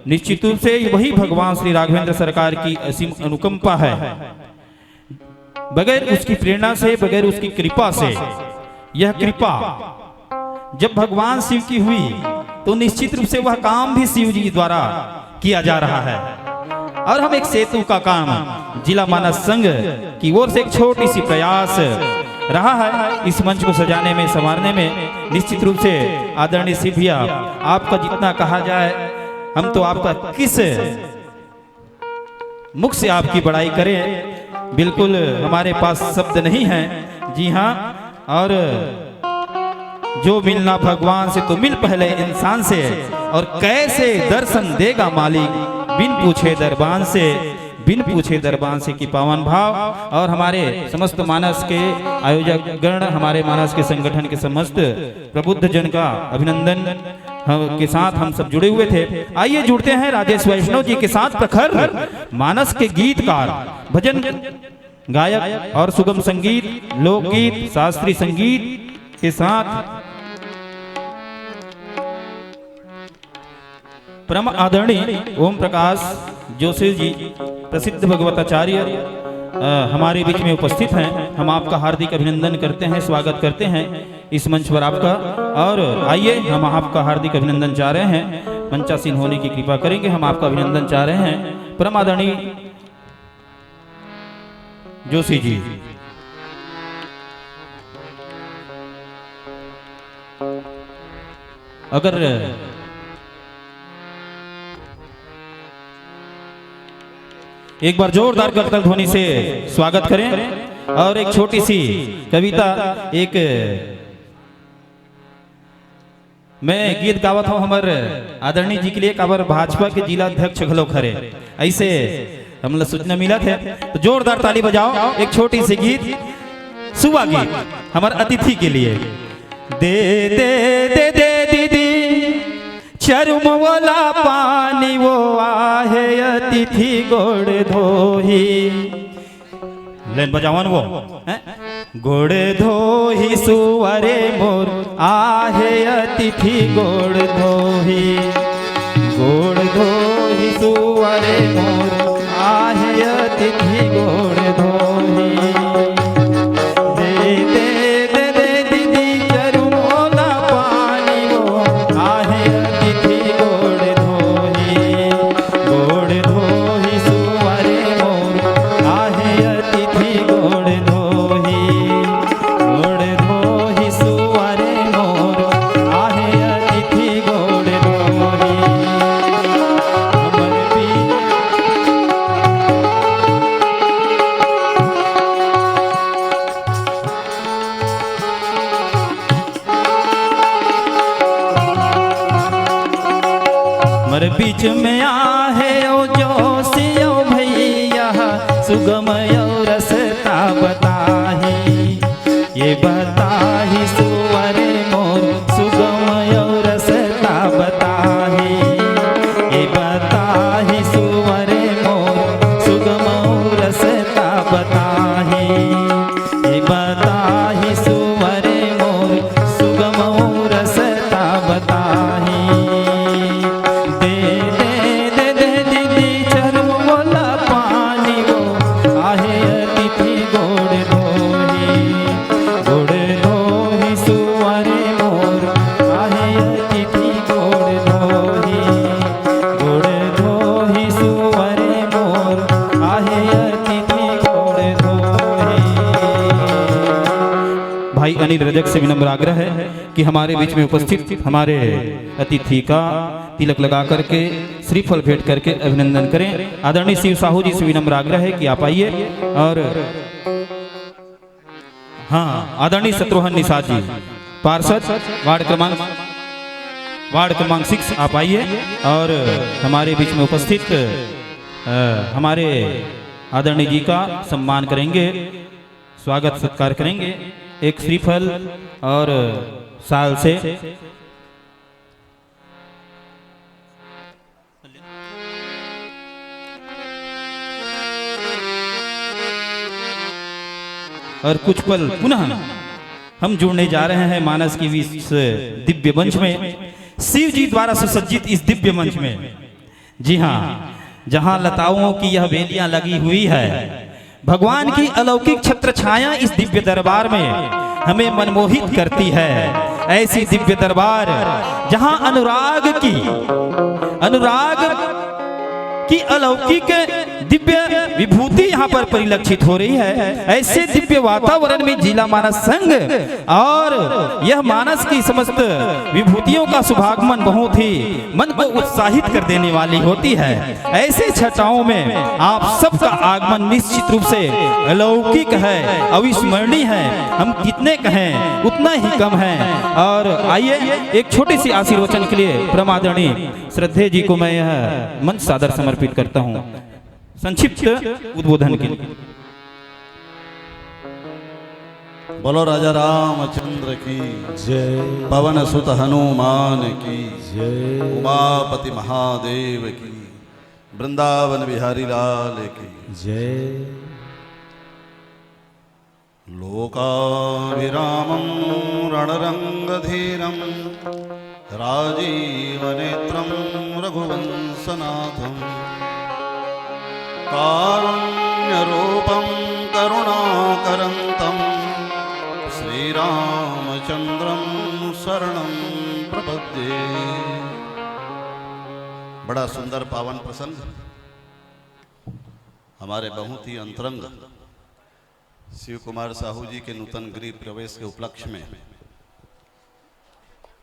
निश्चित रूप से वही भगवान श्री राघवेंद्र सरकार की असीम अनुकंपा है। बगैर उसकी प्रेरणा से, बगैर उसकी कृपा से, यह कृपा जब भगवान शिव की हुई, तो निश्चित रूप से वह काम भी शिव जी द्वारा किया जा रहा है। और हम एक सेतु का काम जिला मानस संघ की ओर से एक छोटी सी प्रयास रहा है इस मंच को सजाने में, संवारने में। निश्चित रूप से आदरणीय शिव भैया, आपका जितना कहा जाए, हम तो आपका किस मुख से आपकी बड़ाई करें, बिल्कुल हमारे पास शब्द नहीं है। जी हाँ, और जो मिलना भगवान से तो मिल पहले इंसान से, और कैसे दर्शन देगा मालिक बिन पूछे दरबान से। बिन पूछे दरबान से कि पावन भाव। और हमारे समस्त मानस के आयोजक गण, हमारे मानस के संगठन के समस्त प्रबुद्ध जन का अभिनंदन हम, के साथ हम सब जुड़े हुए थे। आइए जुड़ते हैं राजेश वैष्णव जी के साथ, प्रखर मानस के गीतकार, भजन गायक और सुगम संगीत, लोकगीत, शास्त्रीय संगीत के साथ परम आदरणीय ओम प्रकाश जोशी जी, प्रसिद्ध भगवताचार्य, अ, हमारे बीच में उपस्थित हैं। हम आपका हार्दिक अभिनंदन करते हैं, स्वागत करते हैं इस मंच पर आपका। और आइए, हम आपका हार्दिक अभिनंदन चाह रहे हैं, मंचासीन होने की कृपा करेंगे। हम आपका अभिनंदन चाह रहे हैं परम आदरणीय जोशी जी। अगर एक बार जोरदार करताल ध्वनि से स्वागत करें और एक छोटी सी कविता, एक मैं गीत गावत हूँ हमर आदरणीय जी के लिए, काबर भाजपा के जिला अध्यक्ष घलो हरे, ऐसे हमला सूचना मिलत हे। तो जोरदार ताली बजाओ, एक छोटी सी गीत, सुवा गीत हमर अतिथि के लिए। दे दे दे दे दीदी चरुम वाला पानी, वो आहे अतिथि गोड़ धोही। लेन बजावन वो, हैं? गोड़ धोही सुवरे मोर, आहे अतिथि गोड़ धोही। गोड़ धोही सुवरे मोर, आहे अतिथि गोड़ धोही। दे दे दे दे दीदी चरुम वाला पानी, वो आहे अतिथि गोड़ धोही। गोड़ धोही सुवरे मोर, आहे अतिथि गोड़ धोही। गोड़ धोही सुवरे मोर, आहे अतिथि गोड़ धोही। हमर पी- हमर बीच में आहे ओ जोशी ओ भैया, सुगम ओ रस्ता बताही। ये बताही सुवरे मोर, सुगम ओ रस्ता बताही। ये बताही सुवरे मोर, सुगम ओ रस्ता बताही। ये बताही सुवरे मोर, सुगम ओ रस्ता बताही। दे दे दे दे दीदी चरुम वाला पानी, वो आहे अतिथि गोड़ धोही। गोड़ धोही सुवरे मोर, आहे अतिथि गोड़ धोही। गोड़ धोही सुवरे मोर, आहे अतिथि गोड़ धोही। भाई अनिल रजक से विनम्र आग्रह है कि हमारे बीच में उपस्थित हमारे अतिथि का तिलक लगा करके, श्रीफल भेंट करके अभिनंदन करें। आदरणीय शिव साहू जी से विनम्र आग्रह है कि आप आइए। और हाँ, आदरणीय शत्रुघ्न निषाद जी, पार्षद, वार्ड क्रमांक, वार्ड क्रमांक सिक्स, आप आइए और हमारे बीच में उपस्थित, अ, हमारे आदरणीय जी का सम्मान करेंगे, स्वागत सत्कार करेंगे एक श्रीफल और साल से। और कुछ पल पुनः हम जुड़ने जा रहे हैं मानस की इस दिव्य मंच में, शिव जी द्वारा सुसज्जित इस दिव्य मंच में। जी हाँ, जहाँ लताओं की यह बेलियां लगी हुई है, भगवान की अलौकिक छत्र छाया इस दिव्य दरबार में हमें मनमोहित करती है। ऐसी दिव्य दरबार जहाँ अनुराग की, अनुराग की अलौकिक दिव्य विभूति यहाँ पर परिलक्षित हो रही है। ऐसे दिव्य वातावरण में जिला मानस संघ और यह मानस की समस्त विभूतियों का शुभागमन बहुत ही मन को उत्साहित कर देने वाली होती है। ऐसे छटाओं में आप सबका आगमन निश्चित रूप से अलौकिक है, अविस्मरणीय है। हम कितने कहें, उतना ही कम है। और आइए, एक छोटे से आशीर्वचन के लिए परम आदरणीय श्रद्धेय जी को मैं यह मंच सादर समर्पित करता हूँ। संक्षिप्त उद्बोधन के लिए। बोलो राजा रामचंद्र की, जय। पवन सुत हनुमान की, जय। उमापति महादेव की, वृंदावन बिहारी लाल की, जय। लोकाभिरामं रणरंगधीरं राजीवनेत्रं रघुवंशनाथं कारुण्यरूपं करुणाकरन्तं श्रीरामचंद्रं शरणं प्रपद्ये। बड़ा सुंदर पावन प्रसंग। हमारे बहुत ही अंतरंग शिव कुमार साहू जी के नूतन गृह प्रवेश के उपलक्ष्य में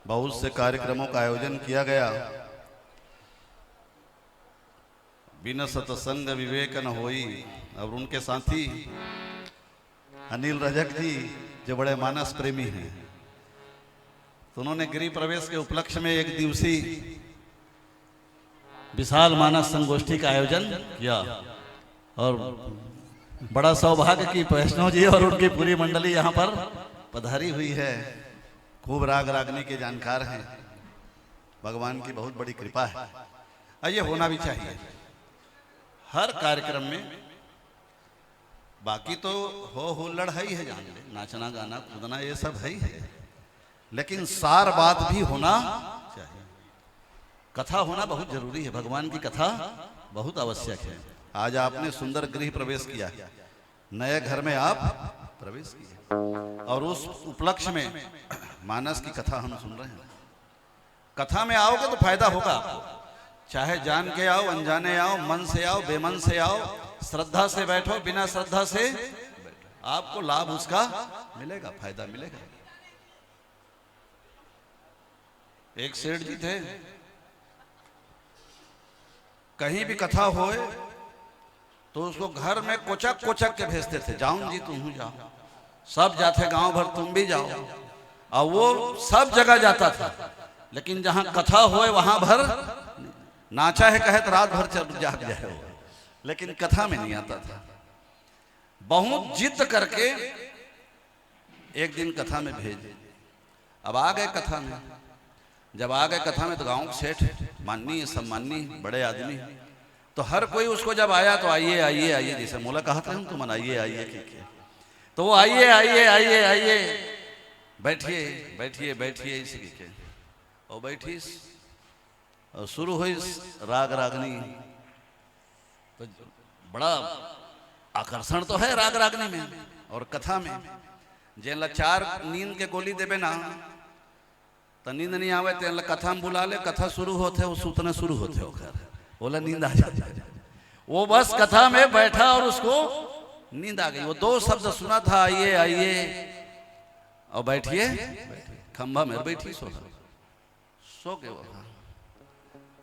बहुत से कार्यक्रमों का आयोजन किया गया। बिन सत्संग विवेक न होई, और उनके साथी अनिल रजक जी, जो बड़े मानस प्रेमी हैं, तो उन्होंने गृह प्रवेश के उपलक्ष्य में एक दिवसीय विशाल मानस संगोष्ठी का आयोजन किया और बड़ा सौभाग्य कि वैष्णव जी और उनकी पूरी मंडली यहाँ पर पधारी हुई है। खूब राग रागनी के जानकार हैं। भगवान की बहुत बड़ी कृपा है और ये होना भी चाहिए हर कार्यक्रम में। बाकी तो हो हो लड़ाई है, जान ले, नाचना गाना कूदना ये सब है ही है, लेकिन सार बात भी होना चाहिए। कथा होना बहुत जरूरी है, भगवान की कथा बहुत आवश्यक है। आज आपने सुंदर गृह प्रवेश किया, नए घर में आप प्रवेश किए और उस उपलक्ष्य में मानस की कथा हम सुन रहे हैं। कथा में आओगे तो फायदा होगा आपको, चाहे जान के आओ, अनजाने आओ, मन से आओ, बेमन से आओ, श्रद्धा से बैठो, बिना श्रद्धा से बैठो, आपको लाभ उसका मिलेगा, फायदा मिलेगा। एक सेठ जी थे, कहीं भी कथा होए तो उसको घर में कोचक कोचक के भेजते थे, "जाऊं जी, तुम जाओ।" सब जाते गांव भर, "तुम भी जाओ।" और वो सब जगह जाता था, लेकिन जहां कथा होए वहां भर नाचा है कहे तो रात भर चल जाग जाए वो, लेकिन कथा में नहीं आता था। बहुत जिद करके एक दिन कथा में भेज, अब आ गए कथा में। जब आ गए कथा में तो गांव के सेठ, माननीय, सम्माननीय, बड़े आदमी, तो हर कोई उसको जब आया तो "आइए, आइए, आइए", जैसे मोला कहत रहे हम तुमन, "आइए, आइए" के, के। तो वो "आइए, आइए, आइए, आइए, बैठिए, बैठिए, बैठिए", इसी के, के। और बैठिस और शुरू होइस राग रागनी। तो बड़ा आकर्षण तो है राग रागनी में और कथा में। जेन ला चार नींद के गोली देबे ना, त नींद नहीं आवे, तेन ला कथा में बुला ले, कथा शुरू होथे, वो सुतना शुरू होथे ओकर, ओला नींद आ जाथे। वो बस कथा में बैठा और उसको नींद आ गई। वो दो शब्द सुना था, "आइए, आइए", और "बैठिए", खंभा में बैठी सो, सो के वो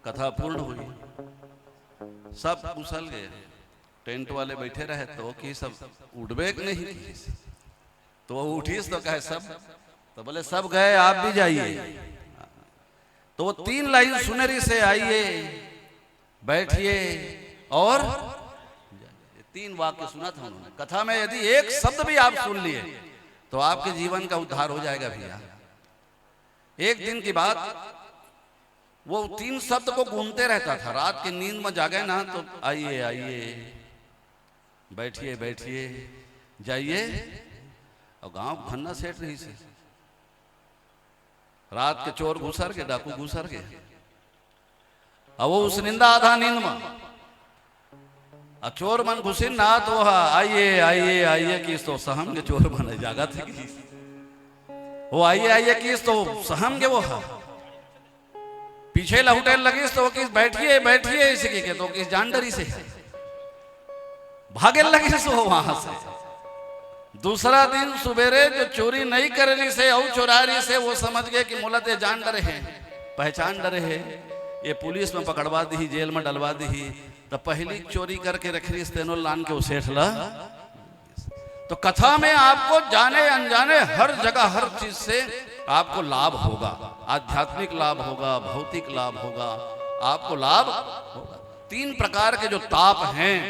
कथा पूर्ण हुई। सब कुशल गए, टेंट वाले बैठे रहे, तो कि सब उठबे के नहीं किस, तो वो उठिस तो कहे, "सब", तो बोले, "सब गए, आप भी जाइए।" तो वो तीन लाइन सुने रहिसे, "आइए, बैठिए और जाइए।" तीन वाक्य सुना था उन्होंने। कथा में यदि एक शब्द भी आप सुन लिए तो आपके जीवन का उद्धार हो जाएगा भैया। एक दिन की बात, वो तीन शब्द को गूंजते रहता था। रात के नींद में जागे ना तो "आइए, आइए, बैठिए, बैठिए, जाइए।" और गांव खन्ना सेठ रहिसे, रात के चोर घुसर के, डाकू घुसर के, अब वो उसनिंदा आधा नींद में, अब चोर मन घुसिन ना तो ह, "आइए, आइए, आइए" किस तो सहम के चोर मन जागत हे किस, वो "आइए, आइए" किस तो सहम के वो ह। पीछे लहुटे लगिस तो किस "बैठिए, बैठिए" इसी के, तो किस जान डरिसे, भागे लगिस वो वहां से। दूसरा दिन सुबेरे जो चोरी नहीं करे रहिसे, अउ चोरा रहिसे, वो समझ गए कि मोला ते जान डरे हे, पहचान डरे हे, ये पुलिस में पकड़वा दिही, जेल में डलवा दिही। तो पहली चोरी करके रख रहिस तेनो लान के वो सेठ ला। तो कथा में आपको जाने अनजाने हर जगह हर चीज से आपको लाभ होगा, आध्यात्मिक लाभ होगा, भौतिक लाभ होगा, आपको लाभ होगा। तीन प्रकार के जो ताप हैं,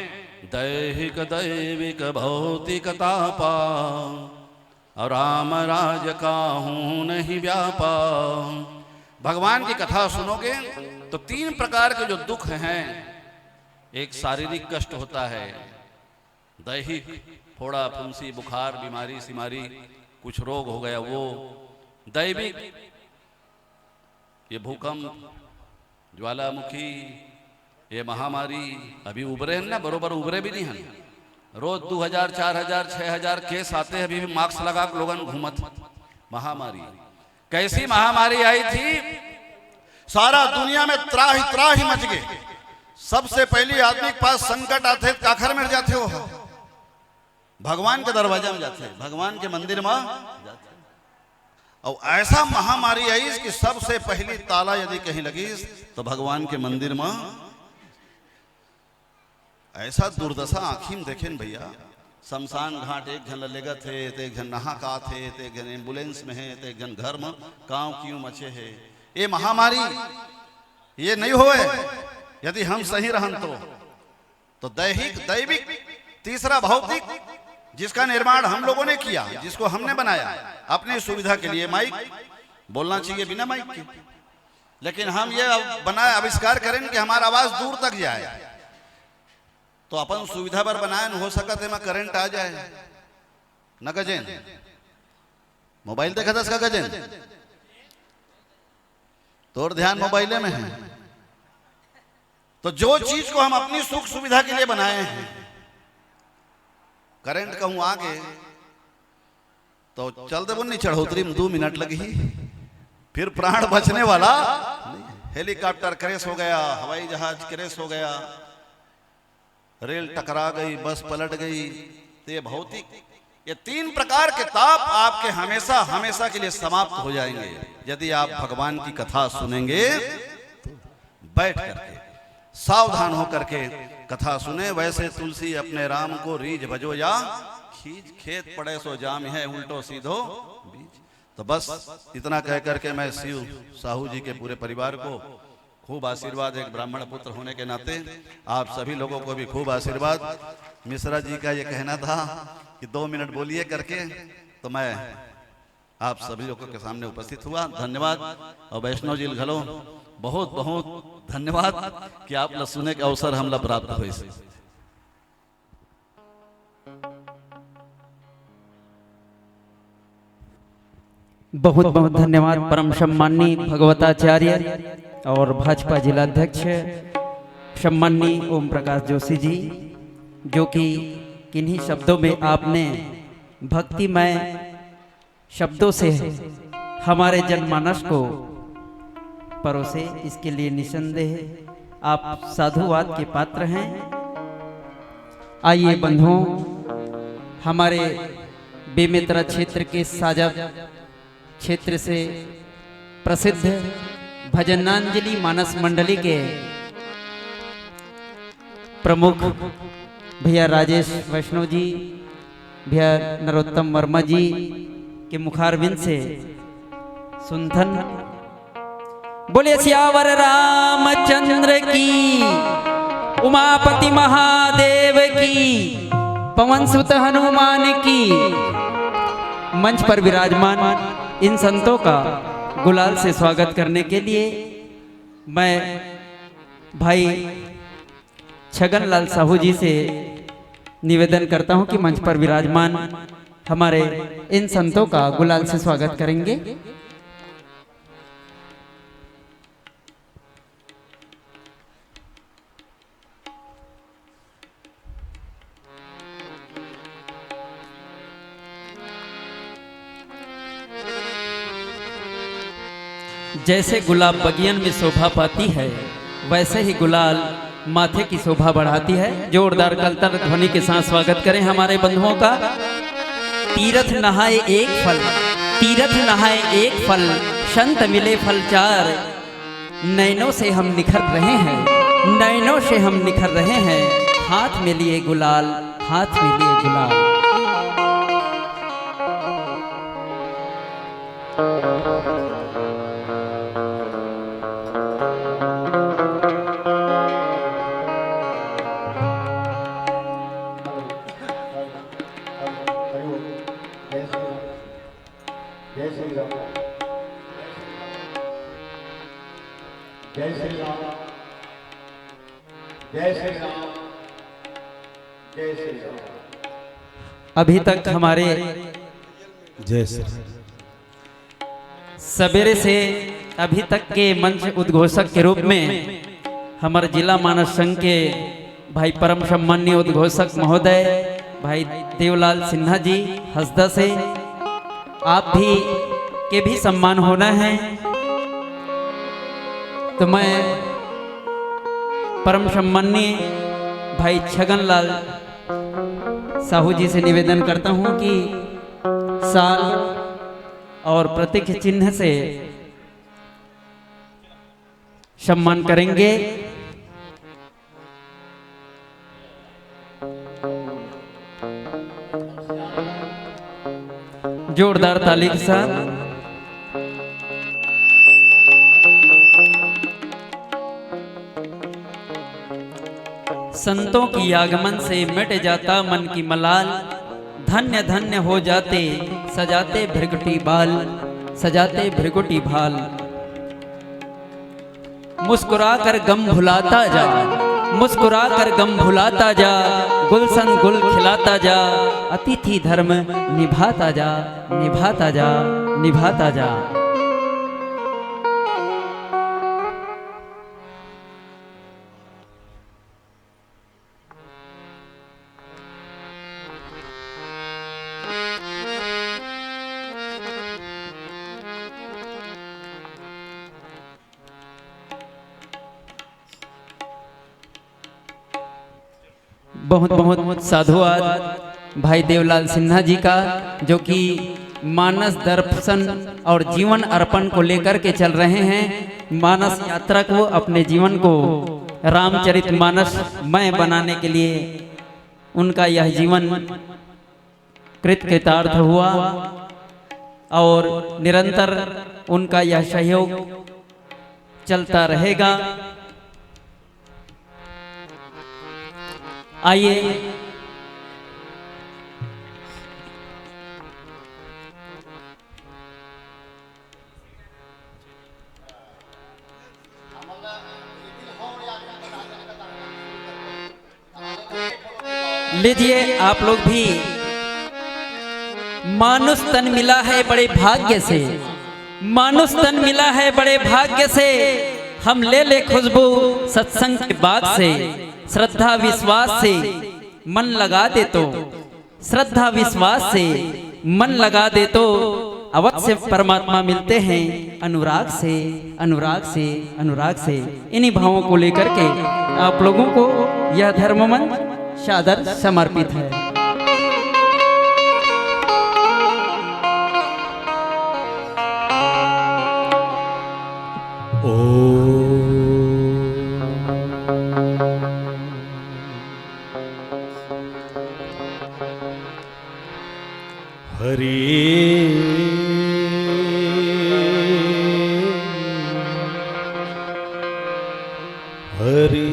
दैहिक दैविक भौतिक तापा, और राम राज काहू नहीं व्यापा। भगवान की कथा सुनोगे तो तीन प्रकार के जो दुख हैं, एक शारीरिक कष्ट होता है, दैहिक, फोड़ा फुंसी, बुखार, बीमारी सीमारी, कुछ रोग हो गया वो। दैविक, ये भूकंप, ज्वालामुखी, ये महामारी अभी उभरे हैं ना, बरोबर उभरे भी नहीं हैं। रोज दो हजार, चार हजार, छह हजार केस आते हैं, अभी भी मास्क लगा के लोगन घूमत। महामारी, कैसी महामारी आई थी, सारा दुनिया में त्राहि त्राहि मच गए। सबसे पहली आदमी के पास संकट आथे त काखर मेर जाथे हो? भगवान के दरवाजा में जाथे, भगवान के मंदिर में जाथे। और ऐसा महामारी आईस कि सबसे पहली ताला यदि कहीं लगिस तो भगवान के मंदिर में। ऐसा दुर्दशा आँखी में देखेन भैया, शमशान घाट एक झन ल लेगत हे, ते एक झन नहा के आत हे, ते एक झन एम्बुलेंस में हे, ते एक झन घर में कांव किंव मचे हे। ये महामारी ये नहीं होए यदि हम सही रहन तो। तो दैहिक, दैविक, तीसरा भौतिक, जिसका निर्माण हम लोगों ने किया, जिसको हमने बनाया अपनी सुविधा के लिए, माइक बोलना चाहिए बिना माइक के, लेकिन हम ये अब बनाए, आविष्कार करें कि हमारा आवाज दूर तक जाए। तो अपन सुविधा बर बनाए न, हो सकत हे एमा करंट आ जाए। न गजेन, मोबाइल देखत हस का गजेन? तोर ध्यान मोबाइले में है। तो जो चीज को हम अपनी सुख सुविधा के लिए बनाए हैं, करंट कहूं आगे तो चल देबो नहीं, चढ़ोतरी में दो मिनट लगही, फिर प्राण बचने वाला नहीं। हेलीकॉप्टर क्रैश हो गया, हवाई जहाज क्रैश हो गया, रेल टकरा गई, बस पलट गई, तो ये भौतिक, ये तीन प्रकार के ताप आपके हमेशा, हमेशा के लिए समाप्त हो जाएंगे यदि आप भगवान की कथा सुनेंगे। बैठ करके, सावधान होकर के कथा सुने। वैसे तुलसी अपने राम को रीझ भजो या खींच, खेत पड़े सो जामिहै उल्टो सीधो बीज। तो बस इतना कह करके मैं शिव साहू जी के पूरे परिवार को खूब आशीर्वाद, एक ब्राह्मण पुत्र होने के नाते आप सभी लोगों को भी खूब आशीर्वाद। मिश्रा जी का ये कहना था कि दो मिनट बोलिए करके, तो मैं आप सभी लोगों के सामने उपस्थित हुआ। धन्यवाद। और वैष्णव जी ल घलो बहुत बहुत धन्यवाद कि आप ल सुने के अवसर हमला प्राप्त होइस। बहुत बहुत धन्यवाद परम सम्माननीय भगवताचार्य और भाजपा जिला अध्यक्ष सम्माननीय ओम प्रकाश जोशी जी, जो कि किन्हीं शब्दों में आपने भक्तिमय शब्दों से हमारे जनमानस को परोसे, इसके लिए निसंदेह आप साधुवाद के पात्र हैं। आइए बंधुओं, हमारे बेमेतरा क्षेत्र के साजा क्षेत्र से प्रसिद्ध भजनांजलि मानस मंडली के प्रमुख भैया राजेश वैष्णव जी, भैया नरोत्तम वर्मा जी के मुखारविंद से सुनथन। बोले सियावर रामचंद्र की, उमापति महादेव की, पवन सुत हनुमान की। मंच पर विराजमान इन संतों का गुलाल से स्वागत करने के लिए मैं भाई छगन लाल साहू जी से निवेदन करता हूं कि मंच पर विराजमान हमारे इन संतों का गुलाल से स्वागत करेंगे। जैसे गुलाब बगियन में शोभा पाती है, वैसे ही गुलाल माथे की शोभा बढ़ाती है। जोरदार कलतर ध्वनि के साथ स्वागत करें हमारे बंधुओं का। तीरथ नहाए एक फल, तीरथ नहाए एक फल, संत मिले फल चार। नैनों से हम निखर रहे हैं, नैनों से हम निखर रहे हैं, हाथ में लिए गुलाल, हाथ में लिए गुलाल। श्री राम। जय श्री राम। जय श्री राम। जय श्री राम। अभी तक हमारे जय श्री सवेरे से अभी तक के मंच उद्घोषक के रूप में हमारे जिला मानस संघ के भाई परम सम्माननीय उद्घोषक महोदय भाई देवलाल सिन्हा जी हसदा से, आप भी के भी सम्मान होना है। तो मैं परम सम्माननीय भाई छगन लाल साहू जी से निवेदन करता हूं कि शाल और प्रतीक चिन्ह से सम्मान करेंगे। जोरदार ताली के साथ। संतों की आगमन से मिट जाता मन की मलाल, धन्य धन्य हो जाते सजाते भृगुटी बाल, सजाते भृगुटी बाल। मुस्कुरा कर गम भुलाता जा, मुस्कुरा कर गम भुलाता जा, गुलशन गुल खिलाता जा, अतिथि धर्म निभाता जा, निभाता जा, निभाता जा। बहुत बहुत साधुवाद भाई देवलाल सिन्हा जी का, जो कि मानस दर्शन और जीवन अर्पण को लेकर के चल रहे हैं। मानस यात्रा को, अपने जीवन को रामचरित मानस मय बनाने के लिए उनका यह जीवन कृत कृतार्थ हुआ और निरंतर उनका यह सहयोग चलता रहेगा। आइए, लीजिए आप लोग भी। मानुष तन मिला है बड़े भाग्य से, मानुष तन मिला है बड़े भाग्य से, हम ले ले खुशबू सत्संग के बाग से। श्रद्धा विश्वास से मन लगा दे तो, श्रद्धा विश्वास से मन लगा दे तो अवश्य परमात्मा मिलते हैं अनुराग से, अनुराग से, अनुराग से। इन्हीं भावों को लेकर के आप लोगों को यह धर्म मंच सादर समर्पित है। ओ हरि हरि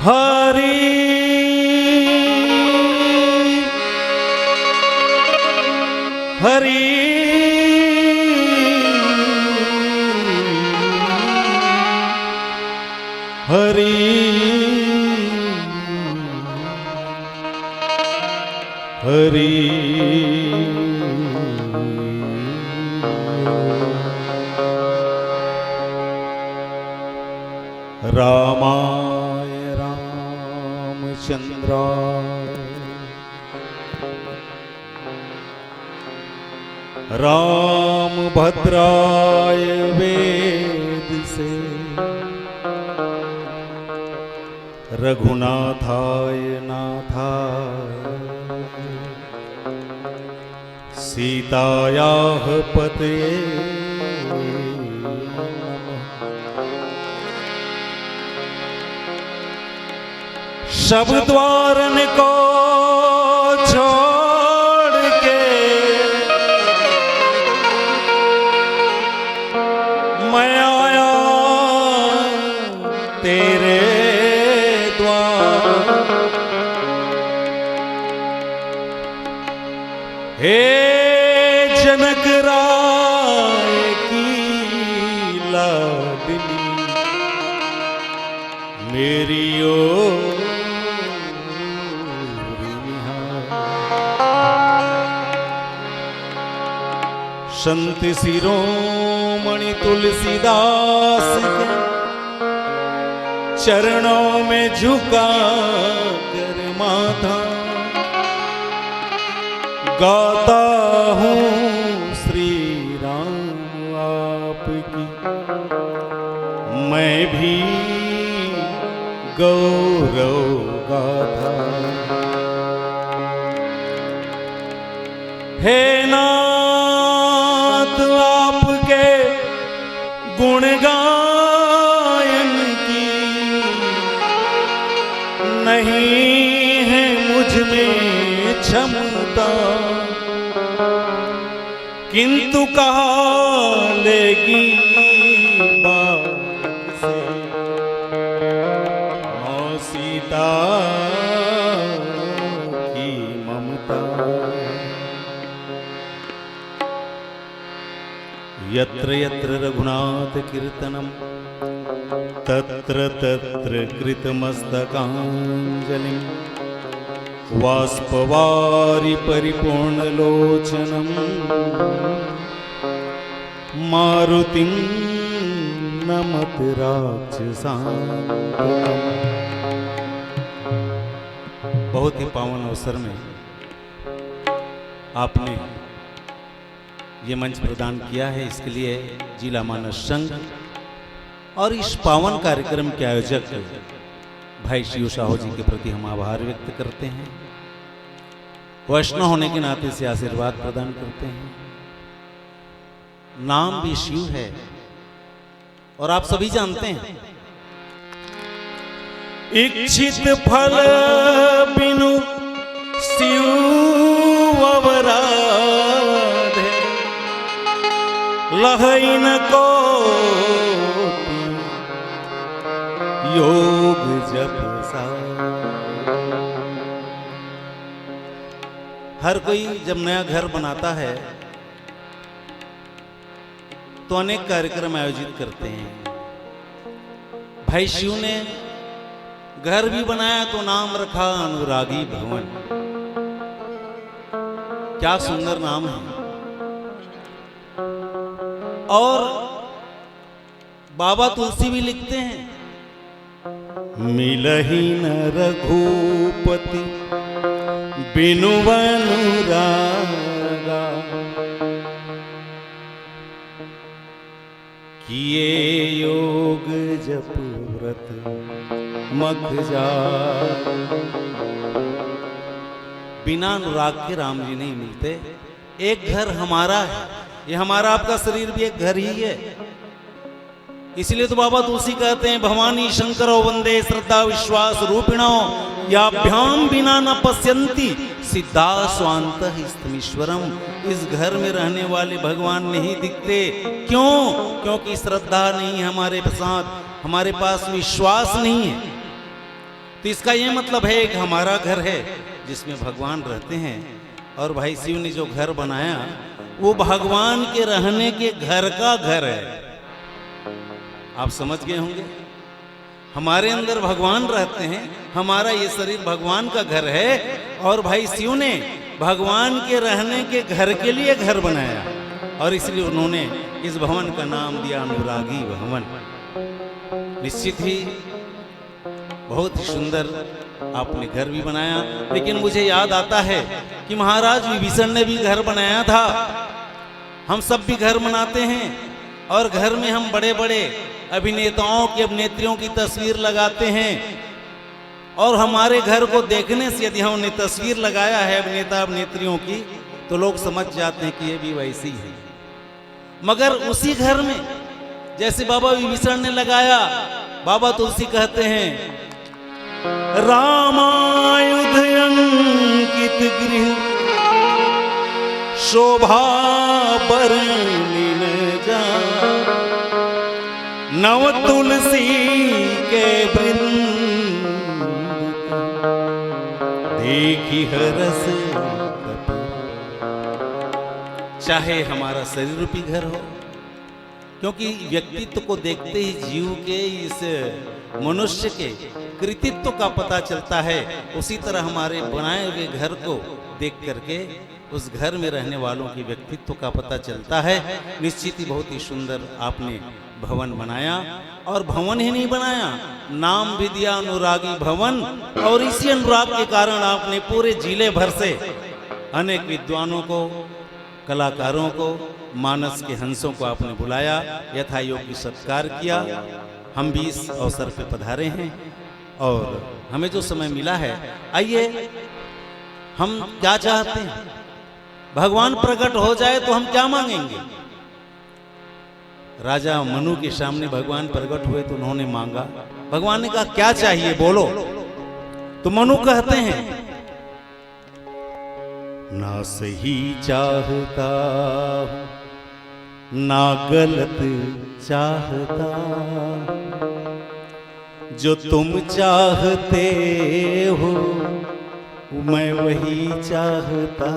हरि हरि हरि हरि रामाय रामचंद्राय राम भद्राय वेद से रघुनाथाय नाथाय सीतायाः पतये नमः। सब द्वारन को छोड़ के मैं आया तेरे द्वार। हे जनक राय की लाडली, मेरी ओ संत शिरोमणि तुलसीदास के चरणों में झुका कर माथा गाता हूँ श्री राम आपकी मैं भी गौरव गाथा। हे नाथ आपके गुणगायन की नहीं है मुझ में क्षमता, किंतु कहा लेगी बालक से माँ सीता की ममता। यत्र यत्र रघुनाथ कीर्तनम तत्र तत्र कृतमस्तकांजलिम वाष्पवारि परिपूर्ण लोचनम मारुतिम नमत राक्षसांतकम। बहुत ही पावन अवसर में आपने ये मंच प्रदान किया है, इसके लिए जिला मानस संघ और इस पावन कार्यक्रम के आयोजक भाई शिव साहू जी के प्रति हम आभार व्यक्त करते हैं। वैष्णव होने के नाते से आशीर्वाद प्रदान करते हैं। नाम भी शिव है और आप सभी जानते हैं, इच्छित फल बिनु शिव अवराध है, लहई न को योग जप सा। हर कोई जब नया घर बनाता है तो अनेक कार्यक्रम आयोजित करते हैं। भाई शिव ने घर भी बनाया तो नाम रखा अनुरागी भवन। क्या सुंदर नाम है। और बाबा तुलसी भी लिखते हैं, मिलही न रघुपति बिनु अनुरागा, किए योग जप व्रत मख जा। बिना अनुराग के राम जी नहीं मिलते। एक घर हमारा है, ये हमारा आपका शरीर भी एक घर ही है। इसलिए तो बाबा तुलसी कहते हैं, भवानी शंकरो वंदे श्रद्धा विश्वास रूपिणो, याभ्याम बिना न पश्यंती सिद्धा स्वांत स्तमीश्वरम। इस घर में रहने वाले भगवान नहीं दिखते। क्यों? क्योंकि श्रद्धा नहीं है हमारे साथ, हमारे पास विश्वास नहीं है। तो इसका ये मतलब है, एक हमारा घर है जिसमें भगवान रहते हैं, और भाई शिव ने जो घर बनाया वो भगवान के रहने के घर का घर है। आप समझ गए होंगे, हमारे अंदर भगवान रहते हैं, हमारा ये शरीर भगवान का घर है, और भाई शिव ने भगवान के रहने के घर के लिए घर बनाया, और इसलिए उन्होंने इस भवन का नाम दिया अनुरागी भवन। निश्चित ही बहुत ही सुंदर आपने घर भी बनाया, लेकिन मुझे याद आता है कि महाराज विभीषण ने भी घर बनाया था। हम सब भी घर बनाते हैं और घर में हम बड़े बड़े अभिनेताओं की, अभिनेत्रियों की तस्वीर लगाते हैं, और हमारे घर को देखने से यदि हमने तस्वीर लगाया है अभिनेता अभिनेत्रियों की, तो लोग समझ जाते हैं कि ये भी वैसे ही है। मगर उसी घर में जैसे बाबा विभीषण ने लगाया, बाबा तुलसी कहते हैं, रामायुध अंकित गृह शोभा बरनिन जा, नव तुलसी के वृंद देखि हरस कपि। चाहे हमारा शरीर रूपी घर हो, क्योंकि व्यक्तित्व को देखते ही जीव के, इस मनुष्य के कृतित्व का पता चलता है। उसी तरह हमारे बनाए हुए घर को देख करके उस घर में रहने वालों के व्यक्तित्व का पता चलता है। निश्चित ही बहुत ही सुंदर आपने भवन बनाया, और भवन ही नहीं बनाया, नाम भी दिया अनुरागी भवन। और इसी अनुराग के कारण आपने पूरे जिले भर से अनेक विद्वानों को, कलाकारों को, मानस के हंसों को आपने बुलाया, यथा योग्य सत्कार किया। हम भी इस अवसर पे पधारे हैं और हमें जो समय मिला है, आइए, हम क्या चाहते हैं? भगवान प्रकट हो जाए तो हम क्या मांगेंगे? राजा मनु के सामने भगवान प्रकट हुए तो उन्होंने मांगा, भगवान ने कहा, "क्या चाहिए, बोलो।" तो मनु कहते हैं, "ना सही चाहता हूँ, ना गलत चाहता हूँ, जो तुम चाहते हो, मैं वही चाहता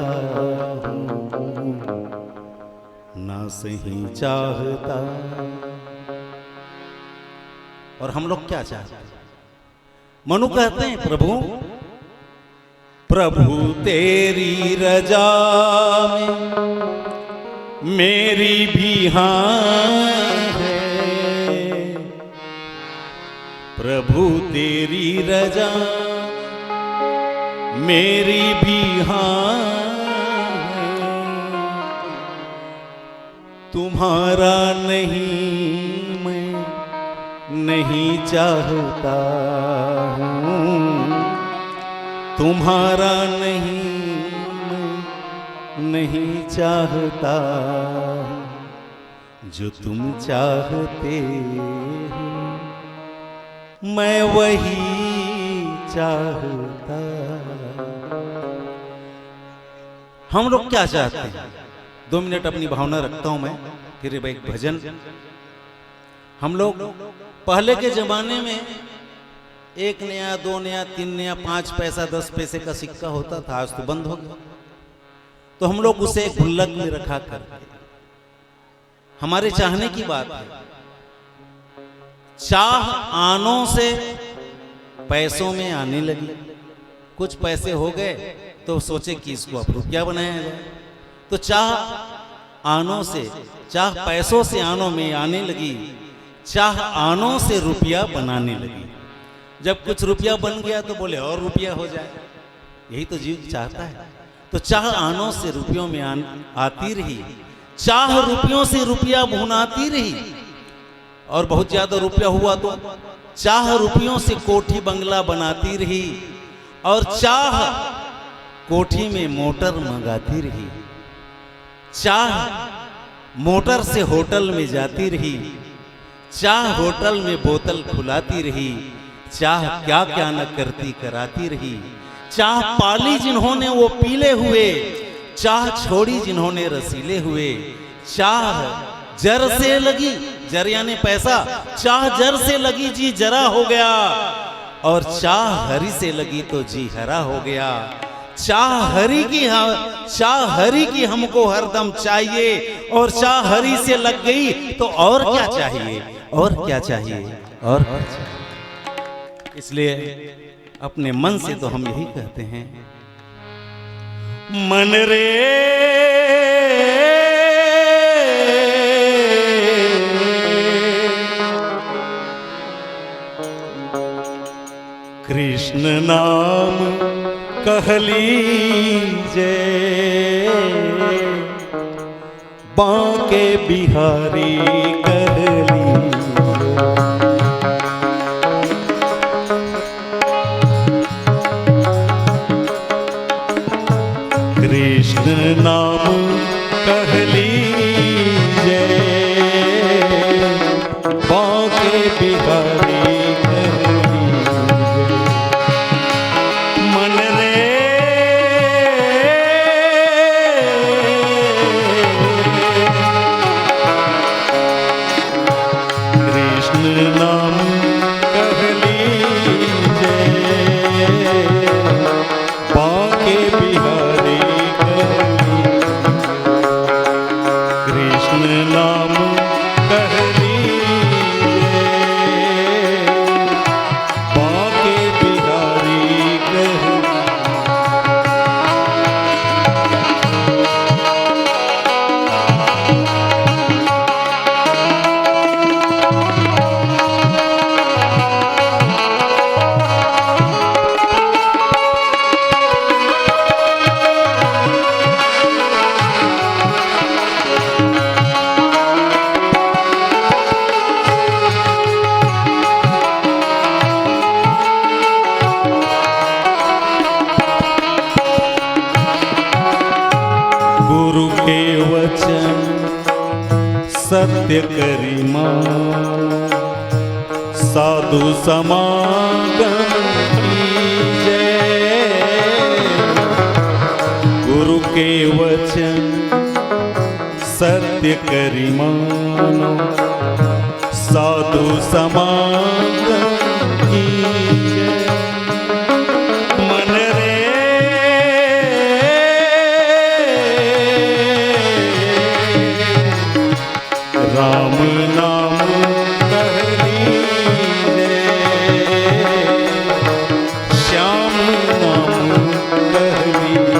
हूँ, ना सही चाहता।" और हम लोग क्या चाहते हैं? मनु कहते हैं, "प्रभु, प्रभु तेरी रजा में मेरी भी हाँ है, प्रभु तेरी रजा मेरी भी हाँ है, तुम्हारा नहीं मैं नहीं चाहता हूँ, तुम्हारा नहीं मैं नहीं चाहता हूँ, जो तुम चाहते हो मैं वही चाहता।" हम लोग क्या चाहते हैं? दो मिनट अपनी भावना रखता हूं मैं, फिर एक भजन। हम लोग पहले के जमाने में एक नया, दो नया, तीन नया, पांच पैसा, दस पैसे का सिक्का होता था, आज तो बंद हो गया। तो हम लोग उसे गुल्लक में रखा करते। हमारे चाहने की बात है, चाह आनों से पैसों में आने लगी। कुछ पैसे हो गए तो सोचे कि इसको अब रुपया बनाया जाए। तो चाह आनों से, चाह पैसों से आनों में आने लगी, चाह आनों से रुपया बनाने लगी। जब कुछ रुपया बन गया तो बोले और रुपया हो जाए, यही तो जीव चाहता है। तो चाह आनों से रुपयों में आन, आती रही, चाह रुपयों से रुपया भुनाती रही, और बहुत ज्यादा रुपया हुआ तो चाह रुपयों से कोठी बंगला बनाती रही, और चाह कोठी में मोटर मंगाती रही, चाह मोटर से होटल में जाती रही, चाह होटल में बोतल खुलाती रही, चाह क्या क्या न करती कराती रही। चाह पाली जिन्होंने वो पीले हुए, चाह छोड़ी जिन्होंने रसीले हुए। चाह जर से लगी, जर यानी पैसा, चाह जर से लगी जी जरा हो गया, और चाह हरी से लगी तो जी हरा हो गया। चाह हरी की ह-, चाह हरी की हमको हरदम चाहिए, और चाह हरी से लग गई तो और क्या चाहिए, और क्या चाहिए, और क्या चाहिए? इसलिए अपने मन से तो हम यही कहते हैं, मन रे कृष्ण नाम कह लीजे, बांके बिहारी कह लीजे। कृष्ण नाम कह लीजे, बांके बिहारी कह लीजे। मन रे कृष्ण सत्य करी मानो, साधु समागम की जय। गुरु के वचन सत्य करी मानो, साधु समागम की जय। मन रे राम नाम कह लीजे, श्याम नाम कह लीजे,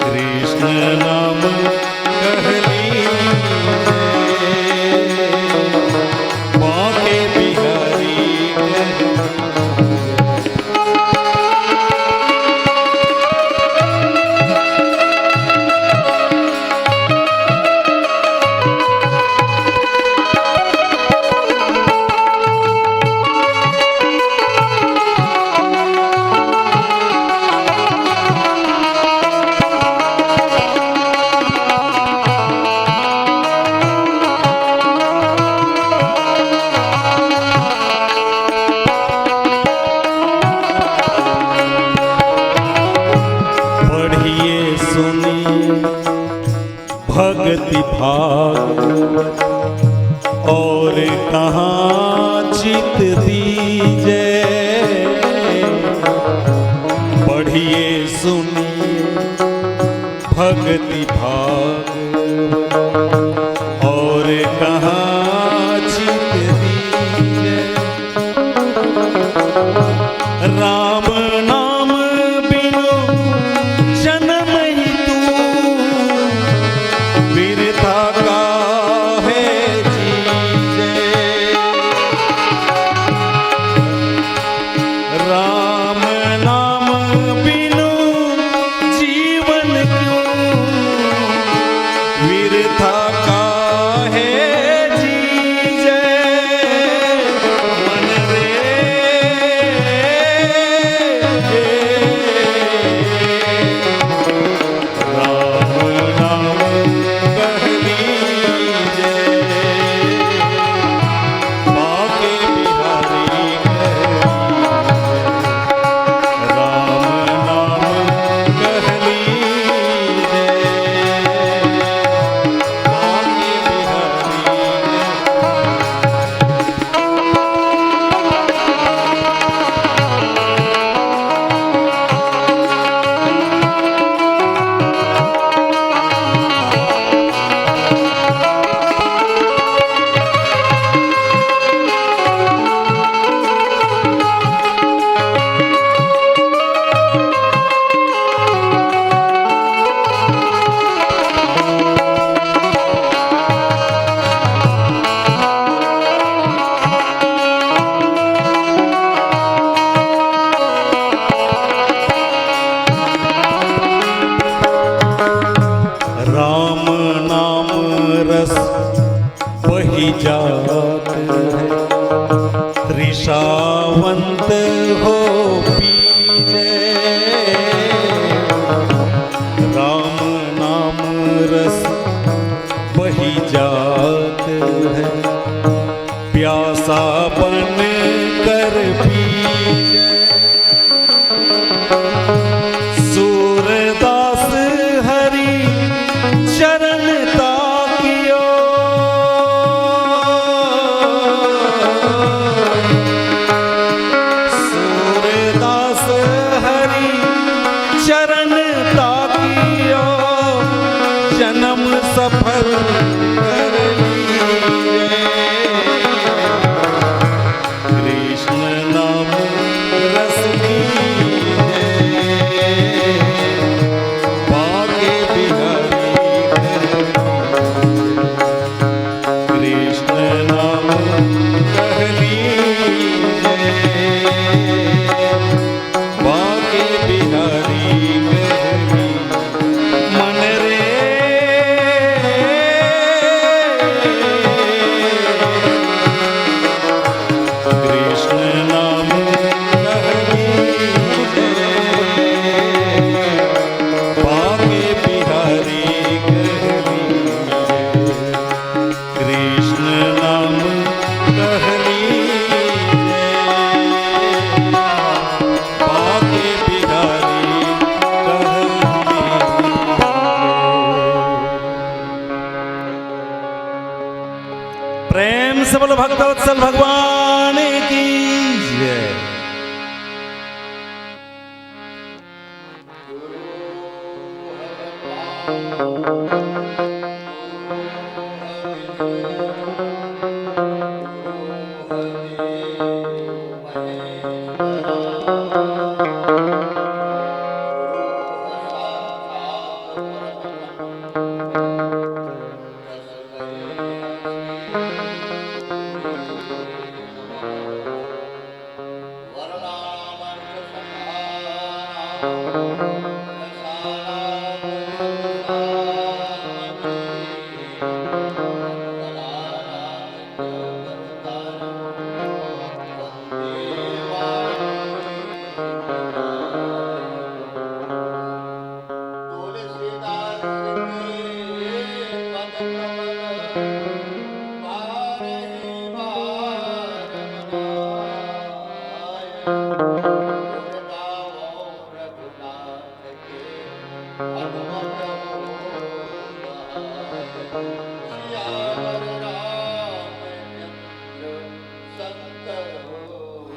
कृष्ण नाम कह लीजे, बांके बिहारी कह पढ़िए सुनिए भगति भागवत और कहाँ चित दीजे। पढ़िए सुनिए भगति भागवत और कहाँ चित दीजे। राम नाम बिनु जन्म ही तू बिरथा काहे जीजे। राम नाम बिनु जीवन क्यों बिरथा काहे जीजे। मन रे राम नाम कह लीजे, बांके बिहारी कह लीजे, राम नाम कह लीजे, बांके बिहारी कह राम नाम रस बही जात है, तृषावंत हो पीजे। राम नाम रस बही जात है, प्यासा बन कर पीजे। सूरदास हरि चरण ताकियो, सूरदास हरि चरण ताकियो, जन्म सफल कर लीजे। भक्तवत्सल भगवान की जय।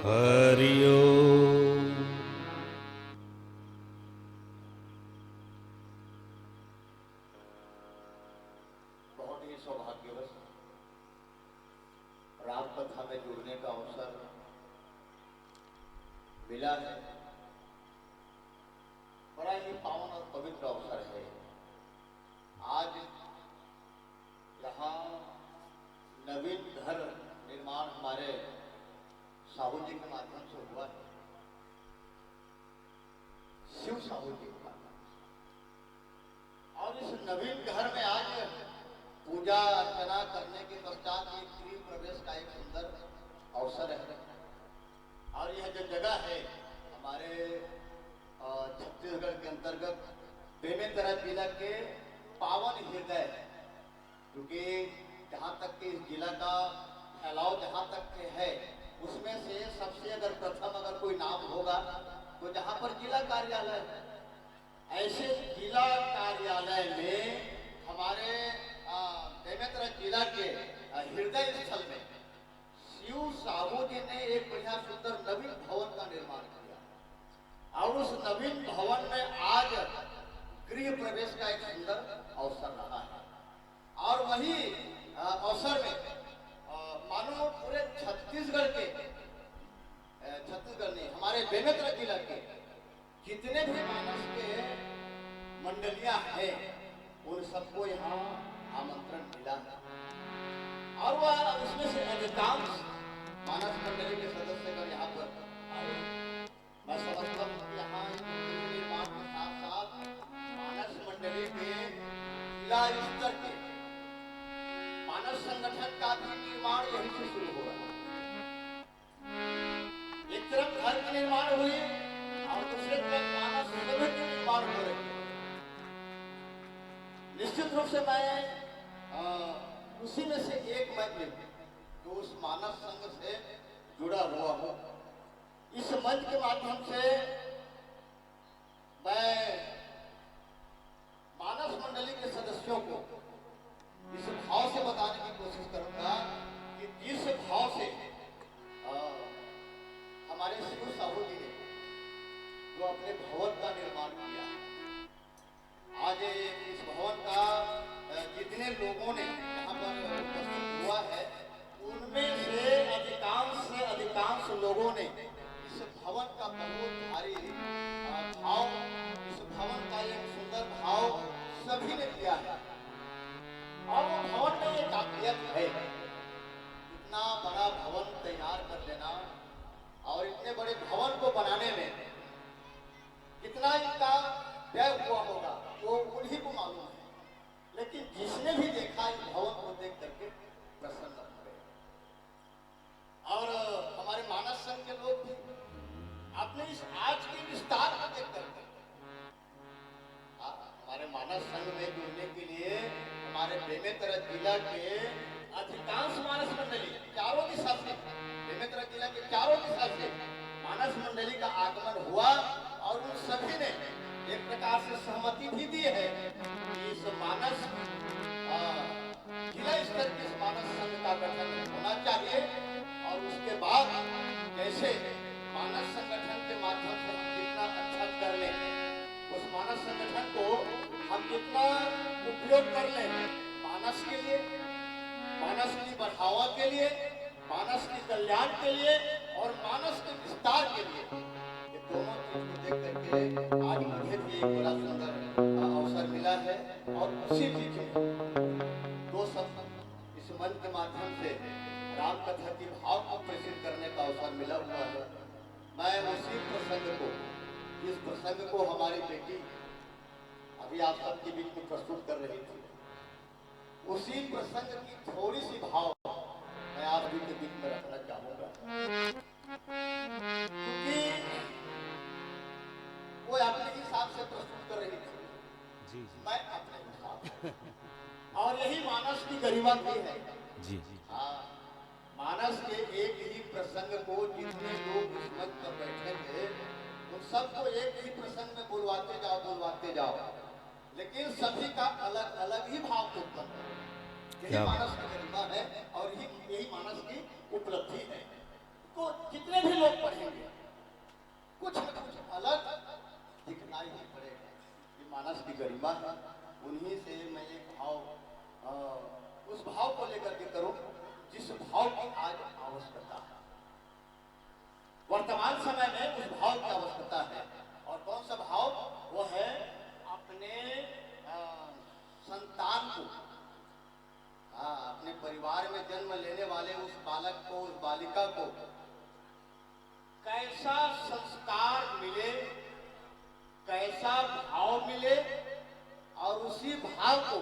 हरि ओम। बहुत ही सौभाग्यवश राम कथा में जुड़ने का अवसर मिला है। बड़ा ही पावन और पवित्र अवसर है। आज यहाँ नवीन घर निर्माण हमारे साहू जी के माध्यम से हुआ है, शिव साहू जी के माध्यम से। और इस नवीन घर में आज पूजा अर्चना करने के पश्चात एक गृह प्रवेश का एक सुंदर अवसर है। और यह जो जगह है हमारे, अ, छत्तीसगढ़ के अंतर्गत बेमेतरा जिला के पावन हृदय है, क्योंकि जहाँ तक कि इस जिला का फैलाव जहाँ तक के है, उसमें से सबसे अगर प्रथम अगर कोई नाम होगा तो जहाँ पर जिला कार्यालय है, ऐसे जिला कार्यालय में हमारे, अ, बेमेतरा जिला के, अ, हृदय स्थल में शिव साहू जी ने एक बढ़िया सुंदर नवीन भवन का निर्माण किया और उस नवीन भवन में आज गृह प्रवेश का एक सुंदर अवसर रहा है। और वही, अ, अवसर में, अ, मानो पूरे छत्तीसगढ़ के, अ, छत्तीसगढ़ नहीं, हमारे बेमेतरा जिला के जितने भी मानस के मंडलियां हैं, उन सबको यहाँ आमंत्रण मिला है। और वह उसमें से अधिकांश मानस मंडली के सदस्यगण यहाँ पर आए। मैं समझता हूँ कि यहाँ इस मंदिर के निर्माण के साथ साथ मानस मंडली के जिला स्तर के मानस संगठन का भी निर्माण यहीं से शुरू हो रहा है। एक तरफ घर की निर्माण हुई और दूसरे तरफ मानस सभा की निर्माण हो रही है। निश्चित रूप से मैं, अ, उसी में से एक मंच जो उस मानस संघ से जुड़ा हुआ हूँ, इस मंच के माध्यम से मैं मानस मंडली के सदस्यों को इस भाव से बताने की कोशिश करूंगा कि जिस भाव से, अ, हमारे शिव साहू जी ने जो अपने भवन का निर्माण किया, आज इस भवन का, अ, जितने लोगों ने यहाँ पर उपस्थित हुआ है, उनमें से अधिकांश से अधिकांश लोगों ने इस भवन का बहुत भारी, अ, भाव, इस भवन का एक सुंदर भाव सभी ने किया है। और वो भवन में ये काबिलियत है, इतना बड़ा भवन तैयार कर लेना और इतने बड़े भवन को बनाने में कितना इनका व्यय हुआ होगा, वो उन्हीं को मालूम है। लेकिन जिसने भी देखा, इस भवन को देख करके प्रसन्न हो गए। और हमारे मानस संघ के लोग भी अपने इस आज के विस्तार को देख करके, हाँ, हमारे मानस संघ में जुड़ने के लिए हमारे बेमेतरा जिला के अधिकांश मानस मंडली चारों दिशा से, बेमेतरा जिला के चारों दिशा से मानस मंडली का आगमन हुआ और उन सभी ने एक प्रकार से सहमति भी दी है कि इस मानस, अ, की इस तरह के इस मानस संघ का गठन होना चाहिए और उसके बाद कैसे मानस संगठन के माध्यम से हम कितना अच्छा कर लें, उस मानस संगठन को हम कितना उपयोग कर लें मानस के लिए, मानस की बढ़ावा के लिए, मानस के कल्याण के लिए और मानस के विस्तार के लिए। ये दोनों चीज को देख करके आज मुझे भी एक बड़ा सुंदर अवसर मिला है और उसी बीच में दो शब्द इस मंच के माध्यम से राम कथा की भाव को प्रेषित करने का अवसर मिला हुआ है। मैं उसी प्रसंग को, जिस प्रसंग को हमारी बेटी अभी आप सबके बीच में प्रस्तुत कर रही थी, उसी प्रसंग की थोड़ी सी भाव मैं आप सभी के बीच में रखना चाहूंगा, क्योंकि वो अपने हिसाब से प्रस्तुत कर रही थी, जी, जी। मैं अपने हिसाब से। और यही मानस की गरिमा भी है। जी। हाँ, मानस के एक ही प्रसंग को जितने लोग उस मंच पर बैठे थे, उन सबको एक ही प्रसंग में बुलवाते जाओ, बुलवाते जाओ, लेकिन सभी का अलग अलग ही भाव उत्पन्न हो। यही क्या बात। मानस की गरिमा है और यही, यही मानस की उपलब्धि है। को जितने भी लोग पढ़ेंगे, कुछ न कुछ अलग दिखना ही पड़ेगा। ये मानस की गरिमा है। उन्हीं से मैं एक भाव, अ, उस भाव को लेकर के करूं, जिस भाव की आज आवश्यकता है। वर्तमान समय में उस भाव की आवश्यकता है। और कौन सा भाव? वो है अपने, अ, संतान को, हाँ, अपने परिवार में जन्म लेने वाले उस बालक को, उस बालिका को कैसा संस्कार मिले, कैसा भाव मिले और उसी भाव को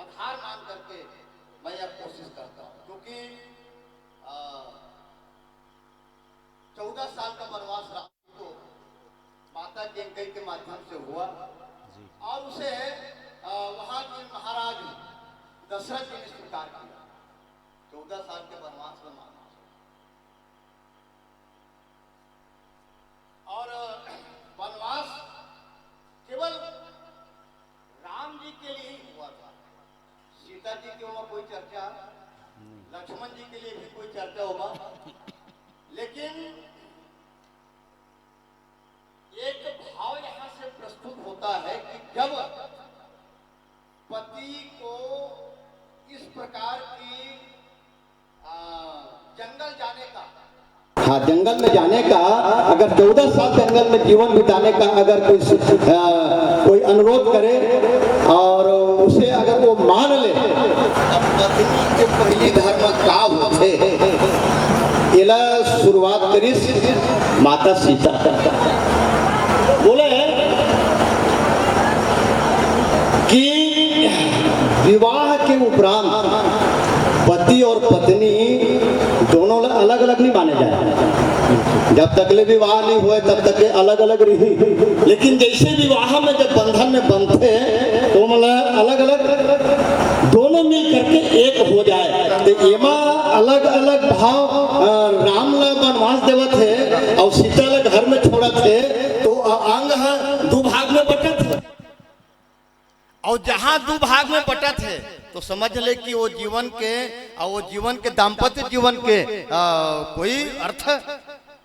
आधार मान करके मैं यह कोशिश करता हूँ, क्योंकि, अ, चौदह साल का वनवास राम को माता कैकेयी के माध्यम से हुआ जी। और उसे, अ, वहां के महाराज दशरथ जी ने स्वीकार किया। चौदह साल के वनवास में माता और वनवास केवल राम जी के लिए ही हुआ था। सीता जी के वहाँ कोई चर्चा, लक्ष्मण जी के लिए भी कोई चर्चा होगा, लेकिन एक भाव यहाँ से प्रस्तुत होता है कि जब पति को इस प्रकार की, आ, जंगल जाने का हाँ, जंगल में जाने का, अगर चौदह साल जंगल में जीवन बिताने का अगर कोई सु-, आ, कोई अनुरोध करे और उसे अगर वो मान ले, पत्नी के पहली धर्म का होथे, एला शुरुआत करिस माता सीता। बोले कि विवाह के उपरांत पति और पत्नी दोनों ल-, अलग-अलग नहीं माने जाए। जब तक ले विवाह नहीं हुए, तब तक के अलग-अलग रही। लेकिन जैसे विवाह में जब बंधन में बंधते, तो मतलब अलग-अलग दोनों मिल करके एक हो जाए। तो एमा अलग-अलग भाव, अ, राम ला वनवास देवत हे और सीता ला घर में छोड़त हे, तो अ-, अंग ह दू भाग में बटत हे। और जहां दू भाग में बटत हे, तो समझ ले कि वो जीवन के, और वो जीवन के, दाम्पत्य जीवन के, अ, कोई अर्थ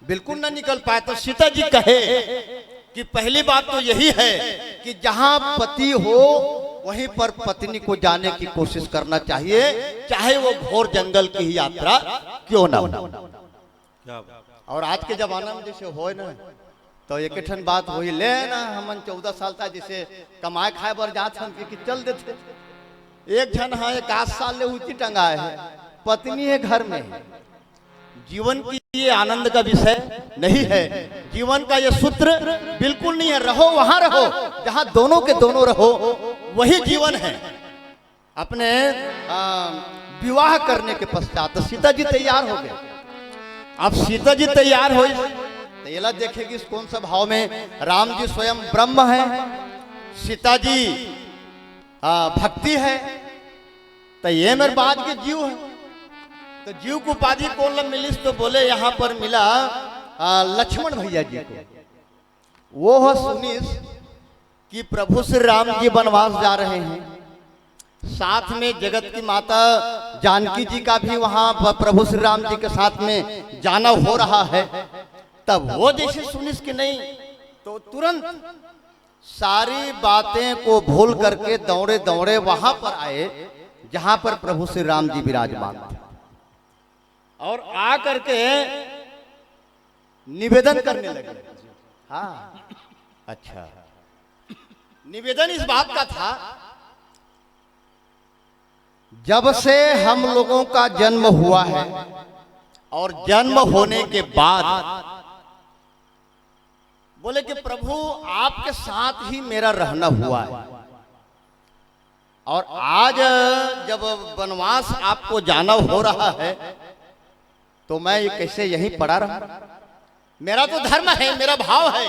बिल्कुल ना निकल पाए। तो सीता जी कहे कि पहली बात तो यही है कि जहां पति हो, वहीं पर पत्नी को जाने की कोशिश करना चाहिए, चाहे वो घोर जंगल की ही यात्रा क्यों ना हो। क्या बात। और आज के जमाना में जैसे होय ना, तो एक ठन बात होही, ले ना, हमन चौदह साल तक जैसे कमाए खाए बर जात हन कि, कि चल देथे। एक झन ह एकाध साल ले उची टंगाए हे, पत्नी हे घर में। जीवन की ये आनंद का विषय नहीं है, जीवन का ये सूत्र बिल्कुल नहीं है। रहो, वहां रहो, जहां दोनों के दोनों रहो, वही जीवन है। अपने, आ, विवाह करने के पश्चात सीता जी तैयार हो गए। अब सीता जी तैयार होइस, तो एला देखे कि कौन सा भाव में राम जी स्वयं ब्रह्म है, सीता जी, आ, भक्ति है, तो ये मेरे बाद के जीव है। तो जीव को उपाधि कौन ला मिलिस? तो बोले, यहाँ पर मिला, आ, लक्ष्मण भैया जी को। वो ह सुनिस कि प्रभु श्री राम जी वनवास जा रहे हैं, साथ में जगत की माता जानकी जी का भी वहां प-, प्रभु श्री राम जी के साथ में जाना हो रहा है। तब वो जैसे सुनिस कि नहीं, तो तुरंत सारी बातें को भूल करके दौड़े दौड़े वहां पर आए, जहां पर प्रभु श्री राम जी विराजमान थे। और आ करके निवेदन करने लगे। हाँ, अच्छा, निवेदन इस बात का था, जब से हम लोगों का जन्म हुआ है और जन्म होने के बाद बोले कि प्रभु, आपके साथ ही मेरा रहना हुआ है, और आज जब वनवास आपको जाना हो रहा है, तो मैं ये कैसे यहीं पड़ा रहूं? मेरा तो धर्म है, मेरा भाव है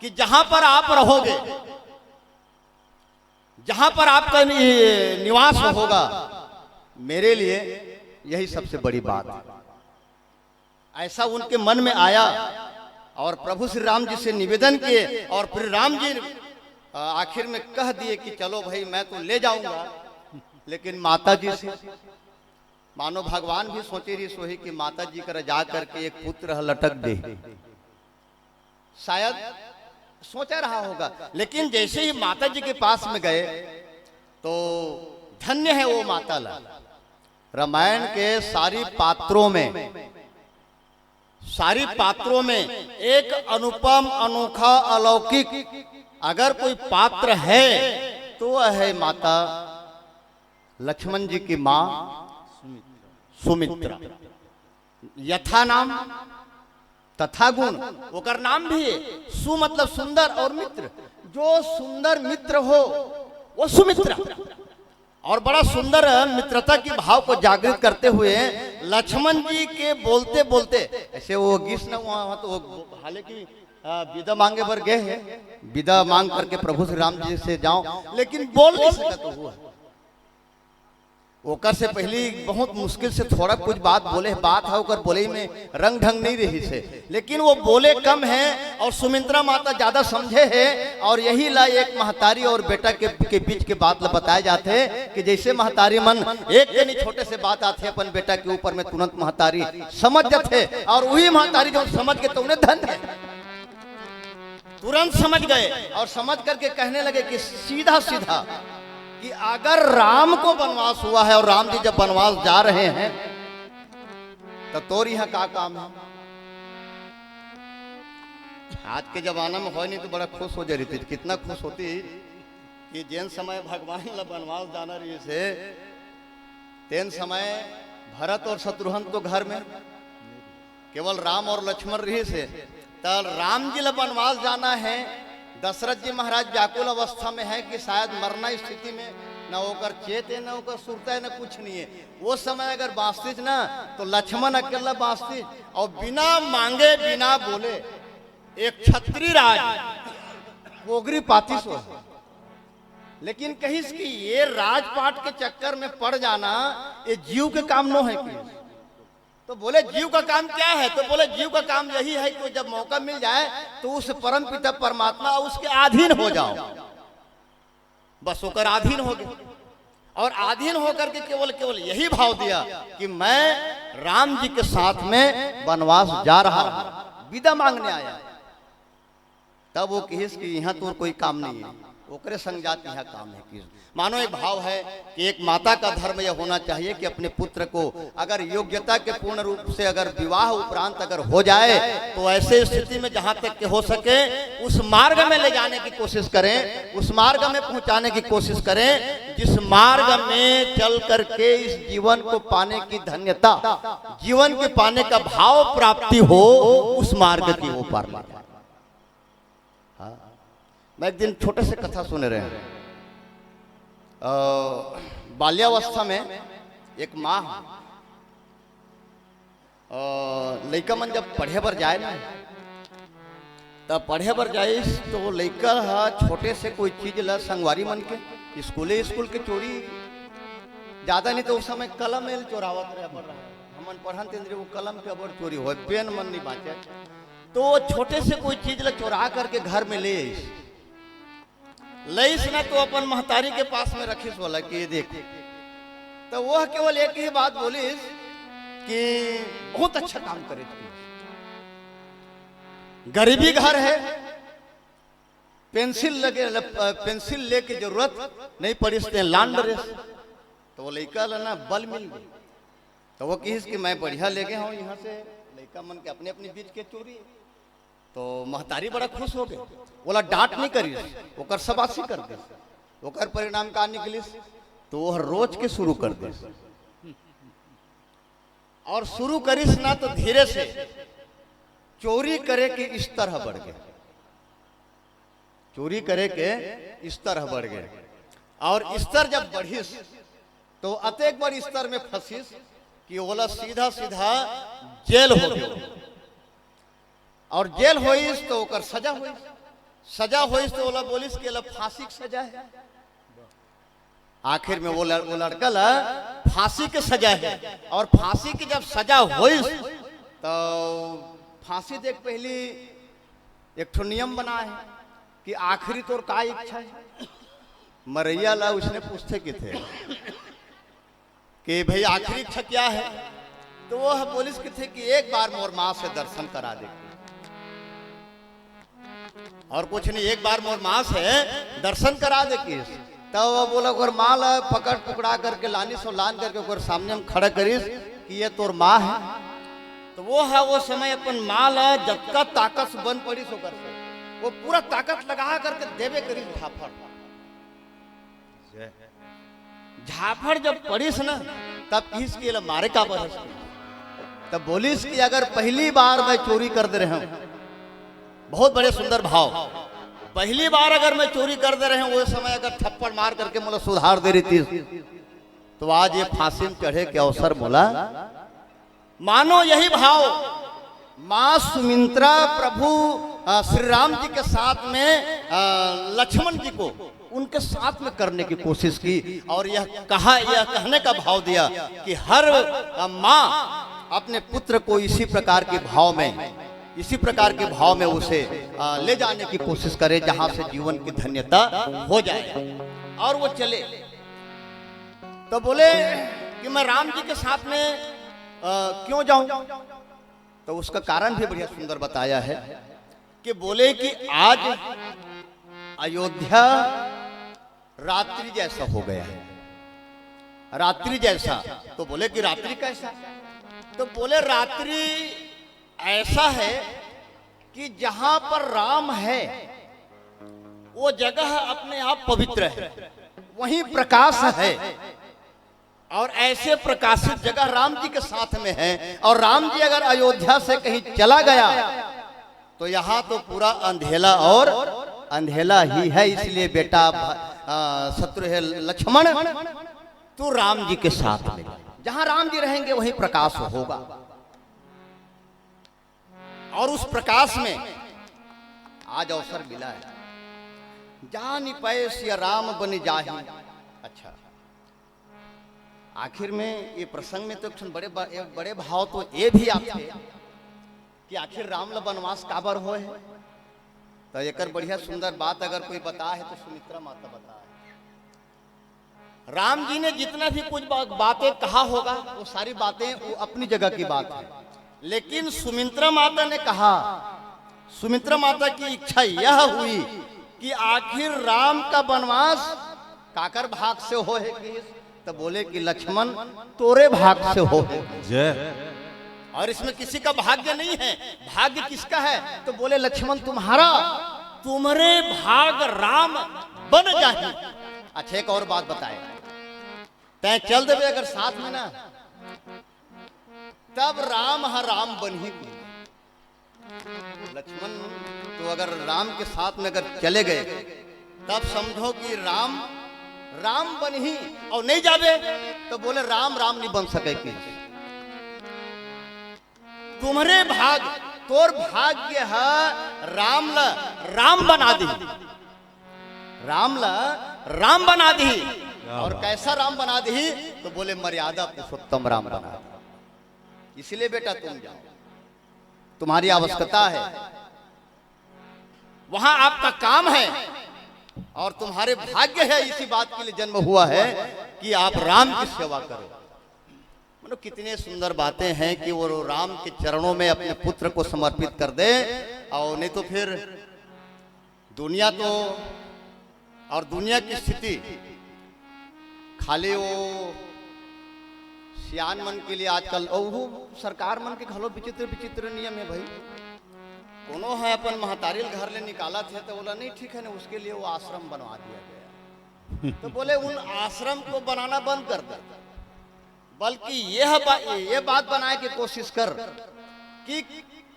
कि जहां पर आप रहोगे, जहां पर आपका नि-, निवास होगा, मेरे लिए यही सबसे बड़ी बात है। ऐसा उनके मन में आया और प्रभु श्री राम जी से निवेदन किए और फिर राम जी, अ, आखिर में कह दिए कि चलो भाई, मैं तो ले जाऊंगा, लेकिन माता जी से, मानो भगवान भी सोचे रहिस होही कि माता जी कर जा करके एक पुत्र ह लटक दे, शायद सोचा रहा होगा। लेकिन जैसे ही माता जी के पास में गए, तो धन्य है वो माता ला। रामायण के सारी पात्रों में, सारी पात्रों में एक अनुपम, अनोखा, अलौकिक अगर कोई पात्र है, तो वह है माता लक्ष्मण जी की माँ सुमित्रा। यथा नाम तथा गुण, ओकर नाम भी है। सु मतलब सुंदर और मित्र, जो सुंदर मित्र हो, वो सुमित्रा। और बड़ा सुंदर मित्रता की भाव को जागृत करते हुए लक्ष्मण जी के बोलते बोलते, ऐसे वो गिस न हुआ, वहाँ तो वो हालांकि, आ, विदा मांगे बर गए हैं, विदा मांग करके प्रभु श्री राम जी से जाओ, लेकिन बोल नहीं सकत हुआ। ओकर से पहली बहुत मुश्किल से थोड़ा कुछ बात बोले, बात है ओकर बोले में रंग ढंग नहीं रहिस हे, लेकिन वो बोले कम है और सुमित्रा माता ज्यादा समझे है। और यही ला एक महतारी और बेटा के, के बीच के बात ला बताए जाते हैं कि जैसे महतारी मन एक जनी छोटे से बात आथे अपन बेटा के ऊपर में तुरंत महतारी समझ जाथे और वही महतारी जो समझ के तो उन्हें धन्य है। तुरंत समझ गए और समझ करके कहने लगे कि सीधा सीधा कि अगर राम को वनवास हुआ है और राम जी जब वनवास जा रहे हैं, तो तोर यहाँ का काम है? आज के जमाना में होय नहीं तो बड़ा खुश हो जा रही थी। कितना खुश होती कि जेन समय भगवान ला वनवास जाना रहिस हे, तेन समय भरत और शत्रुघ्न तो घर में, केवल राम और लक्ष्मण रहिस हे। त राम जी ला वनवास जाना है, दशरथ जी महाराज व्याकुल अवस्था में है कि शायद मरना स्थिति में, न ओकर चेत है, न ओकर सुरता है, न कुछ नहीं है। वो समय अगर बांचतिस ना, तो लक्ष्मण अकेला बांचतिस और बिना मांगे, बिना बोले एक छत्री राज पोगरी पातिस हो। लेकिन कहिस कि ये राजपाट के चक्कर में पड़ जाना, ये जीव के काम नो है कि। तो बोले, जीव का काम क्या है? तो बोले, जीव का काम यही है कि जब मौका मिल जाए तो उस परम पिता परमात्मा, उसके अधीन हो जाओ। बस ओकर अधीन हो गए और अधीन होकर के केवल, केवल यही भाव दिया कि मैं राम जी के साथ में वनवास जा रहा हूं, विदा मांगने आया। तब वो कहिस कि यहाँ तोर कोई काम नहीं है, ओकरे संग जात यहाँ काम है। कि मानो एक भाव है कि एक माता का धर्म यह होना चाहिए कि अपने पुत्र को अगर योग्यता के पूर्ण रूप से अगर विवाह उपरांत अगर हो जाए, तो ऐसे स्थिति में जहाँ तक के हो सके उस मार्ग में ले जाने की कोशिश करें, उस मार्ग में पहुँचाने की कोशिश करें जिस मार्ग में चल करके इस जीवन को पाने की धन्यता, जीवन के पाने का भाव प्राप्ति हो, उस मार्ग की ओर पार ले जाए। हाँ। मैं एक दिन छोटे से कथा सुने रहे हैं। अ, बाल्यावस्था में एक माँ, अ, लइका मन जब पढ़े बर जाए ना, तब पढ़े बर जाइस तो वो लइका ह छोटे से कोई चीज ला संगवारी मन के स्कूले, स्कूल के चोरी, ज्यादा नहीं तो उस समय कलम एल चोरावत रहे, अपन रहे। हमन पढ़न तेन वो कलम के अबर चोरी होय, पेन मन नहीं बांचे। तो वो छोटे से कोई चीज ला चोरा करके घर में ले आइस। लइस ना तो अपन महतारी के पास में रखिस, बोला कि ये देख। तो वह केवल एक ही बात बोलिस कि बहुत अच्छा काम करे तू। गरीबी घर है, पेंसिल लगे, पेंसिल लेके जरूरत नहीं पड़िस, तें लान डरेस। तो वो लइका ला ना बल मिल गई। तो वो किहिस कि मैं बढ़िया लेगे हूँ यहाँ से, लइका मन के अपने अपने बीच के चोरी। तो महतारी बड़ा खुश हो गए, ओला डांट नहीं करिस, ओकर शाबाशी कर दिस। ओकर परिणाम का निकलिस? तो वो रोज के शुरू कर दिस। और शुरू करिस ना तो धीरे से चोरी करे के स्तर ह बढ़ गए, चोरी करे के स्तर ह बढ़ गए। और स्तर जब बढ़िस तो अतेक बड़ स्तर में फंसिस कि ओला सीधा सीधा जेल हो गयो। और जेल होइस तो ओकर सजा होइस, सजा होइस तो ओला बोलिस कि एला फांसी के सजा है। आखिर में वो लड़-, वो लड़का ला फांसी के सजा है। और फांसी की जब सजा होइस तो फांसी देख पहली एक ठो नियम बना है कि आखिरी तोर का इच्छा है। मरैया ला उसने पूछते किथे कि भाई आखिरी इच्छा क्या है? तो वो बोलिस किथे कि एक बार मोर माँ से दर्शन करा दे। और कुछ नहीं, एक बार मोर माँ से दर्शन करा दे किस। तब वो बोला ओकर माँ ला पकड़ पकड़ा करके लानिस और लान करके ओकर सामने में खड़ा करिस कि ये तोर माँ है। तो वो है वो समय अपन माँ ला जतका ताकत से बन पड़िस ओकर से, वो पूरा ताकत लगा करके देबे करिस झापड़। झापड़ जब पड़िस ना, तब किहिस कि एला मारे काबर हस? तब बोलिस कि अगर पहली बार मैं चोरी कर दे रहे हूँ, बहुत बड़े सुंदर भाव, पहली बार अगर मैं चोरी कर दे रहे हूँ, वो समय अगर थप्पड़ मार करके मोला सुधार दे रही थी, तो आज ये फांसी में चढ़े के अवसर मोला। मानो यही भाव माँ सुमित्रा प्रभु, अ, श्री राम जी के साथ में, अ, लक्ष्मण जी को उनके साथ में करने की कोशिश की और यह कहा, यह कहने का भाव दिया कि हर, अ, माँ अपने पुत्र को इसी प्रकार के भाव में, इसी प्रकार के भाव में उसे, अ, ले जाने की कोशिश करे, जहाँ से जीवन की धन्यता हो जाए। और वो चले तो बोले कि मैं राम जी के साथ में, अ, क्यों जाऊं? तो उसका कारण भी बढ़िया सुंदर बताया है कि बोले कि आज अयोध्या रात्रि जैसा हो गया है। रात्रि जैसा। तो बोले कि रात्रि कैसा? तो बोले रात्रि ऐसा है कि जहां पर राम है, वो जगह अपने आप पवित्र है, वहीं प्रकाश है। और ऐसे प्रकाशित जगह राम जी के साथ में है, और राम जी अगर अयोध्या से कहीं चला गया तो यहाँ तो पूरा अंधेला और अंधेला ही है। इसलिए बेटा, भ-, आ, शत्रु है लक्ष्मण, तू राम जी के साथ में, जहां राम जी रहेंगे वहीं प्रकाश होगा। और उस प्रकाश में आज अवसर मिला है। जानि पय सिय राम बनि जाहि। अच्छा, आखिर में ये प्रसंग में तो एक ठन बड़े बा-, एक बड़े भाव तो ये भी आथे कि आखिर राम ल बनवास काबर होय हे। तो एकर बढ़िया सुंदर बात अगर कोई बता है तो सुमित्रा माता बता है। राम जी ने जितना भी कुछ बा-, बातें कहा होगा, वो सारी बातें वो अपनी जगह की बात है, लेकिन सुमित्रा माता ने कहा, सुमित्रा माता की इच्छा यह हुई कि आखिर राम का बनवास काकर भाग से हो है कि, तो बोले कि लक्ष्मण तोरे भाग से हो है। जय। और इसमें किसी का भाग्य नहीं है। भाग्य किसका है? तो बोले लक्ष्मण तुम्हारा, तुम्हारे भाग राम बन जाही। अच्छा, एक और बात बताए, तैं चल देबे अगर साथ में ना, तब राम ह राम बनही। लक्ष्मण तो अगर राम के साथ में अगर चले गए, तब समझो कि राम राम बनही, और नहीं जाबे तो बोले राम राम नहीं बन सके कि तुम्हारे भाग, तोर भाग्य ह राम ल राम बना दी, राम ल राम बना दी। और कैसा राम बना दी? तो बोले मर्यादा पुरुषोत्तम राम बना दी। इसलिए बेटा तुम जाओ, तुम्हारी आवश्यकता है, वहां आपका काम है। और तुम्हारे भाग्य है, इसी बात के लिए जन्म हुआ है कि आप राम की सेवा करो। मतलब, कितने सुंदर बातें हैं कि वो राम के चरणों में अपने पुत्र को समर्पित कर दे, और नहीं तो फिर दुनिया तो, और दुनिया की स्थिति खाली वो सियान मन के लिए आजकल, और वो सरकार मन के घलो विचित्र विचित्र नियम है भाई। कोनो है अपन महतारी ल घर ले निकालत हे तो बोला नहीं ठीक है ना, उसके लिए वो आश्रम बनवा दिया गया। तो बोले उन आश्रम को बनाना बंद कर दे, बल्कि यह बा, ये बात बनाए की कोशिश कर कि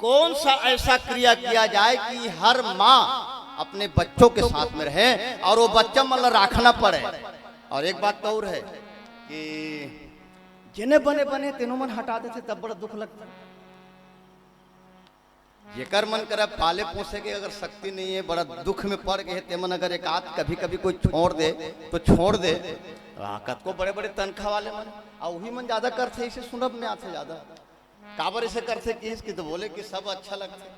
कौन सा ऐसा क्रिया किया जाए कि हर माँ अपने बच्चों के साथ में रहे और वो बच्चा मन ला राखना पड़े। और एक बात तो और है कि जेने बने बने तेनो मन हटा देथे, तब बड़ा दुख लगता। जेकर मन करा पाले पोसे के अगर शक्ति नहीं है, बड़ा दुख में पड़ गए, ते मन अगर एक आध कभी कभी कोई छोड़ दे तो छोड़ दे। आ, कतको बड़े बड़े तनख्वाह वाले मन, आ वही मन ज्यादा करथे, इसे सुनब में आथे ज्यादा। काबर इसे करथे कि इसकी तो बोले कि सब अच्छा लगथे,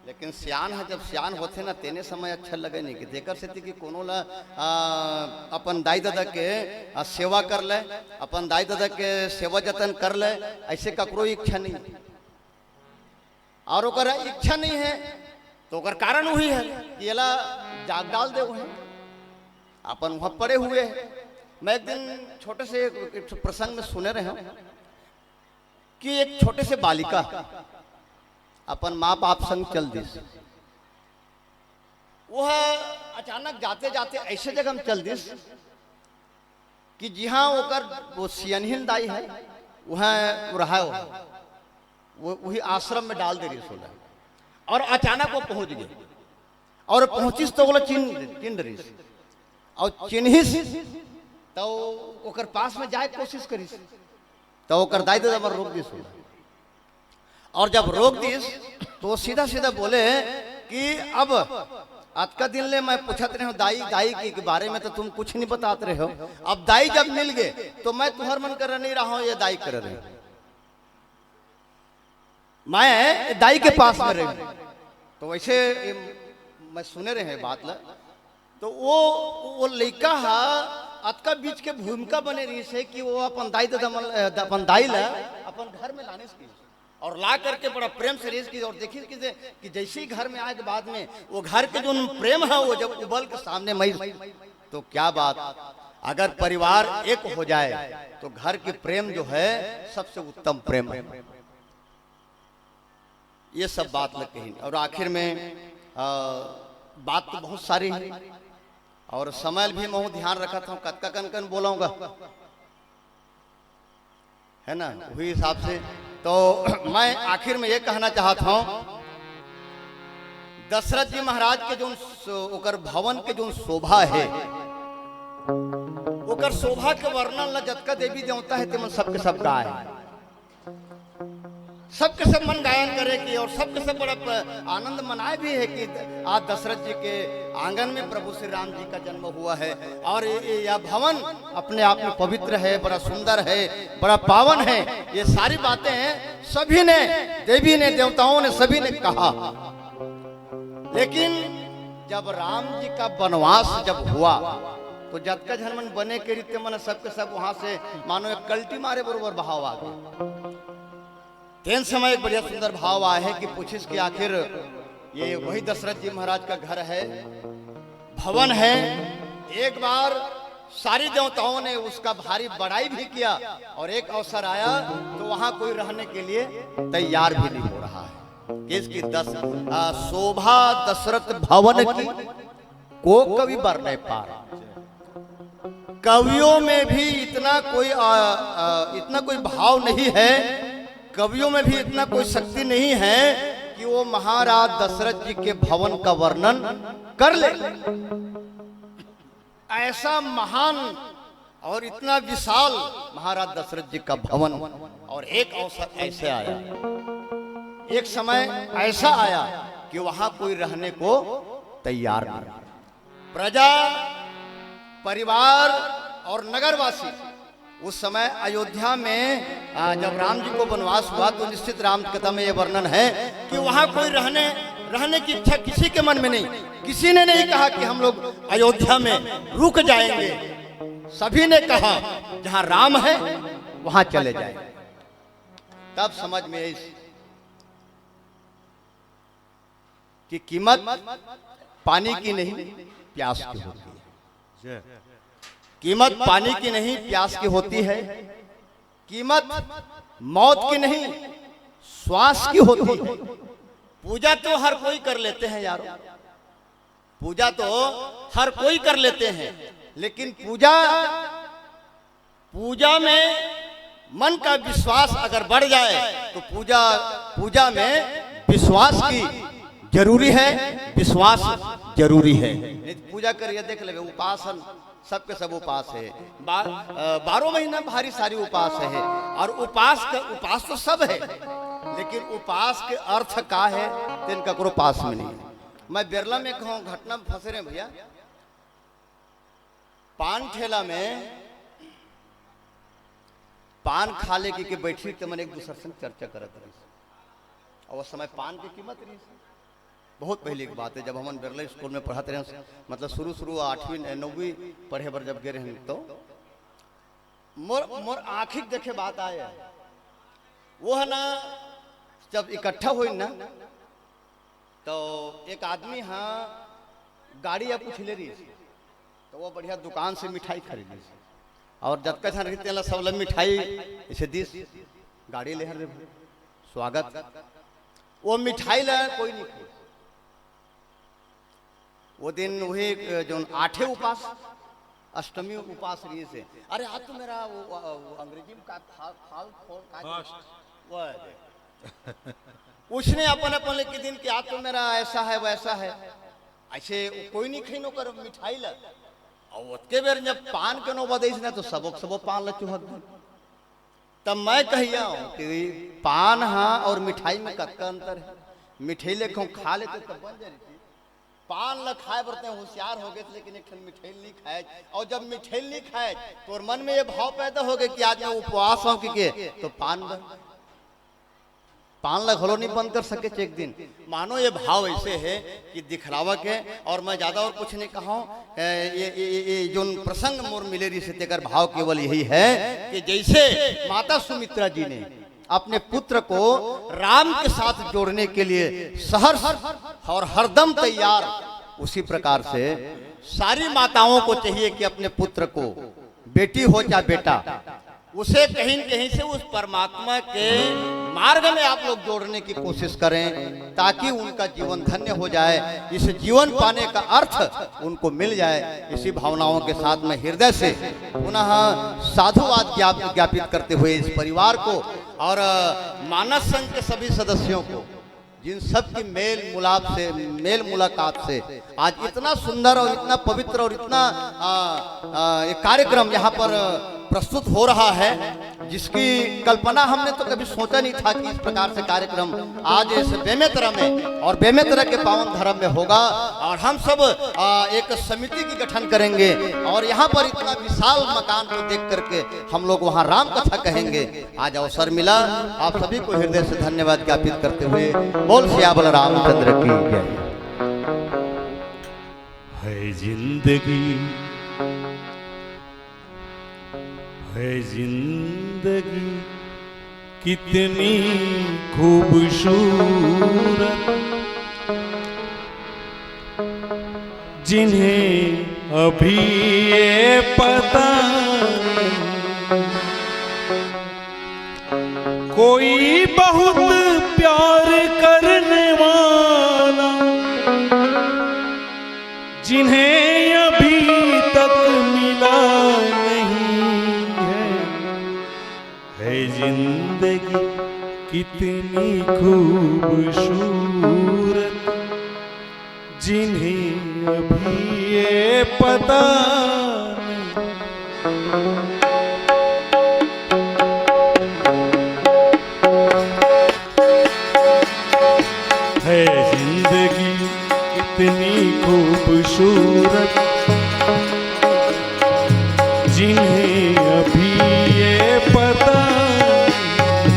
लेकिन सियान है, जब सियान होथे ना, तेने समय अच्छा लगे नहीं कि तेकर सेती कि कोनो ला आ, अपन दाई ददा के आ, सेवा कर ले, अपन दाई ददा के सेवा जतन कर ले, ऐसे ककरो इच्छा नहीं। और ओकर इच्छा नहीं है तो ओकर कारण वही है कि एला जाग डाल दे है। अपन वहां पड़े हुए हैं। मैं एक दिन छोटे से एक, एक प्रसंग में सुने रहे हूं कि एक छोटे से बालिका अपन माँ बाप संग चल दिस। वह अचानक जाते जाते ऐसे जगह में चल दिस कि जिहां ओकर वो सियनहिन दाई है, वहां वो रहा हो, वो वही आश्रम में डाल दे रही सोला। और अचानक वो पहुंच गए और पहुंचिस तो ओला चिन्ह चिन्ह रहीस और चिन्हिस तो ओकर पास में जाए के कोशिश करिस तो ओकर दाई ददा मन रोक दिस ओला। और जब रोक दिस तो सीधा सीधा बोले कि अब अतका दिन ले मैं पूछत रहे हूँ दाई दाई के बारे में, तो तुम कुछ नहीं बतात रहे हो। अब दाई जब मिल गए तो मैं तुम्हार मन कर नहीं रहा हूँ, ये दाई कर रहे हूँ, मैं दाई के पास में रही। तो वैसे ये मैं सुने रहे बात ला। तो वो वो लइका हा अतका बीच के भूमिका बने रही से कि वो अपन दाई ददा मन, अपन दाई ला अपन घर में लाने से और ला करके बड़ा प्रेम से रेस की और देखी कि, कि जैसे ही घर में आए के बाद में वो घर के जो प्रेम है वो जब उबल के सामने मई, तो क्या बात। अगर परिवार एक हो जाए तो घर के प्रेम जो है सबसे उत्तम प्रेम है। ये सब बात मैं कही और आखिर में आ, बात तो बहुत सारी है और समय भी मैं ध्यान रखत हूँ, कतका कन कन बोलाऊंगा, है ना, वही हिसाब से। तो मैं आखिर में ये कहना चाहत हूँ, दशरथ जी महाराज के जो ओकर भवन के जो शोभा है, ओकर शोभा के वर्णन ला जतका देवी देवता है तेमन सबके सब गाय, सबके सब मन गायन करे कि और सबके सब बड़ा प-, आनंद मनाए भी है कि आज दशरथ जी के आंगन में प्रभु श्री राम जी का जन्म हुआ है और ये, ये, यह भवन अपने आप में पवित्र है, बड़ा सुंदर है, बड़ा पावन है। ये सारी बातें हैं, सभी ने, देवी ने, देवताओं ने, सभी ने कहा। लेकिन जब राम जी का वनवास जब हुआ तो जतका झन मन बने के रीते मन सबके सब वहां से मानो एक कल्टी मारे बरोबर भाव आ गया। तेन समय एक बढ़िया सुंदर भाव आए है कि पूछिस कि आखिर ये वही दशरथ जी महाराज का घर है, भवन है। एक बार सारी देवताओं ने उसका भारी बड़ाई भी किया और एक अवसर आया तो वहां कोई रहने के लिए तैयार भी नहीं हो रहा है। किसकी दस आ, शोभा दशरथ भवन की, को कवि बरनय पार। कवियों में भी इतना कोई आ, आ, इतना कोई भाव नहीं है, कवियों में भी इतना कोई शक्ति नहीं है कि वो महाराज दशरथ जी के भवन का वर्णन कर ले। ऐसा महान और इतना विशाल महाराज दशरथ जी का भवन। और एक अवसर ऐसे आया, एक समय ऐसा आया कि वहां कोई रहने को तैयार नहीं। प्रजा, परिवार और नगरवासी उस समय अयोध्या में, आ, जब राम जी को वनवास हुआ तो निश्चित राम कथा में यह वर्णन है कि वहां कोई रहने रहने की इच्छा किसी के मन में नहीं। किसी ने नहीं कहा कि हम लोग अयोध्या में रुक जाएंगे। सभी ने कहा, जहां राम है, वहां चले जाएंगे। तब समझ में आई कि कीमत पानी की नहीं, प्यास की होती है। कीमत पानी की नहीं, प्यास की होती है। कीमत मौत की नहीं, श्वास की होती है। पूजा तो हर कोई कर लेते हैं यारो, पूजा तो हर कोई कर लेते हैं, लेकिन पूजा, पूजा में मन का विश्वास अगर बढ़ जाए तो पूजा, पूजा में विश्वास की जरूरी है, विश्वास जरूरी है। नहीं तो पूजा करिए, देख लेबे, उपासन, सबके सब उपास है। बा-, अ, बारह महीना भारी सारी उपास है। और उपास का, उपास तो सब है, लेकिन उपास के अर्थ का है, तेन ककरो पास में नहीं है। मैं बेरला में कहूँ, घटना में फंसे रहे भैया, पान ठेला में पान खा ले के, के बैठी, तो मन एक दूसर से चर्चा करत रही। और उस समय पान की कीमत रही, बहुत पहले की बात है, जब हमन बिरला स्कूल में पढ़त रहे, मतलब शुरू शुरू आठवीं नौवीं पढ़े बर जब गए रहे, तो मोर मोर आँखी के देखे बात आए, वो है ना, जब इकट्ठा हुई ना, तो एक आदमी हाँ गाड़ी या कुछ ले रही, तो वो बढ़िया दुकान से मिठाई खरीद ली, और जतका झन रही तेला सब ला मिठाई इसे दिस, गाड़ी ले हर दे, स्वागत। वो मिठाई ला कोई नहीं खाई। वो दिन वही, अ, जोन आठे उपास, अष्टमी उपास रही से। अरे, आज तो मेरा वो, वो, वो अंग्रेजी में का था, थाल फोल का फास्ट। वो है। उसने अपन, अपन लिख के दिन कि आज तो मेरा ऐसा है, वैसा है। ऐसे कोई नहीं खरीनो कर मिठाई ला। और ओतके बेर जब पान के नौबत आइस ना, तो सबक सबो पान ला चुहक दे। तब मैं कहिया हूँ कि पान हाँ और मिठाई में कतका अंतर है। मिठाई लेखों खा लेते तब बन जाए। पान ल खाए बर ते होशियार हो गए, लेकिन एक ठन मिठाई नहीं खाए। और जब मिठाई नहीं खाए, तो मन में ये भाव पैदा हो गए कि आज मैं उपवास हूँ, कि के तो पान बंद, पान ल घलो नहीं बंद कर सके एक दिन। मानो ये भाव ऐसे है कि दिखलावा के, और मैं ज्यादा और कुछ नहीं कहा हूँ। ए, ये, ये, ये, ये जोन प्रसंग मोर मिले रही से, तेकर भाव केवल यही है कि जैसे माता सुमित्रा जी ने अपने पुत्र को राम के साथ जोड़ने के लिए सहर्ष और हरदम तैयार, उसी प्रकार से सारी माताओं को चाहिए कि अपने पुत्र को, बेटी हो चाहे बेटा, उसे कहीं न कहीं से उस परमात्मा के मार्ग में आप लोग जोड़ने की कोशिश करें, ताकि उनका जीवन धन्य हो जाए, इस जीवन पाने का अर्थ उनको मिल जाए। इसी भावनाओं के साथ मैं हृदय से पुनः साधुवाद ज्ञाप-, ज्ञापित करते हुए इस परिवार को और, अ, मानस संघ के सभी सदस्यों को, जिन सब की मेल मुलाप से, मेल मुलाकात से आज इतना सुंदर और इतना पवित्र और इतना, आ, आ, एक कार्यक्रम यहाँ पर प्रस्तुत हो रहा है, जिसकी कल्पना हमने तो कभी सोचा नहीं था कि इस प्रकार से कार्यक्रम आज इस बेमेतरा में और बेमेतरा के पावन धर्म में होगा। और हम सब, आ, एक समिति की गठन करेंगे और यहाँ पर इतना विशाल मकान को देख करके हम लोग वहाँ राम कथा कहेंगे। आज अवसर मिला, आप सभी को हृदय से धन्यवाद ज्ञापित करते हुए बोल सियावल रामचंद्र की जय। है जिंदगी, है जिंदगी कितनी खूबसूरत, जिन्हें अभी ये पता कोई बहुत प्यार करने वाला, जिन्हें अभी तक मिला नहीं है। है जिंदगी कितनी खूबसूरत, जिन्हें अभी ये पता नहीं। है जिंदगी कितनी खूबसूरत, जिन्हें अभी ये पता नहीं।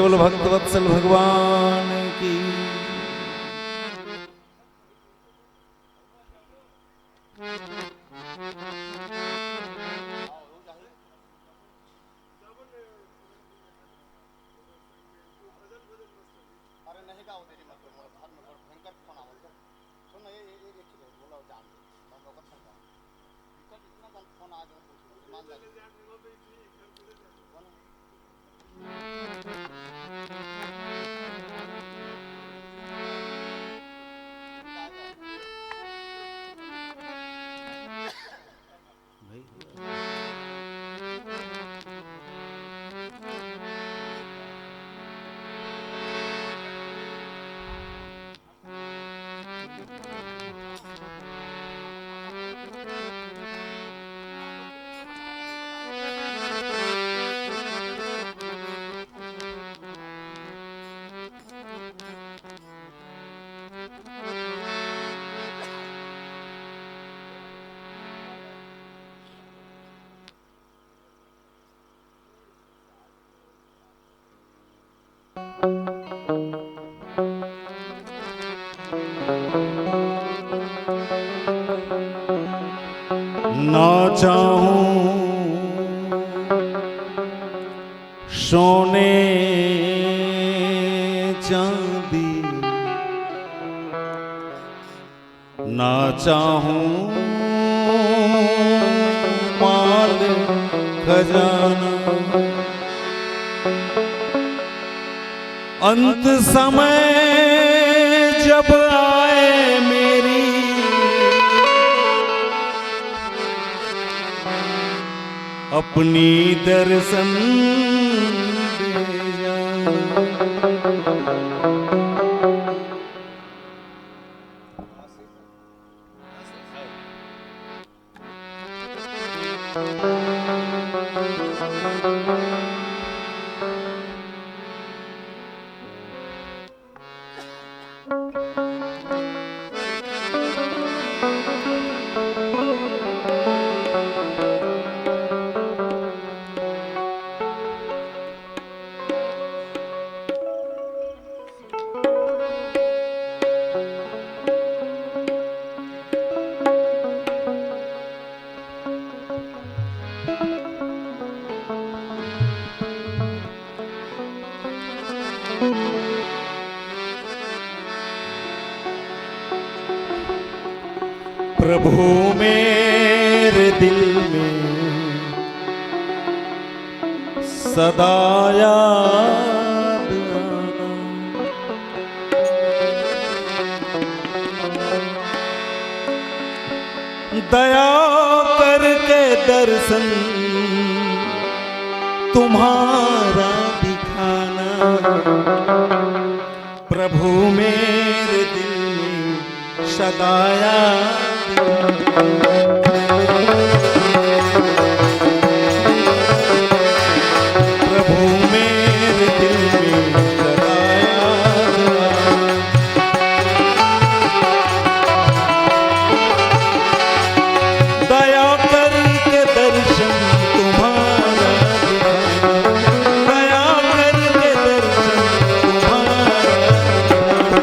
बोल भक्तवत्सल भगवान की। अरे नहीं गाओ तेरी मत, मोर घर में बड़ भयंकर फोन आवत है। सुन ना, ये, ये, ये, एक चीज है, बोला जान दे, मैं ओकर संग गाऊं। इतना, इतना कल फोन आ गया, कुछ ईमानदारी। कौन है? ना चाहूं सोने चांदी, ना चाहूं माल खजाना। अंत समय जब आए मेरी, अपनी दर्शन दे जाना। प्रभु मेरे दिल में सदा याद आना। दया करके दर्शन तुम्हारा दिखाना। प्रभु मेरे दिल में सदा याद। प्रभु मेरे दिल में सदा याद। दया करके दर्शन तुम्हारा दिखाना, दया करके दर्शन तुम्हारा दिखाना।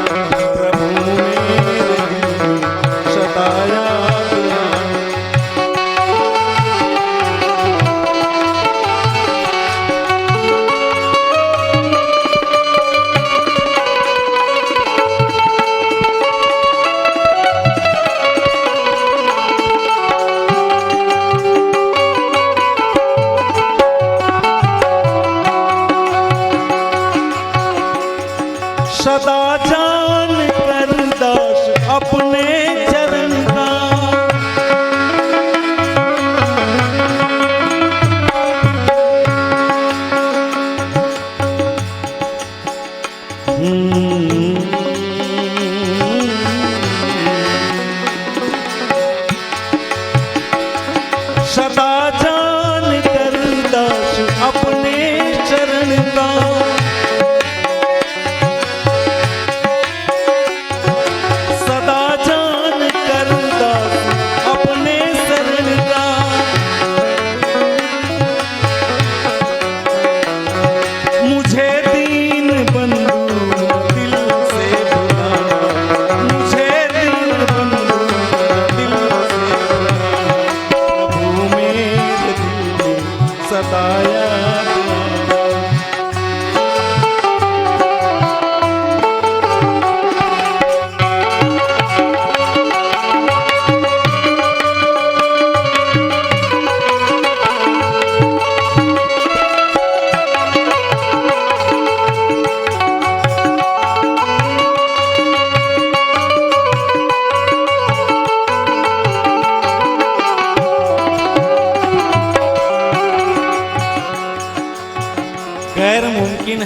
प्रभु मेरे दिल में सदा याद आना।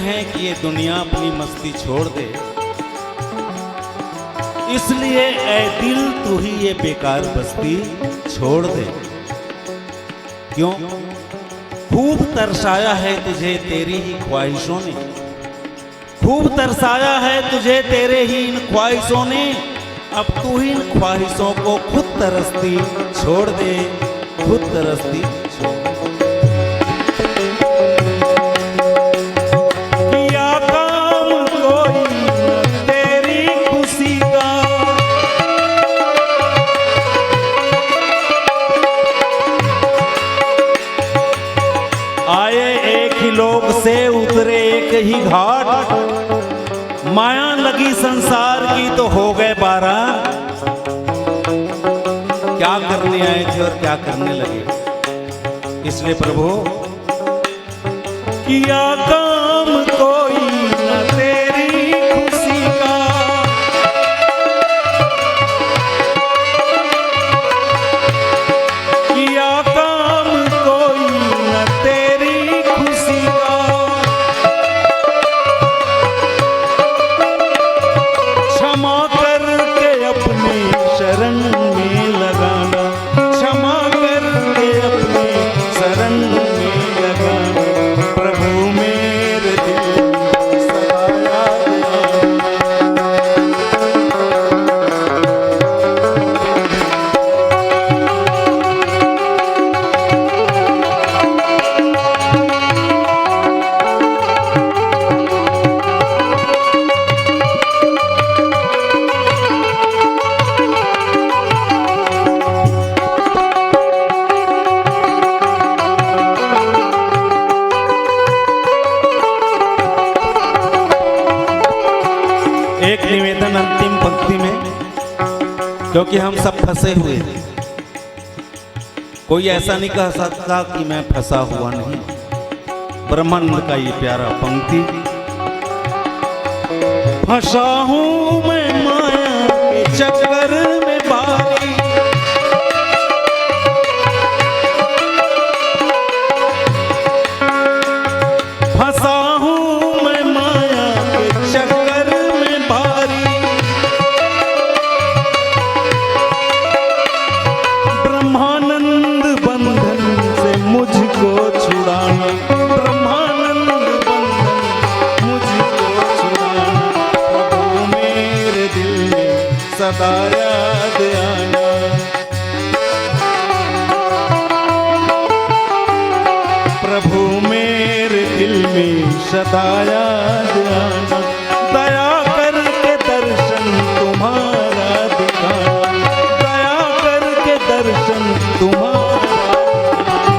हैं कि ये दुनिया अपनी मस्ती छोड़ दे, इसलिए ऐ दिल तू ही ये बेकार बस्ती छोड़ दे। क्यों? खूब तरसाया है तुझे तेरी ही ख्वाहिशों ने, खूब तरसाया है तुझे तेरे ही इन ख्वाहिशों ने। अब तू ही इन ख्वाहिशों को खुद तरसती छोड़ दे, खुद तरसती छोड़ दे। किया काम कोई न तेरी खुशी का। आए एक ही लोक से, उतरे एक ही घाट। माया लगी संसार की तो हो गए बारह। क्या करने आए थे और क्या करने लगे। इसलिए प्रभु, किया काम कोई न तेरी खुशी का, किया काम कोई न तेरी खुशी का। क्षमा करके अपने शरण में लगाना, क्षमा करके अपने शरण में लगाना। प्रभु मेरे दिल में सदा याद आना। एक निवेदन अंतिम पंक्ति में, क्योंकि हम सब फंसे हुए हैं। कोई ऐसा नहीं कह सकता कि मैं फंसा हुआ नहीं। ब्रह्मानंद का ये प्यारा पंक्ति, फंसा हूं मैं माया के चक्कर में भारी, फंसा हूं मैं माया के चक्कर में भारी। ब्रह्मानंद बंधन से मुझको छुड़ाना, ब्रह्मानंद बंधन मुझको छुड़ाना। प्रभु मेरे दिल में सदा याद आना। प्रभु मेरे दिल में सदा याद आना। दया करके दर्शन तुम्हारा दिखाना, दया करके दर्शन तुम्हारा दिखाना।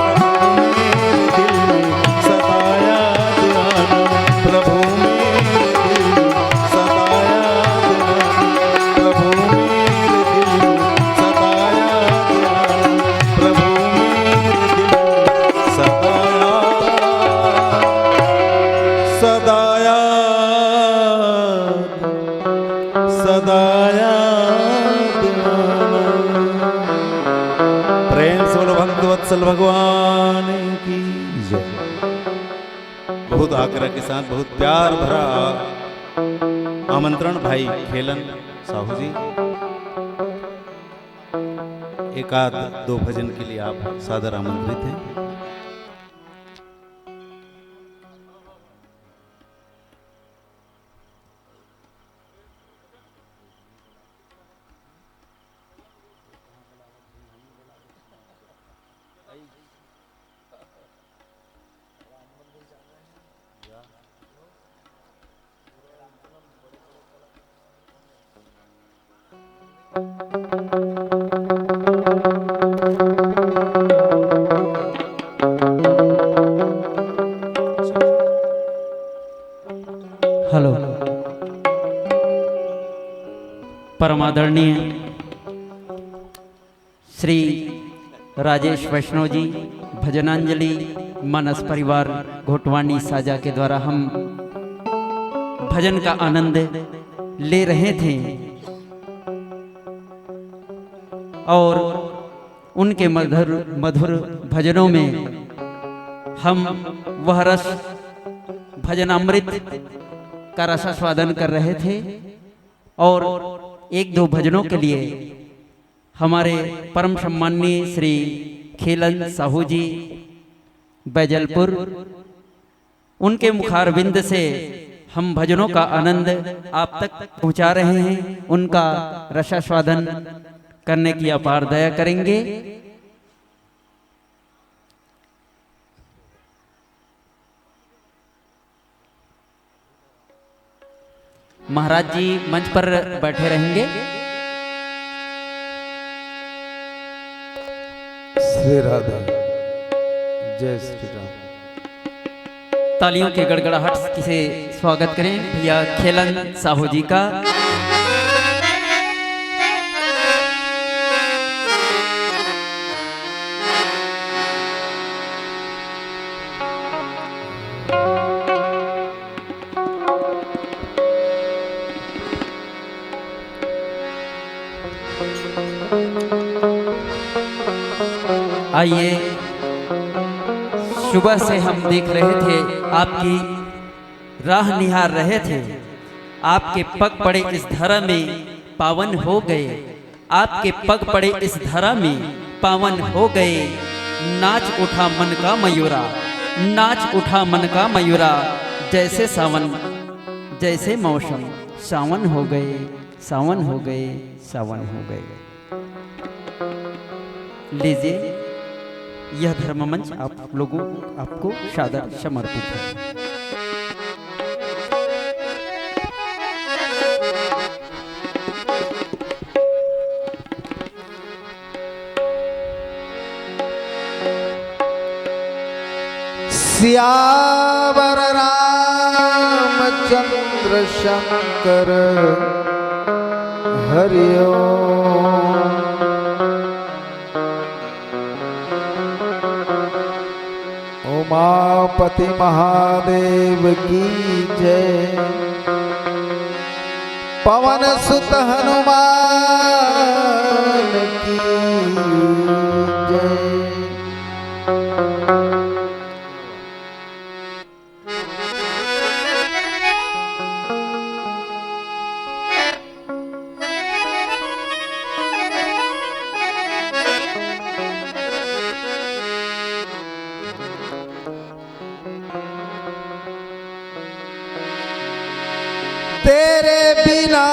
प्रभु मेरे दिल में सदा याद आना, प्रभु मेरे दिल में सदा याद आना, प्रभु मेरे दिल में सदा याद आना, प्रभु मेरे दिल में सदा याद, सदा याद, सदा याद आना। प्रेम से बोलो भक्त वत्सल भगवान की जय। बहुत आग्रह के साथ, बहुत प्यार भरा आमंत्रण भाई खेलन साहू जी, एक आध दो भजन के लिए आप सादर आमंत्रित हैं। हेलो। परमादरणीय श्री राजेश वैष्णव जी, भजनांजलि मानस परिवार घोटवानी साजा के द्वारा हम भजन का आनंद ले रहे थे और उनके मधुर मधुर भजनों में हम वह रस भजनामृत का रसास्वादन कर रहे थे और एक दो भजनों के लिए हमारे परम सम्माननीय श्री खेलन साहू जी बैजलपुर, उनके मुखारविंद से हम भजनों का आनंद आप तक पहुंचा रहे हैं। उनका रसास्वादन करने की अपार दया करेंगे। महाराज जी मंच पर बैठे रहेंगे। श्री राधे। जय श्री राम। तालियों के गड़गड़ाहट से स्वागत करें भैया खेलन साहू जी का। आइए, सुबह से हम देख रहे थे, आपकी राह निहार रहे थे। आपके पग पड़े इस धरा में पावन हो गए, आपके पग पड़े इस धरा में पावन हो गए। नाच उठा मन का मयूरा, नाच उठा मन का मयूरा, जैसे सावन, जैसे मौसम सावन हो गए, सावन हो गए, सावन हो गए। लीजिए, यह धर्म मंच आप लोगों, आपको सादर समर्पित है। सियावर रामचंद्र शंकर हरिओम। उमापति महादेव की जय। पवन सुत हनुमान की जय। तेरे बिना,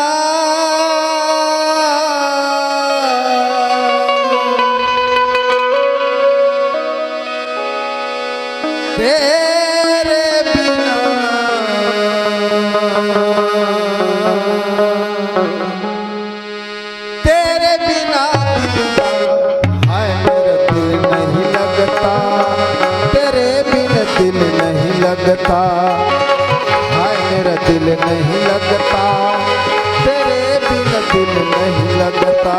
तेरे बिना, तेरे बिना दिलदार, हाय मेरा दिल नहीं लगता, तेरे बिन दिल नहीं लगता, हाय मेरा दिल नहीं लगता, तेरे बिन दिल नहीं लगता।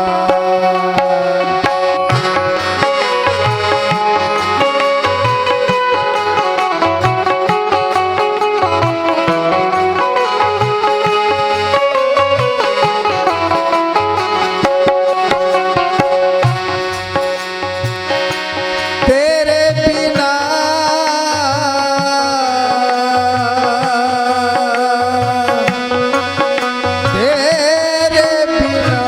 तेरे बिना, तेरे बिना,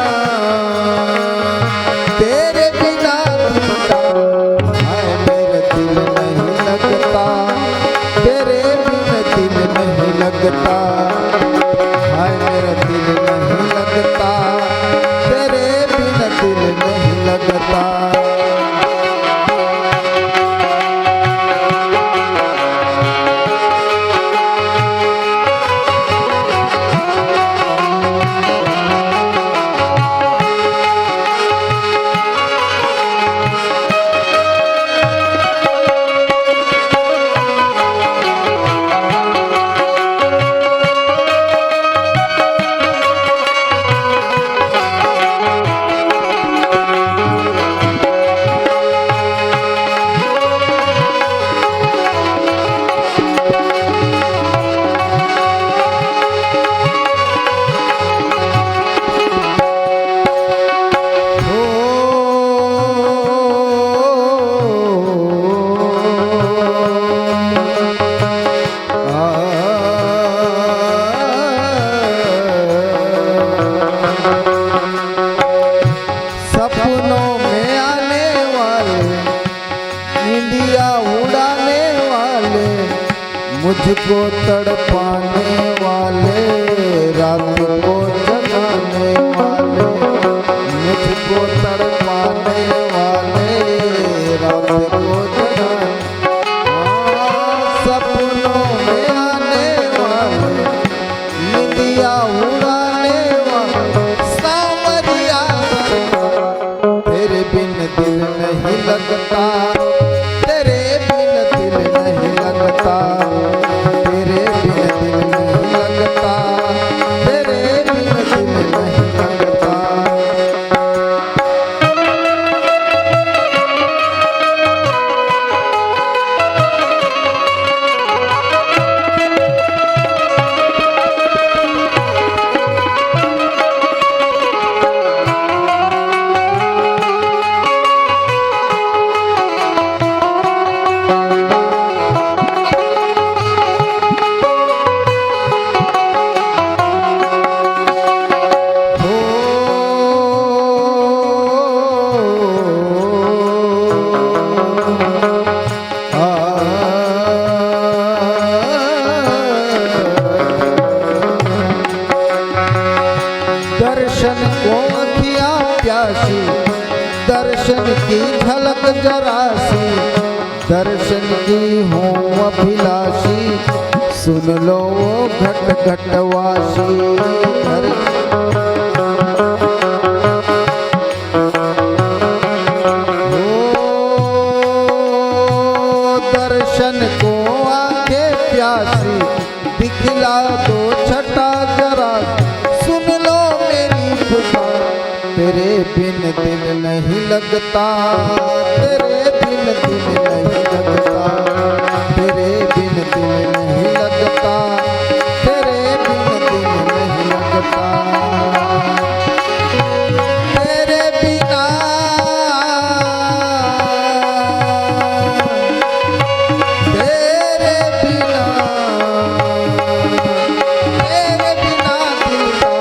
मुझको तड़पाने वाले, रात को जगाने वाले, मुझको तड़पाने वाले, रात को जगाने, हाँ, सपनों में आने वाले, निंदिया उड़ाने वाले, सांवरिया सरकार। तेरे बिन दिल नहीं लगता, तेरे बिन दिल नहीं लगता, तेरे बिन दिल नहीं लगता, तेरे बिन दिल नहीं लगता। दर्शन को अखियाँ प्यासी, दर्शन की झलक जरा सी, दर्शन की हूँ अभिलाषी, सुन लो वो घट घटवासी। दर्शन, ओ दर्शन को आंखें प्यासी, दिखला दो छटा जरा, सुन लो मेरी पुकार। तेरे बिन दिल नहीं लगता, तेरे बिन दिल नहीं लगता, तेरे बिन दिल नहीं लगता, तेरे बिन दिल नहीं लगता। तेरे बिना, तेरे बिना, तेरे बिना दिल का,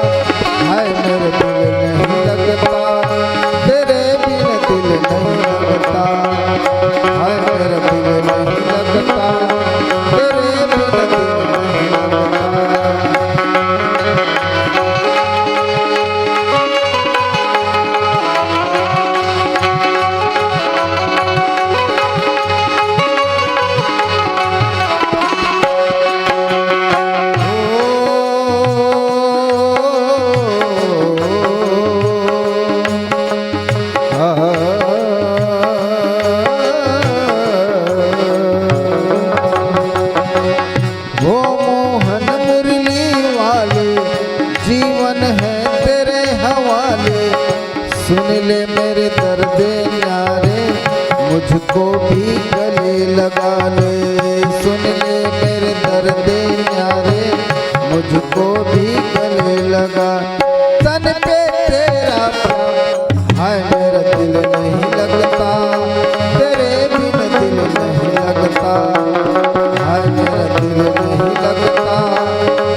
हाय मेरे दिल नहीं लगता, तेरे बिन दिल नहीं लगता, हाय मेरे दिल नहीं लगता, तेरे बिन दिल नहीं लगता। ओ मोहन मुरली वाले, जीवन है तेरे हवाले। सुन ले मेरे दर्द न्यारे, मुझको भी गले लगा ले। सुन ले मेरे दर्द न्यारे, मुझको भी गले लगा। तन पे तेरा प्यार, हाय मेरा दिल नहीं लगता, तेरे बिन दिल नहीं लगता। हाय मेरा दिल नहीं लगता,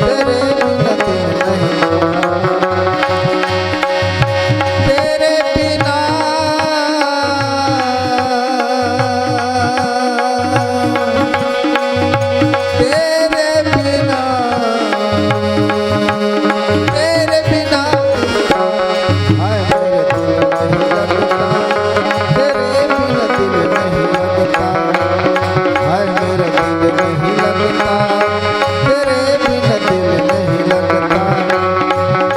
तेरे बिन दिल नहीं, तेरे बिना, तेरे बिना, तेरे बिना, हाय मेरा दिल नहीं लगता, तेरे बिना दिल नहीं लगता, हाय मेरा दिल नहीं लगता, तेरे बिना दिल नहीं लगता,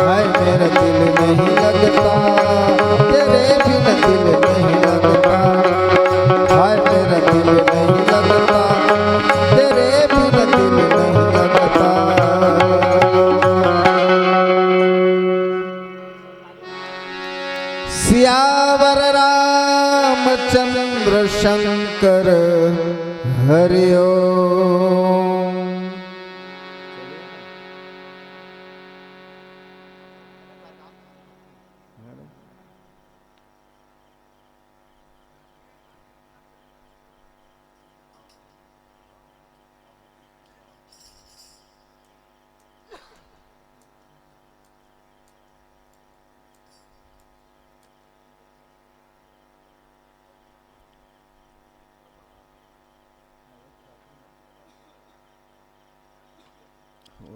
हाय मेरा दिल नहीं लगता, तेरे बिना दिल नहीं लगता, हाय मेरा दिल नहीं लगता, तेरे बिना दिल नहीं लगता। सियावर रामचंद्र शंकर हरि ओम।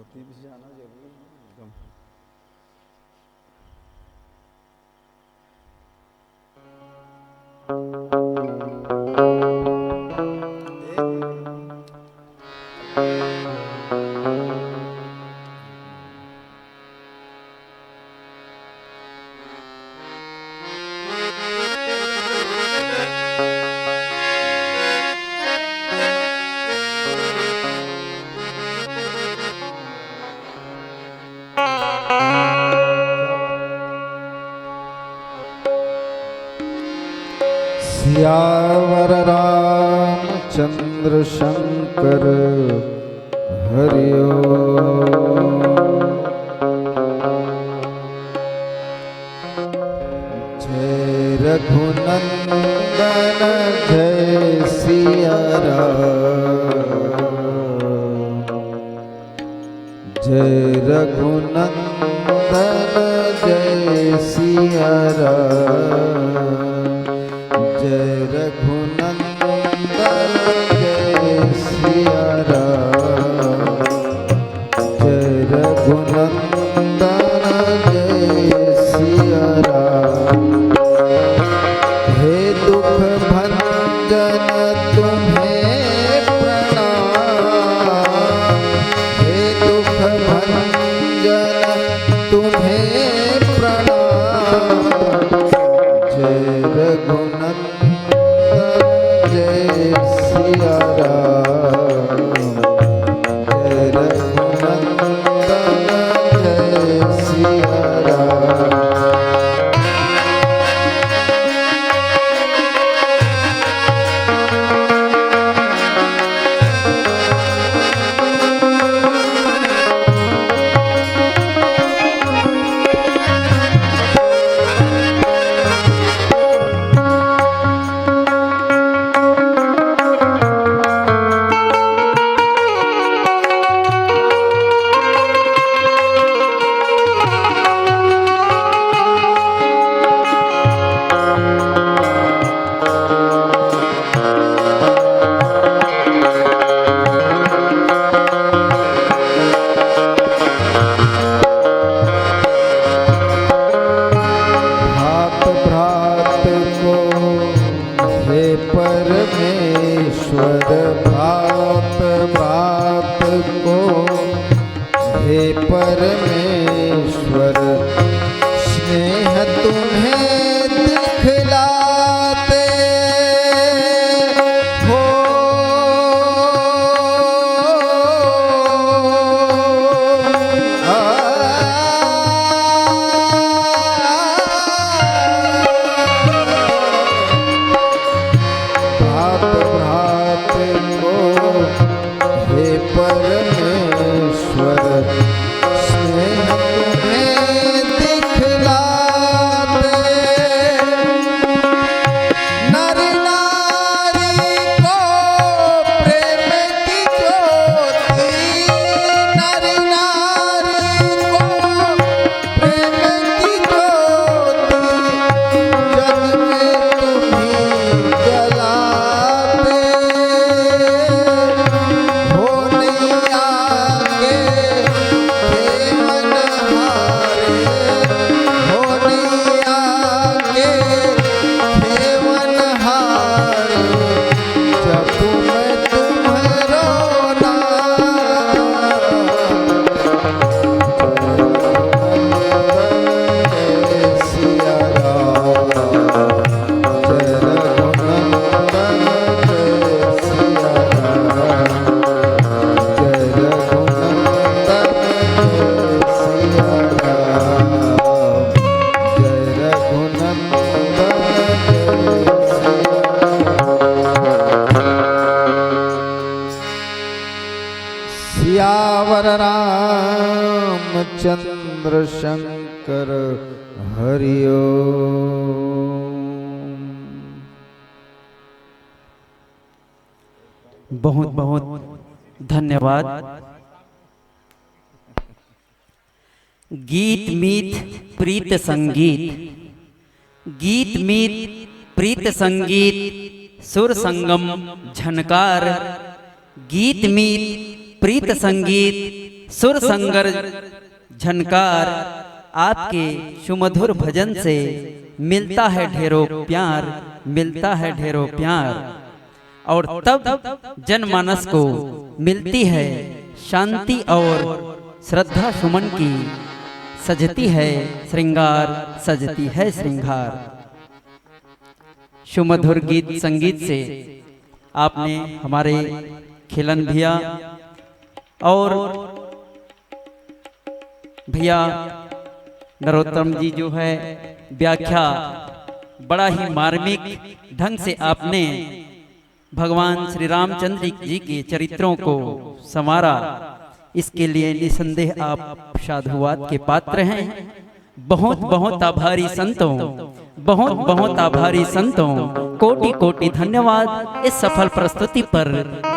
धोती में से जाना जरूरी नहीं एकदम। सियावर रामचंद्र शंकर हरि ओम। जय रघुनंदन जय सिया राम। जय रघुनंदन जय सिया राम। जय रघुनंदन जय सिया राम। जय रघुनंदन जय सिया राम। हे दुख भंजन तुम्हें प्रणाम। हे दुख भंजन तुम्हें प्रणाम। जय रघुनंदन जय सिया राम। जय रघुनंदन जय सिया राम। भ्रात भ्रात को हे परमेश्वर, भ्रात भ्रात को हे परमेश्वर, स्नेह तुम्हें दिखलाते हो। आ, भ्रात भ्रात को हे परमेश्वर, स्नेह तुम्हें दिखलाते। नर नारी को प्रेम की ज्योति, नर नारी को प्रेम की ज्योति जग में तुम्ही जलाते हो। नैया के खेवनहारे, हो नैया के खेवनहारे, जपु मैं तुम्हरो नाम। जय रघुनंदन जय सिया राम। जय रघुनंदन जय सिया राम। जय रघुनंदन जय सिया राम। जय रघुनंदन जय सिया राम। सियावर रामचंद्र शंकर हरि ओम। बहुत बहुत धन्यवाद। गीत मीत प्रीत संगीत, गीत मीत प्रीत संगीत, सुर संगम झनकार। गीत मीत प्रीत संगीत, सुर संगर झनकार आपके सुमधुर भजन से मिलता है ढेरों प्यार, मिलता है ढेरों प्यार। और तब जनमानस को मिलती है शांति और श्रद्धा सुमन की सजती है श्रृंगार, सजती है श्रृंगार। सुमधुर गीत संगीत से आपने हमारे खिलन भैया और भैया नरोत्तम जी जो है व्याख्या बड़ा ही मार्मिक ढंग से आपने भगवान श्री रामचंद्र जी के चरित्रों को संवारा, इसके लिए निसंदेह आप साधुवाद के पात्र हैं। बहुत बहुत आभारी संतों, बहुत बहुत आभारी संतों, कोटि कोटि धन्यवाद। इस सफल प्रस्तुति पर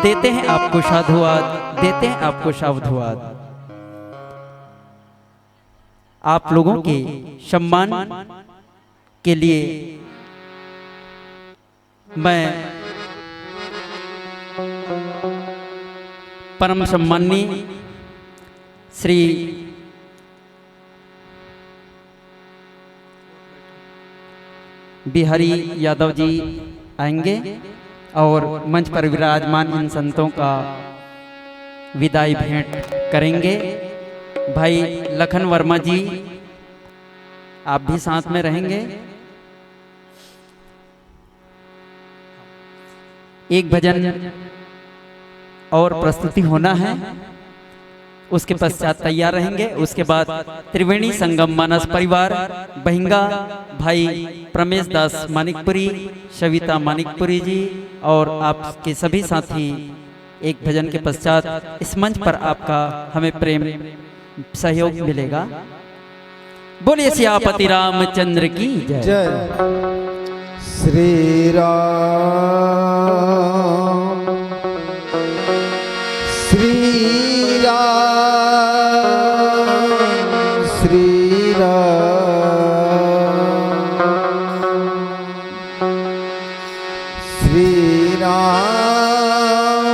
देते हैं आपको साधुवाद, देते हैं आपको साधुवाद। आप लोगों के सम्मान के लिए मैं परम सम्माननीय श्री बिहारी यादव जी आएंगे और मंच पर विराजमान इन संतों का विदाई भेंट करेंगे। भाई लखन वर्मा जी, आप भी साथ में रहेंगे। एक भजन और प्रस्तुति होना है, उसके पश्चात तैयार रहेंगे। उसके बाद त्रिवेणी संगम मानस परिवार बहिंगा, भाई प्रमेश दास मानिकपुरी, सविता मानिकपुरी जी और आपके सभी साथी एक भजन के पश्चात इस मंच पर आपका हमें प्रेम सहयोग मिलेगा। बोलिए सियापति रामचंद्र की जय। जय। श्री राम, श्री राम, श्री राम, श्री राम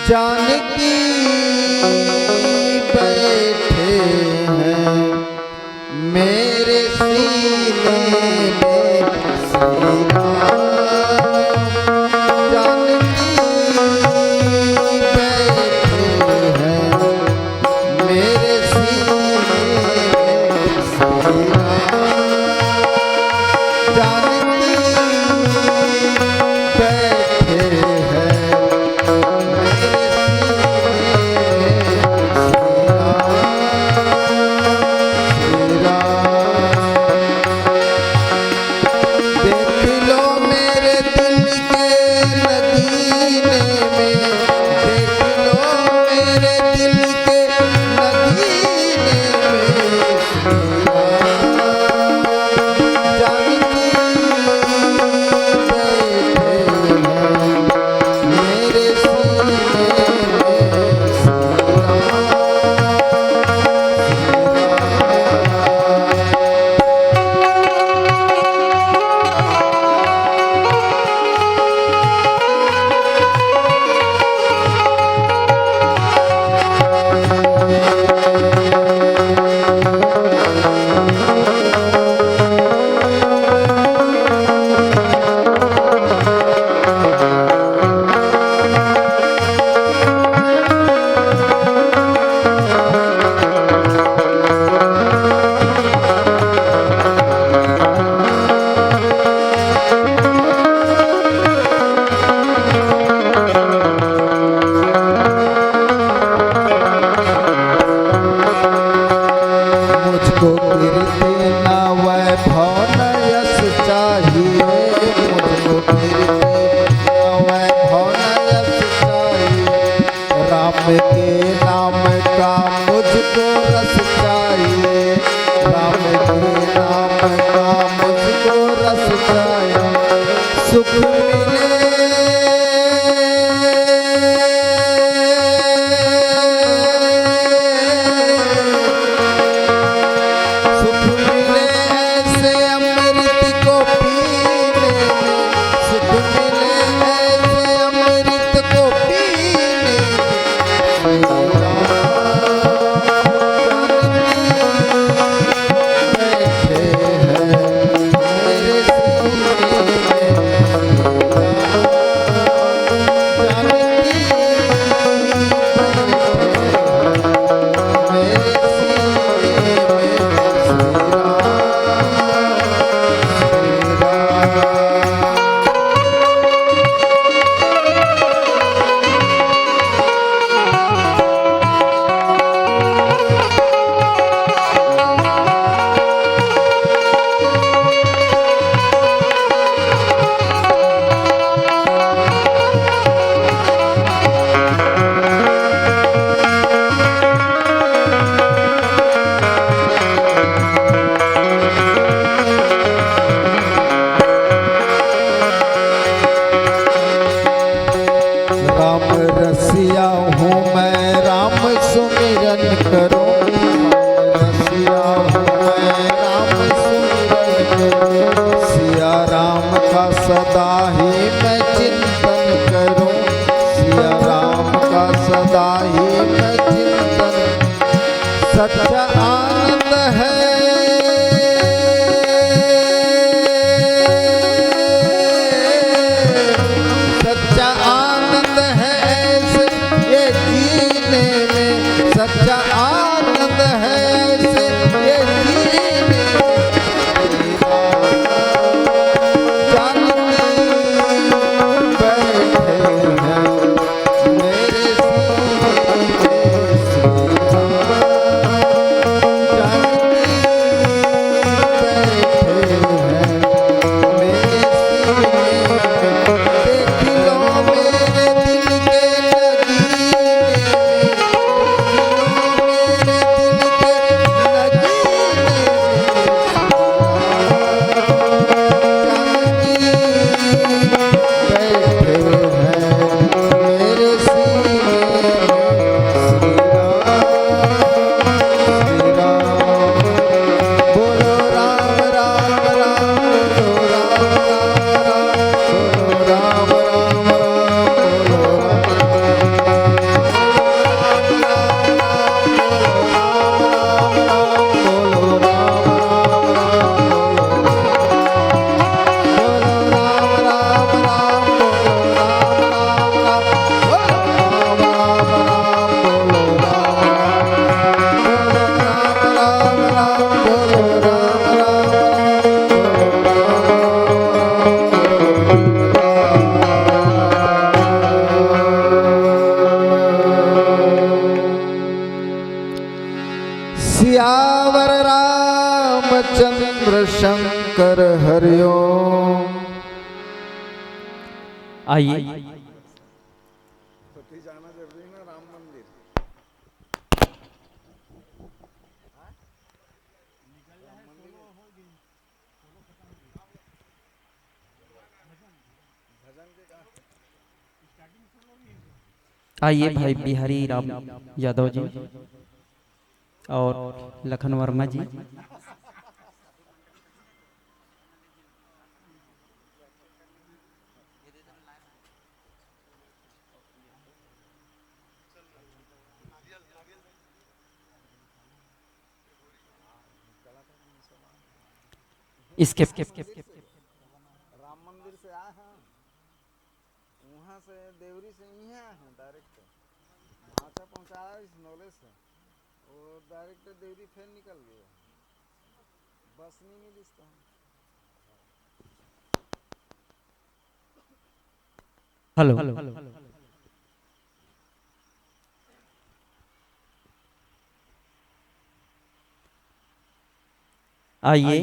जानकी बैठे हैं मेरे सीने में। श्री राम जानकी बैठे हैं मेरे सीने में। श्री राम जानकी बैठे हैं मेरे सीने में। श्री राम, श्री राम। देख लो मेरे दिल के नगीने में, देख लो मेरे दिल के नगीने में। मुझको कीर्ति न वैभव न यश चाहिए, मुझको कीर्ति न वैभव न यश चाहिए। राम के नाम का मुझको रस चाहिए, राम के नाम का मुझको रस चाहिए। सुख मिले, सुख मिले ऐसे शंकर हरिओम। आइए। आइए भाई बिहारी राम यादव जी और लखन वर्मा जी। इसके राम मंदिर से आए हैं, वहाँ से देवरी से इहाँ आए हैं डायरेक्ट। भांचा पहुँचाया इस नॉलेज से, वो डायरेक्ट देवरी फिर निकल गए, बस नहीं मिली इसका। हेलो। आइए,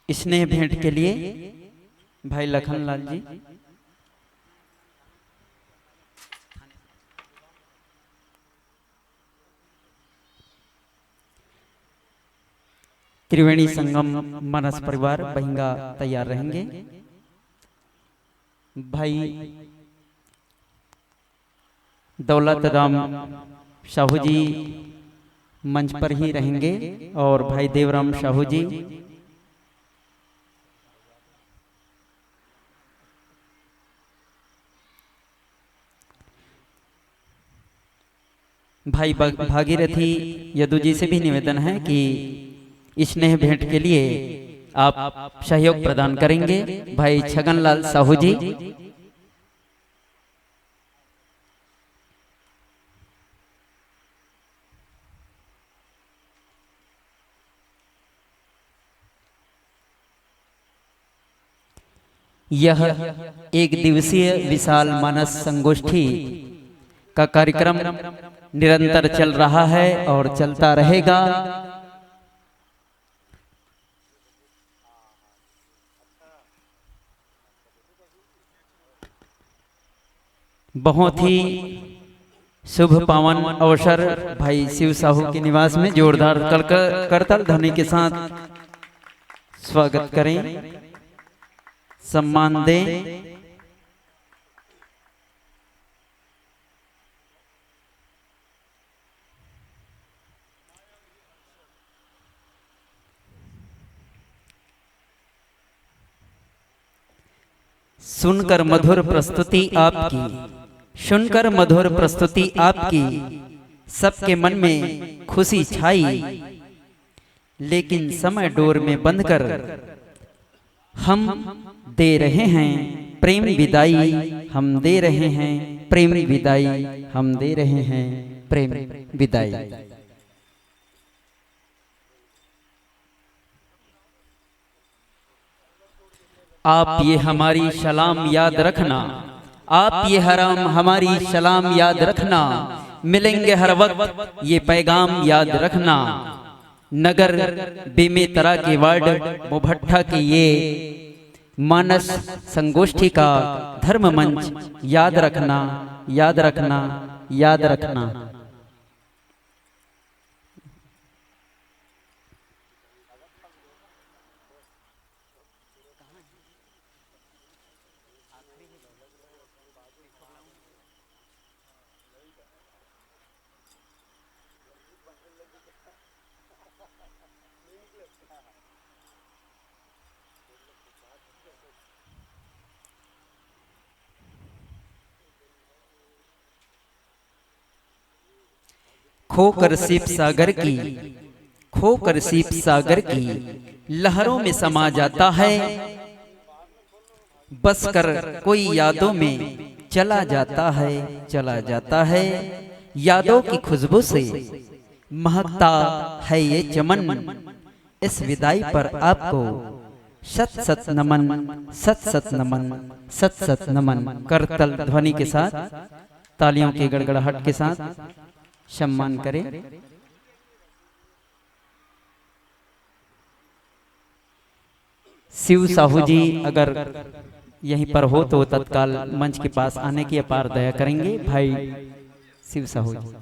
स्नेह भेंट के लिए भाई लखन लाल जी। त्रिवेणी संगम मानस परिवार बहिंगा तैयार रहेंगे। भाई दौलत राम साहू जी मंच पर ही रहेंगे और भाई देवराम साहू जी। भाई भा-, भागीरथी यदु जी से भी निवेदन है कि स्नेह भेंट के लिए आप सहयोग प्रदान करेंगे। भाई छगनलाल साहू जी। यह एक दिवसीय विशाल मानस संगोष्ठी का कार्यक्रम निरंतर चल रहा है और चलता रहेगा। बहुत ही शुभ पावन अवसर, भाई शिव साहू के निवास में जोरदार कल-, करताल ध्वनि के साथ स्वागत करें, सम्मान दें। सुनकर मधुर प्रस्तुति आपकी, सुनकर मधुर प्रस्तुति आपकी, सबके मन में खुशी छाई, लेकिन समय डोर में बंधकर हम दे रहे हैं प्रेम विदाई, हम दे रहे हैं प्रेम विदाई, हम दे रहे हैं प्रेम विदाई। आप ये हमारी सलाम याद रखना, आप ये हराम हमारी सलाम याद रखना, मिलेंगे हर वक्त ये पैगाम याद रखना। नगर बेमेतरा के वार्ड मोभट्ठा के ये मानस संगोष्ठी का धर्म मंच याद रखना, याद रखना, याद रखना। खोकर सीप सागर की, खोकर सीप सागर की लहरों में समा जाता है, बस कर कोई यादों में चला जाता है, चला जाता है। यादों की खुशबू से महकता है ये चमन। इस विदाई पर आपको शत शत नमन, शत शत नमन, शत शत नमन। करतल ध्वनि के साथ, तालियों के गड़गड़ाहट के साथ सम्मान करें। शिव साहू जी अगर यहीं पर हो तो तत्काल मंच के पास आने की अपार दया करेंगे। भाई शिव साहू जी।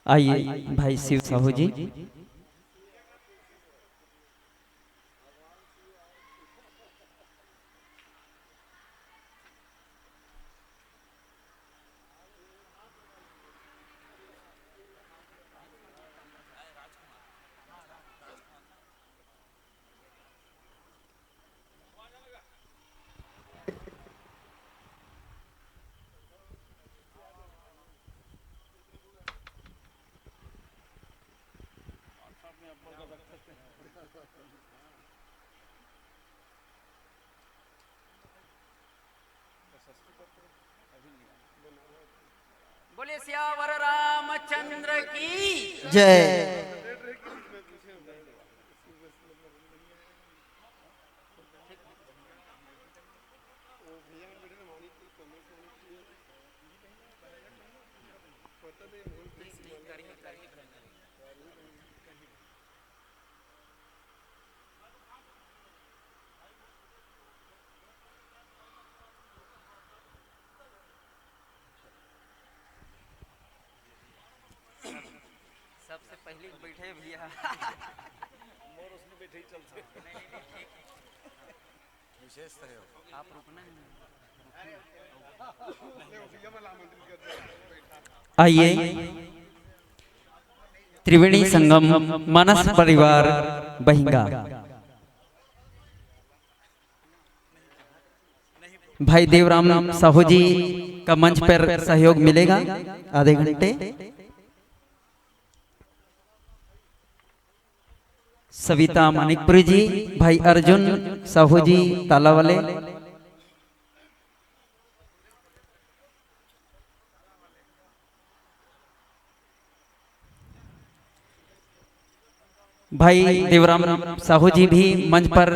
आइए भाई शिव साहू जी। बोले सियावर रामचंद्र की जय। सबसे पहले बैठे भैया। मोर उसमें बैठे ही चलते। नहीं, नहीं, नहीं, ठीक। विशेष सहयोग। आप रुकना है। आइए, त्रिवेणी संगम मानस परिवार बहिंगा। भाई देवराम साहू जी का मंच पर सहयोग मिलेगा आधे घंटे। सविता मानिकपुरी जी, भाई अर्जुन साहू जी ताला वाले, भाई देवराम साहू जी भी मंच पर